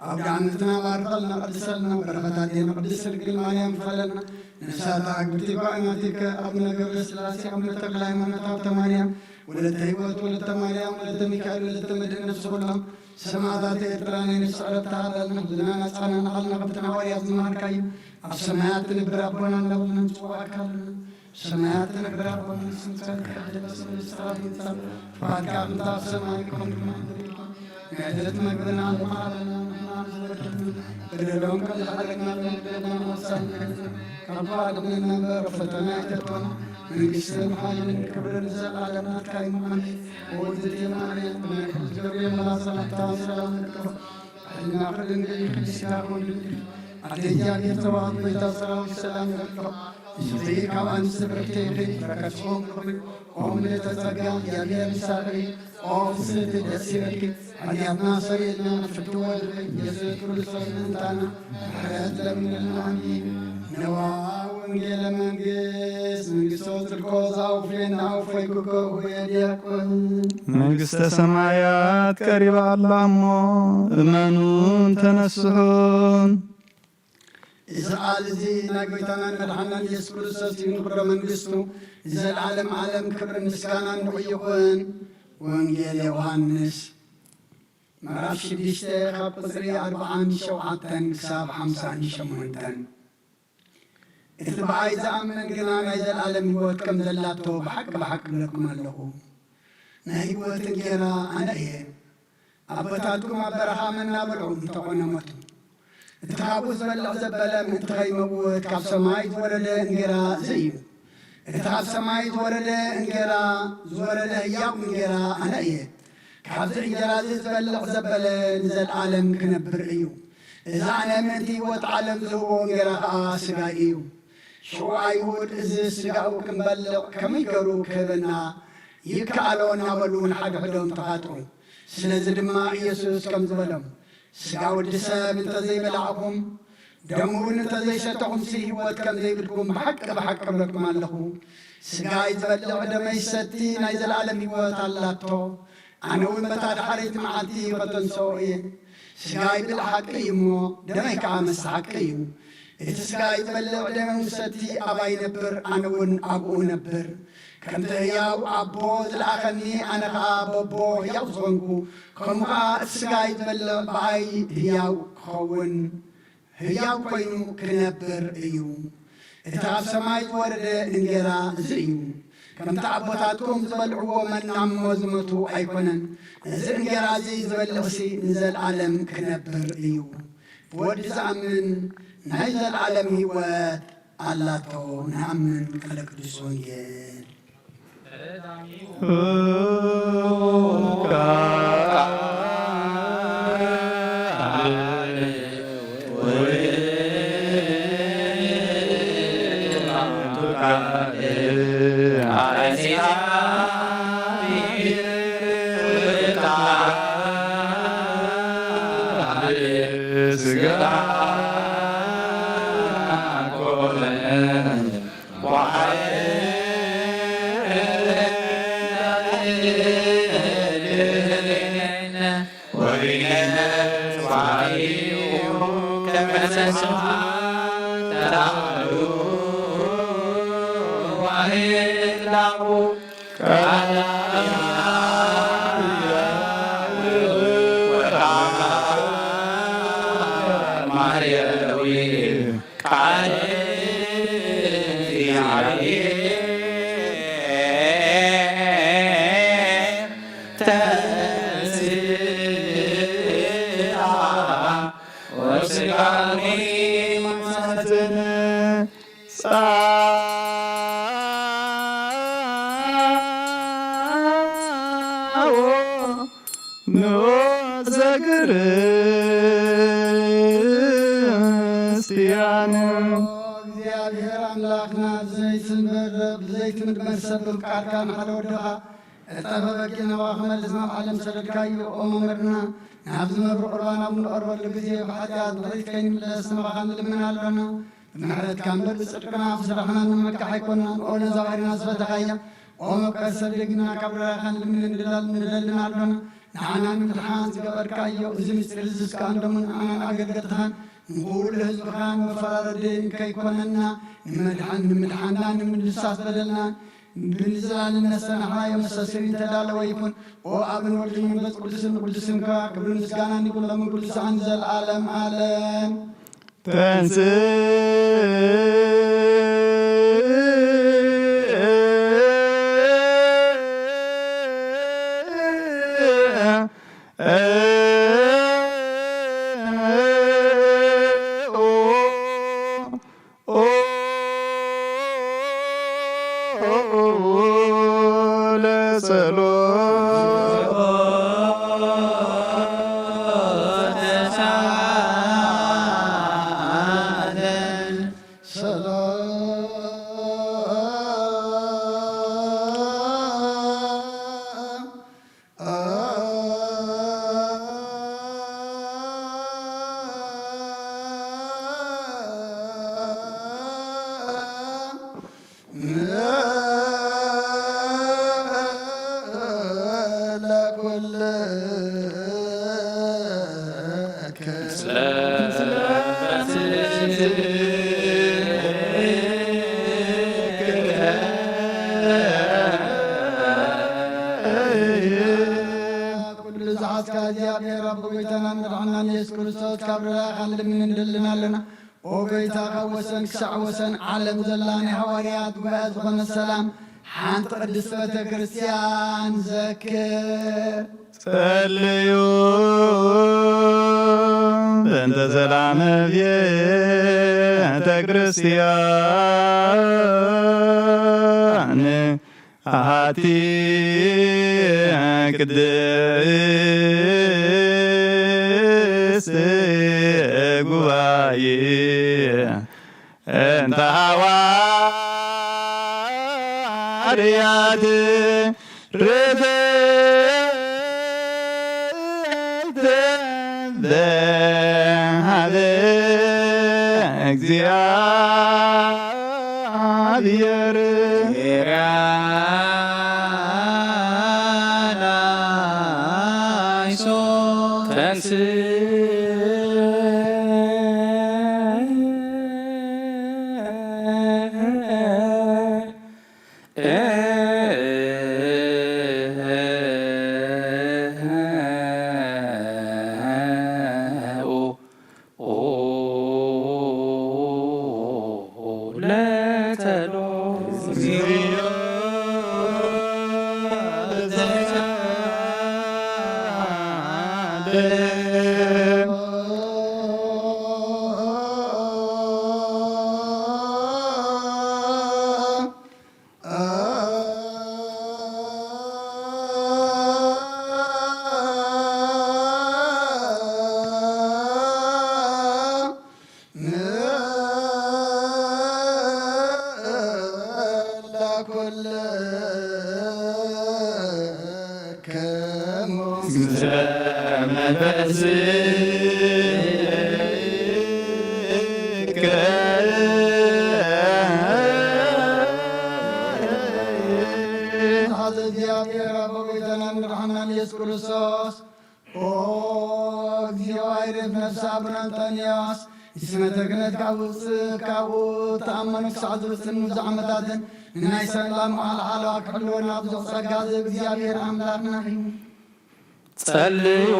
ኣውደ ዓመትና ባርከልና፣ ቀድሰልና። በረኸት ኣዴና ቅድስት ድንግል ማርያም ክፈለና። ነፍሳት ኣግብቲ ጓይናቲከ ኣቡነ ገብረ ስላሴ፣ ኣቡነ ተክለ ሃይማኖት፣ ሃብተ ማርያም፣ ወለተ ህይወት፣ ወለተ ማርያም፣ ወለተ ሚካኤል፣ ወለተ መድህን፣ ነፍሲ ኩሎም ሰማዕታት ኤርትራ ናይ ነፍሲ ዕረፍቲ ሃበልና። ህዝብና ናጻና ንዓልና፣ ከምቲ ንሃዋርያት ዝመሃርካዩ፣ ኣብ ሰማያት ትነብር ኣቦና እንዳበልና ንጽውዓካ ኣለና። ሰማያት ትነብር ኣቦና፣ ስምካ ይትቀደስ፣ መንግስትኻ ትምጻእ፣ ፍቓድካ ከምቲ ኣብ ሰማይ ከምኡ ድማ ኣብ ምድሪ ይኹን። ናይ ዕለት መግብና ሃበና ንሕና ዝበደልና፣ በደሎም ከም ዝሓለቅና ንበደለና፣ ኣሳልጠና፣ ካብ ክፉእ ኣድሕነና እምበር፣ ፈተና ኣይተእትወና። መንግስትን ሓይልን ክብርን ንዘለኣለም ናትካ እዩ። ኣሜን። ኦ እግዝእትየ ማርያም፣ ብናይ ቅዱስ ገብርኤል መልኣክ ሰላምታ ሰላም ንብለኪ። ሕልና ክድንግል ይኽእል ስጋ ኩሉ ኣደ እግዚኣብሔር ተባህት ጎይታ ሰራዊት ሰላም ይበልዖ። ንስኺ ካብ ኣንስቲ ብርክቲ ኢኺ፣ በረከት ጾም ርኽቢ። ኦ ምልዕተ ጸጋ፣ እግዚኣብሔር ምሳኺ። ኦ ፍስሕቲ ደስ ይበልኪ፣ ሓጢኣትና ሰሪልና ንፍትዎ ወልድኺ ኢየሱስ ክርስቶስ ምእንታና ምሕረት ለምንልና። ኣሜን። ነዋ ወንጌለ መንግስት፣ መንግስቶ ጽድቆ ዘአውፌና፣ አውፎይኩከ ሁየ ዲያቆን። መንግስተ ሰማያት ቀሪባ ኣላ እሞ እመኑን ተነስሑን። እዚ ቃል እዚ ናይ ጎይታናን መድሓናን ኢየሱስ ክርስቶስ እዩ። ንኽብረ መንግስቱ ንዘለዓለም ዓለም ክብርን ምስጋናን ንዑ ይኹን። ወንጌል ዮሃንስ ምዕራፍ ሽዱሽተ ካብ ቁጽሪ ኣርብዓን ሸውዓተን ክሳብ ሓምሳን ሸሞንተን። እቲ ብኣይ ዝኣምን ግና ናይ ዘለኣለም ህይወት ከም ዘላቶ ብሓቂ ብሓቂ እብለኩም ኣለኹ። ናይ ህይወት እንጌራ ኣነ እየ። ኣቦታትኩም ኣብ በረኻ መና በልዑ እንተኾነ ሞቱ። እቲ ካብኡ ዝበልዕ ዘበለ ምእንቲ ኸይመውት ካብ ሰማይ ዝወረደ እንጌራ እዚ እዩ። እቲ ካብ ሰማይ ዝወረደ እንጌራ፣ ዝወረደ ህያው እንጌራ ኣነ እየ። ካብዚ እንጌራ እዚ ዝበልዕ ዘበለ ንዘለኣለም ክነብር እዩ። እዚ ኣነ ምእንቲ ህይወት ዓለም ዝህቦ እንጌራ ኸኣ ስጋይ እዩ። ሽዑ ኣይሁድ፣ እዚ ስጋኡ ክንበልዕ ከመይ ገሩ ክህበና ይከኣሎ? እናበሉ ንሓድሕዶም ተኻትዑ። ስለዚ ድማ ኢየሱስ ከምዚ በሎም፣ ስጋ ወዲ ሰብ እንተ ዘይበላዕኹም፣ ደሙ እውን እንተ ዘይሰተኹምሲ፣ ህይወት ከም ዘይብልኩም ብሓቂ ብሓቂ እብለኩም ኣለኹ። ስጋይ ዝበልዕ ደመይ ዝሰቲ ናይ ዘለኣለም ህይወት ኣላቶ። ኣነ እውን በታ ዳሕረይቲ መዓልቲ ኸተንስኦ እየ። ስጋይ ብልዕ ሓቂ እዩ እሞ፣ ደመይ ከዓ መስተ ሓቂ እዩ። እቲ ስጋይ ዝበልዕ ደመይ ዝሰቲ ኣባይ ይነብር፣ ኣነ እውን ኣብኡ እነብር። ከምቲ ህያው ኣቦ ዝለኣኸኒ፣ ኣነ ኸዓ በቦ ህያው ዝኾንኩ፣ ከምኡ ኸዓ እቲ ስጋይ ዝበልዕ ብኣይ ህያው ክኸውን፣ ህያው ኮይኑ ክነብር እዩ። እቲ ካብ ሰማይ ዝወረደ እንጌራ እዚ እዩ። ከምቲ ኣቦታትኩም ዝበልዕዎ መና እሞ ዝሞቱ ኣይኮነን። እዚ እንጌራ እዚ ዝበልዕሲ ንዘለኣለም ክነብር እዩ። ብወዲ ዝኣምን ናይ ዘለኣለም ህይወት ኣላቶ። ንኣምን ቃለ ቅዱስ ወንጌል። እግዚኣብሔር ኣምላኽና፣ ብዘይቲ መርብ፣ ብዘይቲ ምድመር ሰብ ቃልካ ንሓደ ወድኻ ዕጸ በበቂ ናባኻ መልስ ናብ ዓለም ሰደድካዮ። ኦ መምህርና፣ ናብዚ መብርቕ ቁርባን ኣብ እንቐርበሉ ግዜ ብሓጢኣት ንቕድሚት ከይንምለስ ናባኻ ንልምን ኣሎና። ብምሕረትካ እምበር ብጽድቅና ኣብ ስራሕና ንመካሕ ኣይኮንናን። ኦ ነዛ ባሕርና ዝፈተኻያ፣ ኦ መፍቀር ሰብ ደግና ካብ ርራኻ ንልምን ንደላል ንደልን ኣሎና። ንዓና ንምድሓን ዝገበርካዮ እዚ ምስጢር እዝስ ከኣ እንዶምን ንዓናን ኣገልገልትኻን ንኹሉ ህዝብኻን መፈራረዲ ከይኮነና ንምድሓን ንምድሓንና ንምድምሳስ በደልና ብንዝላልን ነሰናሕናዮ መሰስን ተዳለወ ይኹን። ኦ ኣብን ወልድን መንፈስ ቅዱስን ቅዱስ ስምካ ክብርን ምስጋናን ይኹን ሎምን ኩሉ ሰዓን ንዘለዓለም ዓለም። ተንስ ኩሉ ዝሓዝካ እግዚኣብሔር ኣቦ ጎይታናን መድሓናን ኢየሱስ ክርስቶስ ካብ ርራኻ ንልምን ንደልን ኣለና። ኦ ጎይታ፣ ካብ ወሰን ክሳዕ ወሰን ዓለም ዘላ ናይ ሃዋርያት ጉባኤ ዝኾነ ሰላም ሓንቲ ቅድስቲ ቤተ ክርስቲያን ዘክር። ጸልዩ በእንተ ሰላም ቤተ ክርስቲያን ኣሃቲ ቅድስት ጉባኤ እንተ ሃዋርያት ርትዕት በሃበ እግዚኣብሔር። ተንስ እግዚኣብሔር ኣቦ ጎይታናን መድሓናን ኢየሱስ ክርስቶስ። ኦ እግዚኦ፣ ኣይርፍ ነፍሲ ኣቡነ እንጠንዮስ ንስመተ ክህነት ካብ ውፅእ፣ ካብኡ ተኣመኑ ክሳዕ ዝፍፅም ብዙሕ ዓመታትን ንናይ ሰላም መዓልሓለዋ ክሕልወና ብዙሕ ጸጋ ዝህብ እግዚኣብሔር ኣምላኽና እዩ። ጸልዩ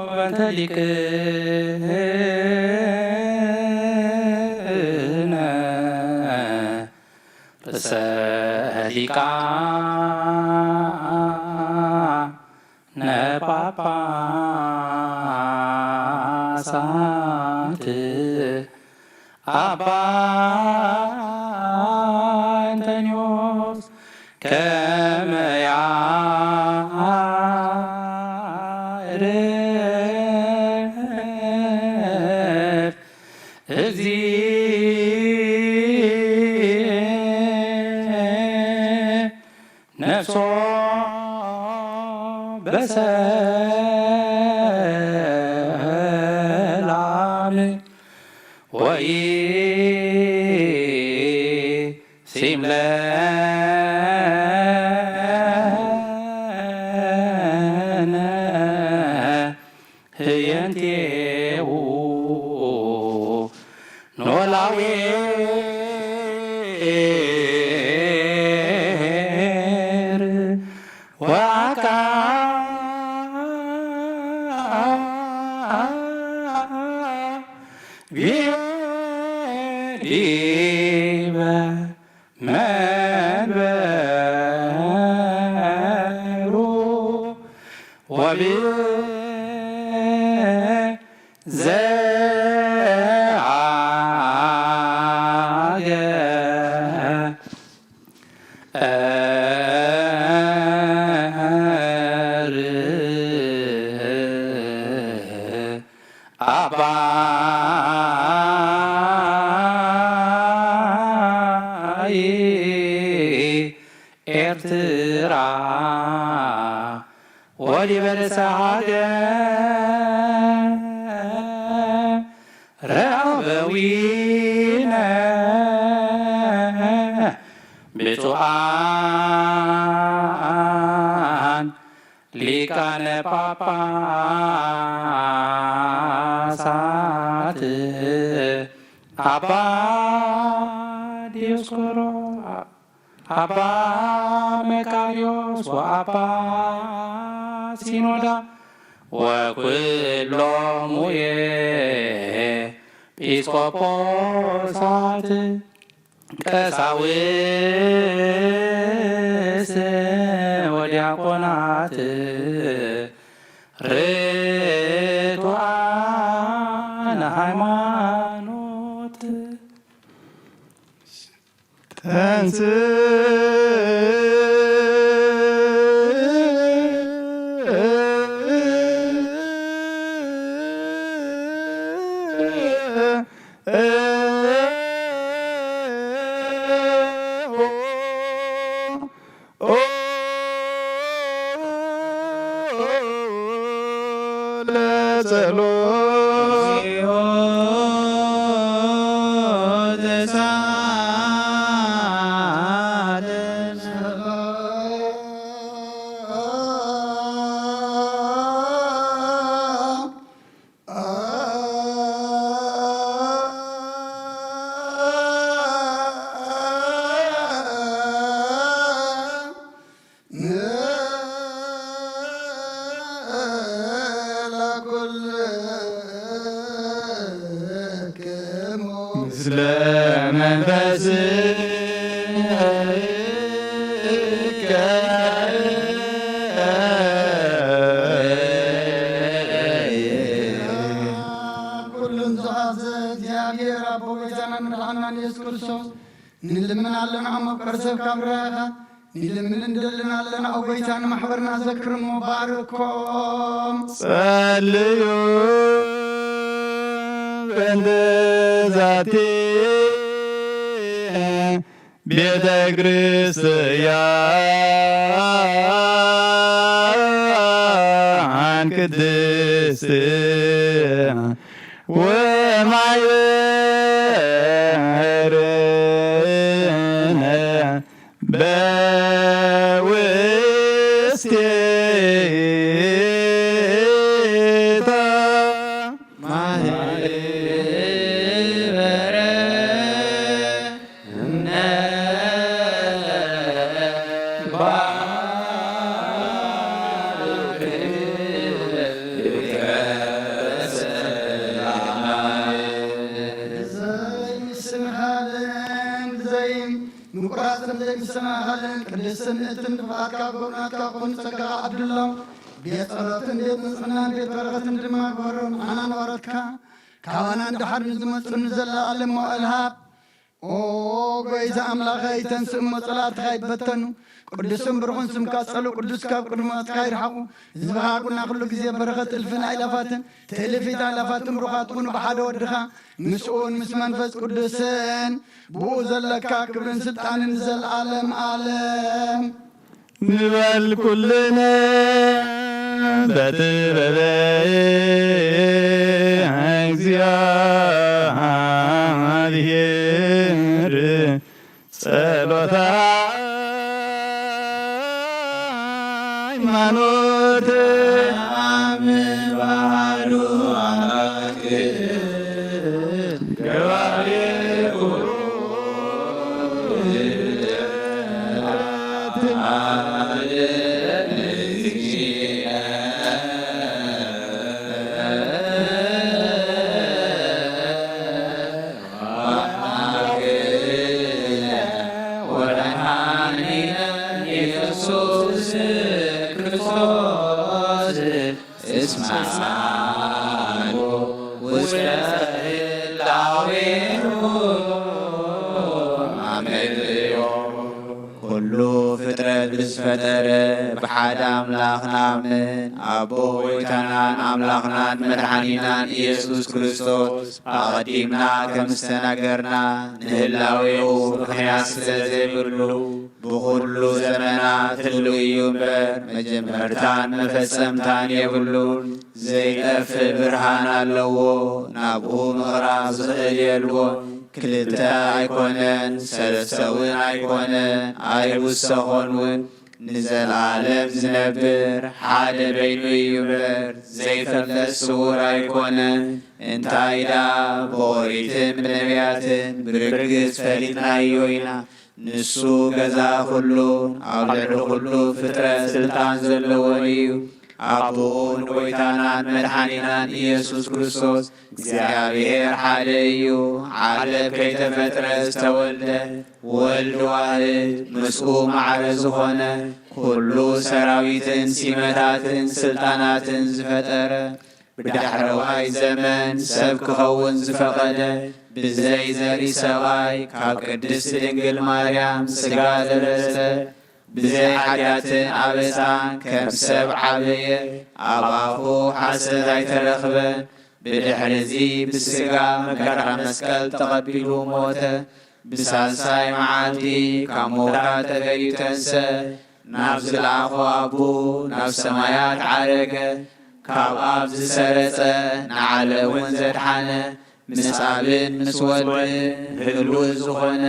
በእንተ ሊቅነ ርእሰ ሊቃነ ጳጳሳት ኣባ እንጠንዮስ ከመ ያዕርፍ እግዚእነ ነፍሶ በሰላም ወኢሲምለነ ህየንቴው ኖላዊ ወአካ ዲበ መንበሩ ወብዘ ኣባይ ኤርትራ ወዲበ ርእሰ ሃገር ረበዊነ ብፁዓን ሊቃነ ጳጳሳት ኣባ ዲዮስቆሮ ኣባ መቃርዮስ ወኣባ ሲኖዳ ወኩሎሙ ኤጲስቆጶሳት ቀሳውስት ወዲያቆናት ርቱዓን ሃይማኖት ተንስ ምስለ መንፈስከ ኩሉን ዝሓዘ እግዚኣብሔር ኣቦ ጎይታና መድሓና ኢየሱስ ክርስቶስ ንልምን ኣለና። ኣብ መፍቀር ሰብ ካብ ረኻ ንልምን እንደልን ኣለና። ኣብ ጎይታ ንማሕበርና ዘክርሞ ባርኮም። ጸልዩ በእንተ ዛቲ ቤተ ክርስቲያን ቅድስት ወማይበርነ በውስቴታ ማህበረ እነ ዘይምስምሃልን ብዘይ ምቁራጽን ዘይምሰናኸልን ቅድስትን ንእትን ክፍኣትካ ጎብናትካ ኮኑ ጸጋኻ ዓድሎም። ቤት ጸሎትን ቤት ንጽህናን ቤት በረኸትን ድማ ግበሮ። ንዓና ንዋረትካ ካባና ንድሓር ንዝመጹ ንዘለኣለም መዋእል ሃብ። ኦ ጎይታ ኣምላኸይ፣ ተንስእ እሞ ጸላእትኻ ይበተኑ። ቅዱስን ብሩኽን ስምካ ጸሉ፣ ቅዱስ ካብ ቅድመትካ ይርሓቑ። ህዝብኻ ኩና ኩሉ ግዜ በረኸት እልፍን ኣእላፋትን ትእልፊት ኣእላፋትን ብሩኻት ኩኑ ብሓደ ወድኻ ምስኡን ምስ መንፈስ ቅዱስን ብኡ ዘለካ ክብርን ስልጣንን ንዘለኣለም ኣለም። ንበል ኩልነ በጥበበ እግዚኣብሔር ጸሎተ ሃይማኖት። ወደሃኒነ ኢየሱስ ክርስቶስ እስመ አልቦ ውስተ ህላዌሁ አመልዮ። ኩሉ ፍጥረት ብዝፈጠረ ብሓደ ኣምላኽ ንኣምን፣ ኣቦ ጎይታናን ኣምላኽናን መድሓኒናን ኢየሱስ ክርስቶስ፣ ኣቐዲምና ከም ዝተናገርና፣ ንህላዌኡ ምኽንያት ስለ ዘይብሉ፣ ብኹሉ ዘመናት ህልው እዩ እምበር፣ መጀመርታን መፈጸምታን የብሉን። ዘይጠፍእ ብርሃን ኣለዎ፣ ናብኡ ምቕራብ ዝኽእል የልቦን። ክልተ ኣይኮነን፣ ሰለስተ እውን ኣይኮነን፣ ኣይውሰኾን እውን። ንዘለዓለም ዝነብር ሓደ በይኑ እዩ እምበር፣ ዘይፍለጥ ስዉር ኣይኮነን። እንታይ ደኣ ብኦሪትን ብነቢያትን ብርግጽ ፈሊጥናዮ ኢና። ንሱ ገዛ ኩሉን ኣብ ልዕሊ ኩሉ ፍጥረት ስልጣን ዘለዎን እዩ። ኣቦኡ ንጎይታናን መድሓኒናን ኢየሱስ ክርስቶስ እግዚኣብሔር ሓደ እዩ። ዓለም ከይተፈጥረ ዝተወልደ ወልድ ዋህድ፣ ምስኡ ማዕረ ዝኾነ፣ ኩሉ ሰራዊትን ሲመታትን ስልጣናትን ዝፈጠረ፣ ብዳሕረዋይ ዘመን ሰብ ክኸውን ዝፈቐደ፣ ብዘይ ዘርኢ ሰብኣይ ካብ ቅድስት ድንግል ማርያም ሥጋ ዝለበሰ፣ ብዘይ ሓጢኣትን ኣበሳን ከም ሰብ ዓበየ፣ ኣብ ኣፉ ሓሰት ኣይተረኽበን። ብድሕርዚ ብሥጋ መከራ መስቀል ተቐቢሉ ሞተ። ብሳልሳይ መዓልቲ ካብ ምውታት ተፈልዩ ተንሰ፣ ናብ ዝለኣኾ ኣቡ ናብ ሰማያት ዓረገ። ካብ ኣብ ዝሰረጸ ንዓለም እውን ዘድሓነ፣ ምስ ኣብን ምስ ወልድን ህሉው ዝኾነ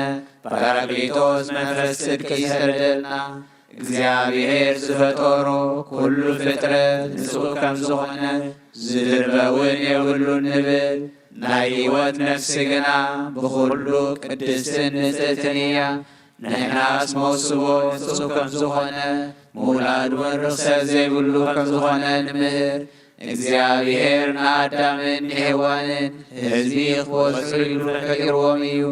ጳራቅሊጦስ መንፈስ ጽድቂ ይሰደልና። እግዚኣብሔር ዝፈጠሮ ኩሉ ፍጥረት ንጹህ ከም ዝኾነ፣ ዝድርበ እውን የብሉን ንብል። ናይ ሕይወት ነፍሲ ግና ብኹሉ ቅድስትን ንጽሕትን እያ። ንሕናስ መውስቦ ንጹህ ከም ዝኾነ፣ ምውላድ እውን ርኽሰት ዘይብሉ ከም ዝኾነ ንምህር። እግዚኣብሔር ንኣዳምን ንሄዋንን ህዝቢ ክወስዱ ኢሉ ፈጢርዎም እዩ።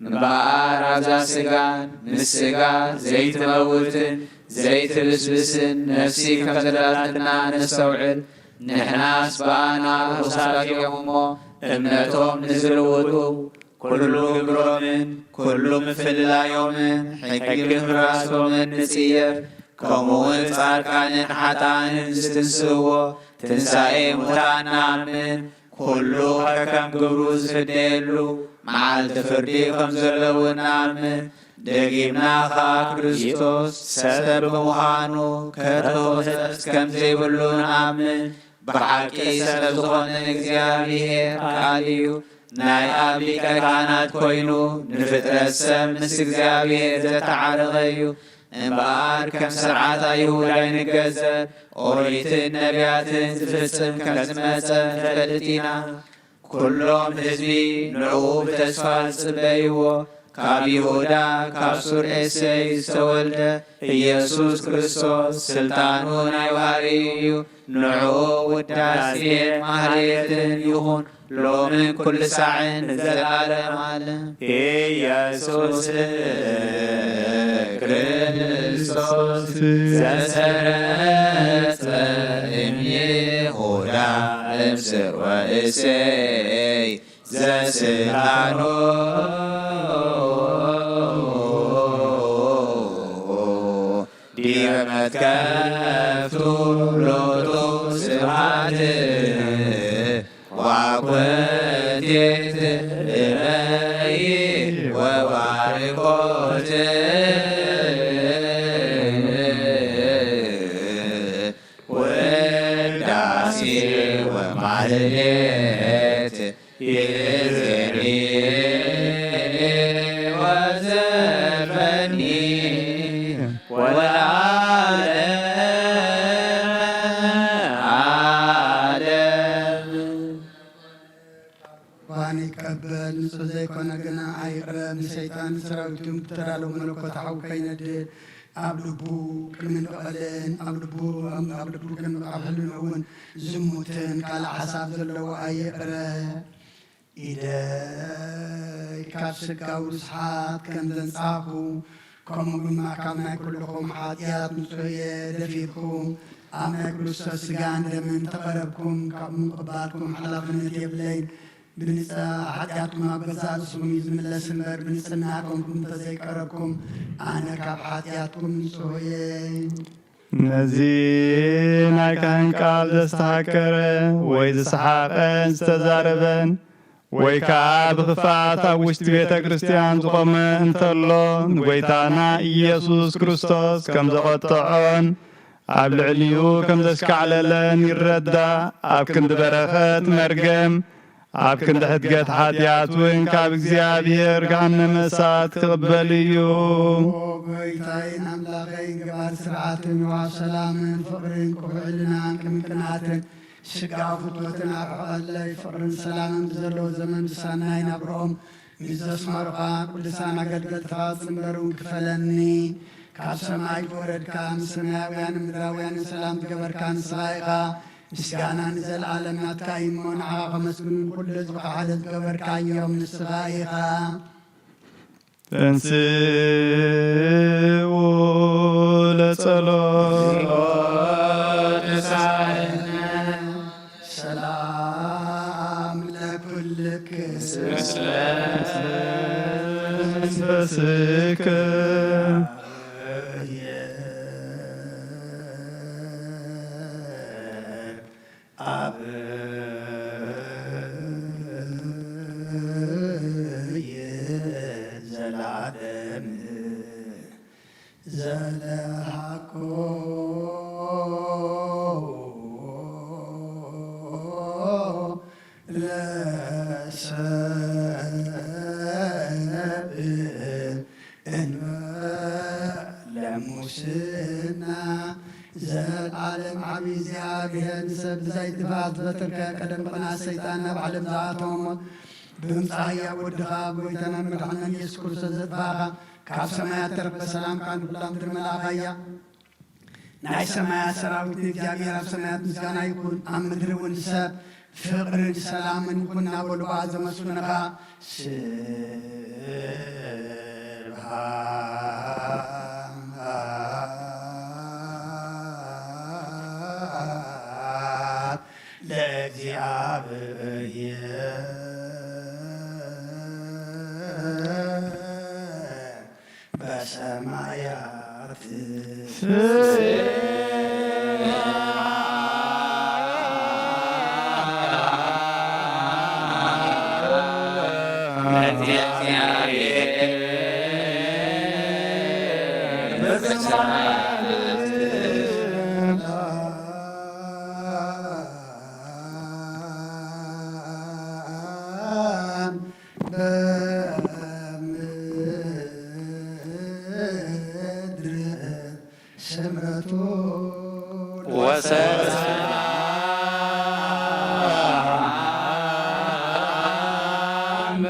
እምበኣር ኣብዛ ሥጋን ምስ ሥጋ ዘይትመውትን ዘይትብስብስን ነፍሲ ከም ዘላትና ነስተውዕል። ንሕናስ ብኣና ርኹሳት እዮም እሞ፣ እምነቶም ንዝልውጡ፣ ኩሉ ግብሮምን ኩሉ ምፍልላዮምን ሕጊ ምፍራሶምን ንጽየፍ። ከምኡውን ጻድቃንን ሓጥኣንን ዝትንስእዎ ትንሳኤ ሙታን ንኣምን። ኩሉ ከከም ግብሩ ዝፍደየሉ መዓልቲ ፍርዲ ከም ዘለዉ ንኣምን። ደጊምና ኸኣ ክርስቶስ ሰብ ብምዃኑ ከተወሰስ ከም ዘይብሉ ንኣምን። ብሓቂ ሰብ ዝኾነ እግዚኣብሔር ቃል እዩ። ናይ ኣብ ሊቀ ካህናት ኮይኑ ንፍጥረት ሰብ ምስ እግዚኣብሔር ዘተዓረቐ እዩ። እምበኣር ከም ስርዓት ኣይሁድ ኣይንገዘር፣ ኦሪትን ነቢያትን ዝፍጽም ከም ዝመጸ ንፈልጥ ኢና። ኩሎም ህዝቢ ንዕኡ ብተስፋ ዝጽበይዎ፣ ካብ ይሁዳ ካብ ሱር ኤሰይ ዝተወልደ ኢየሱስ ክርስቶስ ስልጣኑ ናይ ባህሪ እዩ። ንዕኡ ውዳሴ ማህሌትን ይኹን ሎምን ኩሉ ሳዕን ንዘለዓለም ዓለም። ኢየሱስ ክርስቶስ ዘሰረጸ እምይሁዳ እምስርወ እሴይ ዘስልጣኖ ዲበ መትከፍቱ ሎቱ ስብሐት ወአኩንቲት እበይ ወባርኮት። ወለዓለመ ዓለም። ቁርባን ይቀበል፣ ንጹሕ ዘይኮነ ግና ኣይቕረብ። ንሰይጣን ሰራዊቱን ብተዳለወ መለኮት ሓዊ ከይነድድ ኣብ ልቡ ቅድሚ ንበቐልን ኣብ ልቡ ኣብ ልቡ ቅድሚ ኣብ ህልንኡ እውን ዝሙትን ካልእ ሓሳብ ዘለዎ ኣይቕረብ። ኢደይ ካብ ስጋዊ ርስሓት ከም ዘንጻኹ፣ ከምኡ ድማ ካብ ናይ ኩልኹም ሓጢኣት ንጹህ እየ። ደፊርኩም ኣብ ናይ ክርስቶስ ስጋን ደምን ተቐረብኩም፣ ካብ ምቕባልኩም ሓላፍነት የብለይን። ብንጽ-፣ ሓጢኣትኩም ኣብ ገዛእ ርእስኹም እዩ ዝምለስ እምበር፣ ብንጽህና ኮንኩም እንተዘይቀረብኩም፣ ኣነ ካብ ሓጢኣትኩም ንጹህ እየ። ነዚ ናይ ካህን ቃል ዘስተሃከረ ወይ ዝሰሓቐን ዝተዛረበን ወይ ከኣ ብኽፍኣት ኣብ ውሽጢ ቤተ ክርስቲያን ዝቖመ እንተሎ፣ ንጐይታና ኢየሱስ ክርስቶስ ከም ዘቐጥዖን ኣብ ልዕሊኡ ከም ዘሽካዕለለን ይረዳእ። ኣብ ክንዲ በረኸት መርገም፣ ኣብ ክንዲ ሕድገት ሓጢኣት እውን ካብ እግዚኣብሔር ገሃነመ እሳት ክቕበል እዩ። ኦ ጐይታይን ኣምላኸይን፣ ገባሪ ስርዓትን ምውሃብ ሰላምን ፍቕርን ቅቡዕ ሕልናን ቅንቅናትን ስጋዊ ፍትወትን ኣርሕቐለይ። ፍቕርን ሰላምን ብዘለዎ ዘመን ብሳናይ ናብርኦም ምስ ዘስመሩኻ ቅዱሳን ኣገልገልትኻ ጽንበርውን ክፈለኒ። ካብ ሰማይ ዝወረድካ፣ ንሰማያውያንን ምድራውያንን ሰላም ዝገበርካ ንስኻ ኢኻ። ምስጋና ንዘለኣለም ናትካ እዩ እሞ፣ ንዓኻ ከመስግኑ ንኹሉ ህዝብኻ ሓደ ዝገበርካዮም ንስኻ ኢኻ። ተንስኡ ለጸሎት። ሰላም ለኩልክ። ምስለ መንፈስክ። አብይ ዘላለም ዘለሃኮ ለሰብ እንበለ ሙስና። ዘልዓለም ዓቢ እግዚኣብሔር፣ ንሰብ ብዛይ ጥፍኣት ዝበተርከ ቀደም ቅንኣት ሰይጣን ናብ ዓለም ዝኣተወ ሞት ብምጻእ ህያው ወድኻ፣ ጎይታናን መድሓናን ኢየሱስ ክርስቶስ ዘጥፋእኻ፣ ካብ ሰማያት ተረኽበ ሰላምካ ንኹላ ምድሪ መላእኻ እያ። ናይ ሰማያት ሰራዊት ንእግዚኣብሔር ኣብ ሰማያት ምስጋና ይኹን፣ ኣብ ምድሪ እውን ንሰብ ፍቕርን ሰላምን ይኹን እናበሉ ብኣ ዘመስግኑኻ። ስብሐት ለእግዚኣብሔር በሰማያት። በምድር ስምረቱ ወሰላም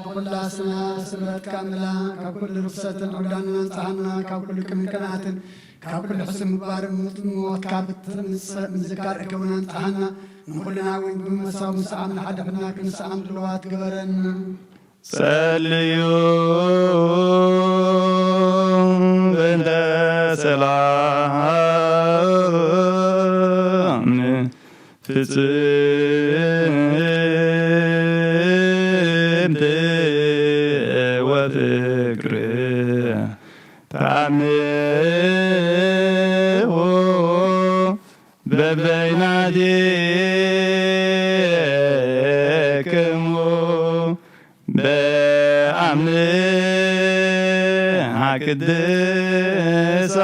ኩላስና ስምረትካ ምላ፣ ካብ ኩሉ ርክሰትን ዕብዳንን ኣንጽሓና፣ ካብ ኩሉ ቅምን ቅንኣትን ካብ ኩሉ ሕሱም ምግባርን ምሞት ካብ እትምጽእ ምዝካር እከውን ኣንጽሓና። ንኹልና እውን ብመንፈሳዊ ምስዓም ንሓደ ሕና ክንስዓም ድልዋት ግበረና። ጸልዩ በእንተ ሰላም ፍጽምቲ ወፍቅር ተአምሁ በበይናቲክሙ በአምሃ ቅድሳ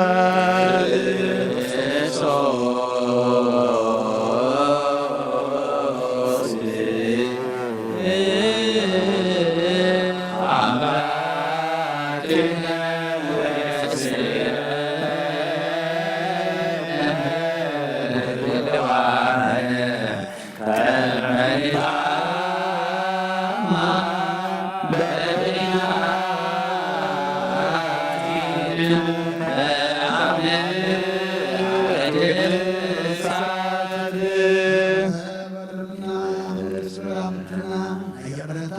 ይቅርታ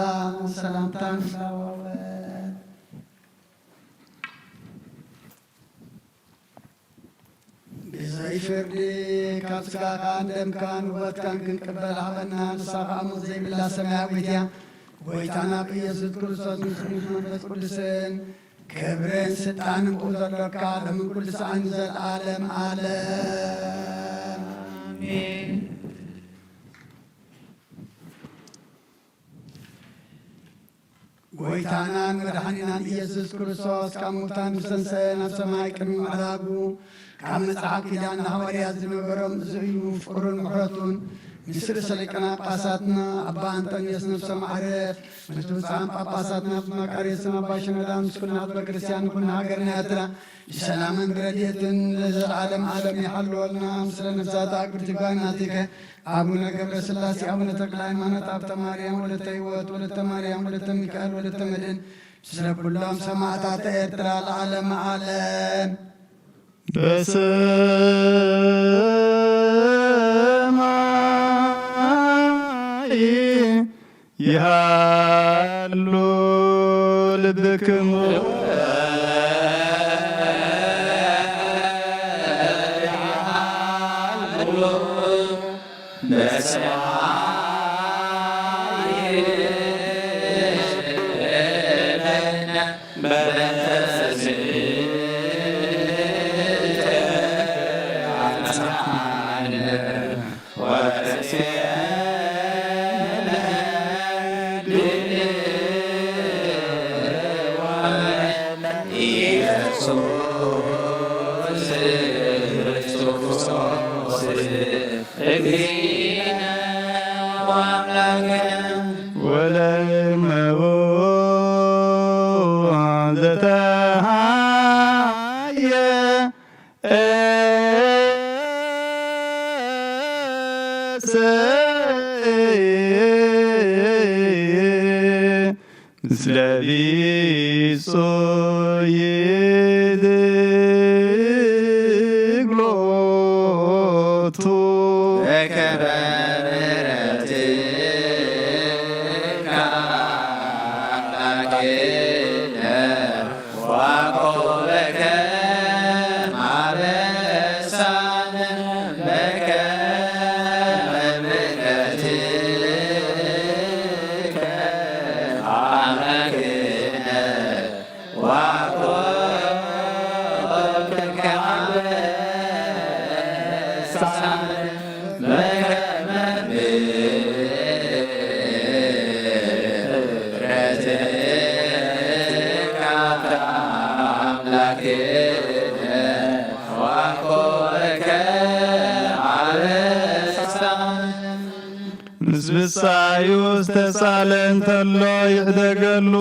ሰላምታ ንለዋወጥ። ግዛኢ ፍርዲ ካብ ስጋኻን ደምካን ውበትካን ክንቅበል ሃበና። ንሳ ኸኣ ሞት ዘይብላ ሰማያዊት እያ። ጎይታና ብኢየሱስ ክርስቶስ ምስ መንፈስ ቅዱስን ክብርን ስልጣንን ብኡ ዘሎካ ሎምን ኩሉ ሰዓን ንዘለዓለም ዓለም። ኣሜን። ጎይታናን መድሓኒናን ኢየሱስ ክርስቶስ ካብ ሙታን ምስ ተንሰአ ናብ ሰማይ ቅድሚ ምዕራጉ፣ ካብ መጽሓፍ ኪዳን ንሃዋርያት ዝነገሮም እዚ እዩ። ፍቕሩን ምሕረቱን ምስ ርእሰ ሊቃነ ጳጳሳትና ኣባ ኣንጠንዮስ ነፍሰ ማዕረ፣ ምስ ብፁዓን ጳጳሳትና ኣባ መቃርዮስን ኣባ ሽኖዳን፣ ምስ ኩልና ህዝበ ክርስቲያን፣ ንኩልና ሃገርና ኤርትራ ብሰላምን ብረድኤትን ለዘለዓለም ዓለም ይሓልወልና። ምስለ ነፍሳት ኣቅብርቲ ጓይናቲከ ኣቡነ ገብረ ስላሴ፣ ኣቡነ ተክለ ሃይማኖት፣ ሃብተ ማርያም፣ ወለተ ህይወት፣ ወለተ ማርያም፣ ወለተ ሚካኤል፣ ወለተ መድህን፣ ምስለ ኩሎም ሰማዕታት ኤርትራ ለዓለመ ዓለም። በሰማይ ይሃሉ ልብክሙ። ምስ ብጻዩ ዝተሳለ እንተሎ ይሕደገሉ።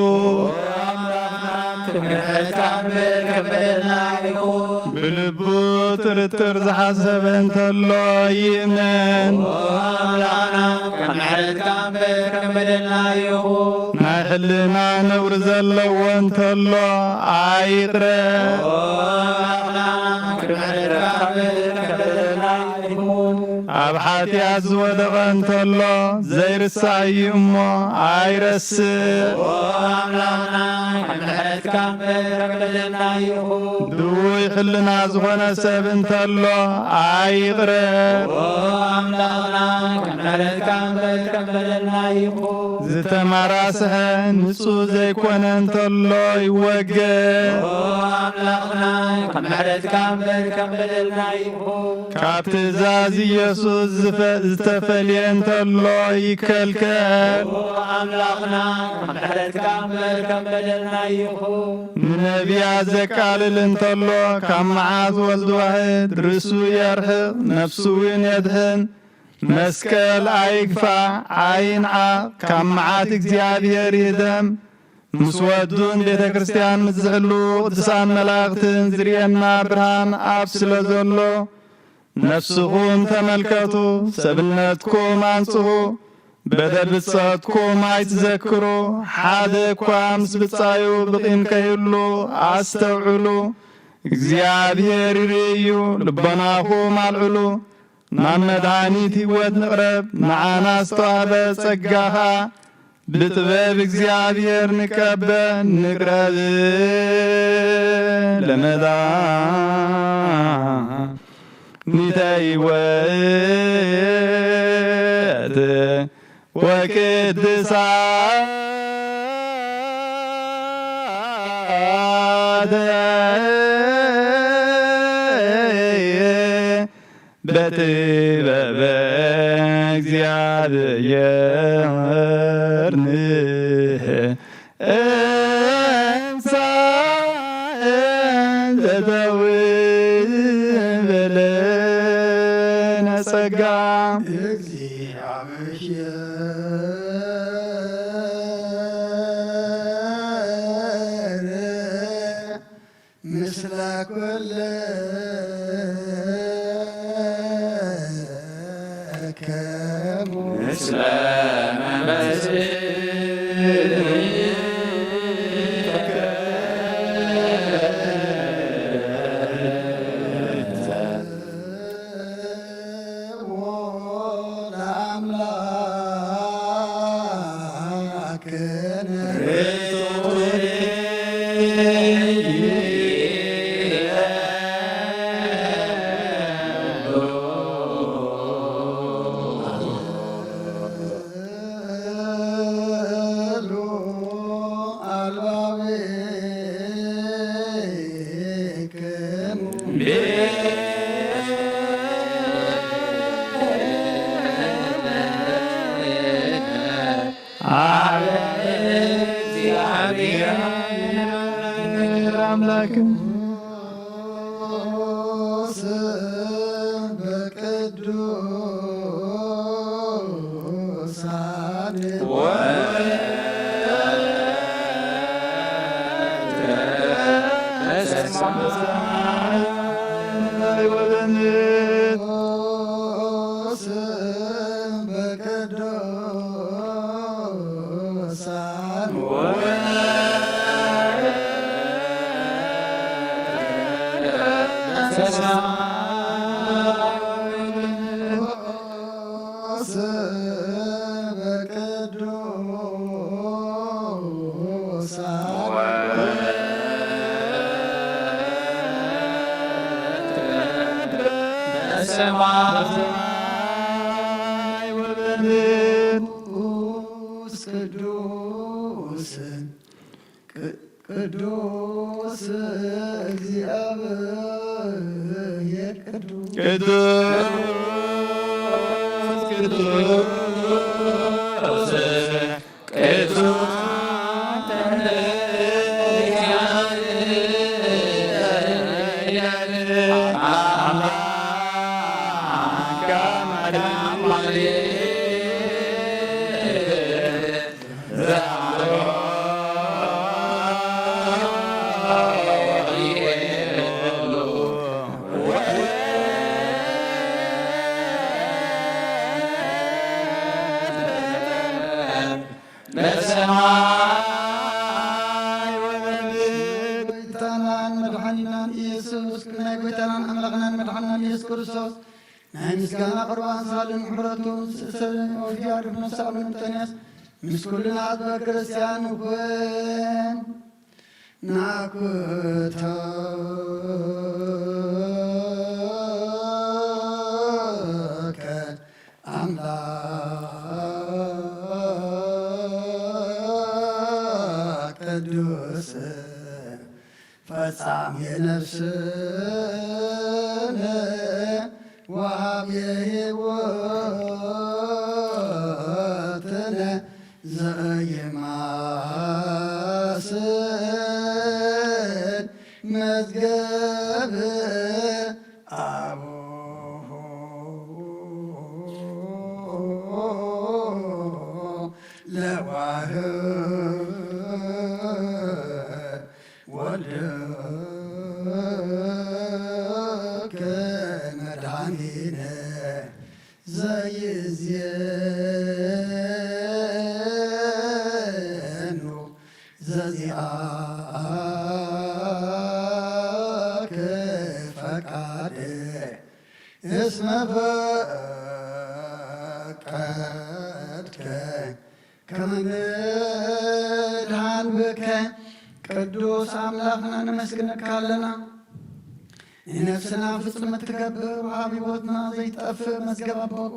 ኣምላኽና ክምሕረትካ እምበር ከም በደልና ኣይኹን። ብልቡ ጥርጥር ዝሓሰበ እንተሎ ይእመን። ኣምላኽና ክምሕረትካ እምበር ከም በደልና ኣይኹን። ናይ ሕልና ነውሪ ዘለዎ እንተሎ ኣይቕረ። ኣምላኽና ክምሕረትካ እምበር ከም በደልና ኣይኹን። ኣብ ሓጢኣት ዝወደቐ እንተሎ ዘይርሳእ እዩ እሞ ኣይረስእ። ኣምላኽና ከም ምሕረትካ እምበር ከም በደልና ይኹን። ድውይ ሕልና ዝኾነ ሰብ እንተሎ ኣይቕረ። ኣምላኽና ከም ምሕረትካ እምበር ከም በደልና ይኹን። ዝተማራስሐ ንጹህ ዘይኮነ እንተሎ ይወገድ። ኣምላኽና ከም ምሕረትካ እምበር ከም በደልና ይኹን። ካብ ትእዛዝ ኢየሱስ ዝፈ-፣ ዝተፈልየ እንተሎ ይከልከል። ኣምላኽና ከም ምሕረትካ እምበር ከም በደልና ይኹን። ንነቢያት ዘቃልል እንተሎ ካብ መዓት ወልድ ዋሕድ ርእሱ የርሕቕ፣ ነፍሱ እውን የድሕን። መስቀል ኣይግፋዕ፣ ኣይንዓቕ፣ ካብ መዓት እግዚኣብሔር ይህደም። ምስ ወዱን ቤተ ክርስቲያን ምስ ዝሕሉ ቅዱሳን መላእኽትን ዝርእየና ብርሃን ኣብ ስለ ዘሎ፣ ነፍስኹም ተመልከቱ፣ ሰብነትኩም ኣንጽሁ፣ በደል ብጾትኩም ኣይትዘክሩ። ሓደ እኳ ምስ ብጻዩ ብቂም ከይህሉ ኣስተውዕሉ። እግዚኣብሔር ይርኢ እዩ፣ ልቦናኹም ኣልዕሉ። ናብ መድኃኒት ሕይወት ንቕረብ፣ ንዓና ዝተዋህበ ጸጋኻ ብጥበብ እግዚኣብሔር ንቀበ ንቅረብ። ለመድኃኒተ ሕይወት ወቅድሳተ በጥበበ እግዚኣብሔር ንእንሳ ዘተውበለ ነጸጋ ምስለ ኩልክሙ ምስለ መንፈስከ ቅዱስ ቅዱስ ናይ ምስጋና ቁርባን ሳልን ምሕረቱን ስእሰልን ወፊያ ድፍነሳብ ምንጠንያስ ምስ ኩልና ኣጥበ ክርስቲያን ንኩን ናኩቶ ኣምላክ ቅዱስ ፈጻሜ ነፍስነ ወሃቤ ሕይወትነ ዘኢይማስን መዝገብ ኣቡሁ ለዋህድ ወልድ ከመ ንድሃን ብከ ቅዱስ ኣምላኽና ነመስግነካ ኣለና። ንነፍስና ፍጽምቲ ትገብር፣ ወሃቢ ህይወትና ዘይጠፍእ መዝገብ ኣቦኡ፣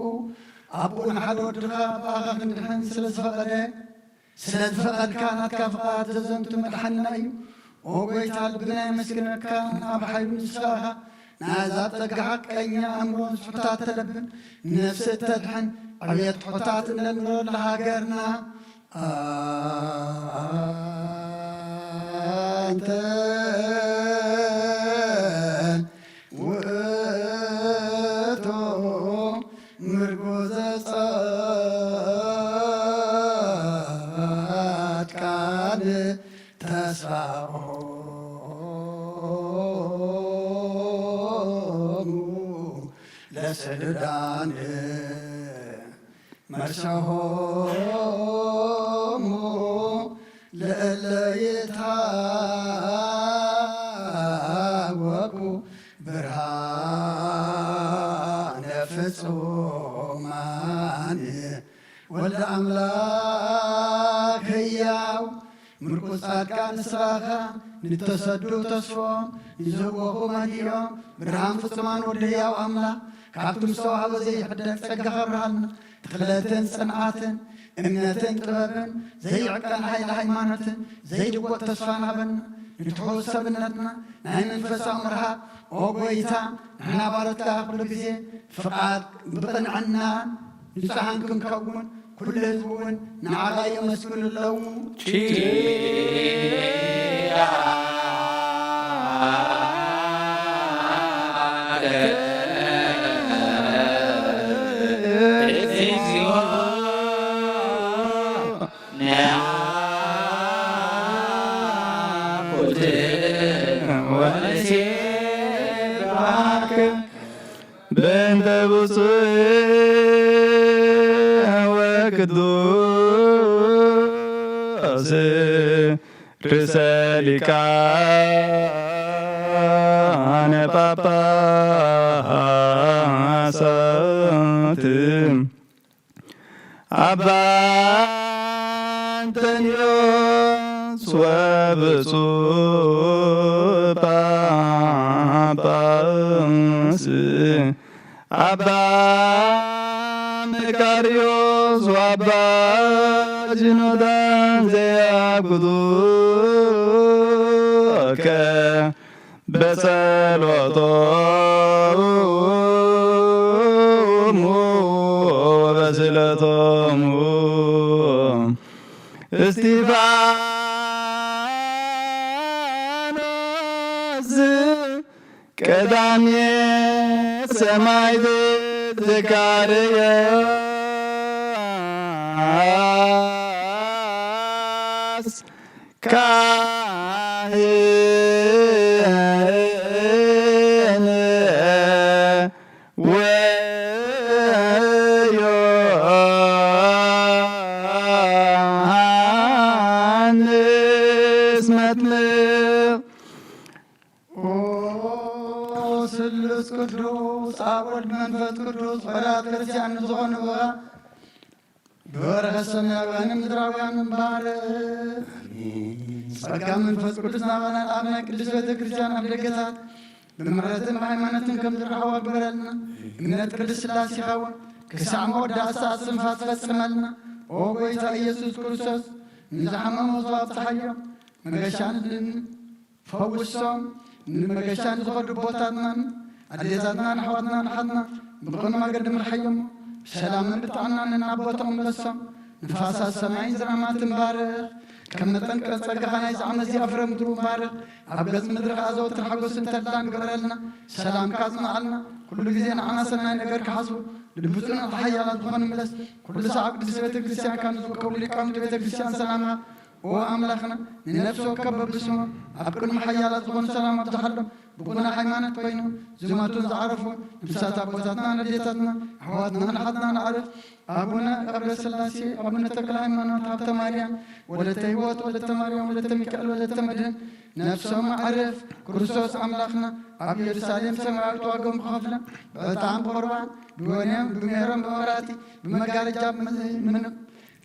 ኣቦኡ ንሓደ ወድኻ ብኣኻ ክንድሕን ስለ ዝፈቐደ፣ ስለ ዝፈቐድካ ናትካ ፍቓድ ዘዘንቱ መድሓንና እዩ። ኦ ጎይታ፣ ልብና የመስግነካ፣ ናብ ሓይሉ ንስኻ ኢኻ። ናይዛ ጸጋ ሓቀኛ ኣእምሮን ስሑታት ተለብን ነፍሲ እተድሕን ዕብየት ትሑታት እነንብረላ ሃገርና ኣንተ ውእቱ ምርጉዘ ጻድቃን ተስፋሆሙ ለስዱዳን መርሻሆሙ ለእለ ይታወቁ ብርሃነ ፍጹማን ወልደ ኣምላኽ ህያው ምርኩስ ጻድቃን ንስኻ ንተሰዱ ተስፎም ንዝህወኹ መሊኦም ብርሃን ፍጹማን ወልደ ህያው ኣምላኽ ካብቲ ምስ ተዋህቦ ዘይሕደግ ጸጋኻ ኣብርሃልና። ትኽለትን ጽንዓትን እምነትን ጥበብን ዘይዕቀን ሓይሊ ሃይማኖትን ዘይልወጥ ተስፋን ሃበና። ንትሑት ሰብነትና ናይ መንፈሳዊ ምርሃብ ኦ ጎይታ ንሕና ባሮትካ ኩሉ ግዜ ፍቓድ ብቕንዕና ንጹሓን ክንከውን ኩሉ ህዝቢ እውን ንዓኻ የመስግኑ ኣለዉ። በእንተ ብፁዕ ወቅዱስ ርእሰ ሊቃነ ጳጳሳት ኣባ እንጠንዮስ ወብፁዕ ጳጳስ ኣባ መቃርዮስ ወኣባ ጅኖዳን ዘያግዱከ በጸሎቶሙ ወበስእለቶሙ እስጢፋኖስ ቀዳሜ ሰማዕት ዘካርያስ ካህን ወዮሐንስ መጥምቅ። ኦ ስሉስ ቅዱስ ኣብ ወልድ መንፈስ ቅዱስ ወላድ ክርስቲያን ንዝኾኑ ብበረኸት ሰማያውያንን ምድራውያንን ባርኽ። ጸጋ መንፈስ ቅዱስ ናባና ኣብ ናይ ቅድስት ቤተ ክርስቲያን ኣብ ደገታት ብምሕረትን ብሃይማኖትን ከም ዝረኸባ ግበረልና። እምነት ቅድስት ሥላሴኻ እውን ክሳዕ መወዳእታ ሰዓት እስትንፋስ ፈጽመልና። ኦ ጎይታ ኢየሱስ ክርስቶስ፣ ንዝሓመሙ ኣብጽሓዮም፣ መገሻ ንድን ፈውሶም። ንመገሻ ንዝኸዱ ኣቦታትናን ኣዴታትናን ኣሕዋትናን ኣሓትና ብቕኑዕ መገዲ ምርሓዮም። ብሰላምን ብጥዕናን ናብ ቦታኦም መልሶም። ንፋሳት ሰማይን ዝናማትን ባርኽ። ከም መጠን ጸጋኻ ናይዚ ዓመት እዚ ኣብ ፍረ ምድሩ ባርኽ። ኣብ ገጽ ምድሪ ከኣ ዘወትር ሓጎስን ተድላን ግበረልና። ሰላምካ ኣጽንዓልና። ኩሉ ግዜ ንዓና ሰናይ ነገር ክሓስቡ ልቢ ጽኑዕ ሓያላት ዝኾኑ ምለስ። ኩሉ ሰዓብ ቅድስት ቤተ ክርስቲያን ካብ ንዝርከቡ ሊቃውንቲ ቤተ ክርስቲያን ሰላም ሃብ። ኦ ኣምላኽና፣ ንነፍሲ ወከፍ በብስሙ ኣብ ቅድሚ ሓያላት ዝኾኑ ሰላም ኣብዝሓሎም። ብቁኑዕ ሃይማኖት ኮይኖም ዝሞቱን ዝዓረፉን ነፍሳት ኣቦታትናን ኣዴታትና ኣሕዋትናን ኣሓትናን ኣዕርኽቲ ኣቡነ ገብረስላሴ፣ ኣቡነ ተክለ ሃይማኖት፣ ሃብተ ማርያም፣ ወለተ ህይወት፣ ወለተ ማርያም፣ ወለተ ሚካኤል፣ ወለተ መድህን ነፍሶም ኣዕርፍ ክርስቶስ ኣምላኽና ኣብ ኢየሩሳሌም ሰማያዊት ዋጋኦም ክኸፍሎም ብዕጣን ብቁርባን ብወይኖም ብሜሮን ብመብራህቲ ብመጋረጃ ብመ-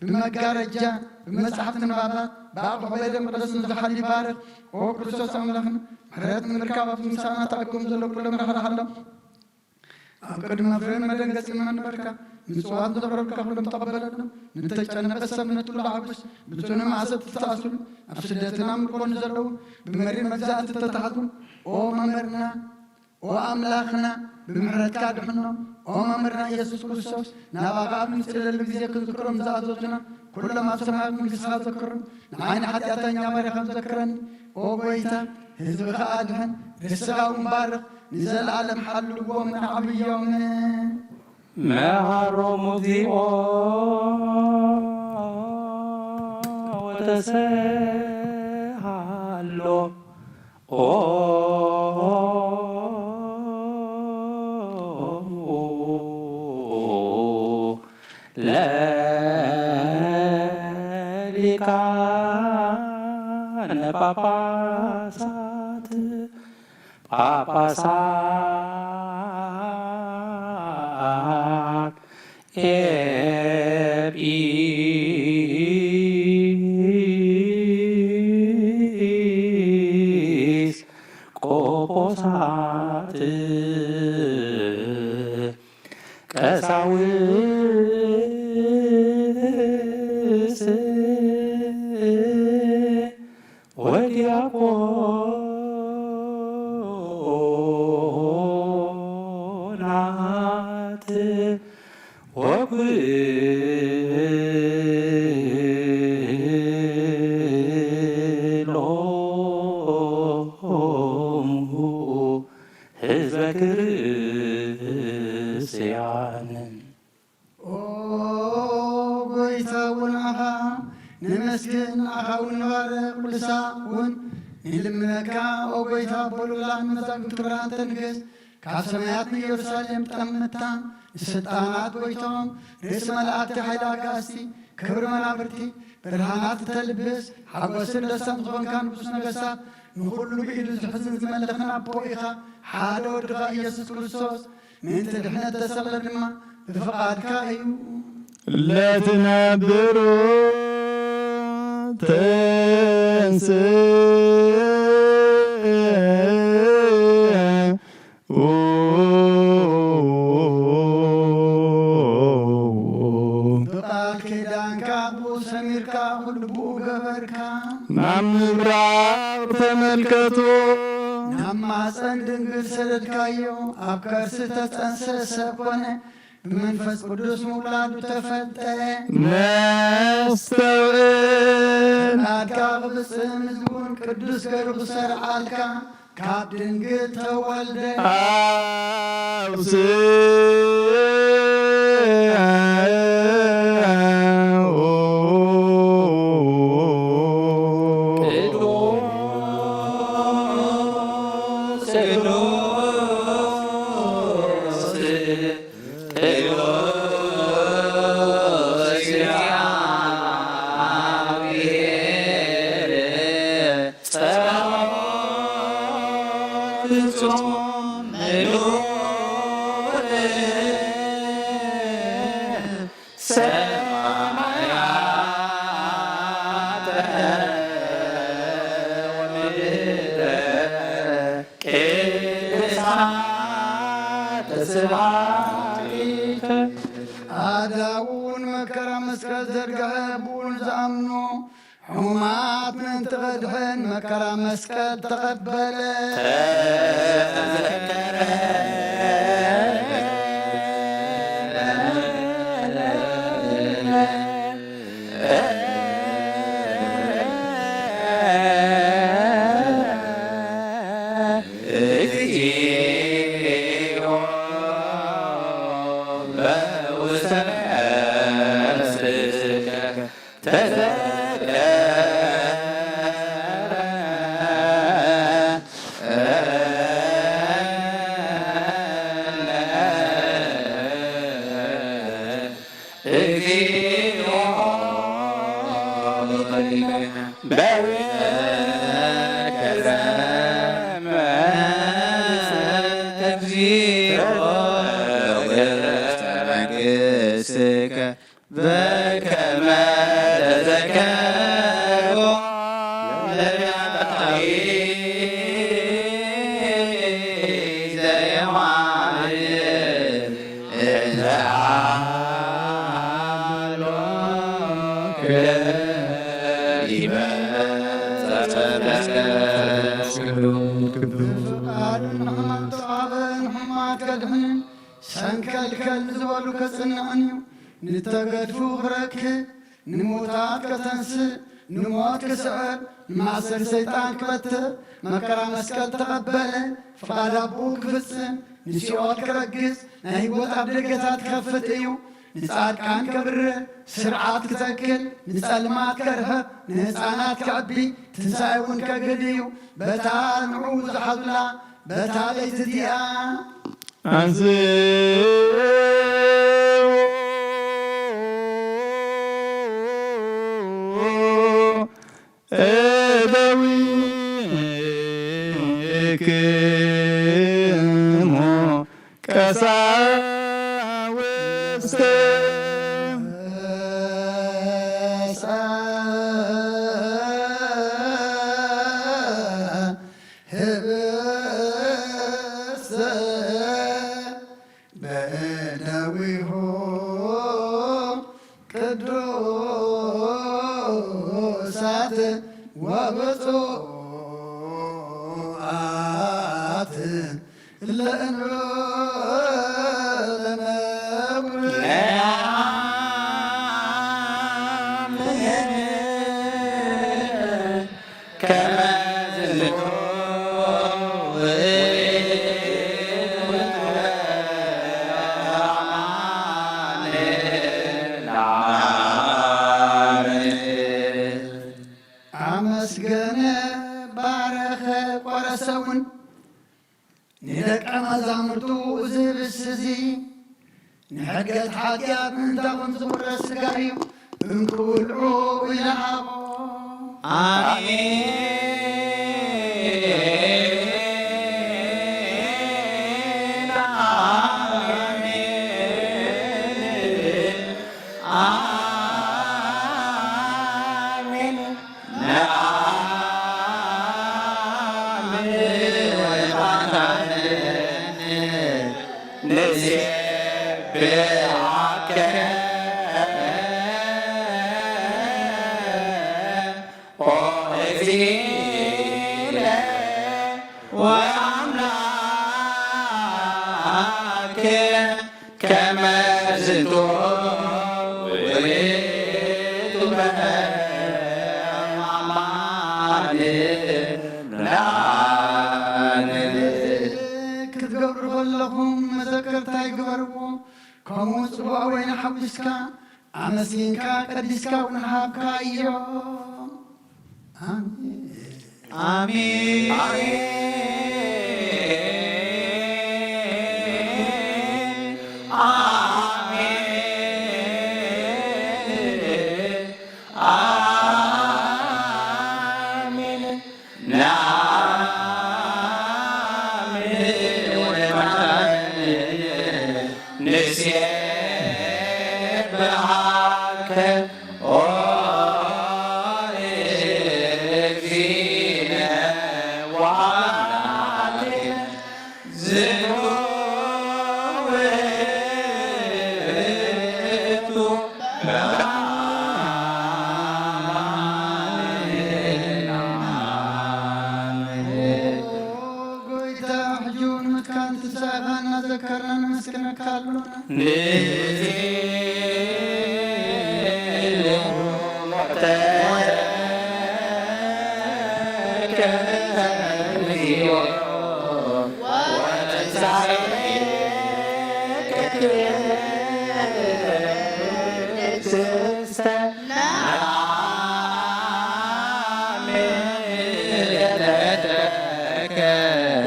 ብመጋረጃ ብመጻሕፍቲ ንባባት ብኣቕሑ ቤተ መቕደስ ንዝሓሉ ይባርኽ። ኦ ክርስቶስ ኣምላኽና ምሕረት ንምርካብ ኣብቲ ምሳና ተኣኪቦም ዘለዉ ኩሎም ራሕራሓሎም። ኣብ ቅድሚ መፍረን መደንገጺ መንበርካ ምጽዋት ዘቕረብካ ኩሎም ተቐበለሎም። ንተጨነቐ ሰብ ነትሉ ኣዕጉስ ብጽኑዕ ማዕሰ ተተኣስሩ ኣብ ስደትና ምርኮ ንዘለዉ ብመሪር መግዛእቲ ተታሕዙ ኦ መምህርና ኦ ኣምላኽና ብምሕረትካ ድሕኖ። ኦ መምህርና ኢየሱስ ክርስቶስ ናባኻ ኣብ ንጽለሉ ግዜ ክንዝክሮም ዝኣዘዙና ኩሎም ኣብ ሰማያት መንግስትኻ ዘክሮም። ንዓይኒ ሓጢኣተኛ ባሪኻ ዘክረኒ። ኦ ጎይታ ህዝብኻ ኣድሕን ርስኻ እውን ባርኽ። ንዘለኣለም ሓልዎም ንዓብዮም። መሃሮም እግዚኦ ወተሰሃሎ ኦ ለሊቃነ ጳጳሳት ጳጳሳት ኤጲስ ቆጶሳት ቀሳውስት ወዲያቆናት ወኩሎሙ ህዝበ ክርስቲያን። ኦ ጎይታ እውን ንዓኻ ነመስግን፣ ንዓኻ እውን ንባርኽ፣ ኩሉ ሳዕ እውን ንልምነካ። ኦ ጎይታ ኣቦ ልዑላን መዛግብቲ ብርሃን ተንግስ፣ ካብ ሰማያት ንኢየሩሳሌም ጠምታ፣ ንስልጣናት ጎይቶም፣ ርእሲ መላእክቲ፣ ሓይሊ ኣጋእዝቲ፣ ክብሪ መናብርቲ፣ ብርሃናት እተልብስ፣ ሓጎስን ደስታን ዝኾንካ ንጉስ ነገስታት፣ ንኹሉ ብኢዱ ዝሕዝን ዝመልኽን ኣቦ ኢኻ። ሓደ ወድኻ ኢየሱስ ክርስቶስ ምእንቲ ድሕነት ተሰቕለ ድማ ብፍቓድካ እዩ። ለትነብሩ ተንስእ ብቃል ኪዳንካ ብኡ ሰሚርካ ኩሉ ብኡ ገበርካ። ናብ ምብራቕ ተመልከቱ። ናብ ማፀን ድንግል ሰደድካዮ፣ ኣብ ከርሲ ተፀንሰ ሰብ ኮነ፣ ብመንፈስ ቅዱስ ምውላዱ ተፈልጠ። ነስተውዕል። ናትካ ክፍጽም ህዝቡን ቅዱስ ገሩ ክሰርዓልካ ካብ ድንግል ተወልደ። ኣውስእ ቅዱስ ቅዱስ ቅዱስ እግዚአብሔር ጸባኦት ፍጹም ምሉእ ሰማያተ ወምድረ ቅድሳተ ስብሐቲከ። ኣዳውን መከራ መስቀል ዘርግሐ ብኡን ዝኣምኖ ሕሙማት ምእንቲ ኸድሕን መከራ መስቀል ተቐበለ። ተዘከረ እግዚኦ በውስተ መንግሥትከ ተዘከረ። በከመ ተግዚኦ መንግሥትከ በከመ ተዘከሮ ለዳዊት ዘየማልድ እንተ ሃሎ ክለሊበ ጸጸተ። ፍቃዱ ንሕማም ተዋህበ ንሕማት ከድሕን ሰንከልከል ንዝበሉ ከጽንዕን እዩ። ንተገድፉ ክረክብ፣ ንሙታት ከተንስእ፣ ንሞት ክስዕር፣ ንማእሰር ሰይጣን ክበትር፣ መከራ መስቀል ተቐበለ፣ ፍቓድ ኣቦኡ ክፍጽም፣ ንሲኦል ክረግጽ፣ ናይ ህይወት ኣብ ደገታት ክኸፍት እዩ። ንጻድቃን ከብርህ፣ ስርዓት ክተክል፣ ንጸልማት ከርህቕ፣ ንህፃናት ከዕቢ፣ ትንሳኤ እውን ከግህድ እዩ። በታ ንዕኡ ዝሓዙላ በታ ለይቲ እቲኣ ኣንስኡ እደዊክሙ ቀሳውስት ህብስተ በእደዊሁ ቅዱሳት ወብፁዓት ለእንበለ ነውር ከመ ዝንቱ ውእቱ አማኑኤል። አመስገነ፣ ባረኸ፣ ቆረሰ እውን ንደቀ መዛሙርቱ፣ እዚ ህብስት እዚ ንሕድገት ሓጢኣት ምእንታኹም ዝቑረስ ሥጋይ እዩ፣ እንኩ ብልዑ ኢለ ሃቦ። ኣሜን፣ ኣሜን፣ ኣሜን። ንሴብሐከ ኦ እግዚእነ ወአምላክነ። ከመ ዝንቱ ውእቱ በአማን ክትገብሩ ከለኹም መዘከርታ ይግበርዎ። ከምኡ ጽዋእ ወይኒ ሓዊስካ ኣመስጊንካ ቀዲስካ እውን ሃብካ እዮ። ኣሜን። ኣሜን። ኣሜን። ኣሜን። ንአምን ወንማን ንሴብሐከ ኦ እግዚእነ ወአምላክነ። ዝንቱ ውእቱ በአማን። ኦ ጎይታ፣ ሕጂ እውን ምትካን ትንሳኤኻ እናዘከርና ነመስግነካ ኣሎና። ንጽል ሞተ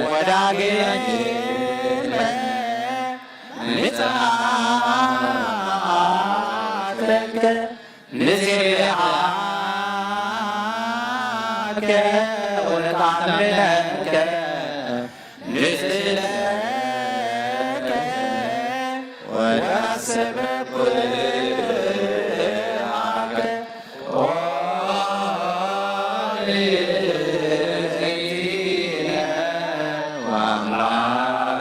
ወዳግመ ምጽኣትከ ንዜብዓ ونطمنك نسألك ونحسب كل حاجة.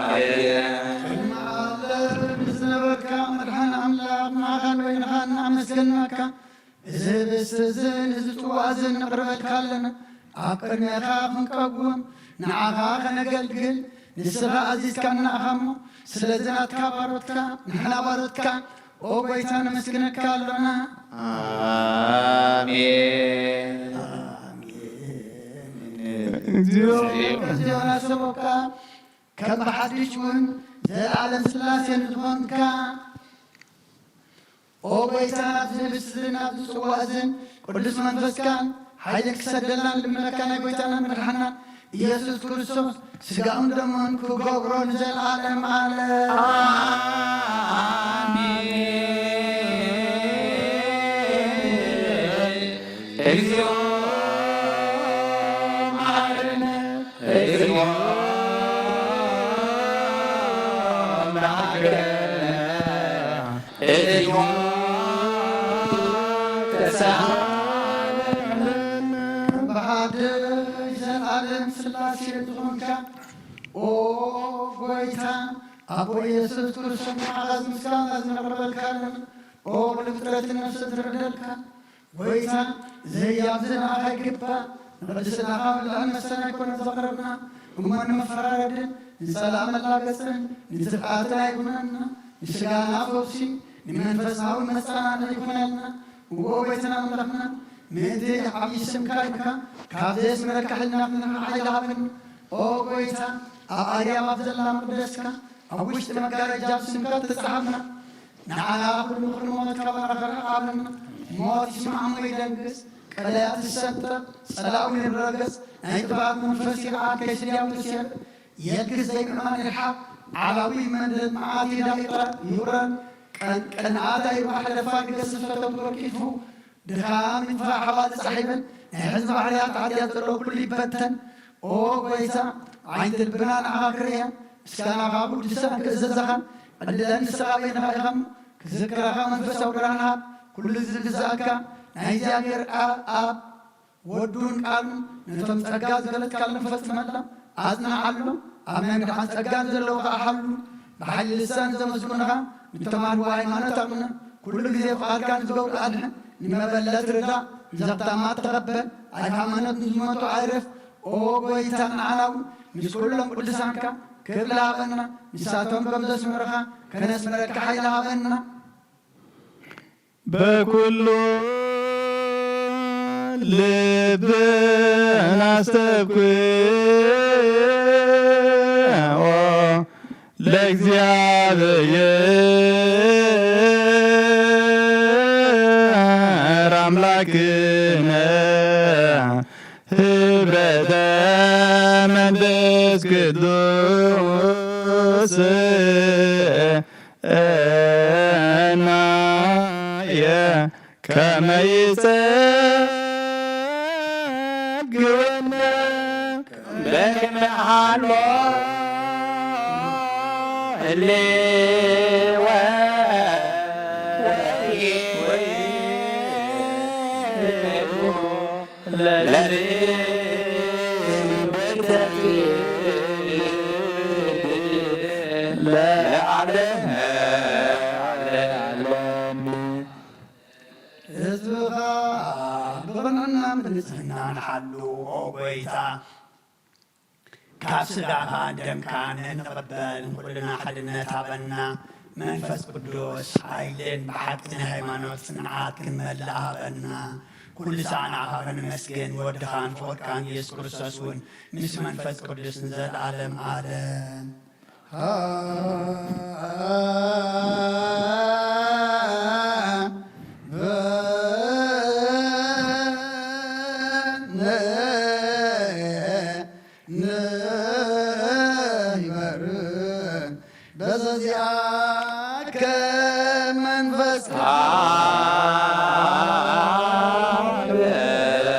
ቅድሚ ዓለም ዝነበርካ መድሓን ኣምላኽ፣ ንዓኻን በይንኻን እናመስገንናካ፣ እዚ ህብስቲ እዝን እዚ ጽዋእ እዝን ነቕርበልካ ኣለና። ኣብ ቅድሜኻ ክንቀውም፣ ንዓኻ ከነገልግል፣ ንስኻ ኣዚዝካና ኢኻ እሞ፣ ስለዚ ናትካ ባሮትካ፣ ንሕና ባሮትካ፣ ኦ ጐይታ፣ ነመስግነካ ኣሎና። ኣሜን። ኣሜን። እግዚኦ። እግዚኦ ናሰቦካ፣ ከም ብሓድሽ እውን ዘለዓለም ስላሴ ንዝኾንካ፣ ኦ ጐይታ፣ ኣብዚ ህብስትን ኣብዚ ጽዋእ እዝን ቅዱስ መንፈስካን ሓይልን ክሰደልና ንልምነካ፣ ናይ ጐይታናን መድሓናን ኢየሱስ ክርስቶስ ስጋኡን ደሙን ክገብሮ ንዘለዓለም ዓለም። ኣሜን። እግዚኦ መሐረነ፣ እግዚኦ መሐረነ፣ እግዚኦ ተሳሃለነ። ብሓድሽ ዘለዓለም ስላሴ ዝኾንካ ኦ ጐይታ ኣቦ ኢየሱስ ክርስቶስ፣ ንዓኻ ምስጋና ዝነቕርበልካ ኣለና። ኦ ኩሉ ፍጥረት ነፍሲ ትርደልካ ጐይታ፣ እዚ ህያብ እዚ ንዓኻ ይግባእ። ንቕድስናኻ ብልዕን መስተን ኣይኮነን ዘቕረብና፣ እሞ ንመፈራረድን ንጸላእ መላገጽን ንጥፍኣትን ኣይኩነና። ንስጋና ፈውሲ፣ ንመንፈሳዊ መጸናንዒ ይኹነልና። እዎ ጐይታና ኣምላኽና፣ ምእንቲ ዓብዪ ስምካ ኢልካ ካብ ዘየስምረካ ሕልና ክንርሕቕ ሓይሊ ሃበና። ኦ ጐይታ፣ ኣብ ኣርያም ኣብ ዘላ መቕደስካ፣ ኣብ ውሽጢ መጋረጃ ስምካ ተጻሓፍና። ንዓና ኩሉ ክንሞት ካብ ኣራኸ ሓብና። ሞት ይስማዕ እሞ ይደንግጽ፣ ቀላያት ይሰንጠቕ፣ ጸላኡ ይረገጽ፣ ናይ ጥፍኣት መንፈስ ይርዓድ፣ ከይሲ ዲያብሎስ የር-፣ የልግስ፣ ዘይምእማን ይርሓቕ፣ ዓላዊ መንደድ መዓት ይዳ ይቕረ-፣ ይውረድ፣ ቀን-፣ ቅንኣት ኣይርባሕ፣ ደፋር ይገስፍ፣ ፈተውቲ ወርቂ ይጥፍኡ፣ ድኻም ይጥፋእ፣ ሓባል ጻሕ ይበል፣ ናይ ሕዝቢ ባሕርያት ሓጢኣት ዘለዎ ኩሉ ይበተን። ኦ ጐይታ፣ ዓይንቲ ልብና ንዓኻ ክርእያ፣ እስካ ናኻ ቅዱሳን ክእዘዛኻን ዕድለን ንስኻ በይንኻ ኢኻ እሞ፣ ክዝክረኻ መንፈሳዊ ብርሃን ሃብ። ኩሉ ዝግዛእካ ናይ እግዚኣብሔር ኣብ፣ ኣብ ወዱን ቃሉን ነቶም ጸጋ ዝገለጽካሎም ፈጽመሎም፣ ኣጽንዓሎም። ኣብ ናይ ምድሓን ጸጋ ንዘለዉ ከኣ ሓሉ። ብሓይሊ ልሳን ዘመስግኑኻ፣ ንቶም ኣልቦ ሃይማኖት ኣቕንዕ። ኩሉ ግዜ ፍቓድካ ንዝገብሩ ኣድሕን። ንመበለት ርዳእ፣ ንዘኽታማት ተቐበል። ኣብ ሃይማኖት ንዝሞቱ ኣይረፍ። ኦ ጐይታ፣ ንዓና እውን ምስ ኩሎም ቅዱሳንካ ክብሪ ሃበና። ንሳቶም ከም ዘስመሩኻ ከነስምረካ ሓይሊ ሃበና። በኩሉ ልብና ኣስተብክዖ ለእግዚኣብሔር ኣምላክነ ህብረተ መንፈስ ቅዱስ እናየ ከመ ይጸግወነ በክመ ሃሎ ህልወ ለዓለመ ዓለም። ህዝብኻ ብቕንዕናን ብንጽህናን ሓሉ፣ ኦ ጐይታ። ካብ ስጋኻን ደምካን እንቕበል፣ ንኹልና ሓድነት ሃበና። መንፈስ ቅዱስ ሓይልን ብሓቂ ናይ ሃይማኖት ጽንዓት ክንመልእ ሃበና። ኩሉ ሳዕ ንዓኻ ከነመስግን፣ ወድኻን ፍቑርካን ኢየሱስ ክርስቶስ እውን ምስ መንፈስ ቅዱስ ንዘለዓለም ዓለም። ንበርን በዘዚኣከ መንፈስ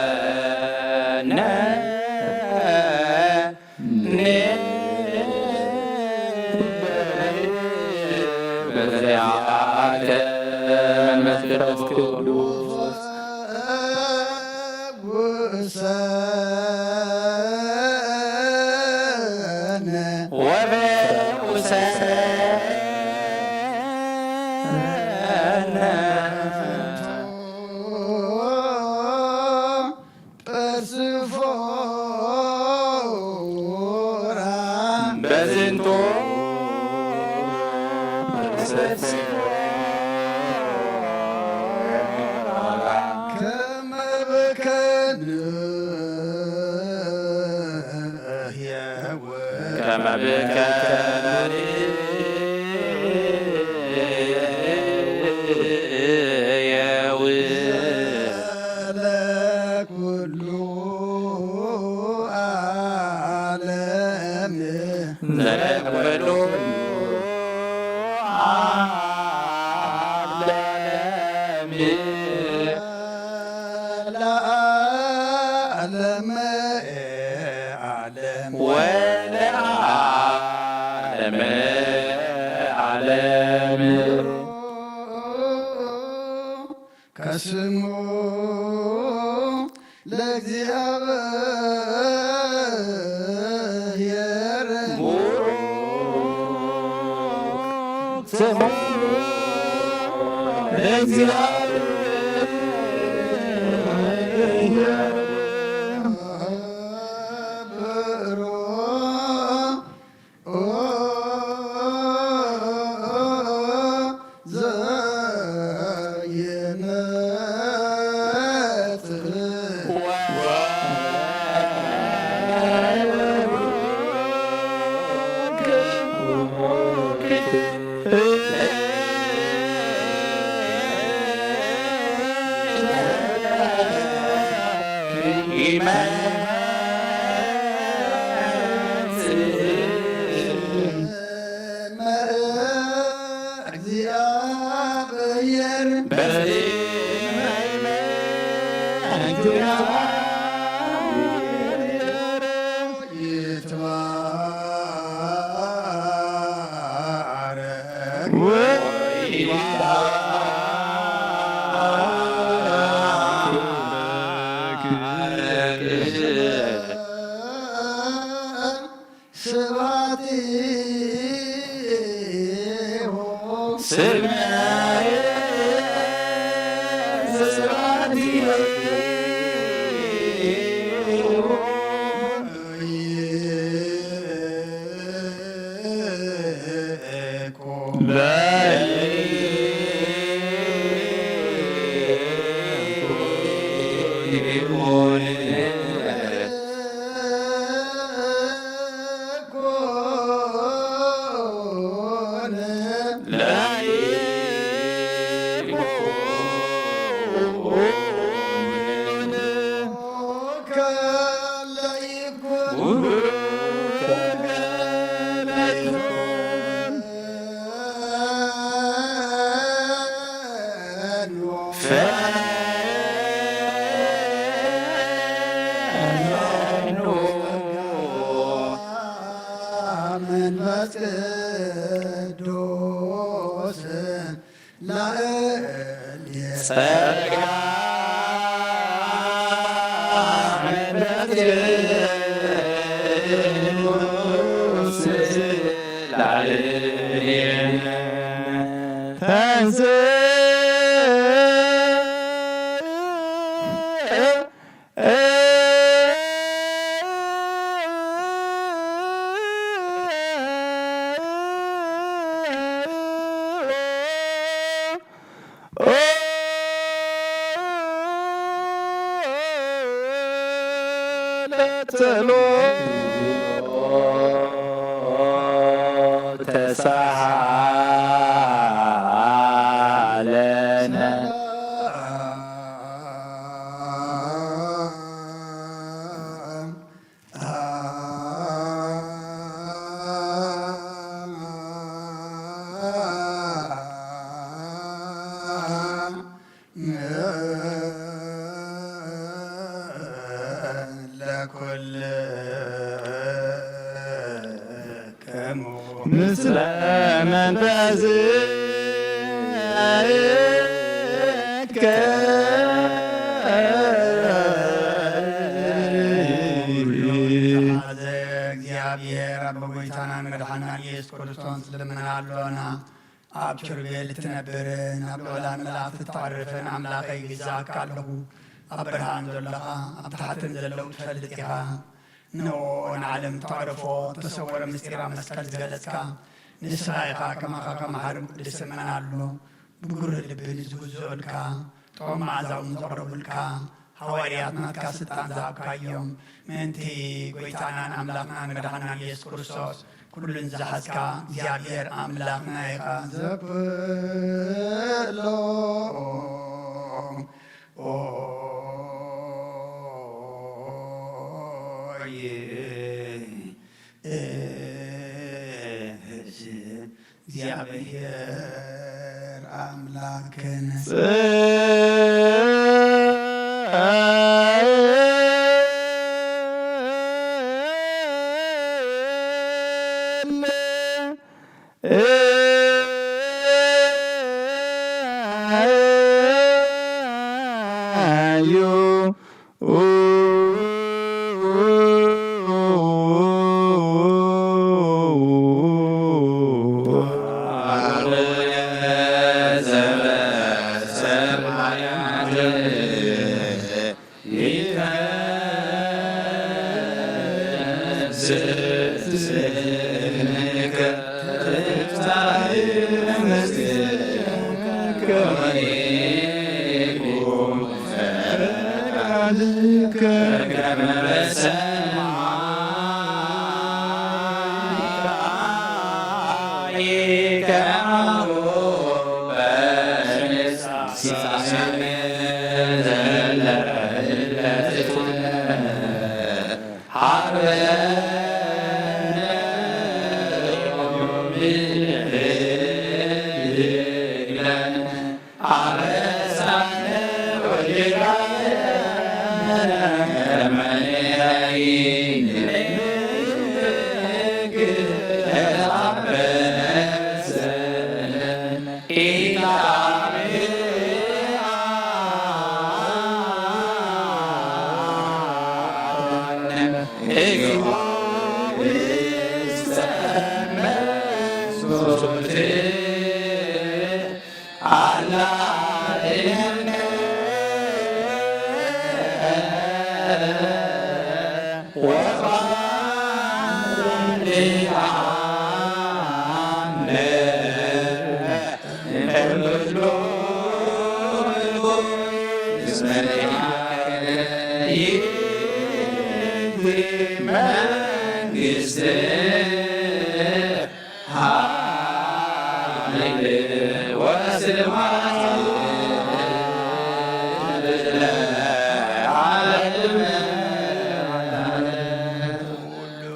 ሃበነ። መንፈስ ቅዱስ። ወፈውሰነ። ፐርሲፎራ በዝንቶ ፐርሲፎራ ከመ ብከ ንሕየው ከመ ብከ ንሕየው ለኩሉ ዓለም ዘለኩሉ ዓለም ለዓለመ ዓለም ወለዓለመ ዓለም። ከስሙ ለእግዚአብሔር ቡሩክ ስሙ ለእግዚአብሔር። መንፈስ ቅዱስ ላዕሌነ ጸጋ መንፈስ ቅዱስ ላዕሌነ ተንሥእ ለኩልክሙ ምስለ መንፈስ ኢየሱስ ክርስቶስ ንልምና ኣሎና። ኣብ ኪሩቤል እትነብርን ኣብ ልዑላን መላእኽቲ እተዕርፍን ኣምላኸይ ይግዝኣካ ኣለኹ። ኣብ ብርሃን ዘሎኻ፣ ኣብ ታሕትን ዘለዉ ትፈልጥ ኢኻ። ንእኡ ንዓለም እተዕርፎ እተሰወረ ምስጢር ኣብ መስቀል ዝገለጽካ ንስኻ ኢኻ። ከማኻ ከመ ሓርም ቅዱስ እመን ኣሎ። ብግሩህ ልቢ ንዝግዝኡልካ፣ ጥዑም መዓዛ እውን ዘቕረቡልካ ሃዋርያት ናትካ ስልጣን ዝሃብካዮም፣ ምእንቲ ጐይታናን ኣምላኽናን መድሓናን ኢየሱስ ክርስቶስ፣ ኩሉን ዝሓዝካ እግዚኣብሔር ኣምላኽና ኢኻ። ዘብሎ ኦይ፣ እህ፣ እግዚኣብሔር ኣምላክን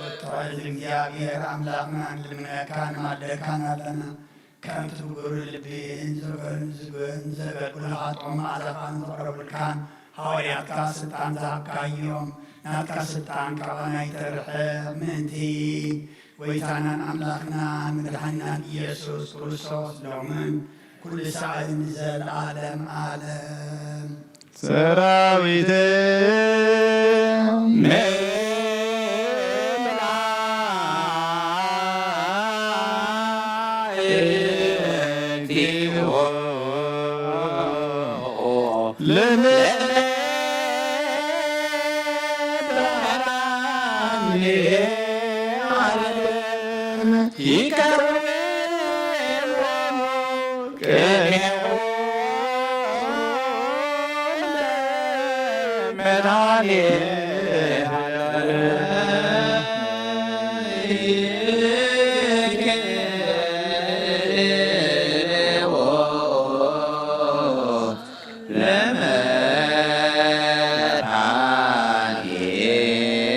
እግዚኣብሔር ኣምላኽና ንልምነካን ንማልደካን ኣለና። ከምቲ ብግሩህ ልቢ ንዘገ-፣ ንዘገ-፣ ንዘገልግሉኻ ጥዑም መዓዛኻ ንዘቕረቡልካን ሃዋርያትካ ስልጣን ዝሃብካዮም፣ ናትካ ስልጣን ካባና ይተርሕቕ ምእንቲ ጐይታናን ኣምላኽናን መድሓኒናን ኢየሱስ ክርስቶስ ሎምን ኩሉ ሳዕን ንዘለዓለም ዓለም። ሰራዊት መላእክቲሁ ለመድኃኔዓለም ይቀርቡ ቅኔሁ ለመድኃኔዓለም ይቀርቡ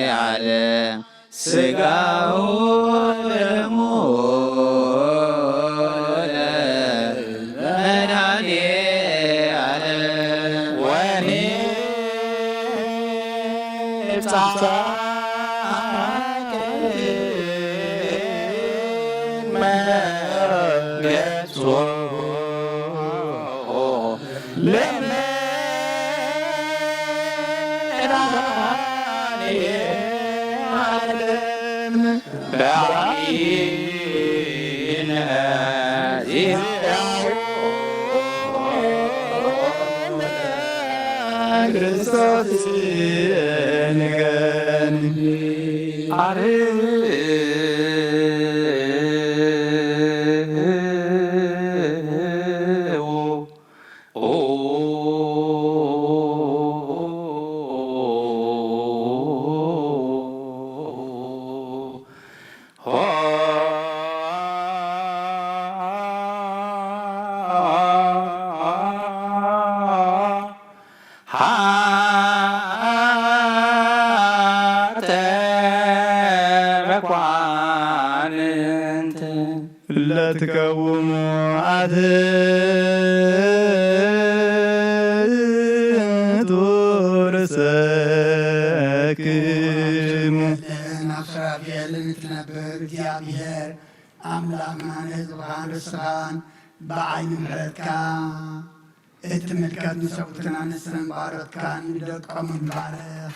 ለመድኃኔዓለም ሥጋሁ ደሙ ለመድኃኔዓለም ወንብጻሕ ቅድመ ገጹ ለመድኃኔዓለም በዓቢይ ክርስቶስ ንገኒ ኣርህዉ ሓተ መኳንንት ለትከውሙ ኣትንቱ ርእሰክሙ። ኣብ ሱራፌል እትነብር እግዚኣብሔር ኣምላኽና ንህዝብኻን ርስኻን ብዓይኒ ምሕረትካ እትምልከት ንሰብኡትን ኣንስትን ባሮትካን ንደቆምን ባርኽ።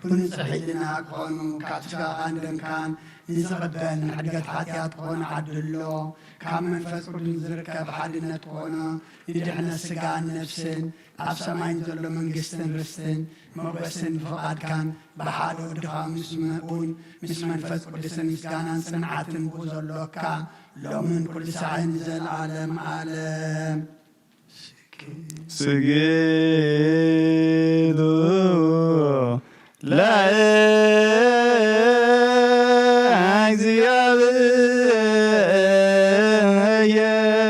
ብንጹሕ ኢድና ክኾኑ ካብ ስጋኻን ደምካን ንዝቕበል ንሕድገት ሓጢኣት ክኾኑ ዓድሎ። ካብ መንፈስ ቅዱስ ዝርከብ ሓድነት ክኾኖ ንድሕነት ስጋን ነፍስን ኣብ ሰማይን ዘሎ መንግስትን ርስትን ሞገስን ብፍቓድካን ብሓደ ወድኻ ምስ መ-፣ እውን ምስ መንፈስ ቅዱስን ምስጋናን ጽንዓትን ብኡ ዘሎካ ሎምን ኩሉ ሳዕን ንዘለዓለም ዓለም። ስግዱ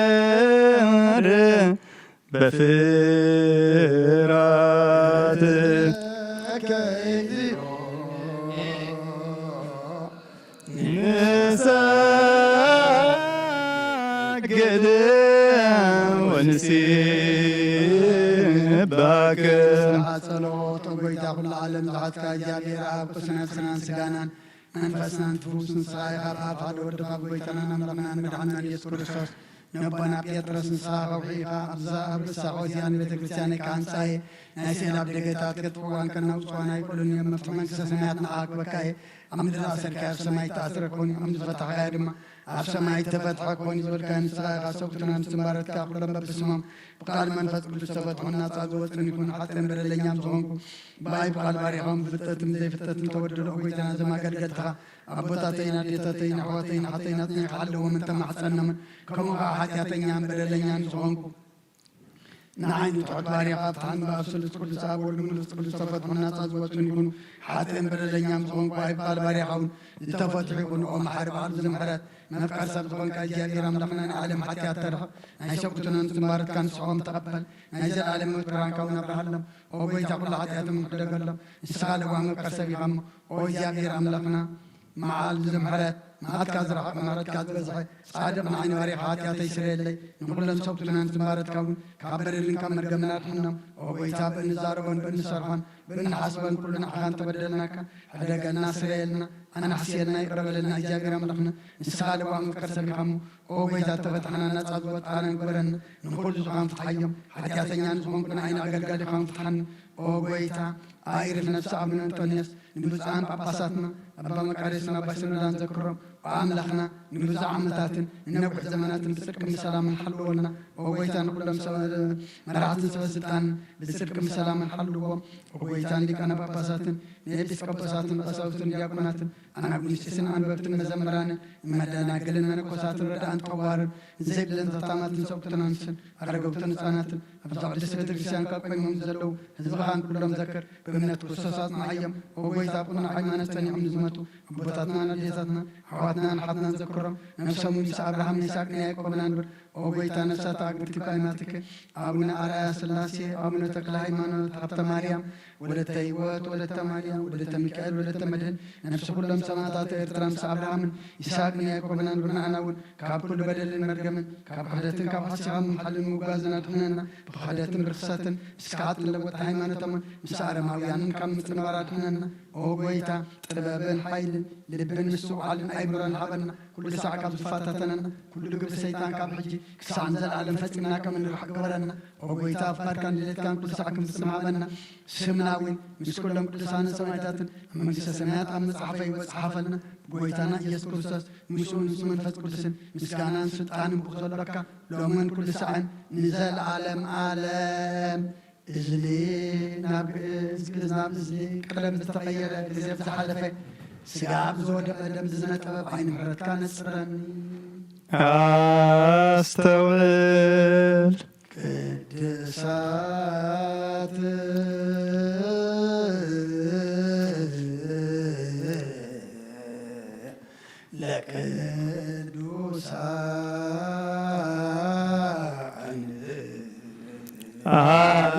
ለእግዚኣብሔር በፍራት ንሰግድ ወንሴባክ። ጸሎት። ኦ ጎይታ ኩሉ ዓለም ዝሓዝካ እግዚኣብሔር ኣብ ቅዱስ ነፍስናን ስጋናን መንፈስናን ትፍውስ ንስኻ ኢኻ። ኣብ ሓደ ወድኻ ጎይታናን ኣምላኽናን መድሓንናን ኢየሱስ ክርስቶስ ነቦና ጴጥሮስ ንስኻ ከውሒ ኢኻ፣ ኣብዛ ኣብ ርእሳ እዚኣ ንቤተ ክርስቲያነይ ክሃንጻ እየ፣ ናይ ስዕል ኣብ ደገታት ከጥፍእዋ እንከለዉ ክነውጽዋ ኣይክእሉን እዮም፣ መፍትሒ መንግስተ ሰማያት ንዓኻ ክበካ እየ፣ ኣብ ምድሪ ዝኣሰርካዮ ኣብ ሰማይ እተኣስረ ክኾን እዩ፣ ኣብ ምድሪ ዝፈታሕካዮ ድማ ኣብ ሰማይ እተፈትሐ ክኾን እዩ ዝበልካዮ ንስኻ ኢኻ። ሰብኡትን ኣንስትን ባሮትካ ኩሎም በብስሞም ብቃል መንፈስ ቅዱስ ዝተፈትሑን ናጻ ዝወጹን ይኹኑ፣ ሓጥእን በደለኛን ዝኾንኩ ብኣይ ብቃል ባሪኻውን ብፍልጠትን ብዘይፍልጠትን ተበደሉ። ኦ ጎይታና፣ እዞም ኣገልገልትኻ ኣቦታተይን ኣዴታተይን ኣሕዋተይን ኣሓተይን ኣጽኒዕካ ሓልዎም እንተማሕጸኖምን፣ ከምኡ ኸኣ ሓጢኣተኛን በደለኛን ዝኾንኩ ንዓይ ንትሑት ባሪኻ ፍትሓን ብኣብ ስሉስ ቅዱስ ኣብ ወልድ መንፈስ ቅዱስ ተፈትሑ ናጻ ዝወጹን ይኹኑ። ሓጥእን በደለኛን ዝኾንኩ ኣይባል ባሪኻ እውን ዝተፈትሑ ይኹኑ። ኦ መሓሪ በዓል ብዙሕ ምሕረት መፍቀር ሰብ ዝኾንካ እግዚኣብሔር ኣምላኽና ናይ ዓለም ሓጢኣት ተርሕቕ ናይ ሰብኡትን ኣንስትን ባሮትካ ንስሖም ተቐበል። ናይ ዘለኣለም ህይወት ብርሃንካ እውን ኣብርሃሎም። ኦ ጎይታ ኩሉ ሓጢኣቶም ሕደገሎም። ንስኻ ለዋህ መፍቀር ሰብ ኢኻ እሞ ኦ እግዚኣብሔር ኣምላኽና መዓል ዝምሕረት መዓልካ ዝረሓቕ ምሕረትካ ዝበዝሐ ጻድቕ ንዓይ ንባሪኻ ሓጢኣተይ ስረየለይ ንኹሎም ሰብቱናን ዝምባረትካ እውን ካብ በደልን ካብ መርገምን ኣድሕኖም። ኦ ጎይታ ብእንዛረቦን ብእንሰርሖን ብእንሓስቦን ኩሉ ንዓኻ እንተበደልናካ ሕደገልና ስረየልና ኣናሕስየልና ይቕረ በለልና እግዚኣብሔር ኣምላኽና ንስኻ ለዋህ መፍቀር ሰብ ኢኻ እሞ ኦ ጎይታ እተፈትሐና ናጻ ዝወጣና ንግበረና ንኹሉ ዝኾን ፍትሓዮም ሓጢኣተኛ ንዝኾንኩ ንዓይኒ ኣገልጋሊኻ ፍትሓኒ ኦ ጎይታ ኣይርፍ ነፍሲ ኣቡነ እንጦንዮስ ንብፁዓን ጳጳሳትና ኣባ መቃርዮስን ኣባ ሲኖዳን ዘክሮም ኣምላኽና ንብዙሕ ዓመታትን ንነዊሕ ዘመናትን ብጽድቅን ብሰላምን ሓልወልና። ኦ ጎይታ ንኩሎም መራሕትን ሰበ ስልጣንን ብጽድቅን ብሰላምን ሓልዎም። ኦ ጎይታ ንሊቃነ ጳጳሳትን ንኤጲስቆጶሳትን ቀሳውስትን ዲያቆናትን ኣናጉንስጢስን ኣንበብትን መዘምራንን መደናግልን መነኮሳትን ረዳእን ጠዋርን ዘይብለን ዘታማትን ሰብኡትን ኣንስትን ኣረገውትን ህፃናትን ኣብዛ ቅድስቲ ቤተክርስትያን ካብ ቆይሞም ዘለዉ ህዝብኻን ኩሎም ዘክር። ብእምነት ክርስቶስ ኣጽንዓዮም። ኦ ጎይታ፣ ኣብ ቅኑዕ ሃይማኖት ጸኒዖም ንዝመቱ ኣቦታትናን ኣዴታትና ኣሕዋትናን ኣሓትናን ዘክሮም። ነፍሶም ምስ ኣብርሃም ንይስሐቅ ንያዕቆብን ኣንብር። ኦ ጎይታ፣ ነፍሳት ኣግብርቲካ ይማትክ። ኣቡነ ኣርኣያ ስላሴ፣ ኣቡነ ተክለ ሃይማኖት፣ ሃብተ ማርያም፣ ወለተ ህይወት፣ ወለተ ማርያም፣ ወለተ ሚካኤል፣ ወለተ መድህን፣ ነፍሲ ኩሎም ሰማዕታት ኤርትራ ምስ ኣብርሃምን ይስሐቅን ያዕቆብን ኣንብር። ንዓና እውን ካብ ኩሉ በደልን መርገምን ካብ ክሕደትን ካብ ሓሲኻ ምምሓልን ምውጋዝን ኣድሕነና። ብክሕደትን ብርክሰትን እስካዕ ትለወጥ ሃይማኖቶምን ምስ ኣረማውያንን ካብ ምጽንባር ኣድሕነና። ኦ ጎይታ፣ ጥበብን ሓይልን ልብን ምስትውዓልን ኣይምሮን ሃበና። ኩሉ ሳዕ ካብ ዝፈታተነና ኩሉ ግብሪ ሰይጣን ካብ ሕጂ ክሳዕ ንዘለኣለም ፈጺምና ከም እንርሕቕ ግበረና። ኦ ጎይታ፣ ኣፍቃድካን ድሌትካን ኩሉ ሳዕ ክንፍጽም ሃበና። ስምና እውን ምስ ኩሎም ቅዱሳንን ሰማዕታትን ኣብ መንግስተ ሰማያት ኣብ መጽሓፈ ህይወት ጸሓፈልና። ብጎይታና ኢየሱስ ክርስቶስ ምስኡ ምስ መንፈስ ቅዱስን ምስጋናን ስልጣንን ብኡ ዘሎካ ሎምን ኩሉ ሳዕን ንዘለኣለም ኣለም። እዝሊ ናብ ግእዝ፣ ግእዝ ናብ እዝኒ፣ ቀለም ብዝተቐየረ፣ ግዜ ብዝሓለፈ፣ ስጋ ብዝወደቐ፣ ደም ብዝነጠበ፣ ብዓይኒ ምሕረትካ ነጽረኒ። ኣስተውዕል። ቅድሳት ለቅዱሳን። ኣሐዱ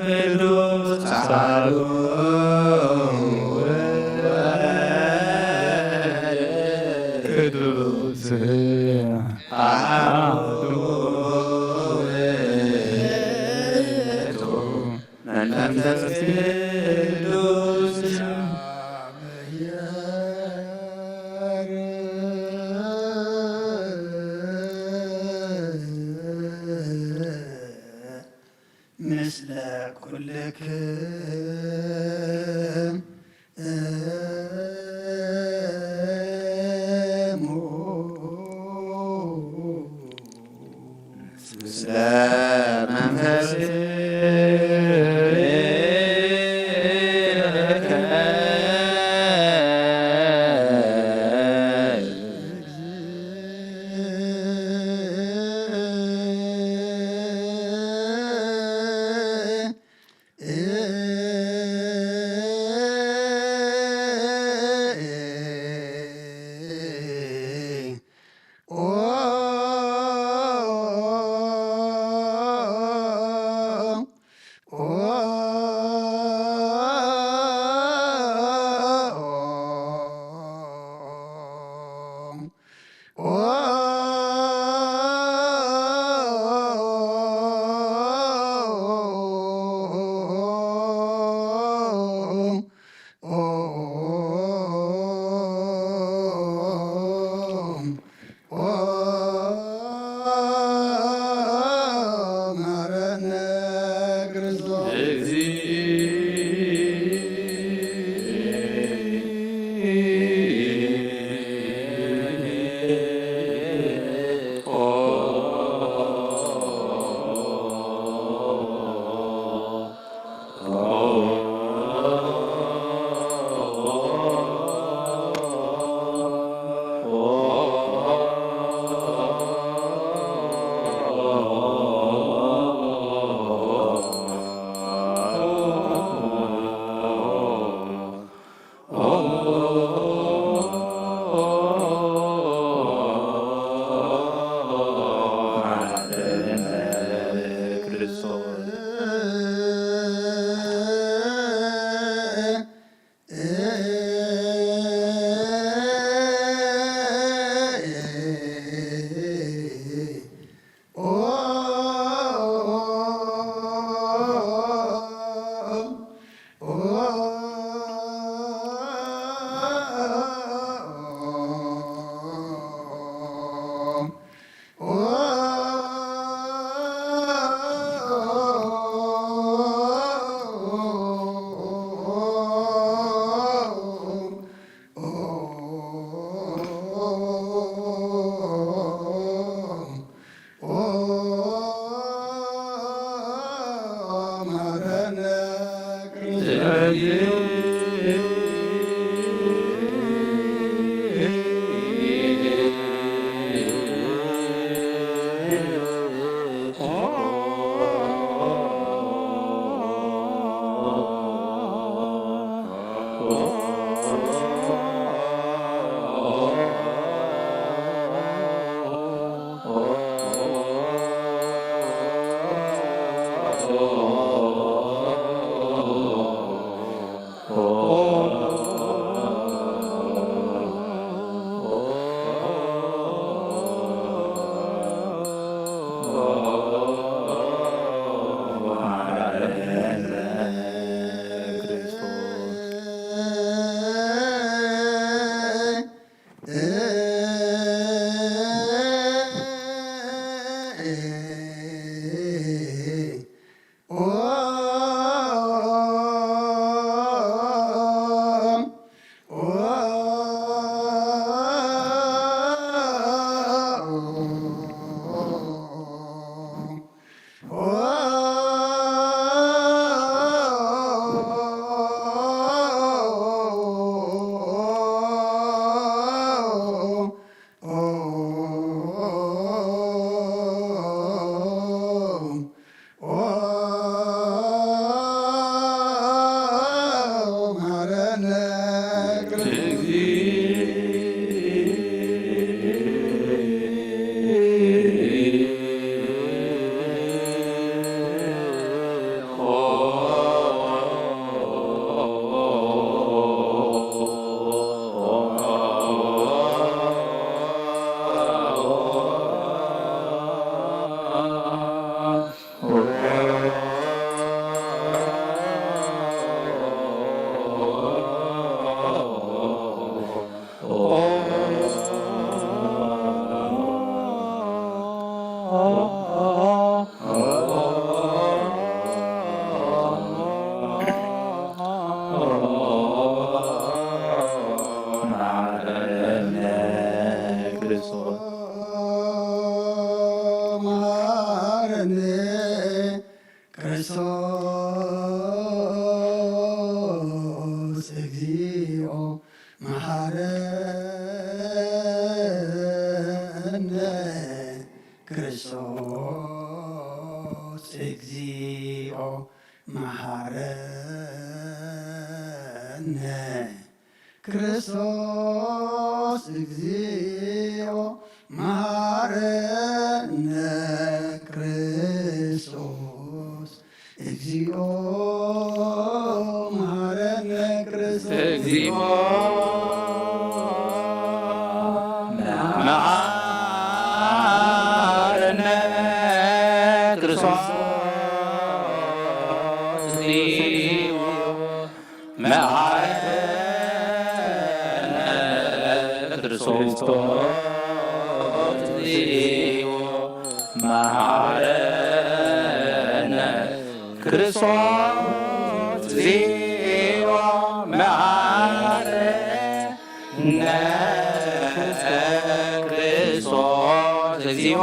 ቅዱስ ቃሉ ቅዱስ አሐዱ ውእቱ መንፈስ ቅዱስ። ምስለ ኩልክም እሙ። ምስለ መንፈስከ። ክርስቶስ እግዚኦ መሐረነ። ክርስቶስ እግዚኦ መሐረነ። ክርስቶስ እግዚኦ መሐረነ። ክርስቶስ እግዚኦ መሐረነ። ክርስቶስ እግዚኦ መሐረነ። ክርስቶስ እግዚኦ መሐረነ። ክርስቶስ እግዚኦ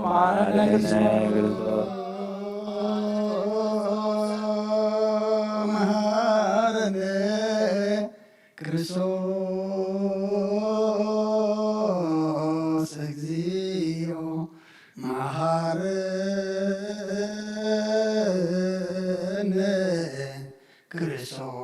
መሐረነ። ክርስቶስ መሐረነ። ክርስቶስ እግዚኦ መሐረነ። ክርስቶስ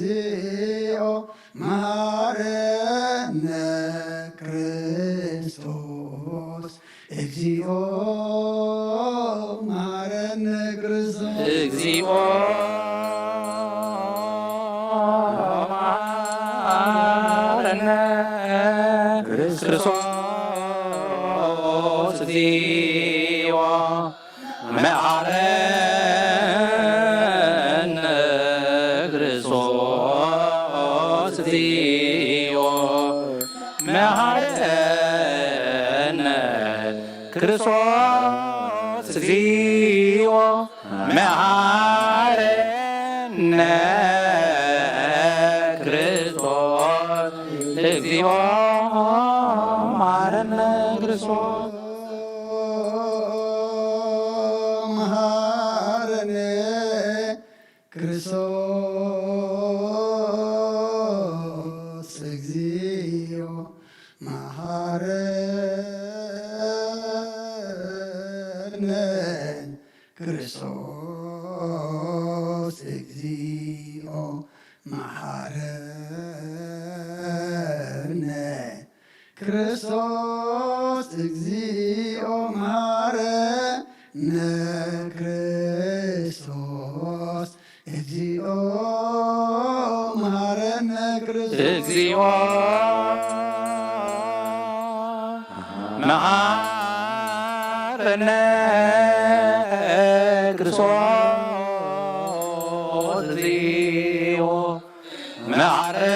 እግዚኦ መሐረነ። ክርስቶስ እግዚኦ መሐረነ። ክርስቶስ እግዚኦ መሐረነ። ክርስቶስ እግዚኦ መሐረነ። ክርስቶስ እግዚኦ መሐረነ። ክርስቶስ እግዚኦ መሐረነ። ክርስቶስ እግዚኦ መሐረነ። ክርስቶስ እግዚኦ መሐረነ። ክርስቶስ መሐረነ። ክርስቶስ እግዚኦ መሐረነ። ክርስቶስ እግዚኦ መሐረነ። ክርስቶስ እግዚኦ መሐረነ። ክርስቶስ እግዚኦ መሐረነ። ክርስቶስ እግዚኦ መሐረነ።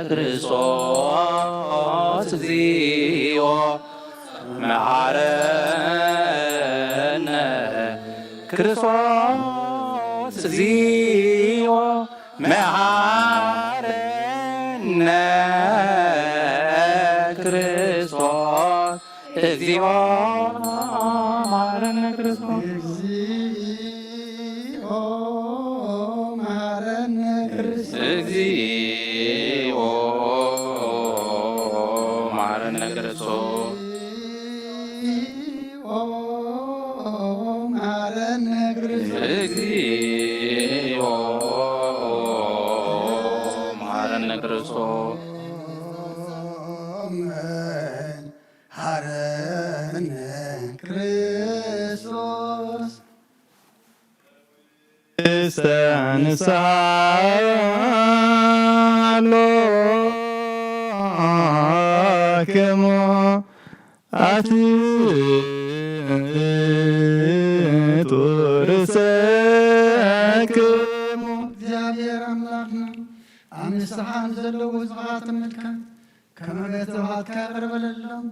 ክርስቶስ እግዚኦ መሐረነ። ክርስቶስ እግዚኦ መሐረነ። ክርስቶስ እግዚኦ መሐረነ። ክርስቶስ እግዚኦ መሐረነ። ክርስቶስ እግዚኦ መሐረነ። ክርስቶስ እግዚኦ መሐረነ። ክርስቶስ እግዚኦ መሐረነ። ክርስቶስ እግዚኦ መሐረነ። ክርስቶስ መሐረነ። ክርስቶስ ንስሓ ኣሎ ክሙ ኣትቶ ርእሰክሙ። እግዚኣብሔር ኣምላኽና ኣብ ንስሓ ንዘለዉ ዝቓትምልካ ከም ዕብየት ተባሃትካ ይቕረ በለሎም።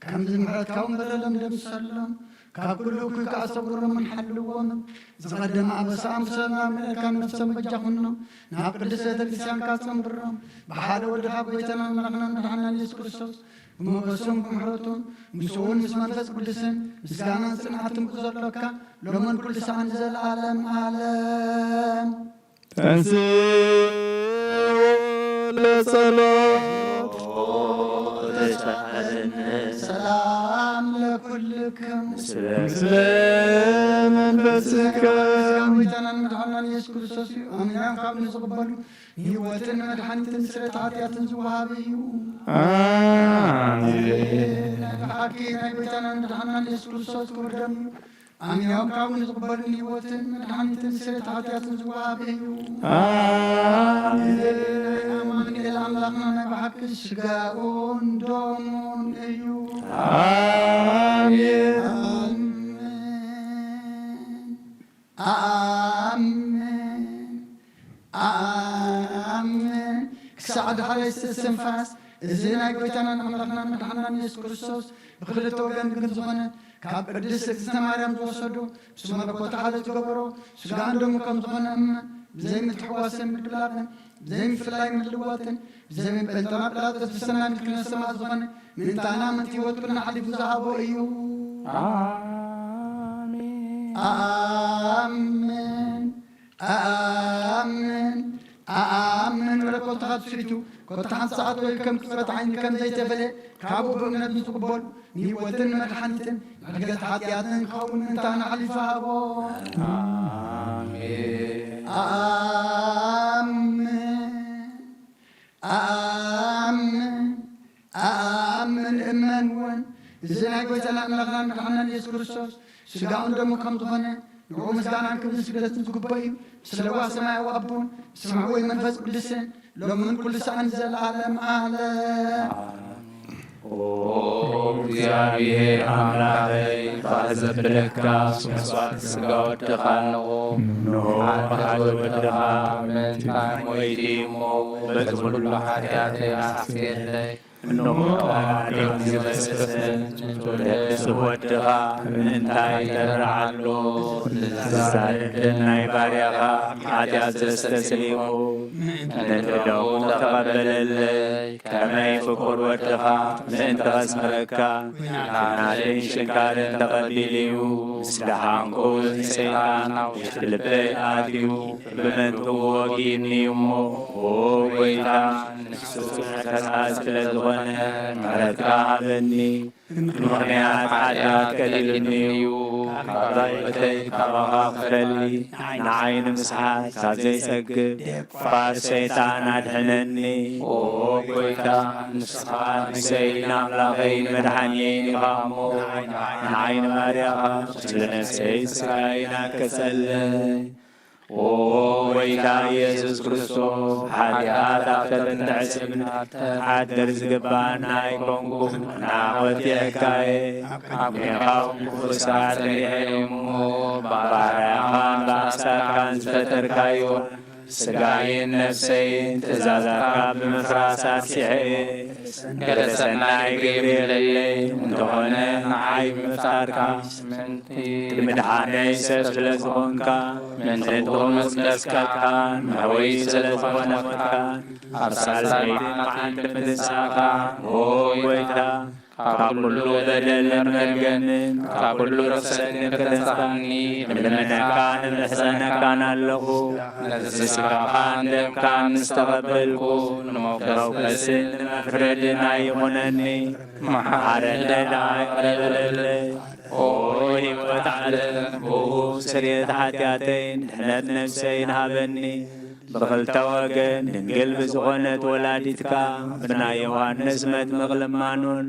ከም ዝምሕረትካ እውን በደሎም ደምሰሎም። ካብ ኩሉ እኩይ ከኣ ሰውሮምን ሓልዎምን። ዝቐደመ ኣበሳኦም ብሰላም መልእካ ነፍሶም በጃ ኩኖም። ናብ ቅድስት ቤተ ክርስቲያንካ ጸንብሮም። ብሓደ ወድኻ ጎይታና ኣምላኽና መድሓና ኢየሱስ ክርስቶስ ብሞገሱን ብምሕረቱን ምስኡን ምስ መንፈስ ቅዱስን ምስጋናን ጽንዓትን ብዘሎካ ሎምን ኩሉ ሰዓን ንዘለዓለም ዓለም። ተንሥኡ ጸሎት ተሳሃለነ። ሰላም ለኩልክም። ምስለ መንፈስከ። ጸጋ ጎይታናን መድሓናን ኢየሱስ ክርስቶስ እዩ። ኣሜን። ካብ ንዝቕበሉ ንህይወትን መድሓኒትን ስርየት ሓጢኣትን ዝወሃብ እዩ። ኣሜን። ናይ ብሓቂ ናይ ጎይታናን መድሓናን ኢየሱስ ክርስቶስ ክቡር ደም እዩ። ኣሚኖም ካብኡ ንዝቕበሉ ንህይወትን መድሓኒትን ስርየት ሓጢኣትን ዝወሃብ እዩ። ኣሜን። ኣማኑኤል ኣምላኽና ናይ ብሓቂ ስጋኡን ደሙን እዩ። ኣሜን። ኣሜን። ኣሜን። ኣሜን። ክሳዕ ዳሕረይቲ እስትንፋስ እዚ ናይ ጎይታናን ኣምላኽናን መድሓናን ኢየሱስ ክርስቶስ ብኽልተ ወገን ድንግል ዝኾነ ካብ ቅድስት እግዝእትነ ማርያም ዝወሰዶ ምስ መለኮታ ሓደ ዝገበሮ ስጋን ደሙ ከም ዝኾነ እምነ ብዘይምትሕዋስን ምድብላቕን ብዘይምፍላይ ምልዋጥን ብዘይምበልጠማ ጲላጦስ ብሰናይ ምልክነ ሰማዕ ዝኾነ ምእንታና ምእንቲ ህይወት ኩልና ሓሊፉ ዝሃቦ እዩ። ኣሜን። ኣሜን። ኣኣምን ኣኣምን መለኮትኻ ትስኢቱ ኮታ ሓንቲ ሰዓት ወይ ከም ቅጽበት ዓይኒ ከም ዘይተፈለ ካብኡ ብእምነት ንዝቕበሉ ንህይወትን ንመድሓኒትን መሕገቲ ሓጢኣትን ክኸውን ምእንታና ሓሊፉ ሃቦ። ኣሜን። ኣኣምን ኣኣምን ኣኣምን እመን እውን እዚ ናይ ጎይታና ኣምላኽናን መድሓናን ኢየሱስ ክርስቶስ ስጋኡን ደሙ ከም ዝኾነ ንዕኡ ምስጋናን ክብርን ስግደትን ዝግበኦ እዩ። ስለዋ ሰማያዊ ኣቦን ስምዕወይ መንፈስ ቅዱስን ሎምን ኩሉ ሰዓን ዘለዓለም ዓለም። ኦ እግዚኣብሔር ኣምላኸይ፣ ፋህ ዘብለካ መስዋዕቲ ስጋ ወድኻ ኣለኹ። እንሆ፣ ሓደ ወድኻ ምእንታይ ሞይቱ እሞ፣ በቲ ኩሉ ሓጢኣተይ ኣስኬለይ። እንሆ፣ ኣደም ዝመስል ንትውልድ ወድኻ ምእንታይ ይደርዓሎ? ንዛረድን ናይ ባርያኻ ሓጢኣት ዘስተስሊሙ ምእንቲ ደሙ ተቐበለለይ። ከመይ ፍቁር ወድኻ ምእንቲ ኸስምረካ፣ ናደይን ሽንካርን ተቐቢሉ እዩ። ምስ ደሓንኩ፣ ሰይጣን ኣብ ውሽጢ ልበይ ኣትዩ፣ ብመንትኡ ወጊእኒ እሞ፣ ኦ ጐይታ፣ ንሱ መከራ ስለ ዝኾነ፣ ምሕረትካ ሃበኒ። ብምኽንያት ሓጢኣት ቀቲሉኒ እዩ። ካብ ራእዮተይ ካባኻ ክፈሊ፣ ንዓይ ንምስሓት ካብ ዘይጸግብ ፋር ሰይጣን ኣድሕነኒ። ኦ ጐይታ፣ ንስኻ ንጉሰይን ኣምላኸይን መድሓኒየይን ኢኻ እሞ፣ ንዓይ ንባርያኻ ስለ ነፍሰይን ስጋይን ኣከጸለይ። ኦ ጐይታ ኢየሱስ ክርስቶስ፣ ሓጢኣት ኣብ ተፈጥሮ ስብና ክተሓድር ዝግባኣና ኣይኮንኩን፣ ናቖት የሕካየ። ኣብ ጐንኻ ክፉእ ስራሕ ሰሪሐ እየ እሞ፣ ባርያኻን ብኣምሳልካን ዝፈጠርካዮ፣ ስጋይን ነፍሰይን ትእዛዛትካ ብምፍራስ ኣርሲሐ እየ። ገለ ሰናይ ግብሪ የብለይን፣ እንተኾነ ንዓይ ብምፍጣርካ፣ ምእንቲ ምድሓነይ ሰብ ስለ ዝኾንካ፣ ምእንቲ ክቡር መቅደስካን መሕወይ ስለ ዝኾነ ሞትካን፣ ኣብ ሳልሰይቲ መዓልቲ ምትንሳእካ፣ ኦ ጐይታ፣ ካብ ኩሉ በደልን መርገምን፣ ካብ ኩሉ ርኽሰትን ከተንስኣኒ እልምነካን እምሕጸነካን ኣለኹ። ነዚ ስጋኻን ደምካን ምስ ተቐበልኩ፣ ንመውቀስን ንመፍረድን ኣይኹነኒ። መሓረነ ደኣ ይቕረ በለለይ። ኦ ህይወት ዓለም፣ ብእኡ ስርየት ሓጢኣተይን ድሕነት ነፍሰይን ሃበኒ። ብኽልተ ወገን ድንግል ብዝኾነት ወላዲትካ፣ ብናይ ዮሃንስ መጥምቕ ልማኖን፣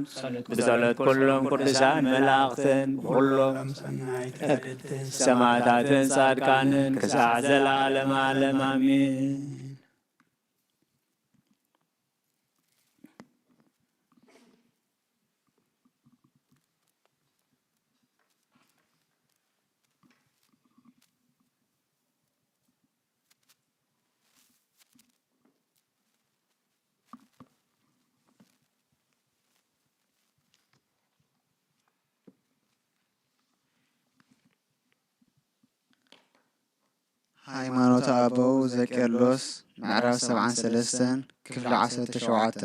ብጸሎት ኩሎም ቅዱሳን መላእኽትን፣ ብኹሎም ሰማዕታትን ጻድቃንን፣ ክሳዕ ዘለዓለም ዓለም ኣሜን። ሃይማኖተ ኣበው ዘቄርሎስ ምዕራፍ ሰብዓን ሰለስተን ክፍሊ ዓሰርተ ሸውዓተ።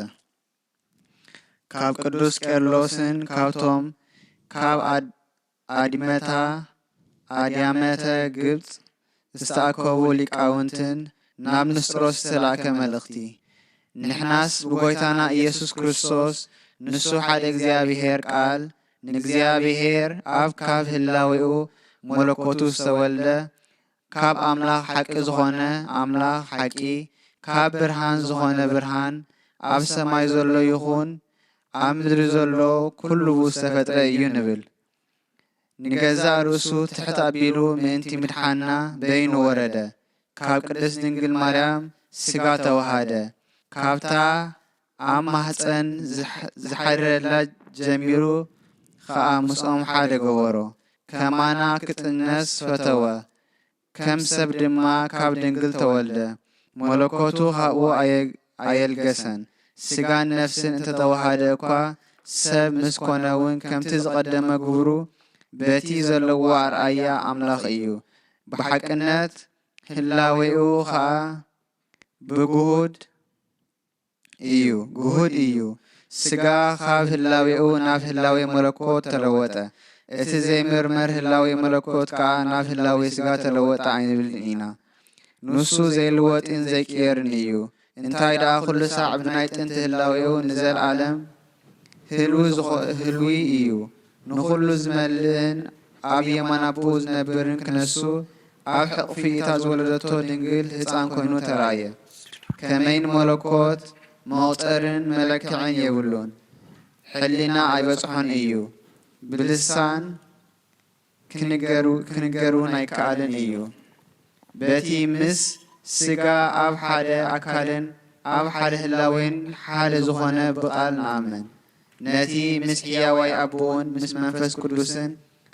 ካብ ቅዱስ ቄርሎስን ካብቶም ካብ ኣድ-፣ ኣድመታ ኣድያመተ ግብጽ ዝተኣከቡ ሊቃውንትን ናብ ንስጥሮስ ዝተላእከ መልእኽቲ። ንሕናስ ብጎይታና ኢየሱስ ክርስቶስ፣ ንሱ ሓደ እግዚኣብሔር ቃል፣ ንእግዚኣብሔር ኣብ ካብ ህላዌኡ መለኮቱ ዝተወልደ፣ ካብ ኣምላኽ ሓቂ ዝኾነ ኣምላኽ ሓቂ፣ ካብ ብርሃን ዝኾነ ብርሃን፣ ኣብ ሰማይ ዘሎ ይኹን ኣብ ምድሪ ዘሎ ኩሉ ብዝተፈጥረ እዩ ንብል። ንገዛእ ርእሱ ትሕት ኣቢሉ ምእንቲ ምድሓንና በይኑ ወረደ። ካብ ቅድስት ድንግል ማርያም ሥጋ ተዋሃደ። ካብታ ኣብ ማህፀን ዝሕ-፣ ዝሓድረላ ጀሚሩ ኸኣ ምስኦም ሓደ ገበሮ። ከማና ክጥነስ ፈተወ። ከም ሰብ ድማ ካብ ድንግል ተወልደ። መለኮቱ ካብኡ ኣየ-፣ ኣየልገሰን። ሥጋን ነፍስን እንተተዋሃደ እኳ ሰብ ምስ ኮነ እውን ከምቲ ዝቐደመ ግብሩ በቲ ዘለዎ ኣርኣያ ኣምላኽ እዩ። ብሓቅነት ህላዌኡ ኸኣ ብግሁድ እዩ፣ ግሁድ እዩ። ሥጋ ካብ ህላዌኡ ናብ ህላዌ መለኮት ተለወጠ። እቲ ዘይምርመር ህላዌ መለኮት ከኣ ናብ ህላዌ ሥጋ ተለወጠ ኣይንብልን ኢና። ንሱ ዘይልወጥን ዘይቅየርን እዩ። እንታይ ደኣ ኩሉ ሳዕ ብናይ ጥንቲ ህላዌኡ ንዘለዓለም ህልዊ ዝኾ-፣ ህልዊ እዩ። ንኹሉ ዝመልእን ኣብ የማን ኣቦኡ ዝነብርን ክነሱ ኣብ ሕቕፊ እታ ዝወለደቶ ድንግል ህፃን ኮይኑ ተራእየ። ከመይ ንመለኮት መቑፀርን መለክዕን የብሉን። ሕሊና ኣይበፅሖን እዩ። ብልሳን ክንገሩ-፣ ክንገር እውን ኣይከኣልን እዩ። በቲ ምስ ሥጋ ኣብ ሓደ ኣካልን ኣብ ሓደ ህላዌን ሓደ ዝኾነ ብቓል ንኣምን። ነቲ ምስ ሕያዋይ ኣቦኡን ምስ መንፈስ ቅዱስን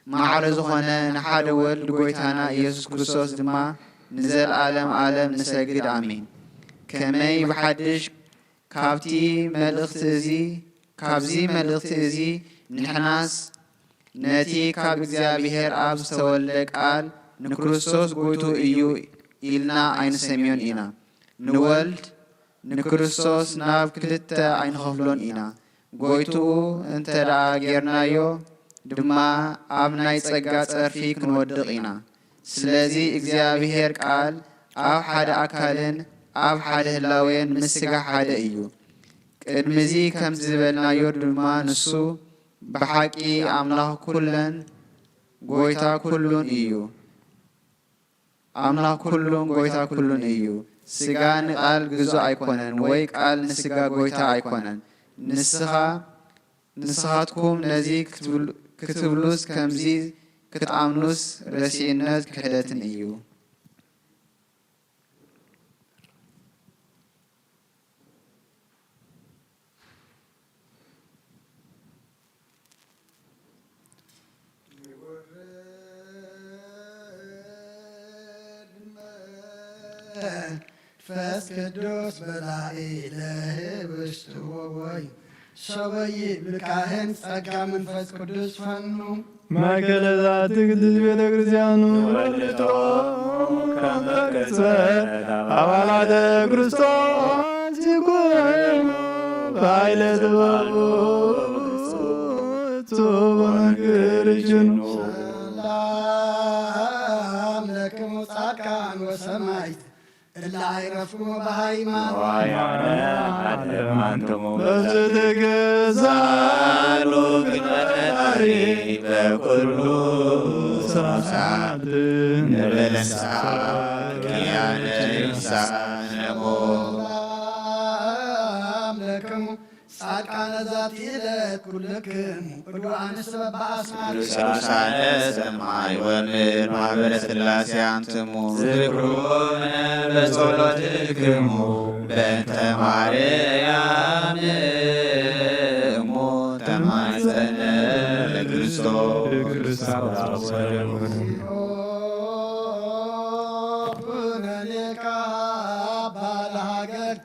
ማዕረ ዝኾነ ንሓደ ወልድ ጐይታና ኢየሱስ ክርስቶስ ድማ ንዘለዓለም ዓለም ንሰግድ። ኣሜን። ከመይ ብሓድሽ ካብቲ መልእኽቲ እዚ፣ ካብዚ መልእኽቲ እዚ ንሕናስ ነቲ ካብ እግዚኣብሔር ኣብ ዝተወልደ ቃል ንክርስቶስ ጐይትኡ እዩ ኢልና ኣይንሰምዮን ኢና። ንወልድ ንክርስቶስ ናብ ክልተ ኣይንኸፍሎን ኢና። ጐይትኡ እንተ ደኣ ጌርናዮ ድማ ኣብ ናይ ጸጋ ጸርፊ ክንወድቕ ኢና። ስለዚ እግዚኣብሔር ቃል ኣብ ሓደ ኣካልን ኣብ ሓደ ህላዌን ምስ ሥጋ ሓደ እዩ። ቅድሚዚ ከም ዝበልናዮ ድማ ንሱ ብሓቂ ኣምላኽ ኩለን ጐይታ ኩሉን እዩ። ኣምላኽ ኩሉን ጐይታ ኩሉን እዩ። ሥጋ ንቃል ግዙእ ኣይኮነን፣ ወይ ቃል ንሥጋ ጐይታ ኣይኮነን። ንስኻ፣ ንስኻትኩም ነዚ ክትብሉ-፣ ክትብሉስ ከምዚ ክትኣምኑስ ረሲእነት ክሕደትን እዩ። መንፈስ ቅዱስ በላዒ ለህብስቱ ወወይን ሸወይ ብካህን ጸጋ መንፈስ ቅዱስ ፈኑ። ማእከለ ዛቲ ቅድስት ቤተ ክርስቲያኑ ንወልዶ ከመ ቅጽበት ኣባላተ ክርስቶስ ይኩኑ በኃይለ ጥበቡ ጽቡቅ መንገድ ይጅኑ። ሰላም ለክሙ ጻድቃን ወሰማዕት እለ አይረፍክሙ በሃይማኖት። ዋያነ ዓለም አንትሙ በዝትገዛሉ ግንባሪ በኩሉ ሰዓት ንበለሳ ቅያነ ይሳነሙ። ሰላም ለክሙ ጻድቃነ ዛቲ ዕለት ኩልክሙ እሉ አንስት በበአስማት ቅዱሳነ ሰማይ ወምድር ማህበረ ሥላሴ አንትሙ ዝክሩነ በጸሎትክሙ በእንተ ማርያም እሙ ተማጸነ ለክርስቶስ። ኩነኔካ ባለ ሀገር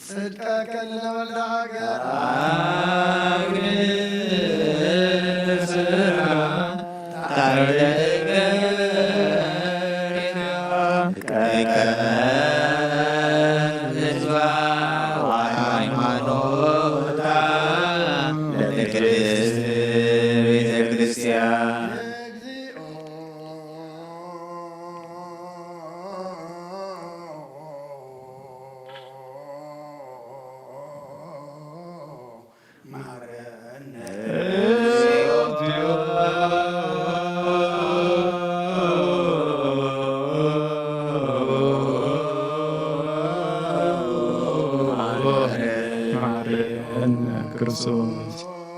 ጽድቀከ ለወልደ ሀገር። ሃይማኖታ ለቅድስት ቤተ ክርስቲያን። መሐረነ መሐረነ ክርስቶስ።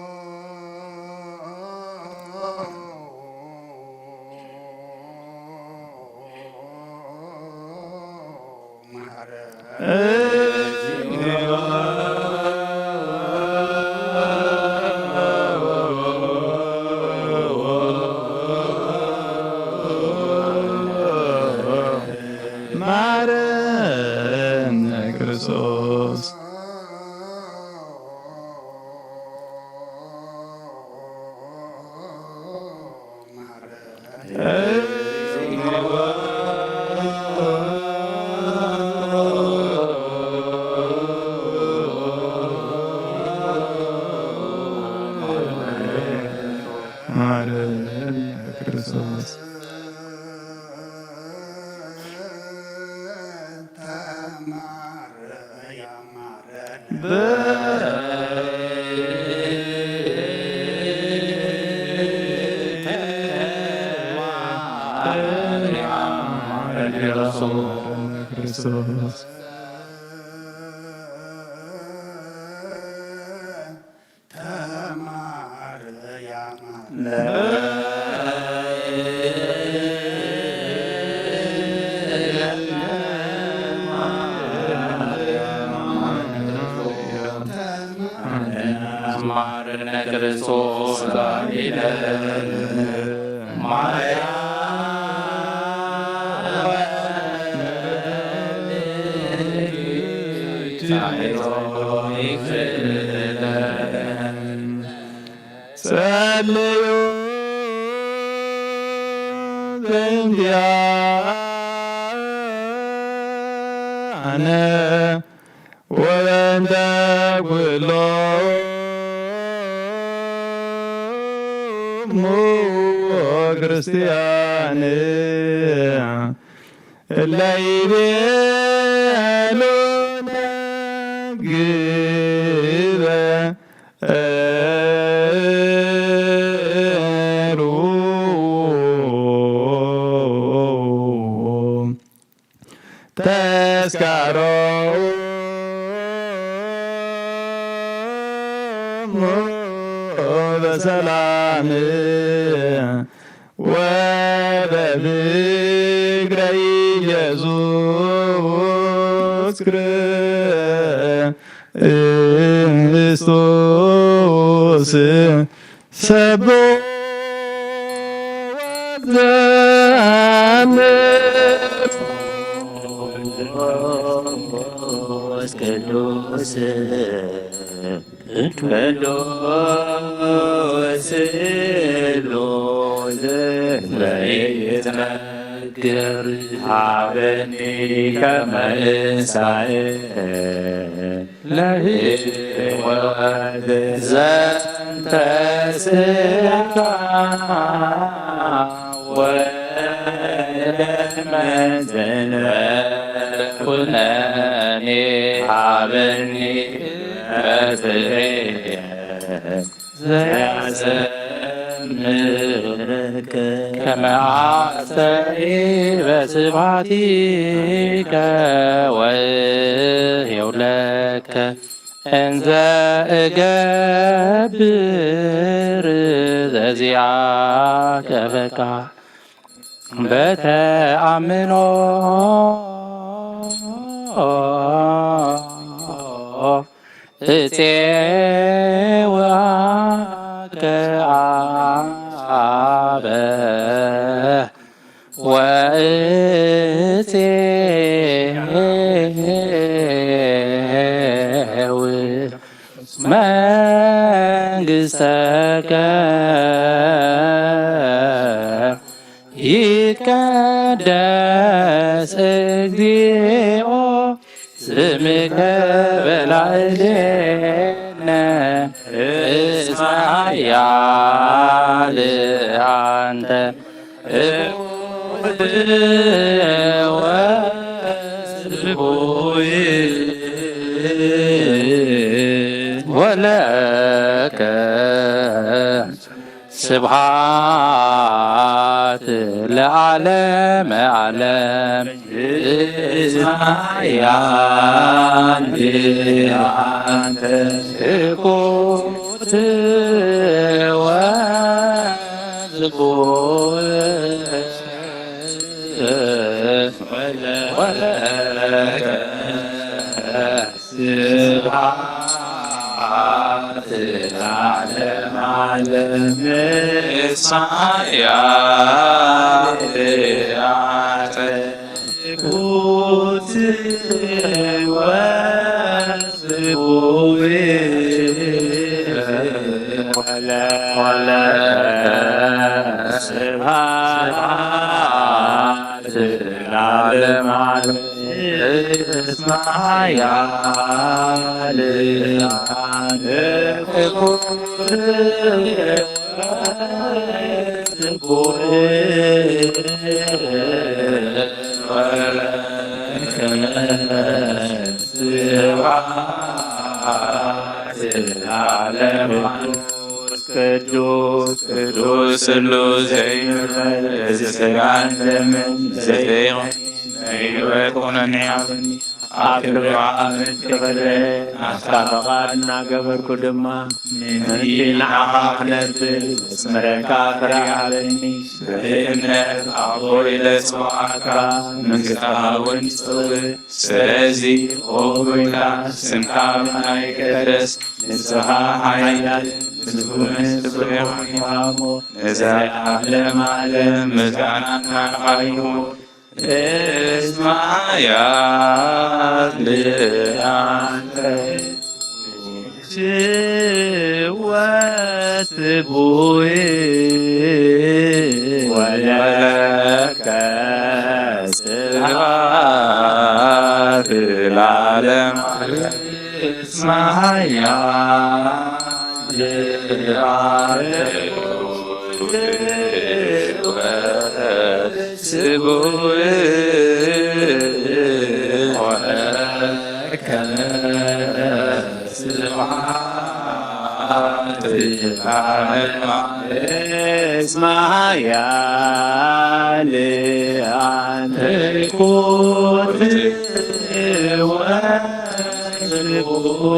መሐረነ ክርስቶስ። መሐረነ ክርስቶስ። ክርስቶስ። ማረነ ክርስቶስ ላዕሌነ ማርያም ጸልዩ በእንቲአነ ወበእንተ ኩሎሙ ክርስቲያን እለ ይቤሉነ ግበሩ ተስካሮሙ በሰላም ወበፍቅረ ኢየሱስ ክርስቶስ። ሰብሖ ወዘምር ቅዱስ ቅዱስ ስሉስ ዘይትነግር ሀበኒ ከመ እሳኤ ለሕይወት ዘንተ ስጋ ወደመ ዘንበለ ኩነኔ ሀበኒ በፍሬ ዘያዘምርከ ከመ አስተሪ በስብሐቲከ ወእሄው ለከ እንዘ እገብር ዘዚአከ ፈቃድ በተአምኖ እጼ ወአከ አበ ወእጼ መንግሥተከ ይትቀደስ እግዚኦ ስምከ በላዕሌነ እስመ ኃያል አንተ ወስቡይ ወለ ስብሐት ለዓለመ ዓለም። እስማያል አንተ ትኩት ወዝቁ ወለከ ስብሐት ለዓለመ ዓለም። እስማያል አጠ ኩት ወስቡሕ ወለከ ስብሐት ለዓለመ ዓለም። እስማያል አጠ ኩት ወስቡሕ ወለከ ስብሐት ለዓለመ ዓለም። ቅዱስ ቅዱስ ስሉስ ዘይንበል፣ እዚ ሥጋን ደምን ዘይኮነ ናይ ንብረት ኩነኔ ሃበኒ። ኣብ ክብሪ ዓቕምን ክብሪ ናትካ ፈቓድ እናገበርኩ ድማ ምእንቲ ንዓኻ ክነብል ዘስምረካ ፍረ ሃበኒ። ብእምነት ኣቦ ኢለ ጽውዓካ፣ መንግሥትኻ እውን ትጽውዕ። ስለዚ ኦ ጐይታ፣ ስምካ ብና ይቀደስ፣ ንስኻ ሓያልን ምስጉንን ስፍሬኻ ይሃቦ፣ ንዘለዓለም ዓለም ምስጋና ንዓኻ ይኹን። እስማያል አንተ ወስቡሕ ወለከ ስብሐት ለዓለመ ዓለም። እስማያል አንተ ስቡሕ ወለከ ስብሐት ለዓለመ ዓለም። እስማያል አንተ ኩት ወስቡሕ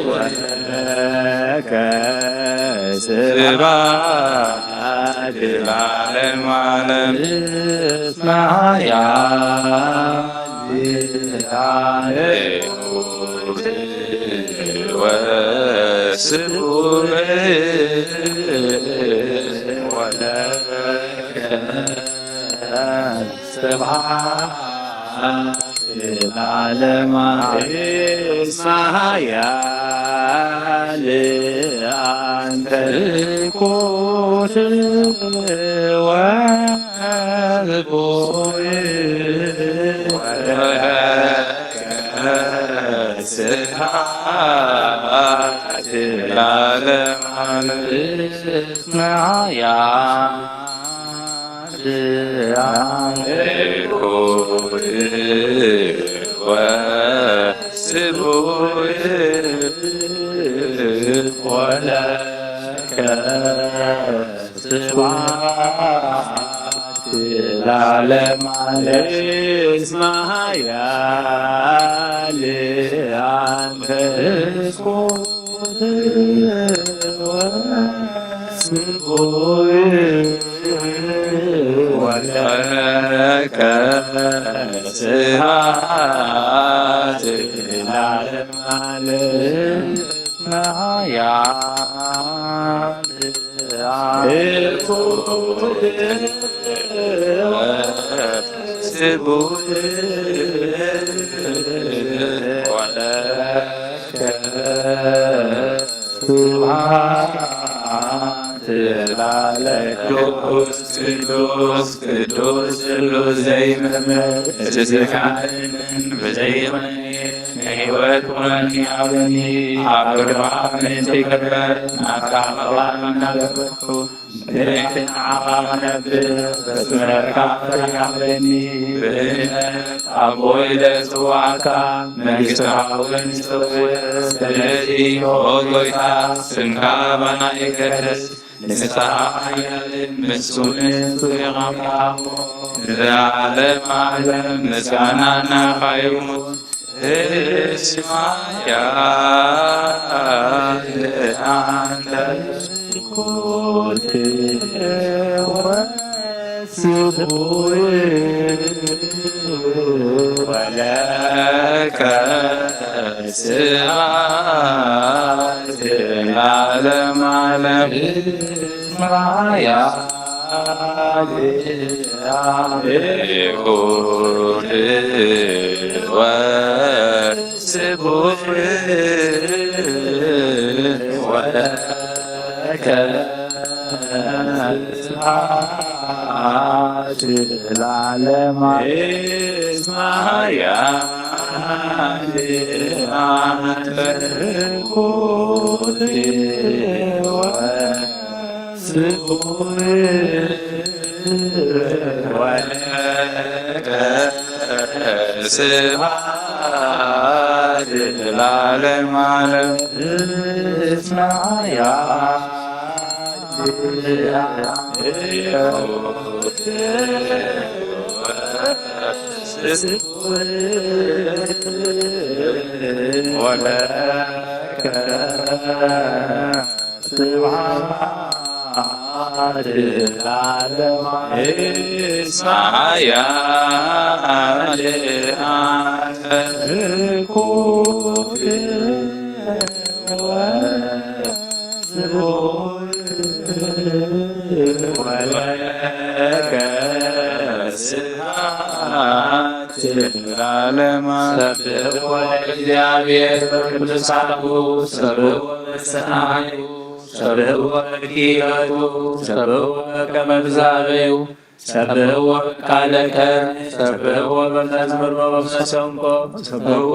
ወለከ ስብሐት ለዓለመ ዓለም። እስማያል አንተ ኩት ወስቡሕ ወለከ ስብሐት ለዓለመ ዓለም። እስማያል አንተ ኩት ወስቡሕ ወለከ ስብሐት ለዓለመ ዓለም። እስማያል አንተ ኩት ወስቡሕ ወለከ ስብሐት ለዓለመ ዓለም። እስማያል አንተ ኩት ወስቡሕ ወለከ ስብሐት ለዓለመ ዓለም። እስማያል አንተ ኩት ወስቡሕ ወለከ ስብሐት ለዓለመ። ቅዱስ ቅዱስ ቅዱስ ስሉስ ዘይምርምር፣ እዚ ቃልን ብዘይኮነ ንህይወት ኩነኒ ሃበኒ። ኣብ ቅድመኻ ምእንቲ ክርበር ናትካ ምቕባል እናገበርኩ፣ ምእንቲ ንዓኻ ክነብር ዘስምረካ ፍርሒ ሃበኒ። ብእምነት ኣቦ ኢለ እጽውዓካ፣ መንግስትኻ እውን ይጽውዕ። ስለዚ ኦ ጎይታ፣ ስምካ ኣባና ይቀደስ። ንስኻ ሓያልን ፍጹምን ኢኻ እሞ፣ ንዘለዓለም ዓለም ምስጋና ናኻ ይኹን። እስማ ያለ አንተ ኩል ወስቡሕ ወለከ ስብሐት ለዓለመ ዓለም። ማያ ይሁድ ወስቡሕ ወለከ ስብሐት ለዓለመ። እስማ ያለ አንተ ኩል ወስቡሕ ወለከ ስብሐት ለዓለመ ዓለም። እስማ ያለ ወለከ ስብሐት ለዓለመ። እስማ ያለ አንተ ኩል ወስቡሕ ወለከ ስብሐት ለዓለመ። ሰብሕዎ ለእግዚኣብሔር በቅዱሳኑ፣ ሰብሕዎ በሰናዩ፣ ሰብሕዎ በኪኢለቱ፣ ሰብሕዎ በከመ ብዛበዩ፣ ሰብሕዎ በቃለ ከርስ፣ ሰብሕዎ በመዝሙር ወበመሰንቆ፣ ሰብሕዎ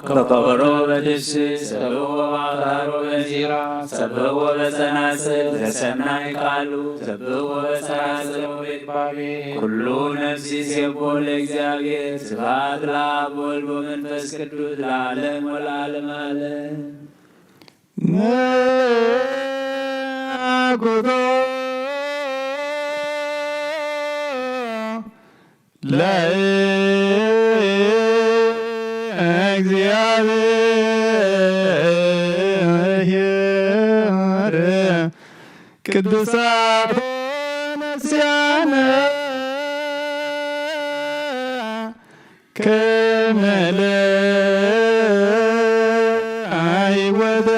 በከበሮ ወበድስት፣ ሰብሕዎ በአውታር ወበእንዚራ፣ ሰብሕዎ በጸናጽል ዘሰናይ ቃሉ፣ ሰብሕዎ በጸናጽል ወበይባቤ። ኩሉ ነፍሲ ሴቦ ለእግዚኣብሔር። ስብሐት ለአብ ወወልድ ወመንፈስ ቅዱስ ለዓለም ወለዓለመ ዓለም። መኩቶ ለእግዚኣብሔር ቅዱሳት ነስያነ ከመ ለአይወደ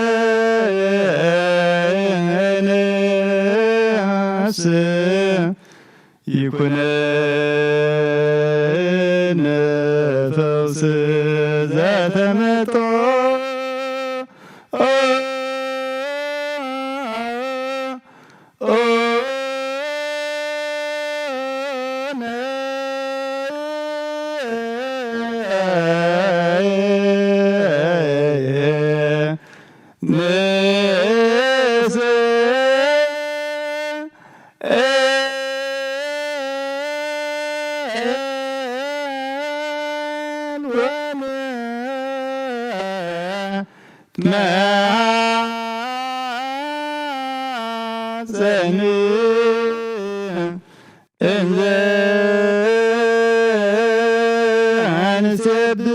ነፍስ ይኩነነ ፈውስ ዘተመጦ። መሐፀኒ እንዘ ንሴብሖ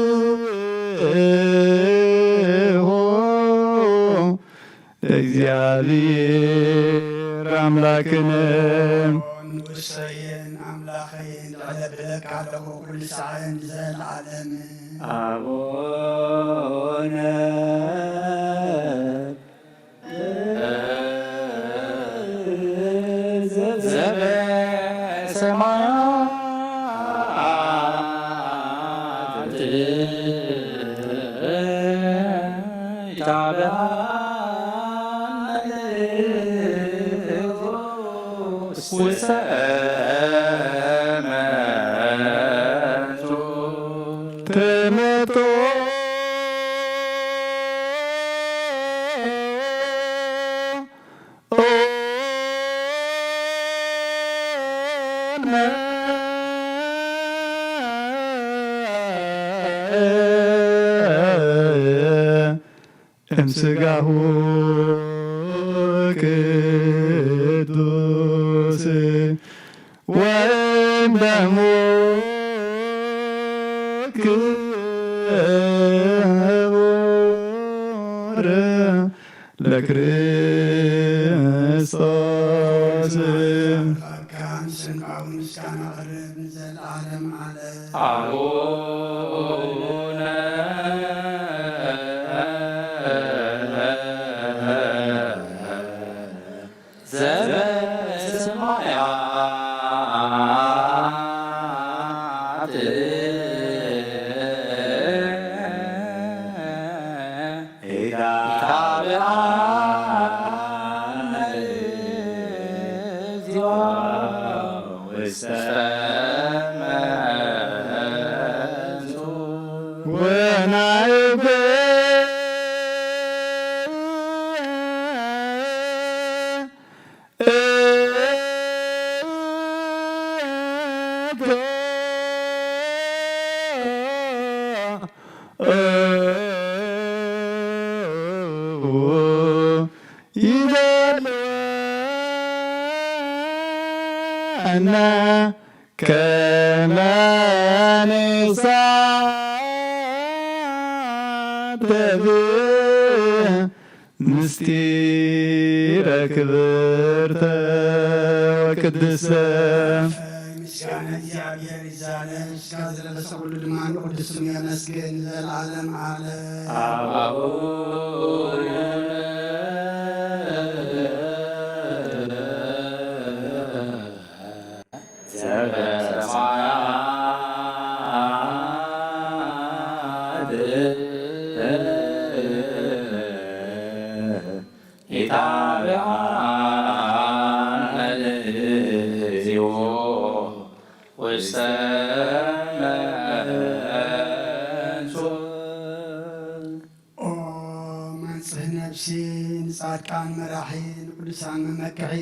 ለእግዚኣብሔር ኣምላክነ። ንጉሰይን ኣምላኸይን፣ እዕለብለካ ኣለኹ ኩሉ ሰዓትን ንዘለዓለም። ኣቡነ ዘበሰማያት ይትባረክ ስምከ። ትመጦ እምስጋሁ ቅዱስ ወእምደሙ ክቡር ለክርስቶስ። ምስጋና ቅርብ ንዘለዓለም ዓለም። አቡነ ዘበሰማያት ኢታብአነ እግዚኦ ውስተ መንሱት ወናይበ ይደልወና ከመ ንሳተፍ ምስጢረ ክብርተ ወቅድስተ። ምስጋና እግዚኣብሔር ይዛለ። ምስጋ ዘለለሰ ኩሉ ድማ ንቅዱስ ስሙ የመስግን ንዘለዓለም ዓለም። አቡነ ዘበሰማያት ኢታብአነ እግዚኦ ውስተ መንሱት። ኦ መንጽህ ነፍሲ ንጻድቃን መራሒ ንቅዱሳን መመክሒ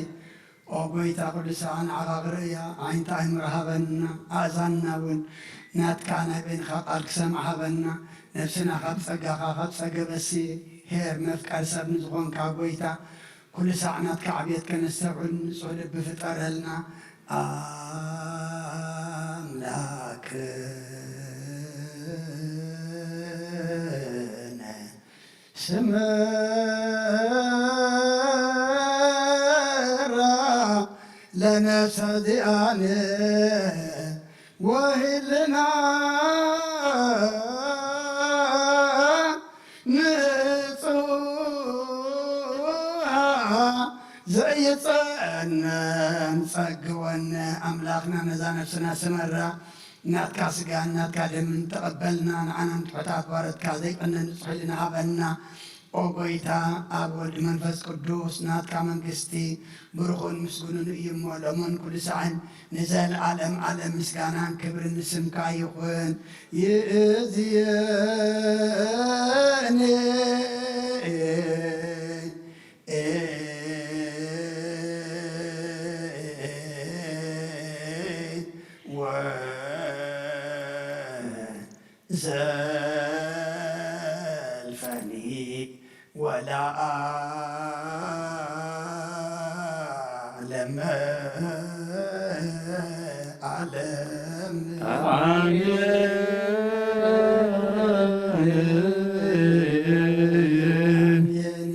ኦ ጎይታ ቅዱሳን ንዓኻ ክርእያ ዓይንቲ ኣእምሮ ሃበና፣ ኣእዛንና እውን ናትካ ናይ በይንኻ ቃል ክሰምዓ ሃበና። ነፍስና ካብ ጸጋኻ ካብ ጸገበሲ ሄር መፍቀር ሰብ ንዝኾንካ ጎይታ ኩሉ ሳዕ ናትካ ዕብየት ከነስተብዕል ንጹህ ልቢ ፍጠረልና። ኣምላክነ ስምራ ለነፍሰ ዚኣነ ወሂልና ንጹሃ ዘይጸነን ጸግወነ ኣምላኽና ነዛ ነፍስና ስመራ ናትካ ስጋን ናትካ ደምን ተቐበልና፣ ንዓናን ትሑታት ባሮትካ ዘይቀነ ንጹሕ ህልና ሃበና። ኦ ጎይታ፣ ኣብ ወልድ መንፈስ ቅዱስ ናትካ መንግስቲ ብሩኽን ምስጉንን እዩ እሞ፣ ሎምን ኩሉ ሳዕን ንዘለዓለም ዓለም ምስጋናን ክብርን ንስምካ ይኹን። ይእዝየኒ ወዘልፈኒ ወለዓለመ ዓለም። ኣሜን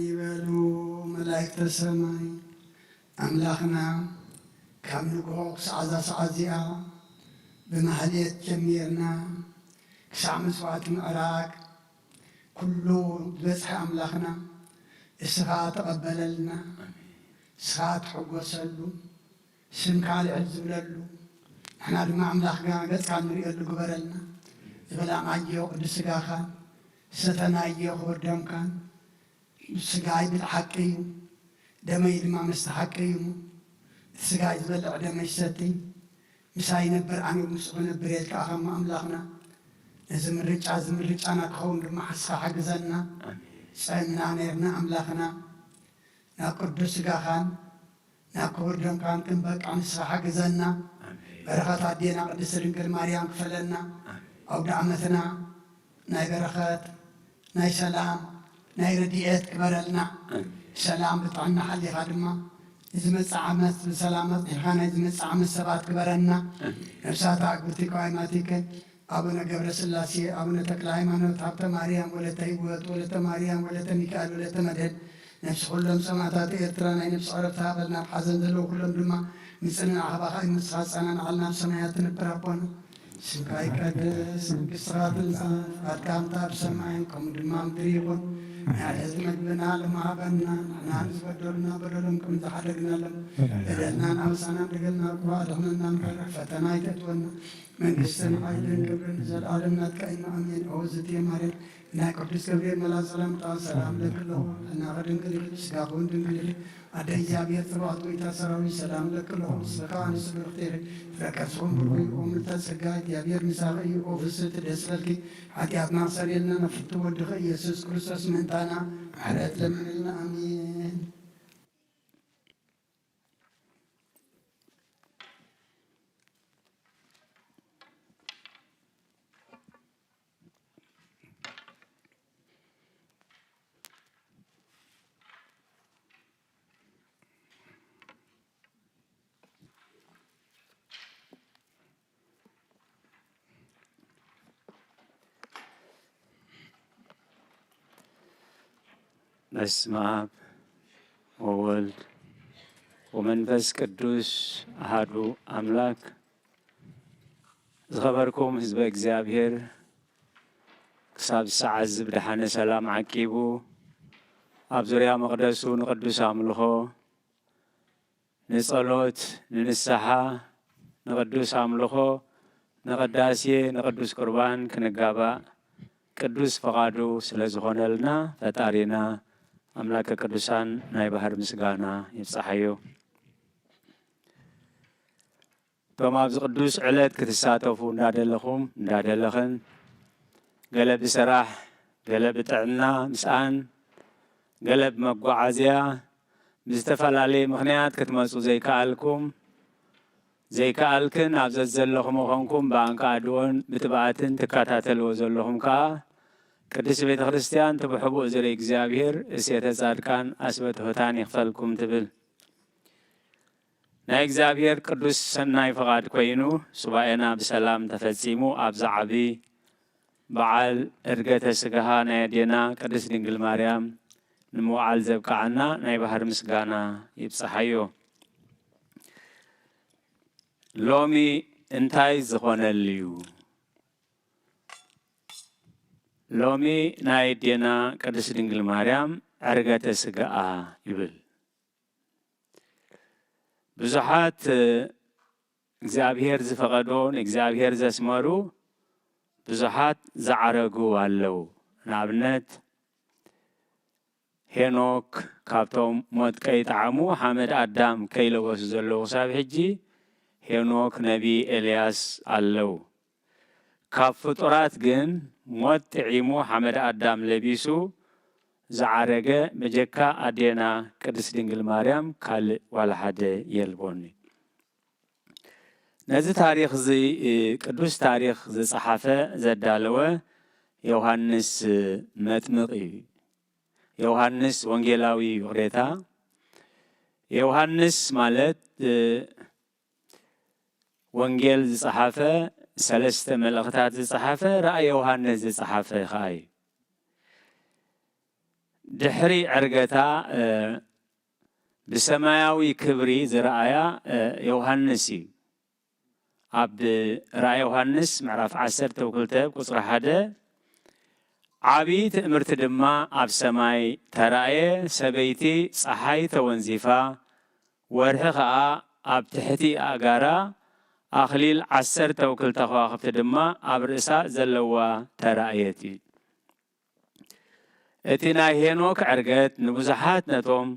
ይበሉ መላእክተ ሰማይ። ኣምላኽና ካብ ንግሆ ክሳዕ እዛ ሰዓት እዚኣ ብማህሌት ጀሚርና ክሳዕ መስዋዕቲ ምዕራግ ኩሉ ዝበጽሐ ኣምላኽና እስኻ ተቐበለልና፣ እስኻ ትሕጎሰሉ፣ ስምካ ልዕል ዝብለሉ፣ ንሕና ድማ ኣምላኽና ገጽካ ንርእየሉ ግበረልና። ዝበላዕናዮ ቅዱስ ስጋኻን ዝሰተናዮ ክቡር ደምካን ስጋይ ብልዕ ሓቂ እዩ፣ ደመይ ድማ መስተ ሓቂ እዩ። እቲ ስጋይ ዝበልዕ ደመይ ዝሰቲ ምሳይ ይነብር፣ ኣነ ምስኡ ክነብር ኢልካ ኢኻ እሞ ኣምላኽና። ነዚ ምርጫ፣ እዚ ምርጫና ክኸውን ድማ ንስኻ ሓግዘና። ጸምና ነርና ኣምላኽና፣ ናብ ቅዱስ ስጋኻን ናብ ክቡር ደምካን ክንበቅዕ ንስኻ ሓግዘና። ኣሜን። በረኸት ኣዴና ቅድስት ድንግል ማርያም ክፈለና። ኣሜን። ኣውደ ዓመትና ናይ በረኸት፣ ናይ ሰላም፣ ናይ ረድኤት ግበረልና። ሰላም ብጥዕና ሓሊኻ ድማ ንዝመጽእ ዓመት ብሰላም ኣጽኒሕካ ናይ ዝመጽእ ዓመት ሰባት ግበረና። ነብሳት ኣግብቲ ቀዋይማቲከ ኣቡነ ገብረ ስላሴ፣ ኣቡነ ተክለ ሃይማኖት፣ ሃብተ ማርያም፣ ወለተ ህይወት፣ ወለተ ማርያም፣ ወለተ ሚካኤል፣ ወለተ መድህን፣ ነፍሲ ኩሎም ሰማዕታት ኤርትራ ናይ ነፍሲ ዕረፍቲ ሃበልና። ኣብ ሓዘን ዘለዉ ኩሎም ድማ ንጽንና ካባኻ እዩ፣ ንስኻ ዝጸናናዓልና ኣብ ሰማያት ትነብር ኣቦና። ስምካ ይቀደስ፣ መንግስትኻ ትምጻእ፣ ፍቓድካ ከምታ ኣብ ሰማይ ከምኡ ድማ ኣብ ምድሪ ይኹን። ናይ ዕለት መግብና ሎሚ ሃበና፣ ንሕና ንዝበደሉና በደሎም ከም ዝሓደግናሎም፣ በደልናን ኣበሳናን ደገልና እኳ ኣድሕነና እምበር፣ ፈተና ኣይተእትወና። መንግስትን ሓይልን ክብርን ንዘለኣለም ናትካ እዩ። ኣሜን። ኦ ዝትየ ማርያም፣ ናይ ቅዱስ ገብርኤል መልኣክ ሰላምታ ሰላም እለኪ ኣለኹ። ጥዕናኺ ድንግል እዩ፣ ስጋኺ እውን ድንግል እዩ። ኣደ እግዚኣብሔር፣ ጽባኦት ጎይታ ሰራዊት፣ ሰላም እለኪ ኣለኹ። ንስኺ ከኣ ንስቲ ብርኽቲ ኢኺ፣ ፍረ ከርስኺ እውን ብሩኽ እዩ። ኦ ምልዕተ ጸጋ፣ እግዚኣብሔር ምሳኺ እዩ። ኦ ፍስሕቲ ደስ በልኪ፣ ሓጢኣትና ኣስተሰርየልና፣ ናብ ፍቱ ወድኺ ኢየሱስ ክርስቶስ ምእንታና ምሕረት ለምንልና። ኣሜን። በስመ አብ ወወልድ ወመንፈስ ቅዱስ አሐዱ አምላክ። ዝኸበርኩም ህዝበ እግዚኣብሔር፣ ክሳብ ሰዓት እዚ ብደሓነ ሰላም ዓቂቡ፣ ኣብ ዙርያ መቕደሱ ንቅዱስ ኣምልኾ፣ ንጸሎት፣ ንንስሓ፣ ንቅዱስ ኣምልኾ፣ ንቅዳሴ፣ ንቅዱስ ቁርባን ክንጋባእ ቅዱስ ፈቓዱ ስለ ዝኾነልና፣ ፈጣሪና ኣምላከ ቅዱሳን ናይ ባህር ምስጋና ይብጽሓዮ። እቶም ኣብዚ ቅዱስ ዕለት ክትሳተፉ እንዳደለኹም፣ እንዳደለኽን፣ ገለ ብስራሕ፣ ገለ ብጥዕና ምስኣን፣ ገለ ብመጓዓዝያ፣ ብዝተፈላለየ ምኽንያት ክትመጹ ዘይከኣልኩም፣ ዘይከኣልክን፣ ኣብ ዘዘለኹም ኮንኩም ብኣንቃዕድዎን ብትብኣትን ትከታተልዎ ዘለኹም ከኣ፣ ቅድስቲ ቤተ ክርስቲያን እቲ ብሕቡእ ዝርኢ እግዚኣብሔር እሴተ ጻድቃን ኣስበ ትሑታን ይኽፈልኩም ትብል። ናይ እግዚኣብሔር ቅዱስ ሰናይ ፍቓድ ኮይኑ፣ ሱባኤና ብሰላም ተፈጺሙ፣ ኣብዚ ዓቢ በዓል ዕርገተ ስጋሃ ናይ ኣዴና ቅድስት ድንግል ማርያም ንምውዓል ዘብቅዓና ናይ ባህር ምስጋና ይብጽሓዮ። ሎሚ እንታይ ዝኾነሉ እዩ? ሎሚ ናይ ኣዴና ቅድስት ድንግል ማርያም ዕርገተ ስጋኣ ይብል። ብዙሓት እግዚኣብሔር ዝፈቐዶ ንእግዚኣብሔር ዘስመሩ ብዙሓት ዝዓረጉ ኣለዉ። ንኣብነት ሄኖክ ካብቶም ሞት ከይጠዓሙ ሓመድ ኣዳም ከይለበሱ ዘለዉ ክሳብ ሕጂ ሄኖክ፣ ነቢ ኤልያስ ኣለዉ። ካብ ፍጡራት ግን ሞት ጥዒሙ ሓመድ ኣዳም ለቢሱ ዝዓረገ በጀካ ኣዴና ቅድስት ድንግል ማርያም ካልእ ዋላ ሓደ የልቦን። ነዚ ታሪኽ እዚ፣ ቅዱስ ታሪኽ ዝጸሓፈ ዘዳለወ ዮሃንስ መጥምቕ እዩ። ዮሃንስ ወንጌላዊ እዩ። ይቕሬታ። ዮሃንስ ማለት፣ እ፣ ወንጌል ዝጸሓፈ፣ ሰለስተ መልእኽታት ዝጸሓፈ፣ ራእይ ዮሃንስ ዝጸሓፈ ኸኣ እዩ። ድሕሪ ዕርገታ፣ እ፣ ብሰማያዊ ክብሪ ዝረኣያ፣ እ፣ ዮሃንስ እዩ። ኣብ ራእይ ዮሃንስ ምዕራፍ ዓሰርተ ክልተ ቁጽሪ ሓደ፣ ዓቢ ትእምርቲ ድማ ኣብ ሰማይ ተራእየ፣ ሰበይቲ ጸሓይ ተወንዚፋ፣ ወርሒ ኸኣ ኣብ ትሕቲ ኣእጋራ፣ ኣኽሊል ዓሰርተ ክልተ ከዋኽብቲ ድማ ኣብ ርእሳ ዘለዋ ተራእየት እዩ። እቲ ናይ ሄኖክ ዕርገት ንብዙሓት ነቶም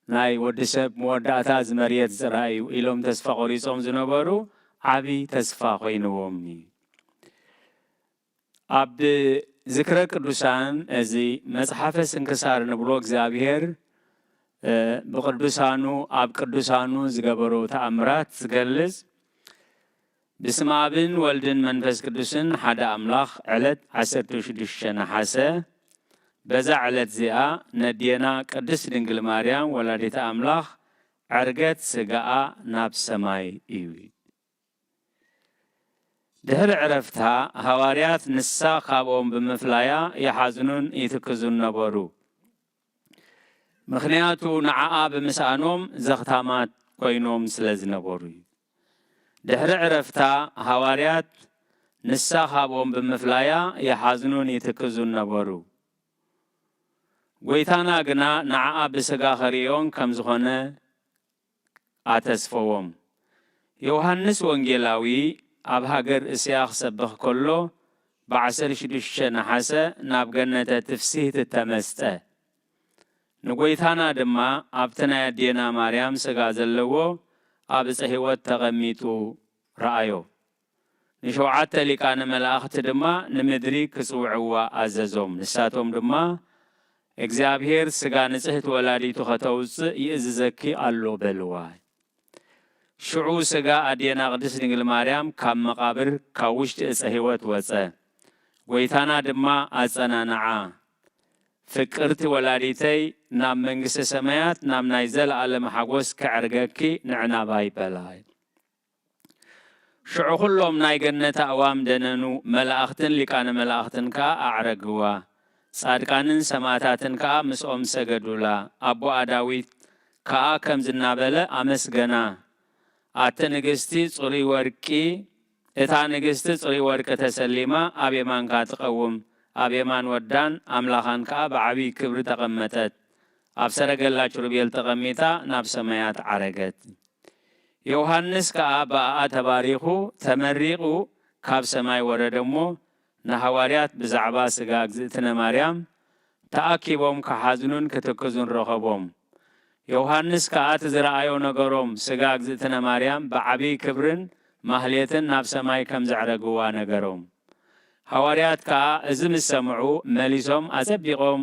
ናይ ወዲ ሰብ መወዳእታ እዚ መርየት ዝረኣዩ ኢሎም ተስፋ ቆሪጾም ዝነበሩ ዓቢ ተስፋ ኮይንዎም እዩ። ኣብ ዝክረ ቅዱሳን እዚ መጽሓፈ ስንክሳር ንብሎ እግዚኣብሔር፣ እ፣ ብቅዱሳኑ ኣብ ቅዱሳኑ ዝገበሮ ተኣምራት ዝገልጽ ብስመ ኣብን ወልድን መንፈስ ቅዱስን ሓደ ኣምላኽ ዕለት ዓሰርተ ሽዱሽተ ነሓሰ በዛ ዕለት እዚኣ ነዴና ቅድስት ድንግል ማርያም ወላዲተ ኣምላኽ ዕርገት ስጋኣ ናብ ሰማይ እዩ። ድሕሪ ዕረፍታ ሃዋርያት ንሳ ካብኦም ብምፍላያ ይሓዝኑን ይትክዙን ነበሩ። ምኽንያቱ ንዓኣ ብምስኣኖም ዘኽታማት ኮይኖም ስለ ዝነበሩ እዩ። ድሕሪ ዕረፍታ ሃዋርያት ንሳ ካብኦም ብምፍላያ ይሓዝኑን ይትክዙን ነበሩ። ጎይታና ግና ንዓኣ ብስጋ ከርእዮን ከም ዝኾነ ኣተስፈዎም። ዮሃንስ ወንጌላዊ ኣብ ሃገር እስያ ክሰብኽ ከሎ፣ ብ ዓሰርተ ሽዱሽተ ነሓሰ ናብ ገነተ ትፍስህቲ ተመስጠ። ንጎይታና ድማ ኣብቲ ናይ ኣዴና ማርያም ስጋ ዘለዎ ኣብ ዕፀ ህይወት ተቐሚጡ ረኣዮ። ንሸውዓተ ሊቃነ መላእኽቲ ድማ ንምድሪ ክጽውዕዋ ኣዘዞም። ንሳቶም ድማ፣ እግዚኣብሔር ስጋ ንጽህቲ ወላዲቱ ከተውጽእ ይእዝዘኪ ኣሎ በልዋ። ሽዑ ስጋ ኣዴና ቅድስት ድንግል ማርያም ካብ መቓብር፣ ካብ ውሽጢ ዕፀ ህይወት ወጸ። ጎይታና ድማ ኣጸናንዓ። ፍቅርቲ ወላዲተይ ናብ መንግስተ ሰማያት፣ ናብ ናይ ዘለኣለም ሓጎስ ከዕርገኪ ንዕናባይ በላ። ሽዑ ኩሎም ናይ ገነት ኣእዋም ደነኑ፣ መላእኽትን ሊቃነ መላእኽትን ከኣ ኣዕረግዋ። ጻድቃንን ሰማእታትን ከኣ ምስኦም ሰገዱላ። ኣቦኣ ዳዊት ከኣ ከምዚ እናበለ ኣመስገና። ኣቲ ንግስቲ ጽሩይ ወርቂ፣ እታ ንግስቲ ጽሩይ ወርቂ ተሰሊማ ኣብ የማንካ ትቐውም፣ ኣብ የማን ወዳን ኣምላኻን ከኣ ብዓብዪ ክብሪ ተቐመጠት። ኣብ ሰረገላ ኪሩቤል ተቐሚጣ ናብ ሰማያት ዓረገት። ዮሃንስ ከኣ ብኣኣ ተባሪኹ ተመሪቑ ካብ ሰማይ ወረደ እሞ፣ ንሃዋርያት ብዛዕባ ስጋ እግዝእትነ ማርያም ተኣኪቦም ክሓዝኑን ክትክዙን ረኸቦም። ዮሃንስ ከኣ እቲ ዝረኣዮ ነገሮም፣ ስጋ እግዝእትነ ማርያም ብዓብዪ ክብርን ማህሌትን ናብ ሰማይ ከም ዘዕረግዋ ነገሮም። ሃዋርያት ከኣ እዚ ምስ ሰምዑ መሊሶም ኣጸቢቖም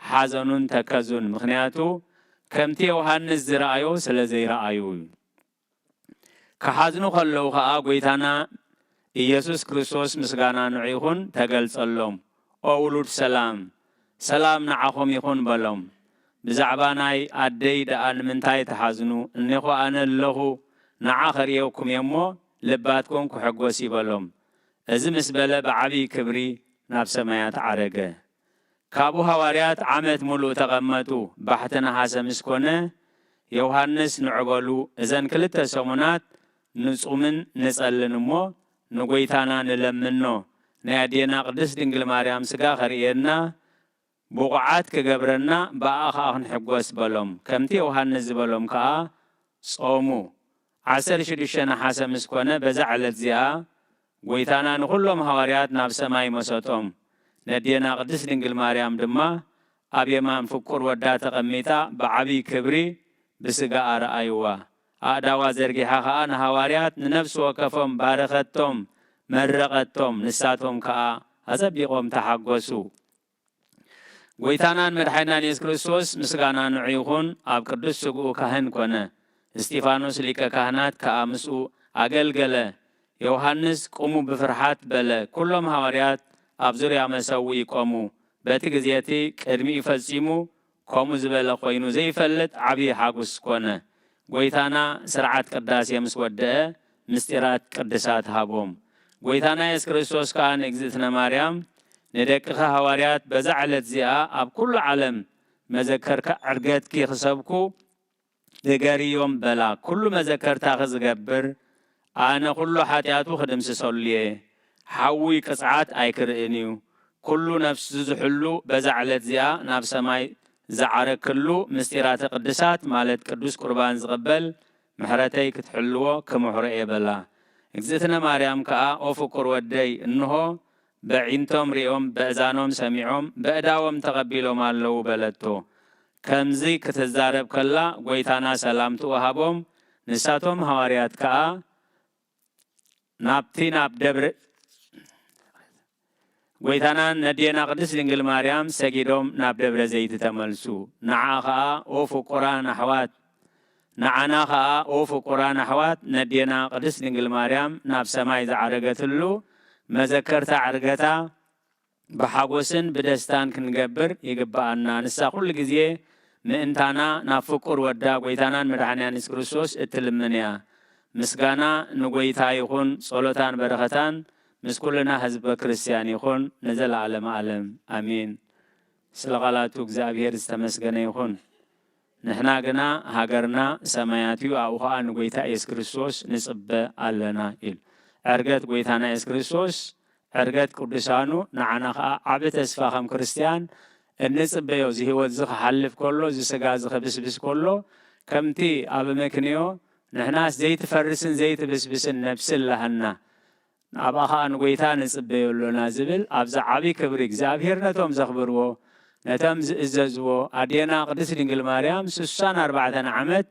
ሓዘኑን ተከዙን፣ ምኽንያቱ ከምቲ ዮሃንስ ዝረኣዮ ስለ ዘይረኣዩ እዩ። ክሓዝኑ ከለዉ ኸኣ ጐይታና ኢየሱስ ክርስቶስ ምስጋና ንዑ ይኹን ተገልጸሎም። ኦ ውሉድ ሰላም፣ ሰላም ንዓኹም ይኹን በሎም። ብዛዕባ ናይ ኣደይ ደኣ ንምንታይ ትሓዝኑ? እኔኹ ኣነ ኣለኹ፣ ንዓ ከርእየኩም እየ እሞ ልባትኩም ክሕጎስ ይበሎም። እዚ ምስ በለ ብዓብዪ ክብሪ ናብ ሰማያት ዓረገ። ካብኡ ሃዋርያት ዓመት ሙሉእ ተቐመጡ። ባሕቲ ነሓሰ ምስ ኮነ፣ ዮሃንስ ንዑ በሉ፣ እዘን ክልተ ሰሙናት ንጹምን ንጸልን እሞ ንጎይታና ንለምኖ፣ ናይ ኣዴና ቅድስት ድንግል ማርያም ስጋ ከርእየና ብቑዓት ክገብረና፣ ብኣ ኸኣ ክንሕጎስ በሎም። ከምቲ ዮሃንስ ዝበሎም ከኣ ጾሙ። ዓሰርተ ሽዱሽተ ነሓሰ ምስ ኮነ፣ በዛ ዕለት እዚኣ ጐይታና ንኹሎም ሃዋርያት ናብ ሰማይ መሰጦም። ነዴና ቅድስት ድንግል ማርያም ድማ ኣብ የማን ፍቁር ወዳ ተቐሚጣ ብዓብዪ ክብሪ ብስጋ ኣረኣይዋ። ኣእዳዋ ዘርጊሓ ኸኣ ንሃዋርያት ንነፍሲ ወከፎም ባረኸቶም፣ መረቐቶም። ንሳቶም ከኣ ኣጸቢቖም ተሓጎሱ። ጐይታናን መድሓኒናን የሱስ ክርስቶስ ምስጋና ንዑ ይኹን፣ ኣብ ቅዱስ ስግኡ ካህን ኮነ። እስጢፋኖስ ሊቀ ካህናት ከኣ ምስኡ ኣገልገለ። ዮሃንስ ቁሙ ብፍርሓት በለ። ኩሎም ሃዋርያት ኣብ ዙርያ መሰውኢ ቆሙ። በቲ ግዜ እቲ ቅድሚኡ ፈጺሙ ከምኡ ዝበለ ኮይኑ ዘይፈልጥ ዓብዪ ሓጉስ ኮነ። ጐይታና ስርዓት ቅዳሴ ምስ ወደአ፣ ምስጢራት ቅድሳት ሃቦም። ጐይታና የሱስ ክርስቶስ ከኣ ንእግዝእትነ ማርያም፣ ንደቅኺ ሃዋርያት በዛ ዕለት እዚኣ ኣብ ኩሉ ዓለም መዘከርታ ዕርገትኪ ክሰብኩ ንገርዮም በላ። ኩሉ መዘከርታኺ ዝገብር፣ ኣነ ኩሉ ሓጢኣቱ ክድምስሰሉ እየ። ሓዊ ቅጽዓት ኣይክርእን እዩ። ኩሉ ነፍሱ ዝሕሉ በዛ ዕለት እዚኣ ናብ ሰማይ ዝዓረክሉ፣ ምስጢራተ ቅድሳት ማለት ቅዱስ ቁርባን ዝቕበል፣ ምሕረተይ ክትሕልዎ ክምሕሮ እየ በላ። እግዝእትነ ማርያም ከኣ፣ ኦ ፍቁር ወደይ፣ እንሆ በዒንቶም ሪኦም፣ በእዛኖም ሰሚዖም፣ በእዳዎም ተቐቢሎም ኣለዉ በለቶ። ከምዚ ክትዛረብ ከላ፣ ጐይታና ሰላምትኡ ሃቦም። ንሳቶም ሃዋርያት ከኣ ናብቲ ናብ ደብረ፣ ጐይታናን ነዴና ቅድስት ድንግል ማርያም ሰጊዶም ናብ ደብረ ዘይቲ ተመልሱ። ንዓ ኸኣ፣ ኦ ፍቁራን ኣሕዋት፣ ንዓና ኸኣ፣ ኦ ፍቁራን ኣሕዋት፣ ነዴና ቅድስት ድንግል ማርያም ናብ ሰማይ ዝዓረገትሉ መዘከርታ ዕርገታ ብሓጎስን ብደስታን ክንገብር ይግብኣና። ንሳ ኩሉ ግዜ ምእንታና ናብ ፍቁር ወዳ ጐይታናን መድሓንያን የሱስ ክርስቶስ እትልምን እያ። ምስጋና ንጐይታ ይኹን፣ ጸሎታን በረኸታን ምስ ኩልና ህዝበ ክርስትያን ይኹን ንዘለዓለመ ዓለም። ኣሜን። ስለ ቃላቱ እግዚኣብሔር ዝተመስገነ ይኹን። ንሕና ግና ሃገርና ሰማያት እዩ፣ ኣብኡ ኸኣ ንጐይታ የሱስ ክርስቶስ ንጽበ ኣለና ኢሉ። ዕርገት ጐይታና የሱስ ክርስቶስ፣ ዕርገት ቅዱሳኑ ንዓና ኸኣ ዓቢ ተስፋ ከም ክርስትያን እንጽበዮ። እዚ ህይወት እዚ ክሓልፍ ከሎ፣ እዚ ስጋ እዚ ክብስብስ ከሎ፣ ከምቲ ኣብ ኣመክንዮ ንሕናስ ዘይትፈርስን ዘይትብስብስን ነፍሲ ኣላትና፣ ናብኣ ኸኣ ንጐይታ ንጽበዮ ኣሎና ዝብል ኣብዚ ዓቢ ክብሪ እግዚኣብሔር ነቶም ዘኽብርዎ፣ ነቶም ዝእዘዝዎ፣ ኣዴና ቅድስት ድንግል ማርያም ስሳን ኣርባዕተን ዓመት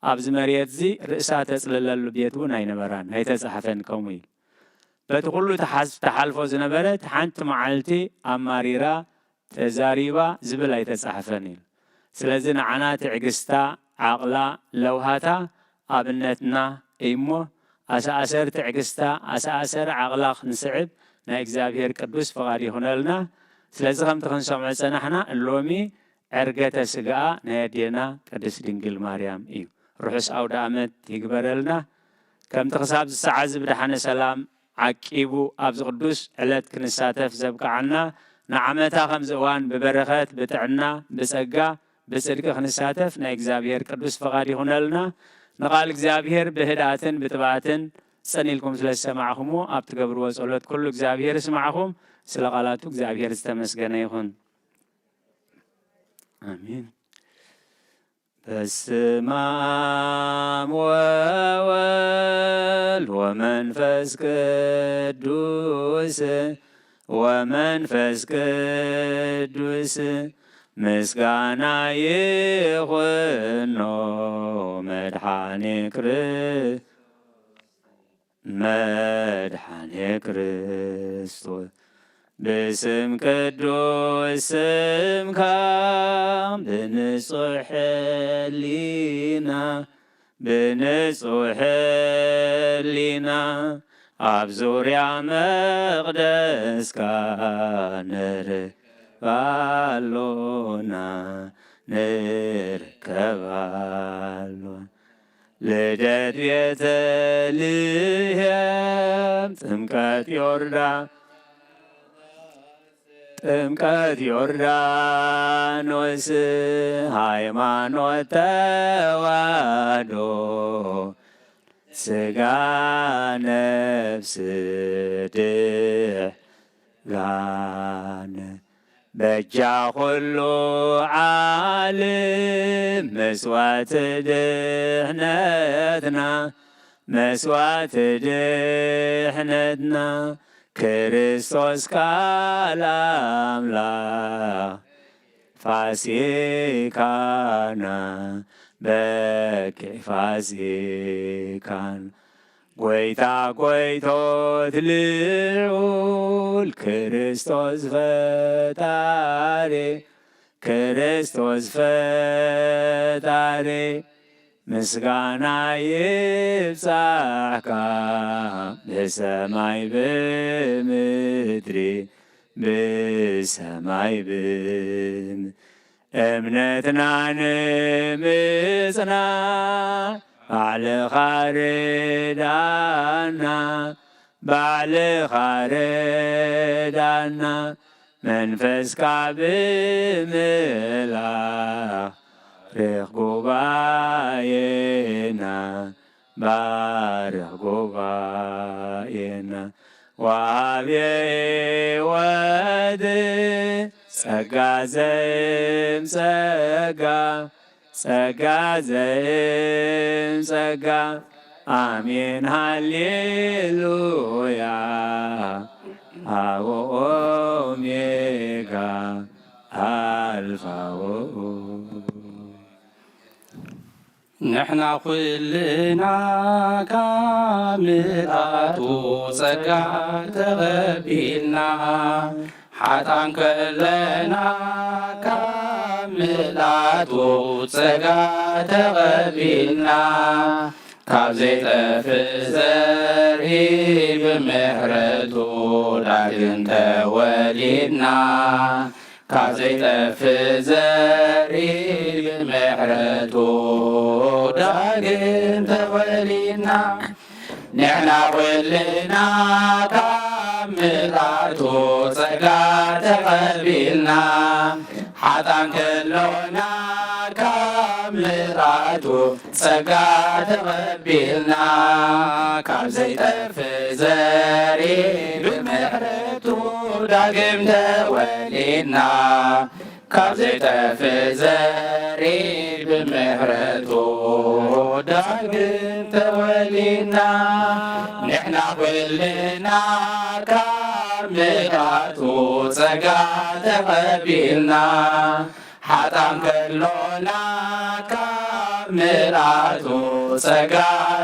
ኣብዚ መሬት እዚ ርእሳ ተጽልለሉ ቤት እውን ኣይነበራን፣ ኣይተጻሕፈን። ከምኡ እዩ። በቲ ኩሉ ተሓዝ-፣ ተሓልፎ ዝነበረት ሓንቲ መዓልቲ ኣማሪራ ተዛሪባ ዝብል ኣይተጻሕፈን እዩ። ስለዚ ንዓና ትዕግስታ፣ ዓቕላ፣ ለውሃታ ኣብነትና እዩሞ፣ ኣሰኣሰር ትዕግስታ፣ ኣሰኣሰር ዓቕላ ክንስዕብ ናይ እግዚኣብሔር ቅዱስ ፍቓድ ይኹነልና። ስለዚ ከምቲ ክንሰምዖ ዝጸናሕና፣ ሎሚ ዕርገተ ስጋኣ ናይ ኣዴና ቅድስት ድንግል ማርያም እዩ። ርሑስ ኣውደ ኣመት ይግበረልና። ከምቲ ክሳብ ዝሰዓዚ ብደሓነ ሰላም ዓቂቡ ኣብዚ ቅዱስ ዕለት ክንሳተፍ ዘብቅዓና፣ ንዓመታ ከምዚ እዋን ብበረኸት፣ ብጥዕና፣ ብጸጋ፣ ብጽድቂ ክንሳተፍ ናይ እግዚኣብሔር ቅዱስ ፍቓድ ይኹነልና። ንቓል እግዚኣብሔር ብህድኣትን ብትብዓትን ጽን ኢልኩም ስለ ዝሰማዕኹምዎ፣ ኣብ ትገብርዎ ጸሎት ኩሉ እግዚኣብሔር ይስማዕኹም። ስለ ቃላቱ እግዚኣብሔር ዝተመስገነ ይኹን። ኣሜን። በስመ አብ ወወልድ ወመንፈስ ቅዱስ፣ ወመንፈስ ቅዱስ ምስጋና ይኹኖ መድኃኔ ክርስቶስ። መድኃኔ ክርስቶስ፣ ብስም ቅዱስ ስምካ፣ ብንጹሕ ሕሊና፣ ብንጹሕ ሕሊና፣ ኣብ ዙርያ መቕደስካ ንርከብ ኣሎና፣ ንርከብ ኣሎና። ልደት ቤተልሔም፣ ጥምቀት ዮርዳ-፣ ጥምቀት ዮርዳኖስ፣ ሃይማኖት ተዋህዶ፣ ስጋ ነፍስ ድሕ-፣ ጋነ በጃ ኩሉ ዓለም መስዋዕቲ ድሕነትና፣ መስዋዕቲ ድሕነትና፣ ክርስቶስ ቃል ኣምላኽ ፋሲካና፣ በኪዕ ፋሲካና። ጐይታ ጐይቶት ልዑል ክርስቶስ ፈጣሪ፣ ክርስቶስ ፈጣሪ፣ ምስጋና ይብጻሕካ ብሰማይ ብምድሪ፣ ብሰማይ ብም-፣ እምነትና ንምጽናዕ ባዕልኻ ርዳና፣ ባዕልኻ ርዳና፣ መንፈስካ ብምልኣኽ ባርኽ ጉባኤና፣ ባርኽ ጉባኤና። ወሃቤ ሕይወት ጸጋ ዘእም ጸጋ፣ ጸጋ ዘእም ጸጋ። ኣሜን ሃሌሉያ። ኣወ ኦሜጋ ኣልፋ ወኦ። ንሕና ኩልና ካብ ምልኣቱ ጸጋ ተቐቢልና፣ ሓጣን ከለና ካብ ምልኣቱ ጸጋ ተቐቢልና፣ ካብ ዘይጠፍእ ዘርኢ ብምሕረቱ ዳግም ተወሊድና። ካብ ዘይጠፍእ ዘርኢ ብምሕረቱ ዳግም ተወሊድና። ንሕና ኩልና ካብ ምልኣቱ ጸጋ ተቐቢልና። ሓጣን ከሎና ካብ ምልኣቱ ጸጋ ተቐቢልና። ካብ ዘይጠፍእ ዘርኢ ብምሕረቱ ዳግም ተወሊድና። ካብ ዘይጠፍእ ዘርኢ ብምሕረቱ ዳግም ተወሊድና። ንሕና ኩልና ካብ ምልኣቱ ጸጋ ተቐቢልና። ሓጣን ከሎና ካብ ምልኣቱ ጸጋ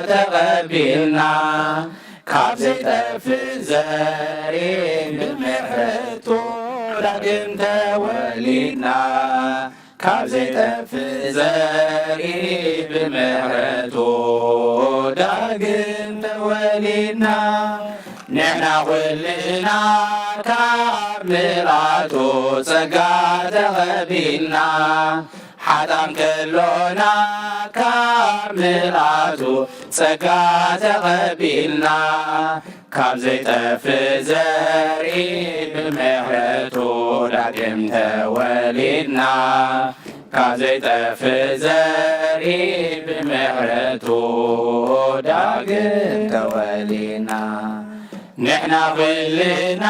ተቐቢልና። ካብ ዘይጠፍእ ዘርኢ ብምሕረቱ ዳግም ተወሊድና። ካብ ዘይጠፍእ ዘርኢ ብምሕረቱ ዳግም ተወሊድና። ንሕና ኩልና ካብ ምልኣቱ ጸጋ ተቐቢልና። ሓጣን ከሎና ካብ ምልኣቱ ጸጋ ተቐቢልና። ካብ ዘይጠፍእ ዘርኢ ብምሕረቱ ዳግም ተወሊድና። ካብ ዘይጠፍእ ዘርኢ ብምሕረቱ ዳግም ተወሊድና። ንሕና ኩልና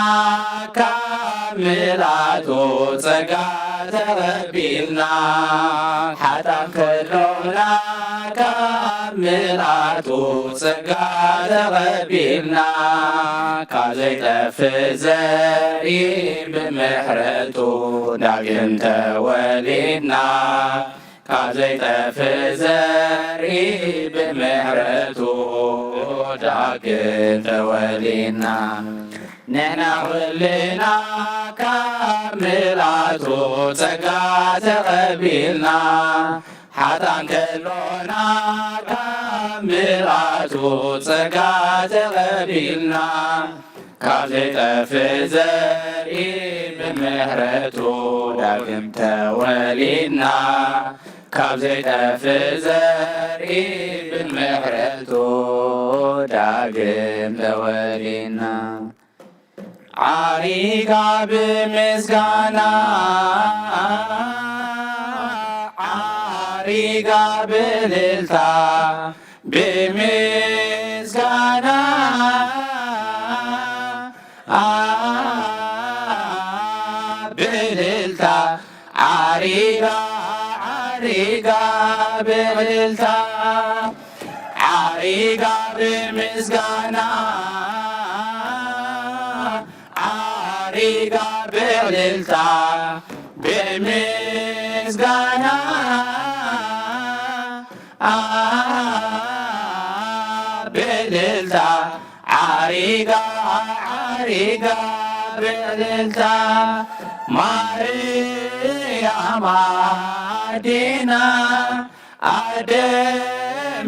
ካብ ምልኣቱ ጸጋ ተቐቢልና። ሓጣን ከሎና ካብ ምልኣቱ ጸጋ ተቐቢልና። ካብ ዘይጠፍእ ዘርኢ ብምሕረቱ ዳግም ተወሊድና። ካብ ዘይጠፍእ ዘርኢ ብምሕረቱ ዳግም ተወሊድና። ንሕና ኩልና ካብ ምልኣቱ ጸጋ ተቐቢልና። ሓጣን ከሎና ካብ ምልኣቱ ጸጋ ተቐቢልና። ካብ ዘይጠፍእ ዘርኢ ብምሕረቱ ዳግም ተወሊድና። ካብ ዘይጠፍእ ዘርኢ ብምሕረቱ ዳግም ተወሊድና። ዓሪጋ ብምስጋና፣ ዓሪጋ ብእልልታ፣ ብምስጋና፣ ብእልልታ፣ ዓሪጋ፣ ዓሪጋ ብእልልታ፣ ዓሪጋ ብምስጋና፣ ዓሪጋ ብእልልታ፣ ብምስጋና፣ ብእልልታ፣ ዓሪጋ፣ ዓሪጋ ብእልልታ፣ ማርያም ኣዴና፣ ኣደ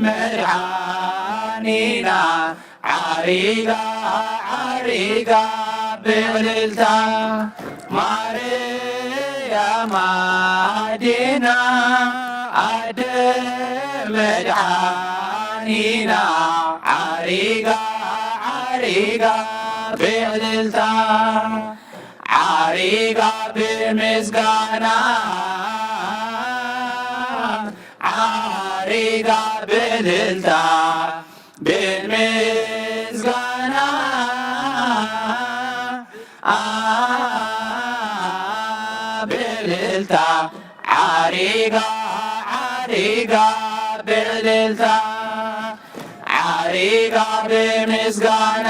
መድሓኒና፣ ዓሪጋ፣ ዓሪጋ ብእልልታ፣ ማርያም ኣዴና፣ ኣደ መድሓኒና፣ ዓሪጋ፣ ዓሪጋ ብእልልታ፣ ዓሪጋ ብምስጋና፣ ዓሪጋ ብእልልታ፣ ብምስጋና፣ ብእልልታ፣ ዓሪጋ፣ ዓሪጋ ብእልልታ፣ ዓሪጋ ብምስጋና፣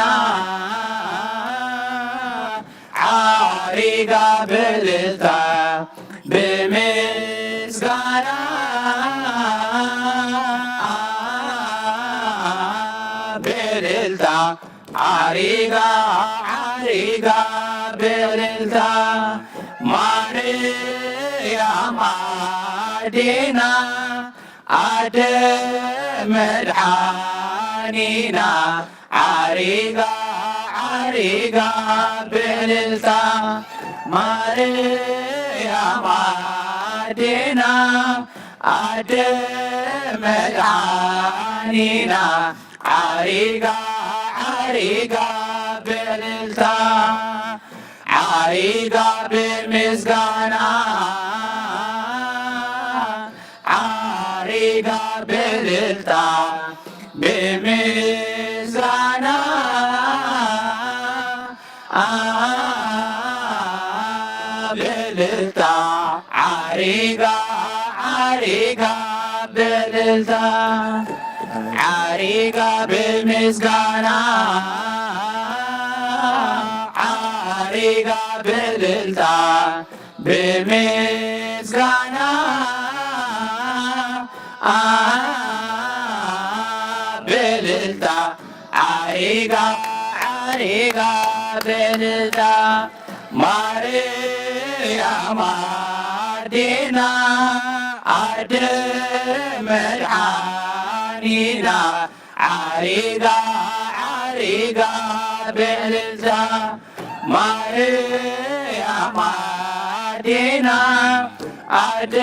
ዓሪጋ ብእልልታ፣ ብምስጋና፣ ብእልልታ፣ ዓሪጋ፣ ዓሪጋ ብእልልታ፣ ማርያም ኣዴና፣ ኣደ መድሓኒና ዓሪጋ ዓሪጋ ብዕልልታ ማርያም ኣዴና ኣደ መድሓኒና ዓሪጋ ዓሪጋ ብዕልልታ ዓሪጋ ብምስጋና ዓሪጋ ብዕልልታ ብምስጋና ብዕልልታ ዓሪጋ ዓሪጋ ብዕልልታ ዓሪጋ ብምስጋና ዓሪጋ ብዕልልታ ብምስጋና ብዕልልታ ዓሪጋ ዓሪጋ ብዕልልታ ማርያም ኣዴና ኣደ መድሓኒና ዓሪጋ ዓሪጋ ብዕልልታ ማርያም ኣዴና ኣደ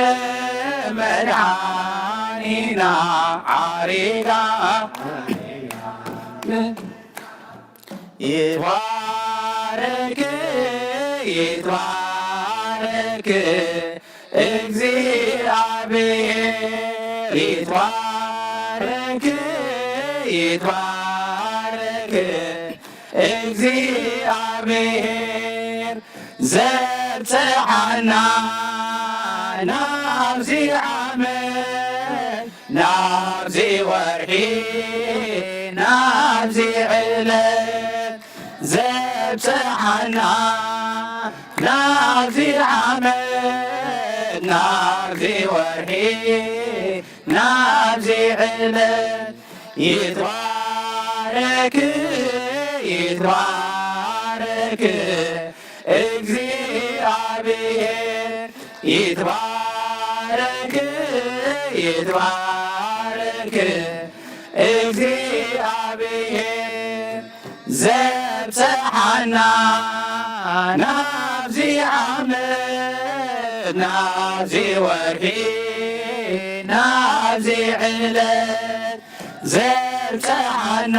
መድሓኒና ዓሪጋ ይትባረክ ይትባረክ እግዚኣብሔር ይትባረክ ይትባረክ እግዚኣብሔር ዘብጽሓና ናብዚ ዓመት ናብዚ ወርሒ ናብዚ ዕለት ዘብጽሓና ናብዚ ዓመት ናብዚ ወርሒ ናብዚ ዕለት ይትባረክ ይትባረክ እግዚኣብሔር ይትባረክ ይትባረክ እግዚኣብሔር ዘብጽሓና ናብዚ ዓመት ናብዚ ወርሒ ናብዚ ዕለት ዘብጽሓና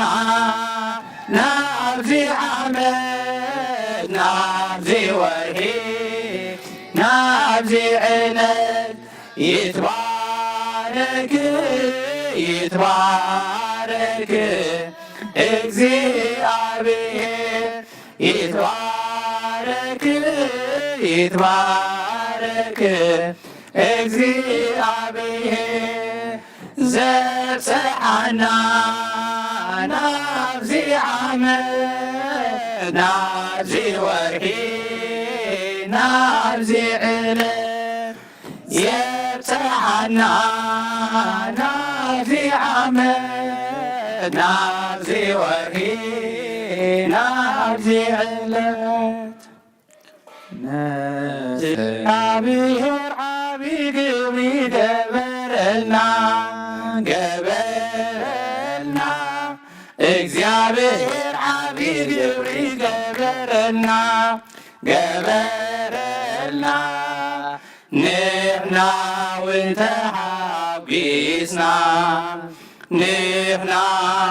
ናብዚ ዓመት ናብዚ ወርሒ ናብዚ ዕለት ይትባረክ ይትባረክ እግዚኣብሔር ይትባረክ ይትባረክ እግዚኣብሔር ዘብጽሓና ናብዚ ዓመት ናብዚ ወርሒ ናብዚ ዕለት የብጽሓና ናብዚ ዓመት ናብዚ ወርሒ ናብዚ ዕለት እግዚኣብሔር ዓቢ ግብሪ ገበረልና ገበረልና እግዚኣብሔር ዓቢ ግብሪ ገበረልና ገበረልና ንሕና እውን ተሓጒስና ንሕና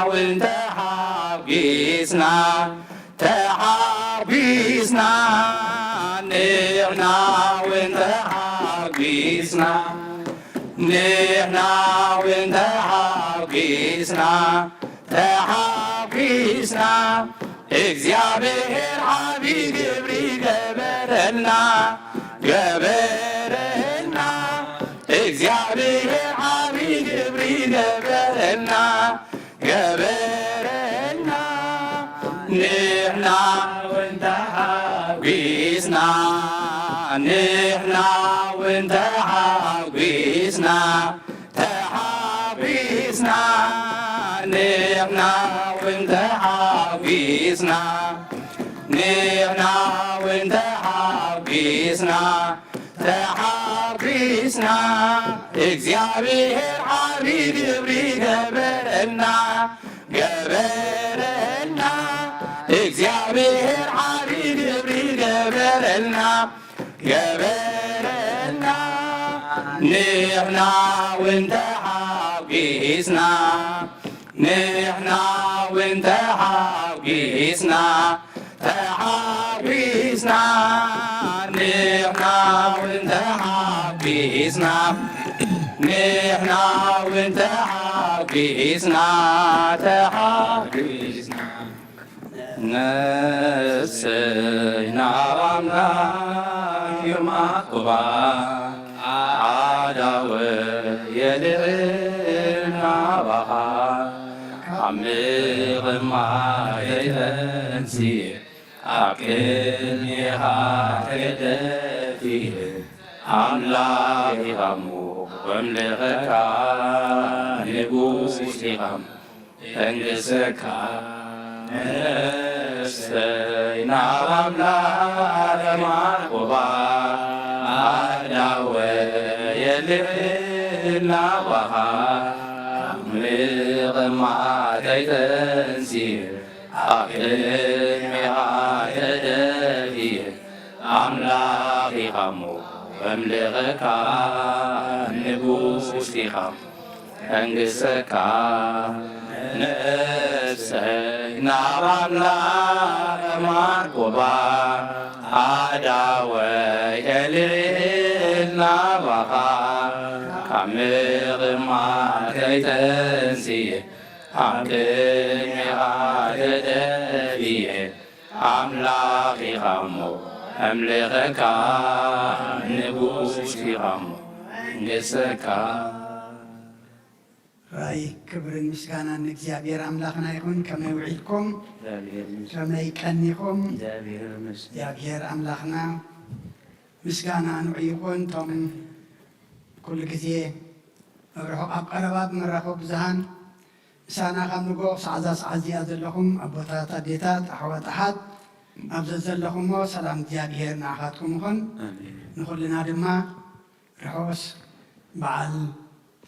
እውን ተሓጒስና ተሓጒስና ንሕና እውን ተሓጒስና ንሕና እውን ተሓጒስና ተሓጒስና እግዚኣብሔር ዓቢ ግብሪ ገበረልና ገበረልና እግዚኣብሔር ዓቢ ግብሪ ገበረልና ገበረልና ንሕና እውን ተሓጒስና ንሕና እውን ተሓጒስና ተሓጒስና ንሕና እውን ተሓጒስና ንሕና እውን ተሓጒስና ተሓጒስና እግዚኣብሔር ዓቢ ግብሪ ገበረልና፣ ገበረልና። እግዚኣብሔር ዓቢ ግብሪ ገበረልና፣ ገበረልና። ንሕና እውን ተሓጒስና፣ ንሕና እውን ተሓጒስና፣ ተሓጒስና። ንሕና እውን ተሓጒስና፣ ንሕና እውን ተሓጒስና፣ ተሓጒስና። ነፍሰይ ናብ ኣምላኽ ይማኩባ፣ ኣዳወ የልዕል ናባኻ፣ ካብ ምቕማተይ ተንስየ፣ ኣብ ቅድሜኻ ተደፊየ። ኣምላኽ ኢኻ እሞ ኣምልኸካ፣ ንጉስ ኢኻ እሞ እንግሰካ። ነፍሰይ ናብ ኣምላኽ ማርኮባ፣ ኣዳወ የልዕል ናባኻ፣ ምቕማተይ ተንስየ፣ ኣብ ቅድሜኻ ተደፊየ። ኣምላኽ ኢኻ እሞ ኣምልኸካ፣ ንጉስ ኢኻ እሞ መንግሰካ። ነፍሰይ ናብ ኣምላኽ ማርኮባ፣ ኣዳወ የልዕል ናባኻ፣ ካብ ምቕማተይ ተንስየ፣ ኣብ ቅድሜኻ ተደፊየ። ኣምላኽ ኢኻ እሞ ኣምልኸካ፣ ንጉስ ኢኻ እሞ መንግሰካ። ራይ ክብርን ምስጋናን ንእግዚኣብሔር ኣምላኽና ይኹን። ከመይ ውዒልኩም? እግዚኣብሔር ይመስገን። ከመይ ቀኒኹም? እግዚኣብሔር ይመስገን። እግዚኣብሔር ኣምላኽና ምስጋና ንዑ ይኹን። እቶም ኩሉ ግዜ ኣብ ርሑቕ ኣብ ቀረባ ብመራኸቢ ብዙሃን ምሳና ካብ ንግሆ ክሳዕ እዛ ሰዓት እዚኣ ዘለኹም ኣቦታት፣ ኣዴታት፣ ኣሕዋት፣ ኣሓት፣ ኣብ ዘዘለኹሞ ሰላም እግዚኣብሔር ንዓኻትኩም ይኹን። ኣሜን። ንኹልና ድማ ርሑስ በዓል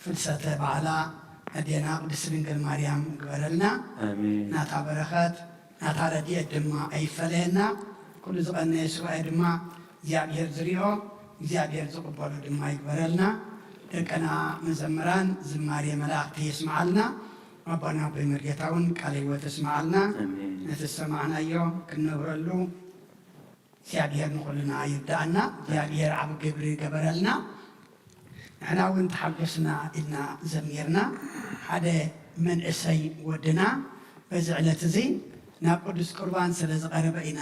ፍልሰተ በዓላ ኣዴና ቅድስቲ ድንግል ማርያም ይግበረልና። ኣሜን። ናታ በረኸት ናታ ረድኤት ድማ ኣይፈለየና። ኩሉ ዝቐነየ ሱባኤ ድማ እግዚኣብሔር ዝሪኦ እግዚኣብሔር ዝቕበሎ ድማ ይግበረልና። ደቅና መዘምራን ዝማሬ መላእኽቲ የስምዓልና። ኣቦና ኣቦይ መርጌታ እውን ቃለ ህይወት የስምዓልና። ኣሜን። ነቲ ዝሰማዕናዮ ክንነብረሉ እግዚኣብሔር ንኹልና ይርድኣና። እግዚኣብሔር ዓቢ ግብሪ ይገበረልና። ንሕና እውን ተሓጎስና ኢልና ዘሚርና። ሓደ መንእሰይ ወድና በዚ ዕለት እዚ ናብ ቅዱስ ቁርባን ስለ ዝቐረበ ኢና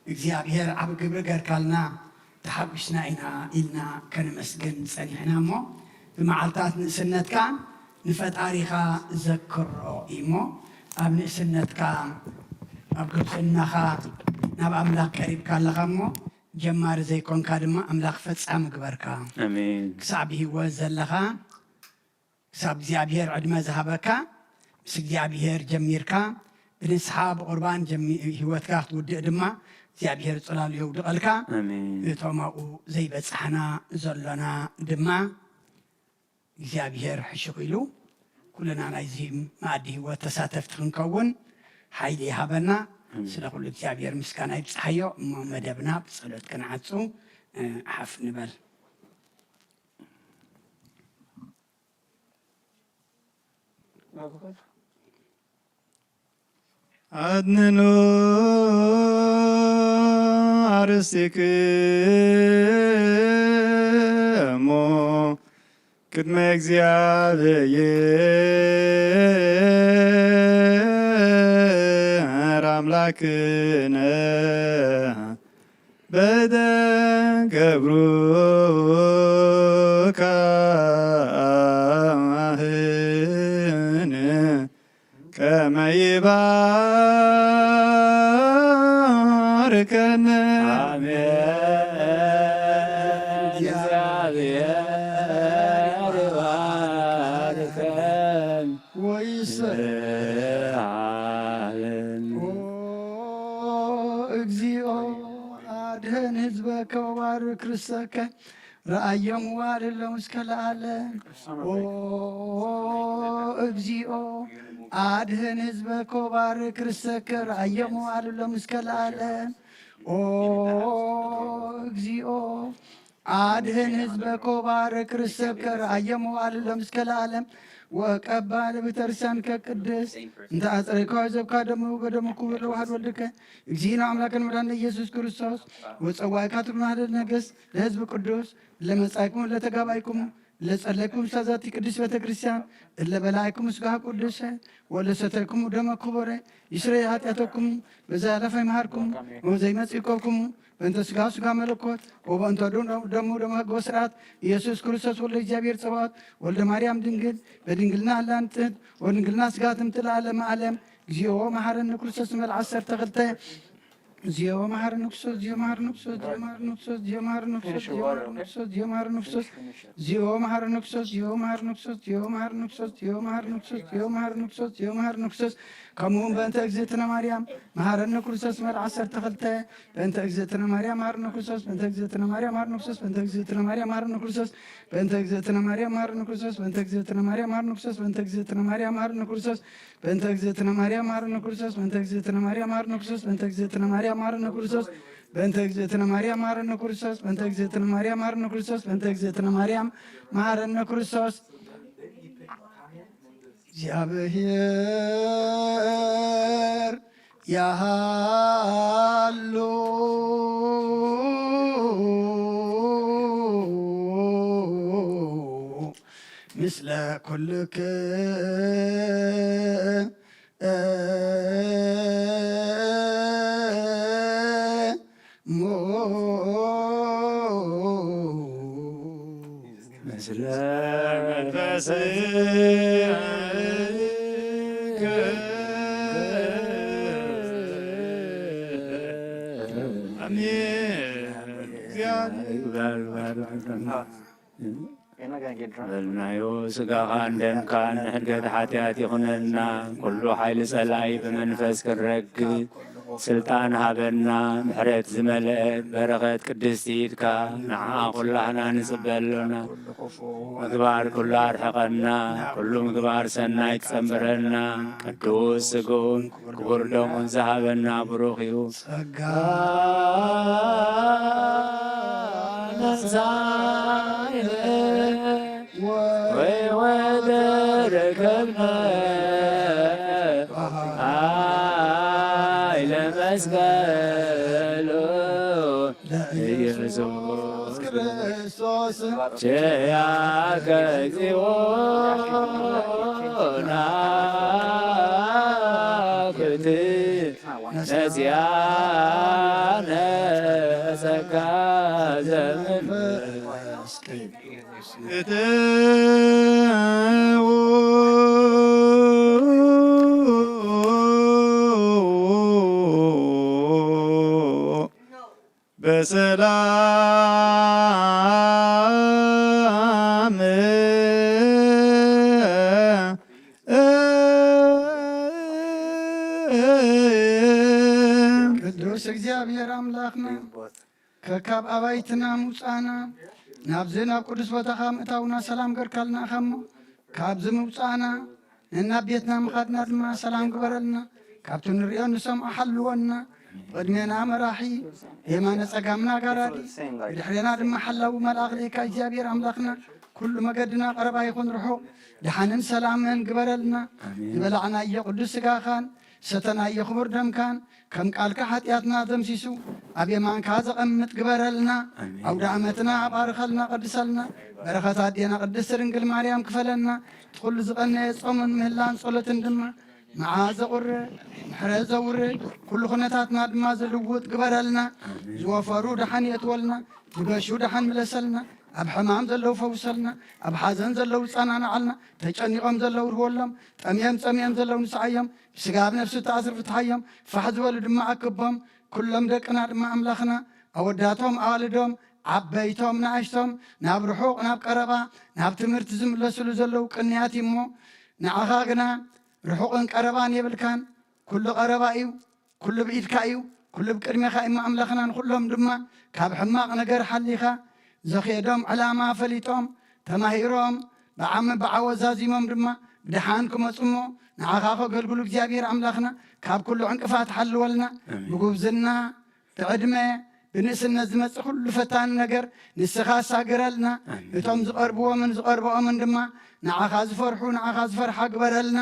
እግዚኣብሔር ዓቢ ግብሪ ገርካልና ተሓጒስና ኢና ኢልና ከነመስግን ጸኒሕና እሞ፣ ብመዓልታት ንእስነትካ ንፈጣሪኻ ዘክሮ እዩ እሞ፣ ኣብ ንእስነትካ ኣብ ጉብዝእናኻ ናብ ኣምላኽ ቀሪብካ ኣለኻ እሞ፣ ጀማሪ ዘይኮንካ ድማ ኣምላኽ ፈጻሚ ግበርካ። ኣሜን። ክሳብ ብህይወት ዘለኻ ክሳብ እግዚኣብሔር ዕድመ ዝሃበካ፣ ምስ እግዚኣብሔር ጀሚርካ፣ ብንስሓ ብቑርባን ጀሚ-፣ ህይወትካ ክትውድእ ድማ እግዚኣብሔር ጽላሉ የውድቐልካ። ኣሜን። እቶም ኣብኡ ዘይበጻሕና ዘሎና ድማ እግዚኣብሔር ሕሹኽ ኢሉ ኩልና ናይዚ መኣዲ ህይወት ተሳተፍቲ ክንከውን ሓይሊ ይሃበና። ኣሜን። ስለ ኩሉ እግዚኣብሔር ምስጋና ይብጽሓዮ። እሞ መደብና ብጸሎት ክንዓጹ፣ እ፣ ሓፍ ንበል። ኣድንኑ ኣርስትክሙ ቅድመ እግዚኣብሔር ኣምላክነ በደገብሩካ ኣህን ከመ ይባርከነ። ኣሜን። እግዚኣብሔር ይባርከን። ወይሰ ዓለም። ኦ እግዚኦ፣ ኣድህን ህዝበከ ወባርክ ርሰከ። ረኣዮም ዋልሎም እስከ ለዓለም። ኦ እግዚኦ፣ ኣድህን ህዝበ ኮባር ክርስተከ። ረኣዮም ዋልሎም እስከ ለዓለም። ኦ እግዚኦ፣ ኣድህን ህዝበ ኮባር ክርስተከ። ረኣዮም ዋልሎም እስከ ለዓለም። ወቀባ ለቤተክርስቲያን ከቅድስ እንተ ኣጽረይካ ዘብካ ደሙ በደሙ ክቡር ለዋህድ ወልድከ። እግዚእነ ኣምላክን መድኃኒነ ኢየሱስ ክርስቶስ ወጸዋይካ ትግማህደድ ነገስ ለህዝብ ቅዱስ ለመጻይኩም ለተጋባይኩም ለጸለይኩም ሳዛቲ ቅዱስ ቤተ ክርስቲያን እለ በላይኩም ስጋ ቅዱሰ ወለ ሰተይኩም ደመ ክቡረ ይስረ ኃጢአተኩም በዛ ያለፈ ይምሃርኩም ወዘይ መጽእኮኩም በእንተ ስጋ ስጋ መለኮት ወበእንተ ደሙ ደመ ሕገ ወስርዓት ኢየሱስ ክርስቶስ ወልደ እግዚኣብሔር ጸባኦት ወልደ ማርያም ድንግል በድንግልና ላንጥት ወድንግልና ስጋ ትምትል ዓለም ዓለም። እግዚኦ መሐረነ ክርስቶስ ንበል ዓሰርተ ክልተ። ዚኦ መሐረነ ክርስቶስ፣ ዚኦ መሐረነ ክርስቶስ፣ ዚኦ መሐረነ ክርስቶስ፣ ዚኦ መሐረነ ክርስቶስ፣ ዚኦ መሐረነ ክርስቶስ፣ ዚኦ መሐረነ ክርስቶስ፣ ዚኦ መሐረነ ክርስቶስ፣ ዚኦ መሐረነ ክርስቶስ፣ ዚኦ መሐረነ ክርስቶስ፣ ዚኦ መሐረነ ክርስቶስ፣ ዚኦ መሐረነ ክርስቶስ፣ ዚኦ መሐረነ ክርስቶስ። ከምኡ እውን በእንተ እግዝእትነ ማርያም መሐረነ ክርስቶስ ንበል ዓሰርተ ክልተ። በእንተ እግዝእትነ ማርያም መሐረነ ክርስቶስ፣ በእንተ እግዝእትነ ማርያም መሐረነ ክርስቶስ፣ በእንተ እግዝእትነ ማርያም መሐረነ ክርስቶስ፣ በእንተ እግዝእትነ ማርያም መሐረነ ክርስቶስ፣ በእንተ እግዝእትነ ማርያም መሐረነ ክርስቶስ፣ በእንተ እግዝእትነ ማርያም መሐረነ ክርስቶስ፣ በእንተ እግዝእትነ ማርያም መሐረነ ክርስቶስ፣ በእንተ እግዝእትነ ማርያም መሐረነ ክርስቶስ፣ በእንተ እግዝእትነ ማርያም መሐረነ ክርስቶስ፣ በእንተ እግዝእትነ ማርያም መሐረነ ክርስቶስ፣ በእንተ እግዝእትነ ማርያም መሐረነ ክርስቶስ፣ በእንተ እግዝእትነ ማርያም መሐረነ ክርስቶስ። እግዚኣብሔር ያሃሉ ምስለ ኩልክ ምስለ መንፈስከ። ኣሜን። በልናዮ ስጋኻን ደምካን ንሕድገት ሓጢኣት ይኹነልና። ኩሉ ሓይሊ ጸላኢ ብመንፈስ ክንረግእ ስልጣን ሃበና። ምሕረት ዝመልአት በረኸት ቅድስቲ ኢድካ ንዓ ኩላህና ንጽበ ኣሎና። ምግባር ኩሉ ኣርሕቐና። ኩሉ ምግባር ሰናይ ክጸንብረና። ቅዱስ ስግኡን ክቡር ደሙን ዝሃበና ብሩኽ እዩ። ጸጋ ነሳይነ ወይ ወደ ረከብነ ኃይለ መስቀሉ ለኢየሱስ ክርስቶስ ቸያከ እግዚኦ ናኩት ነዚያነ ጸጋ ዘመንፈስ ቅዱስ። በሰላም ቅዱስ እግዚኣብሔር ኣምላኽና ከካብ ኣባይትና ምውፃእና ናብዚ ናብ ቅዱስ ቦታኻ ምእታውና ሰላም ገርካልና ኢኻ እሞ ካብዚ ምውፃእና ነናብ ቤትና ምኻድና ድማ ሰላም ግበረልና። ካብቲ ንሪኦ ንሰምዖ ሓልወና። ብቕድሜና መራሒ፣ ብየማነ ጸጋምና ጋራዲ፣ ብድሕሬና ድማ ሓላዊ መልኣኽ ልኢካ እግዚኣብሔር ኣምላኽና። ኩሉ መገድና ቀረባ ይኹን ርሑቕ፣ ደሓንን ሰላምን ግበረልና። ዝበላዕናዮ ቅዱስ ስጋኻን ሰተናዮ ክቡር ደምካን ከም ቃልካ ሓጢኣትና ደምሲሱ ኣብ የማንካ ዘቐምጥ ግበረልና። ኣውደ ዓመትና ባርኸልና፣ ቀድሰልና። በረኸት ኣዴና ቅድስት ድንግል ማርያም ክፈለና። እቲ ኩሉ ዝቐነየ ጾምን ምህላን ጸሎትን ድማ መዓ ዘቑርእ ምሕረት ዘውርድ ኩሉ ኩነታትና ድማ ዝልውጥ ግበረልና። ዝወፈሩ ደሓን የእትወልና፣ ዝገሹ ደሓን ምለሰልና፣ ኣብ ሕማም ዘለዉ ፈውሰልና፣ ኣብ ሓዘን ዘለዉ ጸናንዓልና፣ ተጨኒቖም ዘለዉ ርህወሎም፣ ጠምዮም ጸሚኦም ዘለዉ ንስዓዮም፣ ብስጋ ኣብ ነፍሲ ተኣስር ፍትሓዮም፣ ፋሕ ዝበሉ ድማ ኣክቦም። ኩሎም ደቅና ድማ ኣምላኽና ኣወዳቶም ኣዋልዶም ዓበይቶም ንኣሽቶም ናብ ርሑቕ ናብ ቀረባ ናብ ትምህርቲ ዝምለስሉ ዘለዉ ቅንያት እዩ እሞ ንዓኻ ግና ርሑቕን ቀረባን የብልካን። ኩሉ ቀረባ እዩ፣ ኩሉ ብኢድካ እዩ፣ ኩሉ ብቅድሜኻ እዩ እሞ ኣምላኽና ንኹሎም ድማ ካብ ሕማቕ ነገር ሓሊኻ ዘኼዶም ዕላማ ፈሊጦም ተማሂሮም ብዓሚ ብዓወት ዛዚሞም ድማ ብድሓን ክመፁ እሞ ንዓኻ ከገልግሉ እግዚኣብሔር ኣምላኽና ካብ ኩሉ ዕንቅፋት ሓልወልና። ብጉብዝና ብዕድመ ብንእስነት ዝመጽእ ኩሉ ፈታኒ ነገር ንስኻ ኣሳግረልና። እቶም ዝቐርብዎምን ዝቐርብኦምን ድማ ንዓኻ ዝፈርሑ ንዓኻ ዝፈርሓ ግበረልና።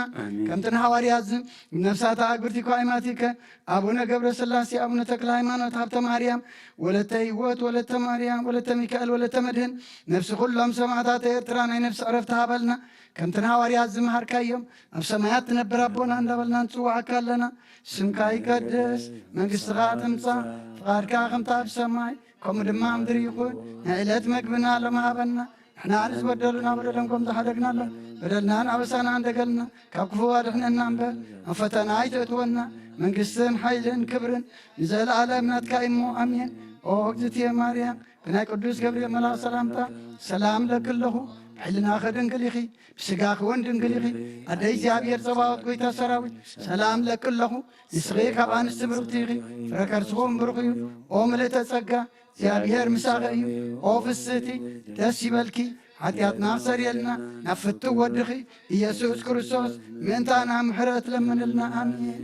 ከምቲ ንሃዋርያት ዝም ነፍሳት ኣግብርቲ ኳይማቲከ ኣቡነ ገብረ ስላሴ ኣቡነ ተክለ ሃይማኖት ሃብተ ማርያም ወለተ ህይወት ወለተ ማርያም ወለተ ሚካኤል ወለተ መድህን ነፍሲ ኩሎም ሰማዕታት ኤርትራ ናይ ነፍሲ ዕረፍቲ ሃበልና። ከምቲ ንሃዋርያት ዝመሃርካዮም ኣብ ሰማያት ትነብር ኣቦና እንዳበልና ንጽውዓካ ኣለና። ስምካ ይቀደስ፣ መንግስትኻ ትምጻእ፣ ፍቓድካ ከምቲ ኣብ ሰማይ ከምኡ ድማ ኣብ ምድሪ ይኹን። ናይ ዕለት መግብና ሎም ሃበና። ንሕና ንዝበደሉና በደሎም ከም ዝሓደግናሎም በደልናን ኣበሳና እንደገልና ካብ ክፉ ኣድሕነና እምበር ኣብ ፈተና ኣይተእትወና። መንግስትን ሓይልን ክብርን ንዘለኣለም ናትካ እሞ ኣሜን። ኦ እግዝእትየ ማርያም ብናይ ቅዱስ ገብርኤል መልኣኽ ሰላምታ ሰላም ለኪ ኣለኹ። ብሕልናኺ ድንግል ኢኺ፣ ብስጋኺ እውን ድንግል ኢኺ። ኣደ እግዚኣብሔር ጸባኦት ጎይታ ሰራዊት ሰላም ለኪ ኣለኹ። ንስኺ ካብ ኣንስቲ ብርኽቲ ኢኺ፣ ፍረ ከርስኹም ብሩኽ እዩ። ኦ ምልእተ ጸጋ እግዚኣብሔር ምሳኺ እዩ። ኦ ፍስህቲ ደስ ይበልኪ፣ ሓጢኣትና ኣሰርየልና ናብ ፍትው ወድኺ ኢየሱስ ክርስቶስ ምእንታና ምሕረት ለምንልና። ኣሜን።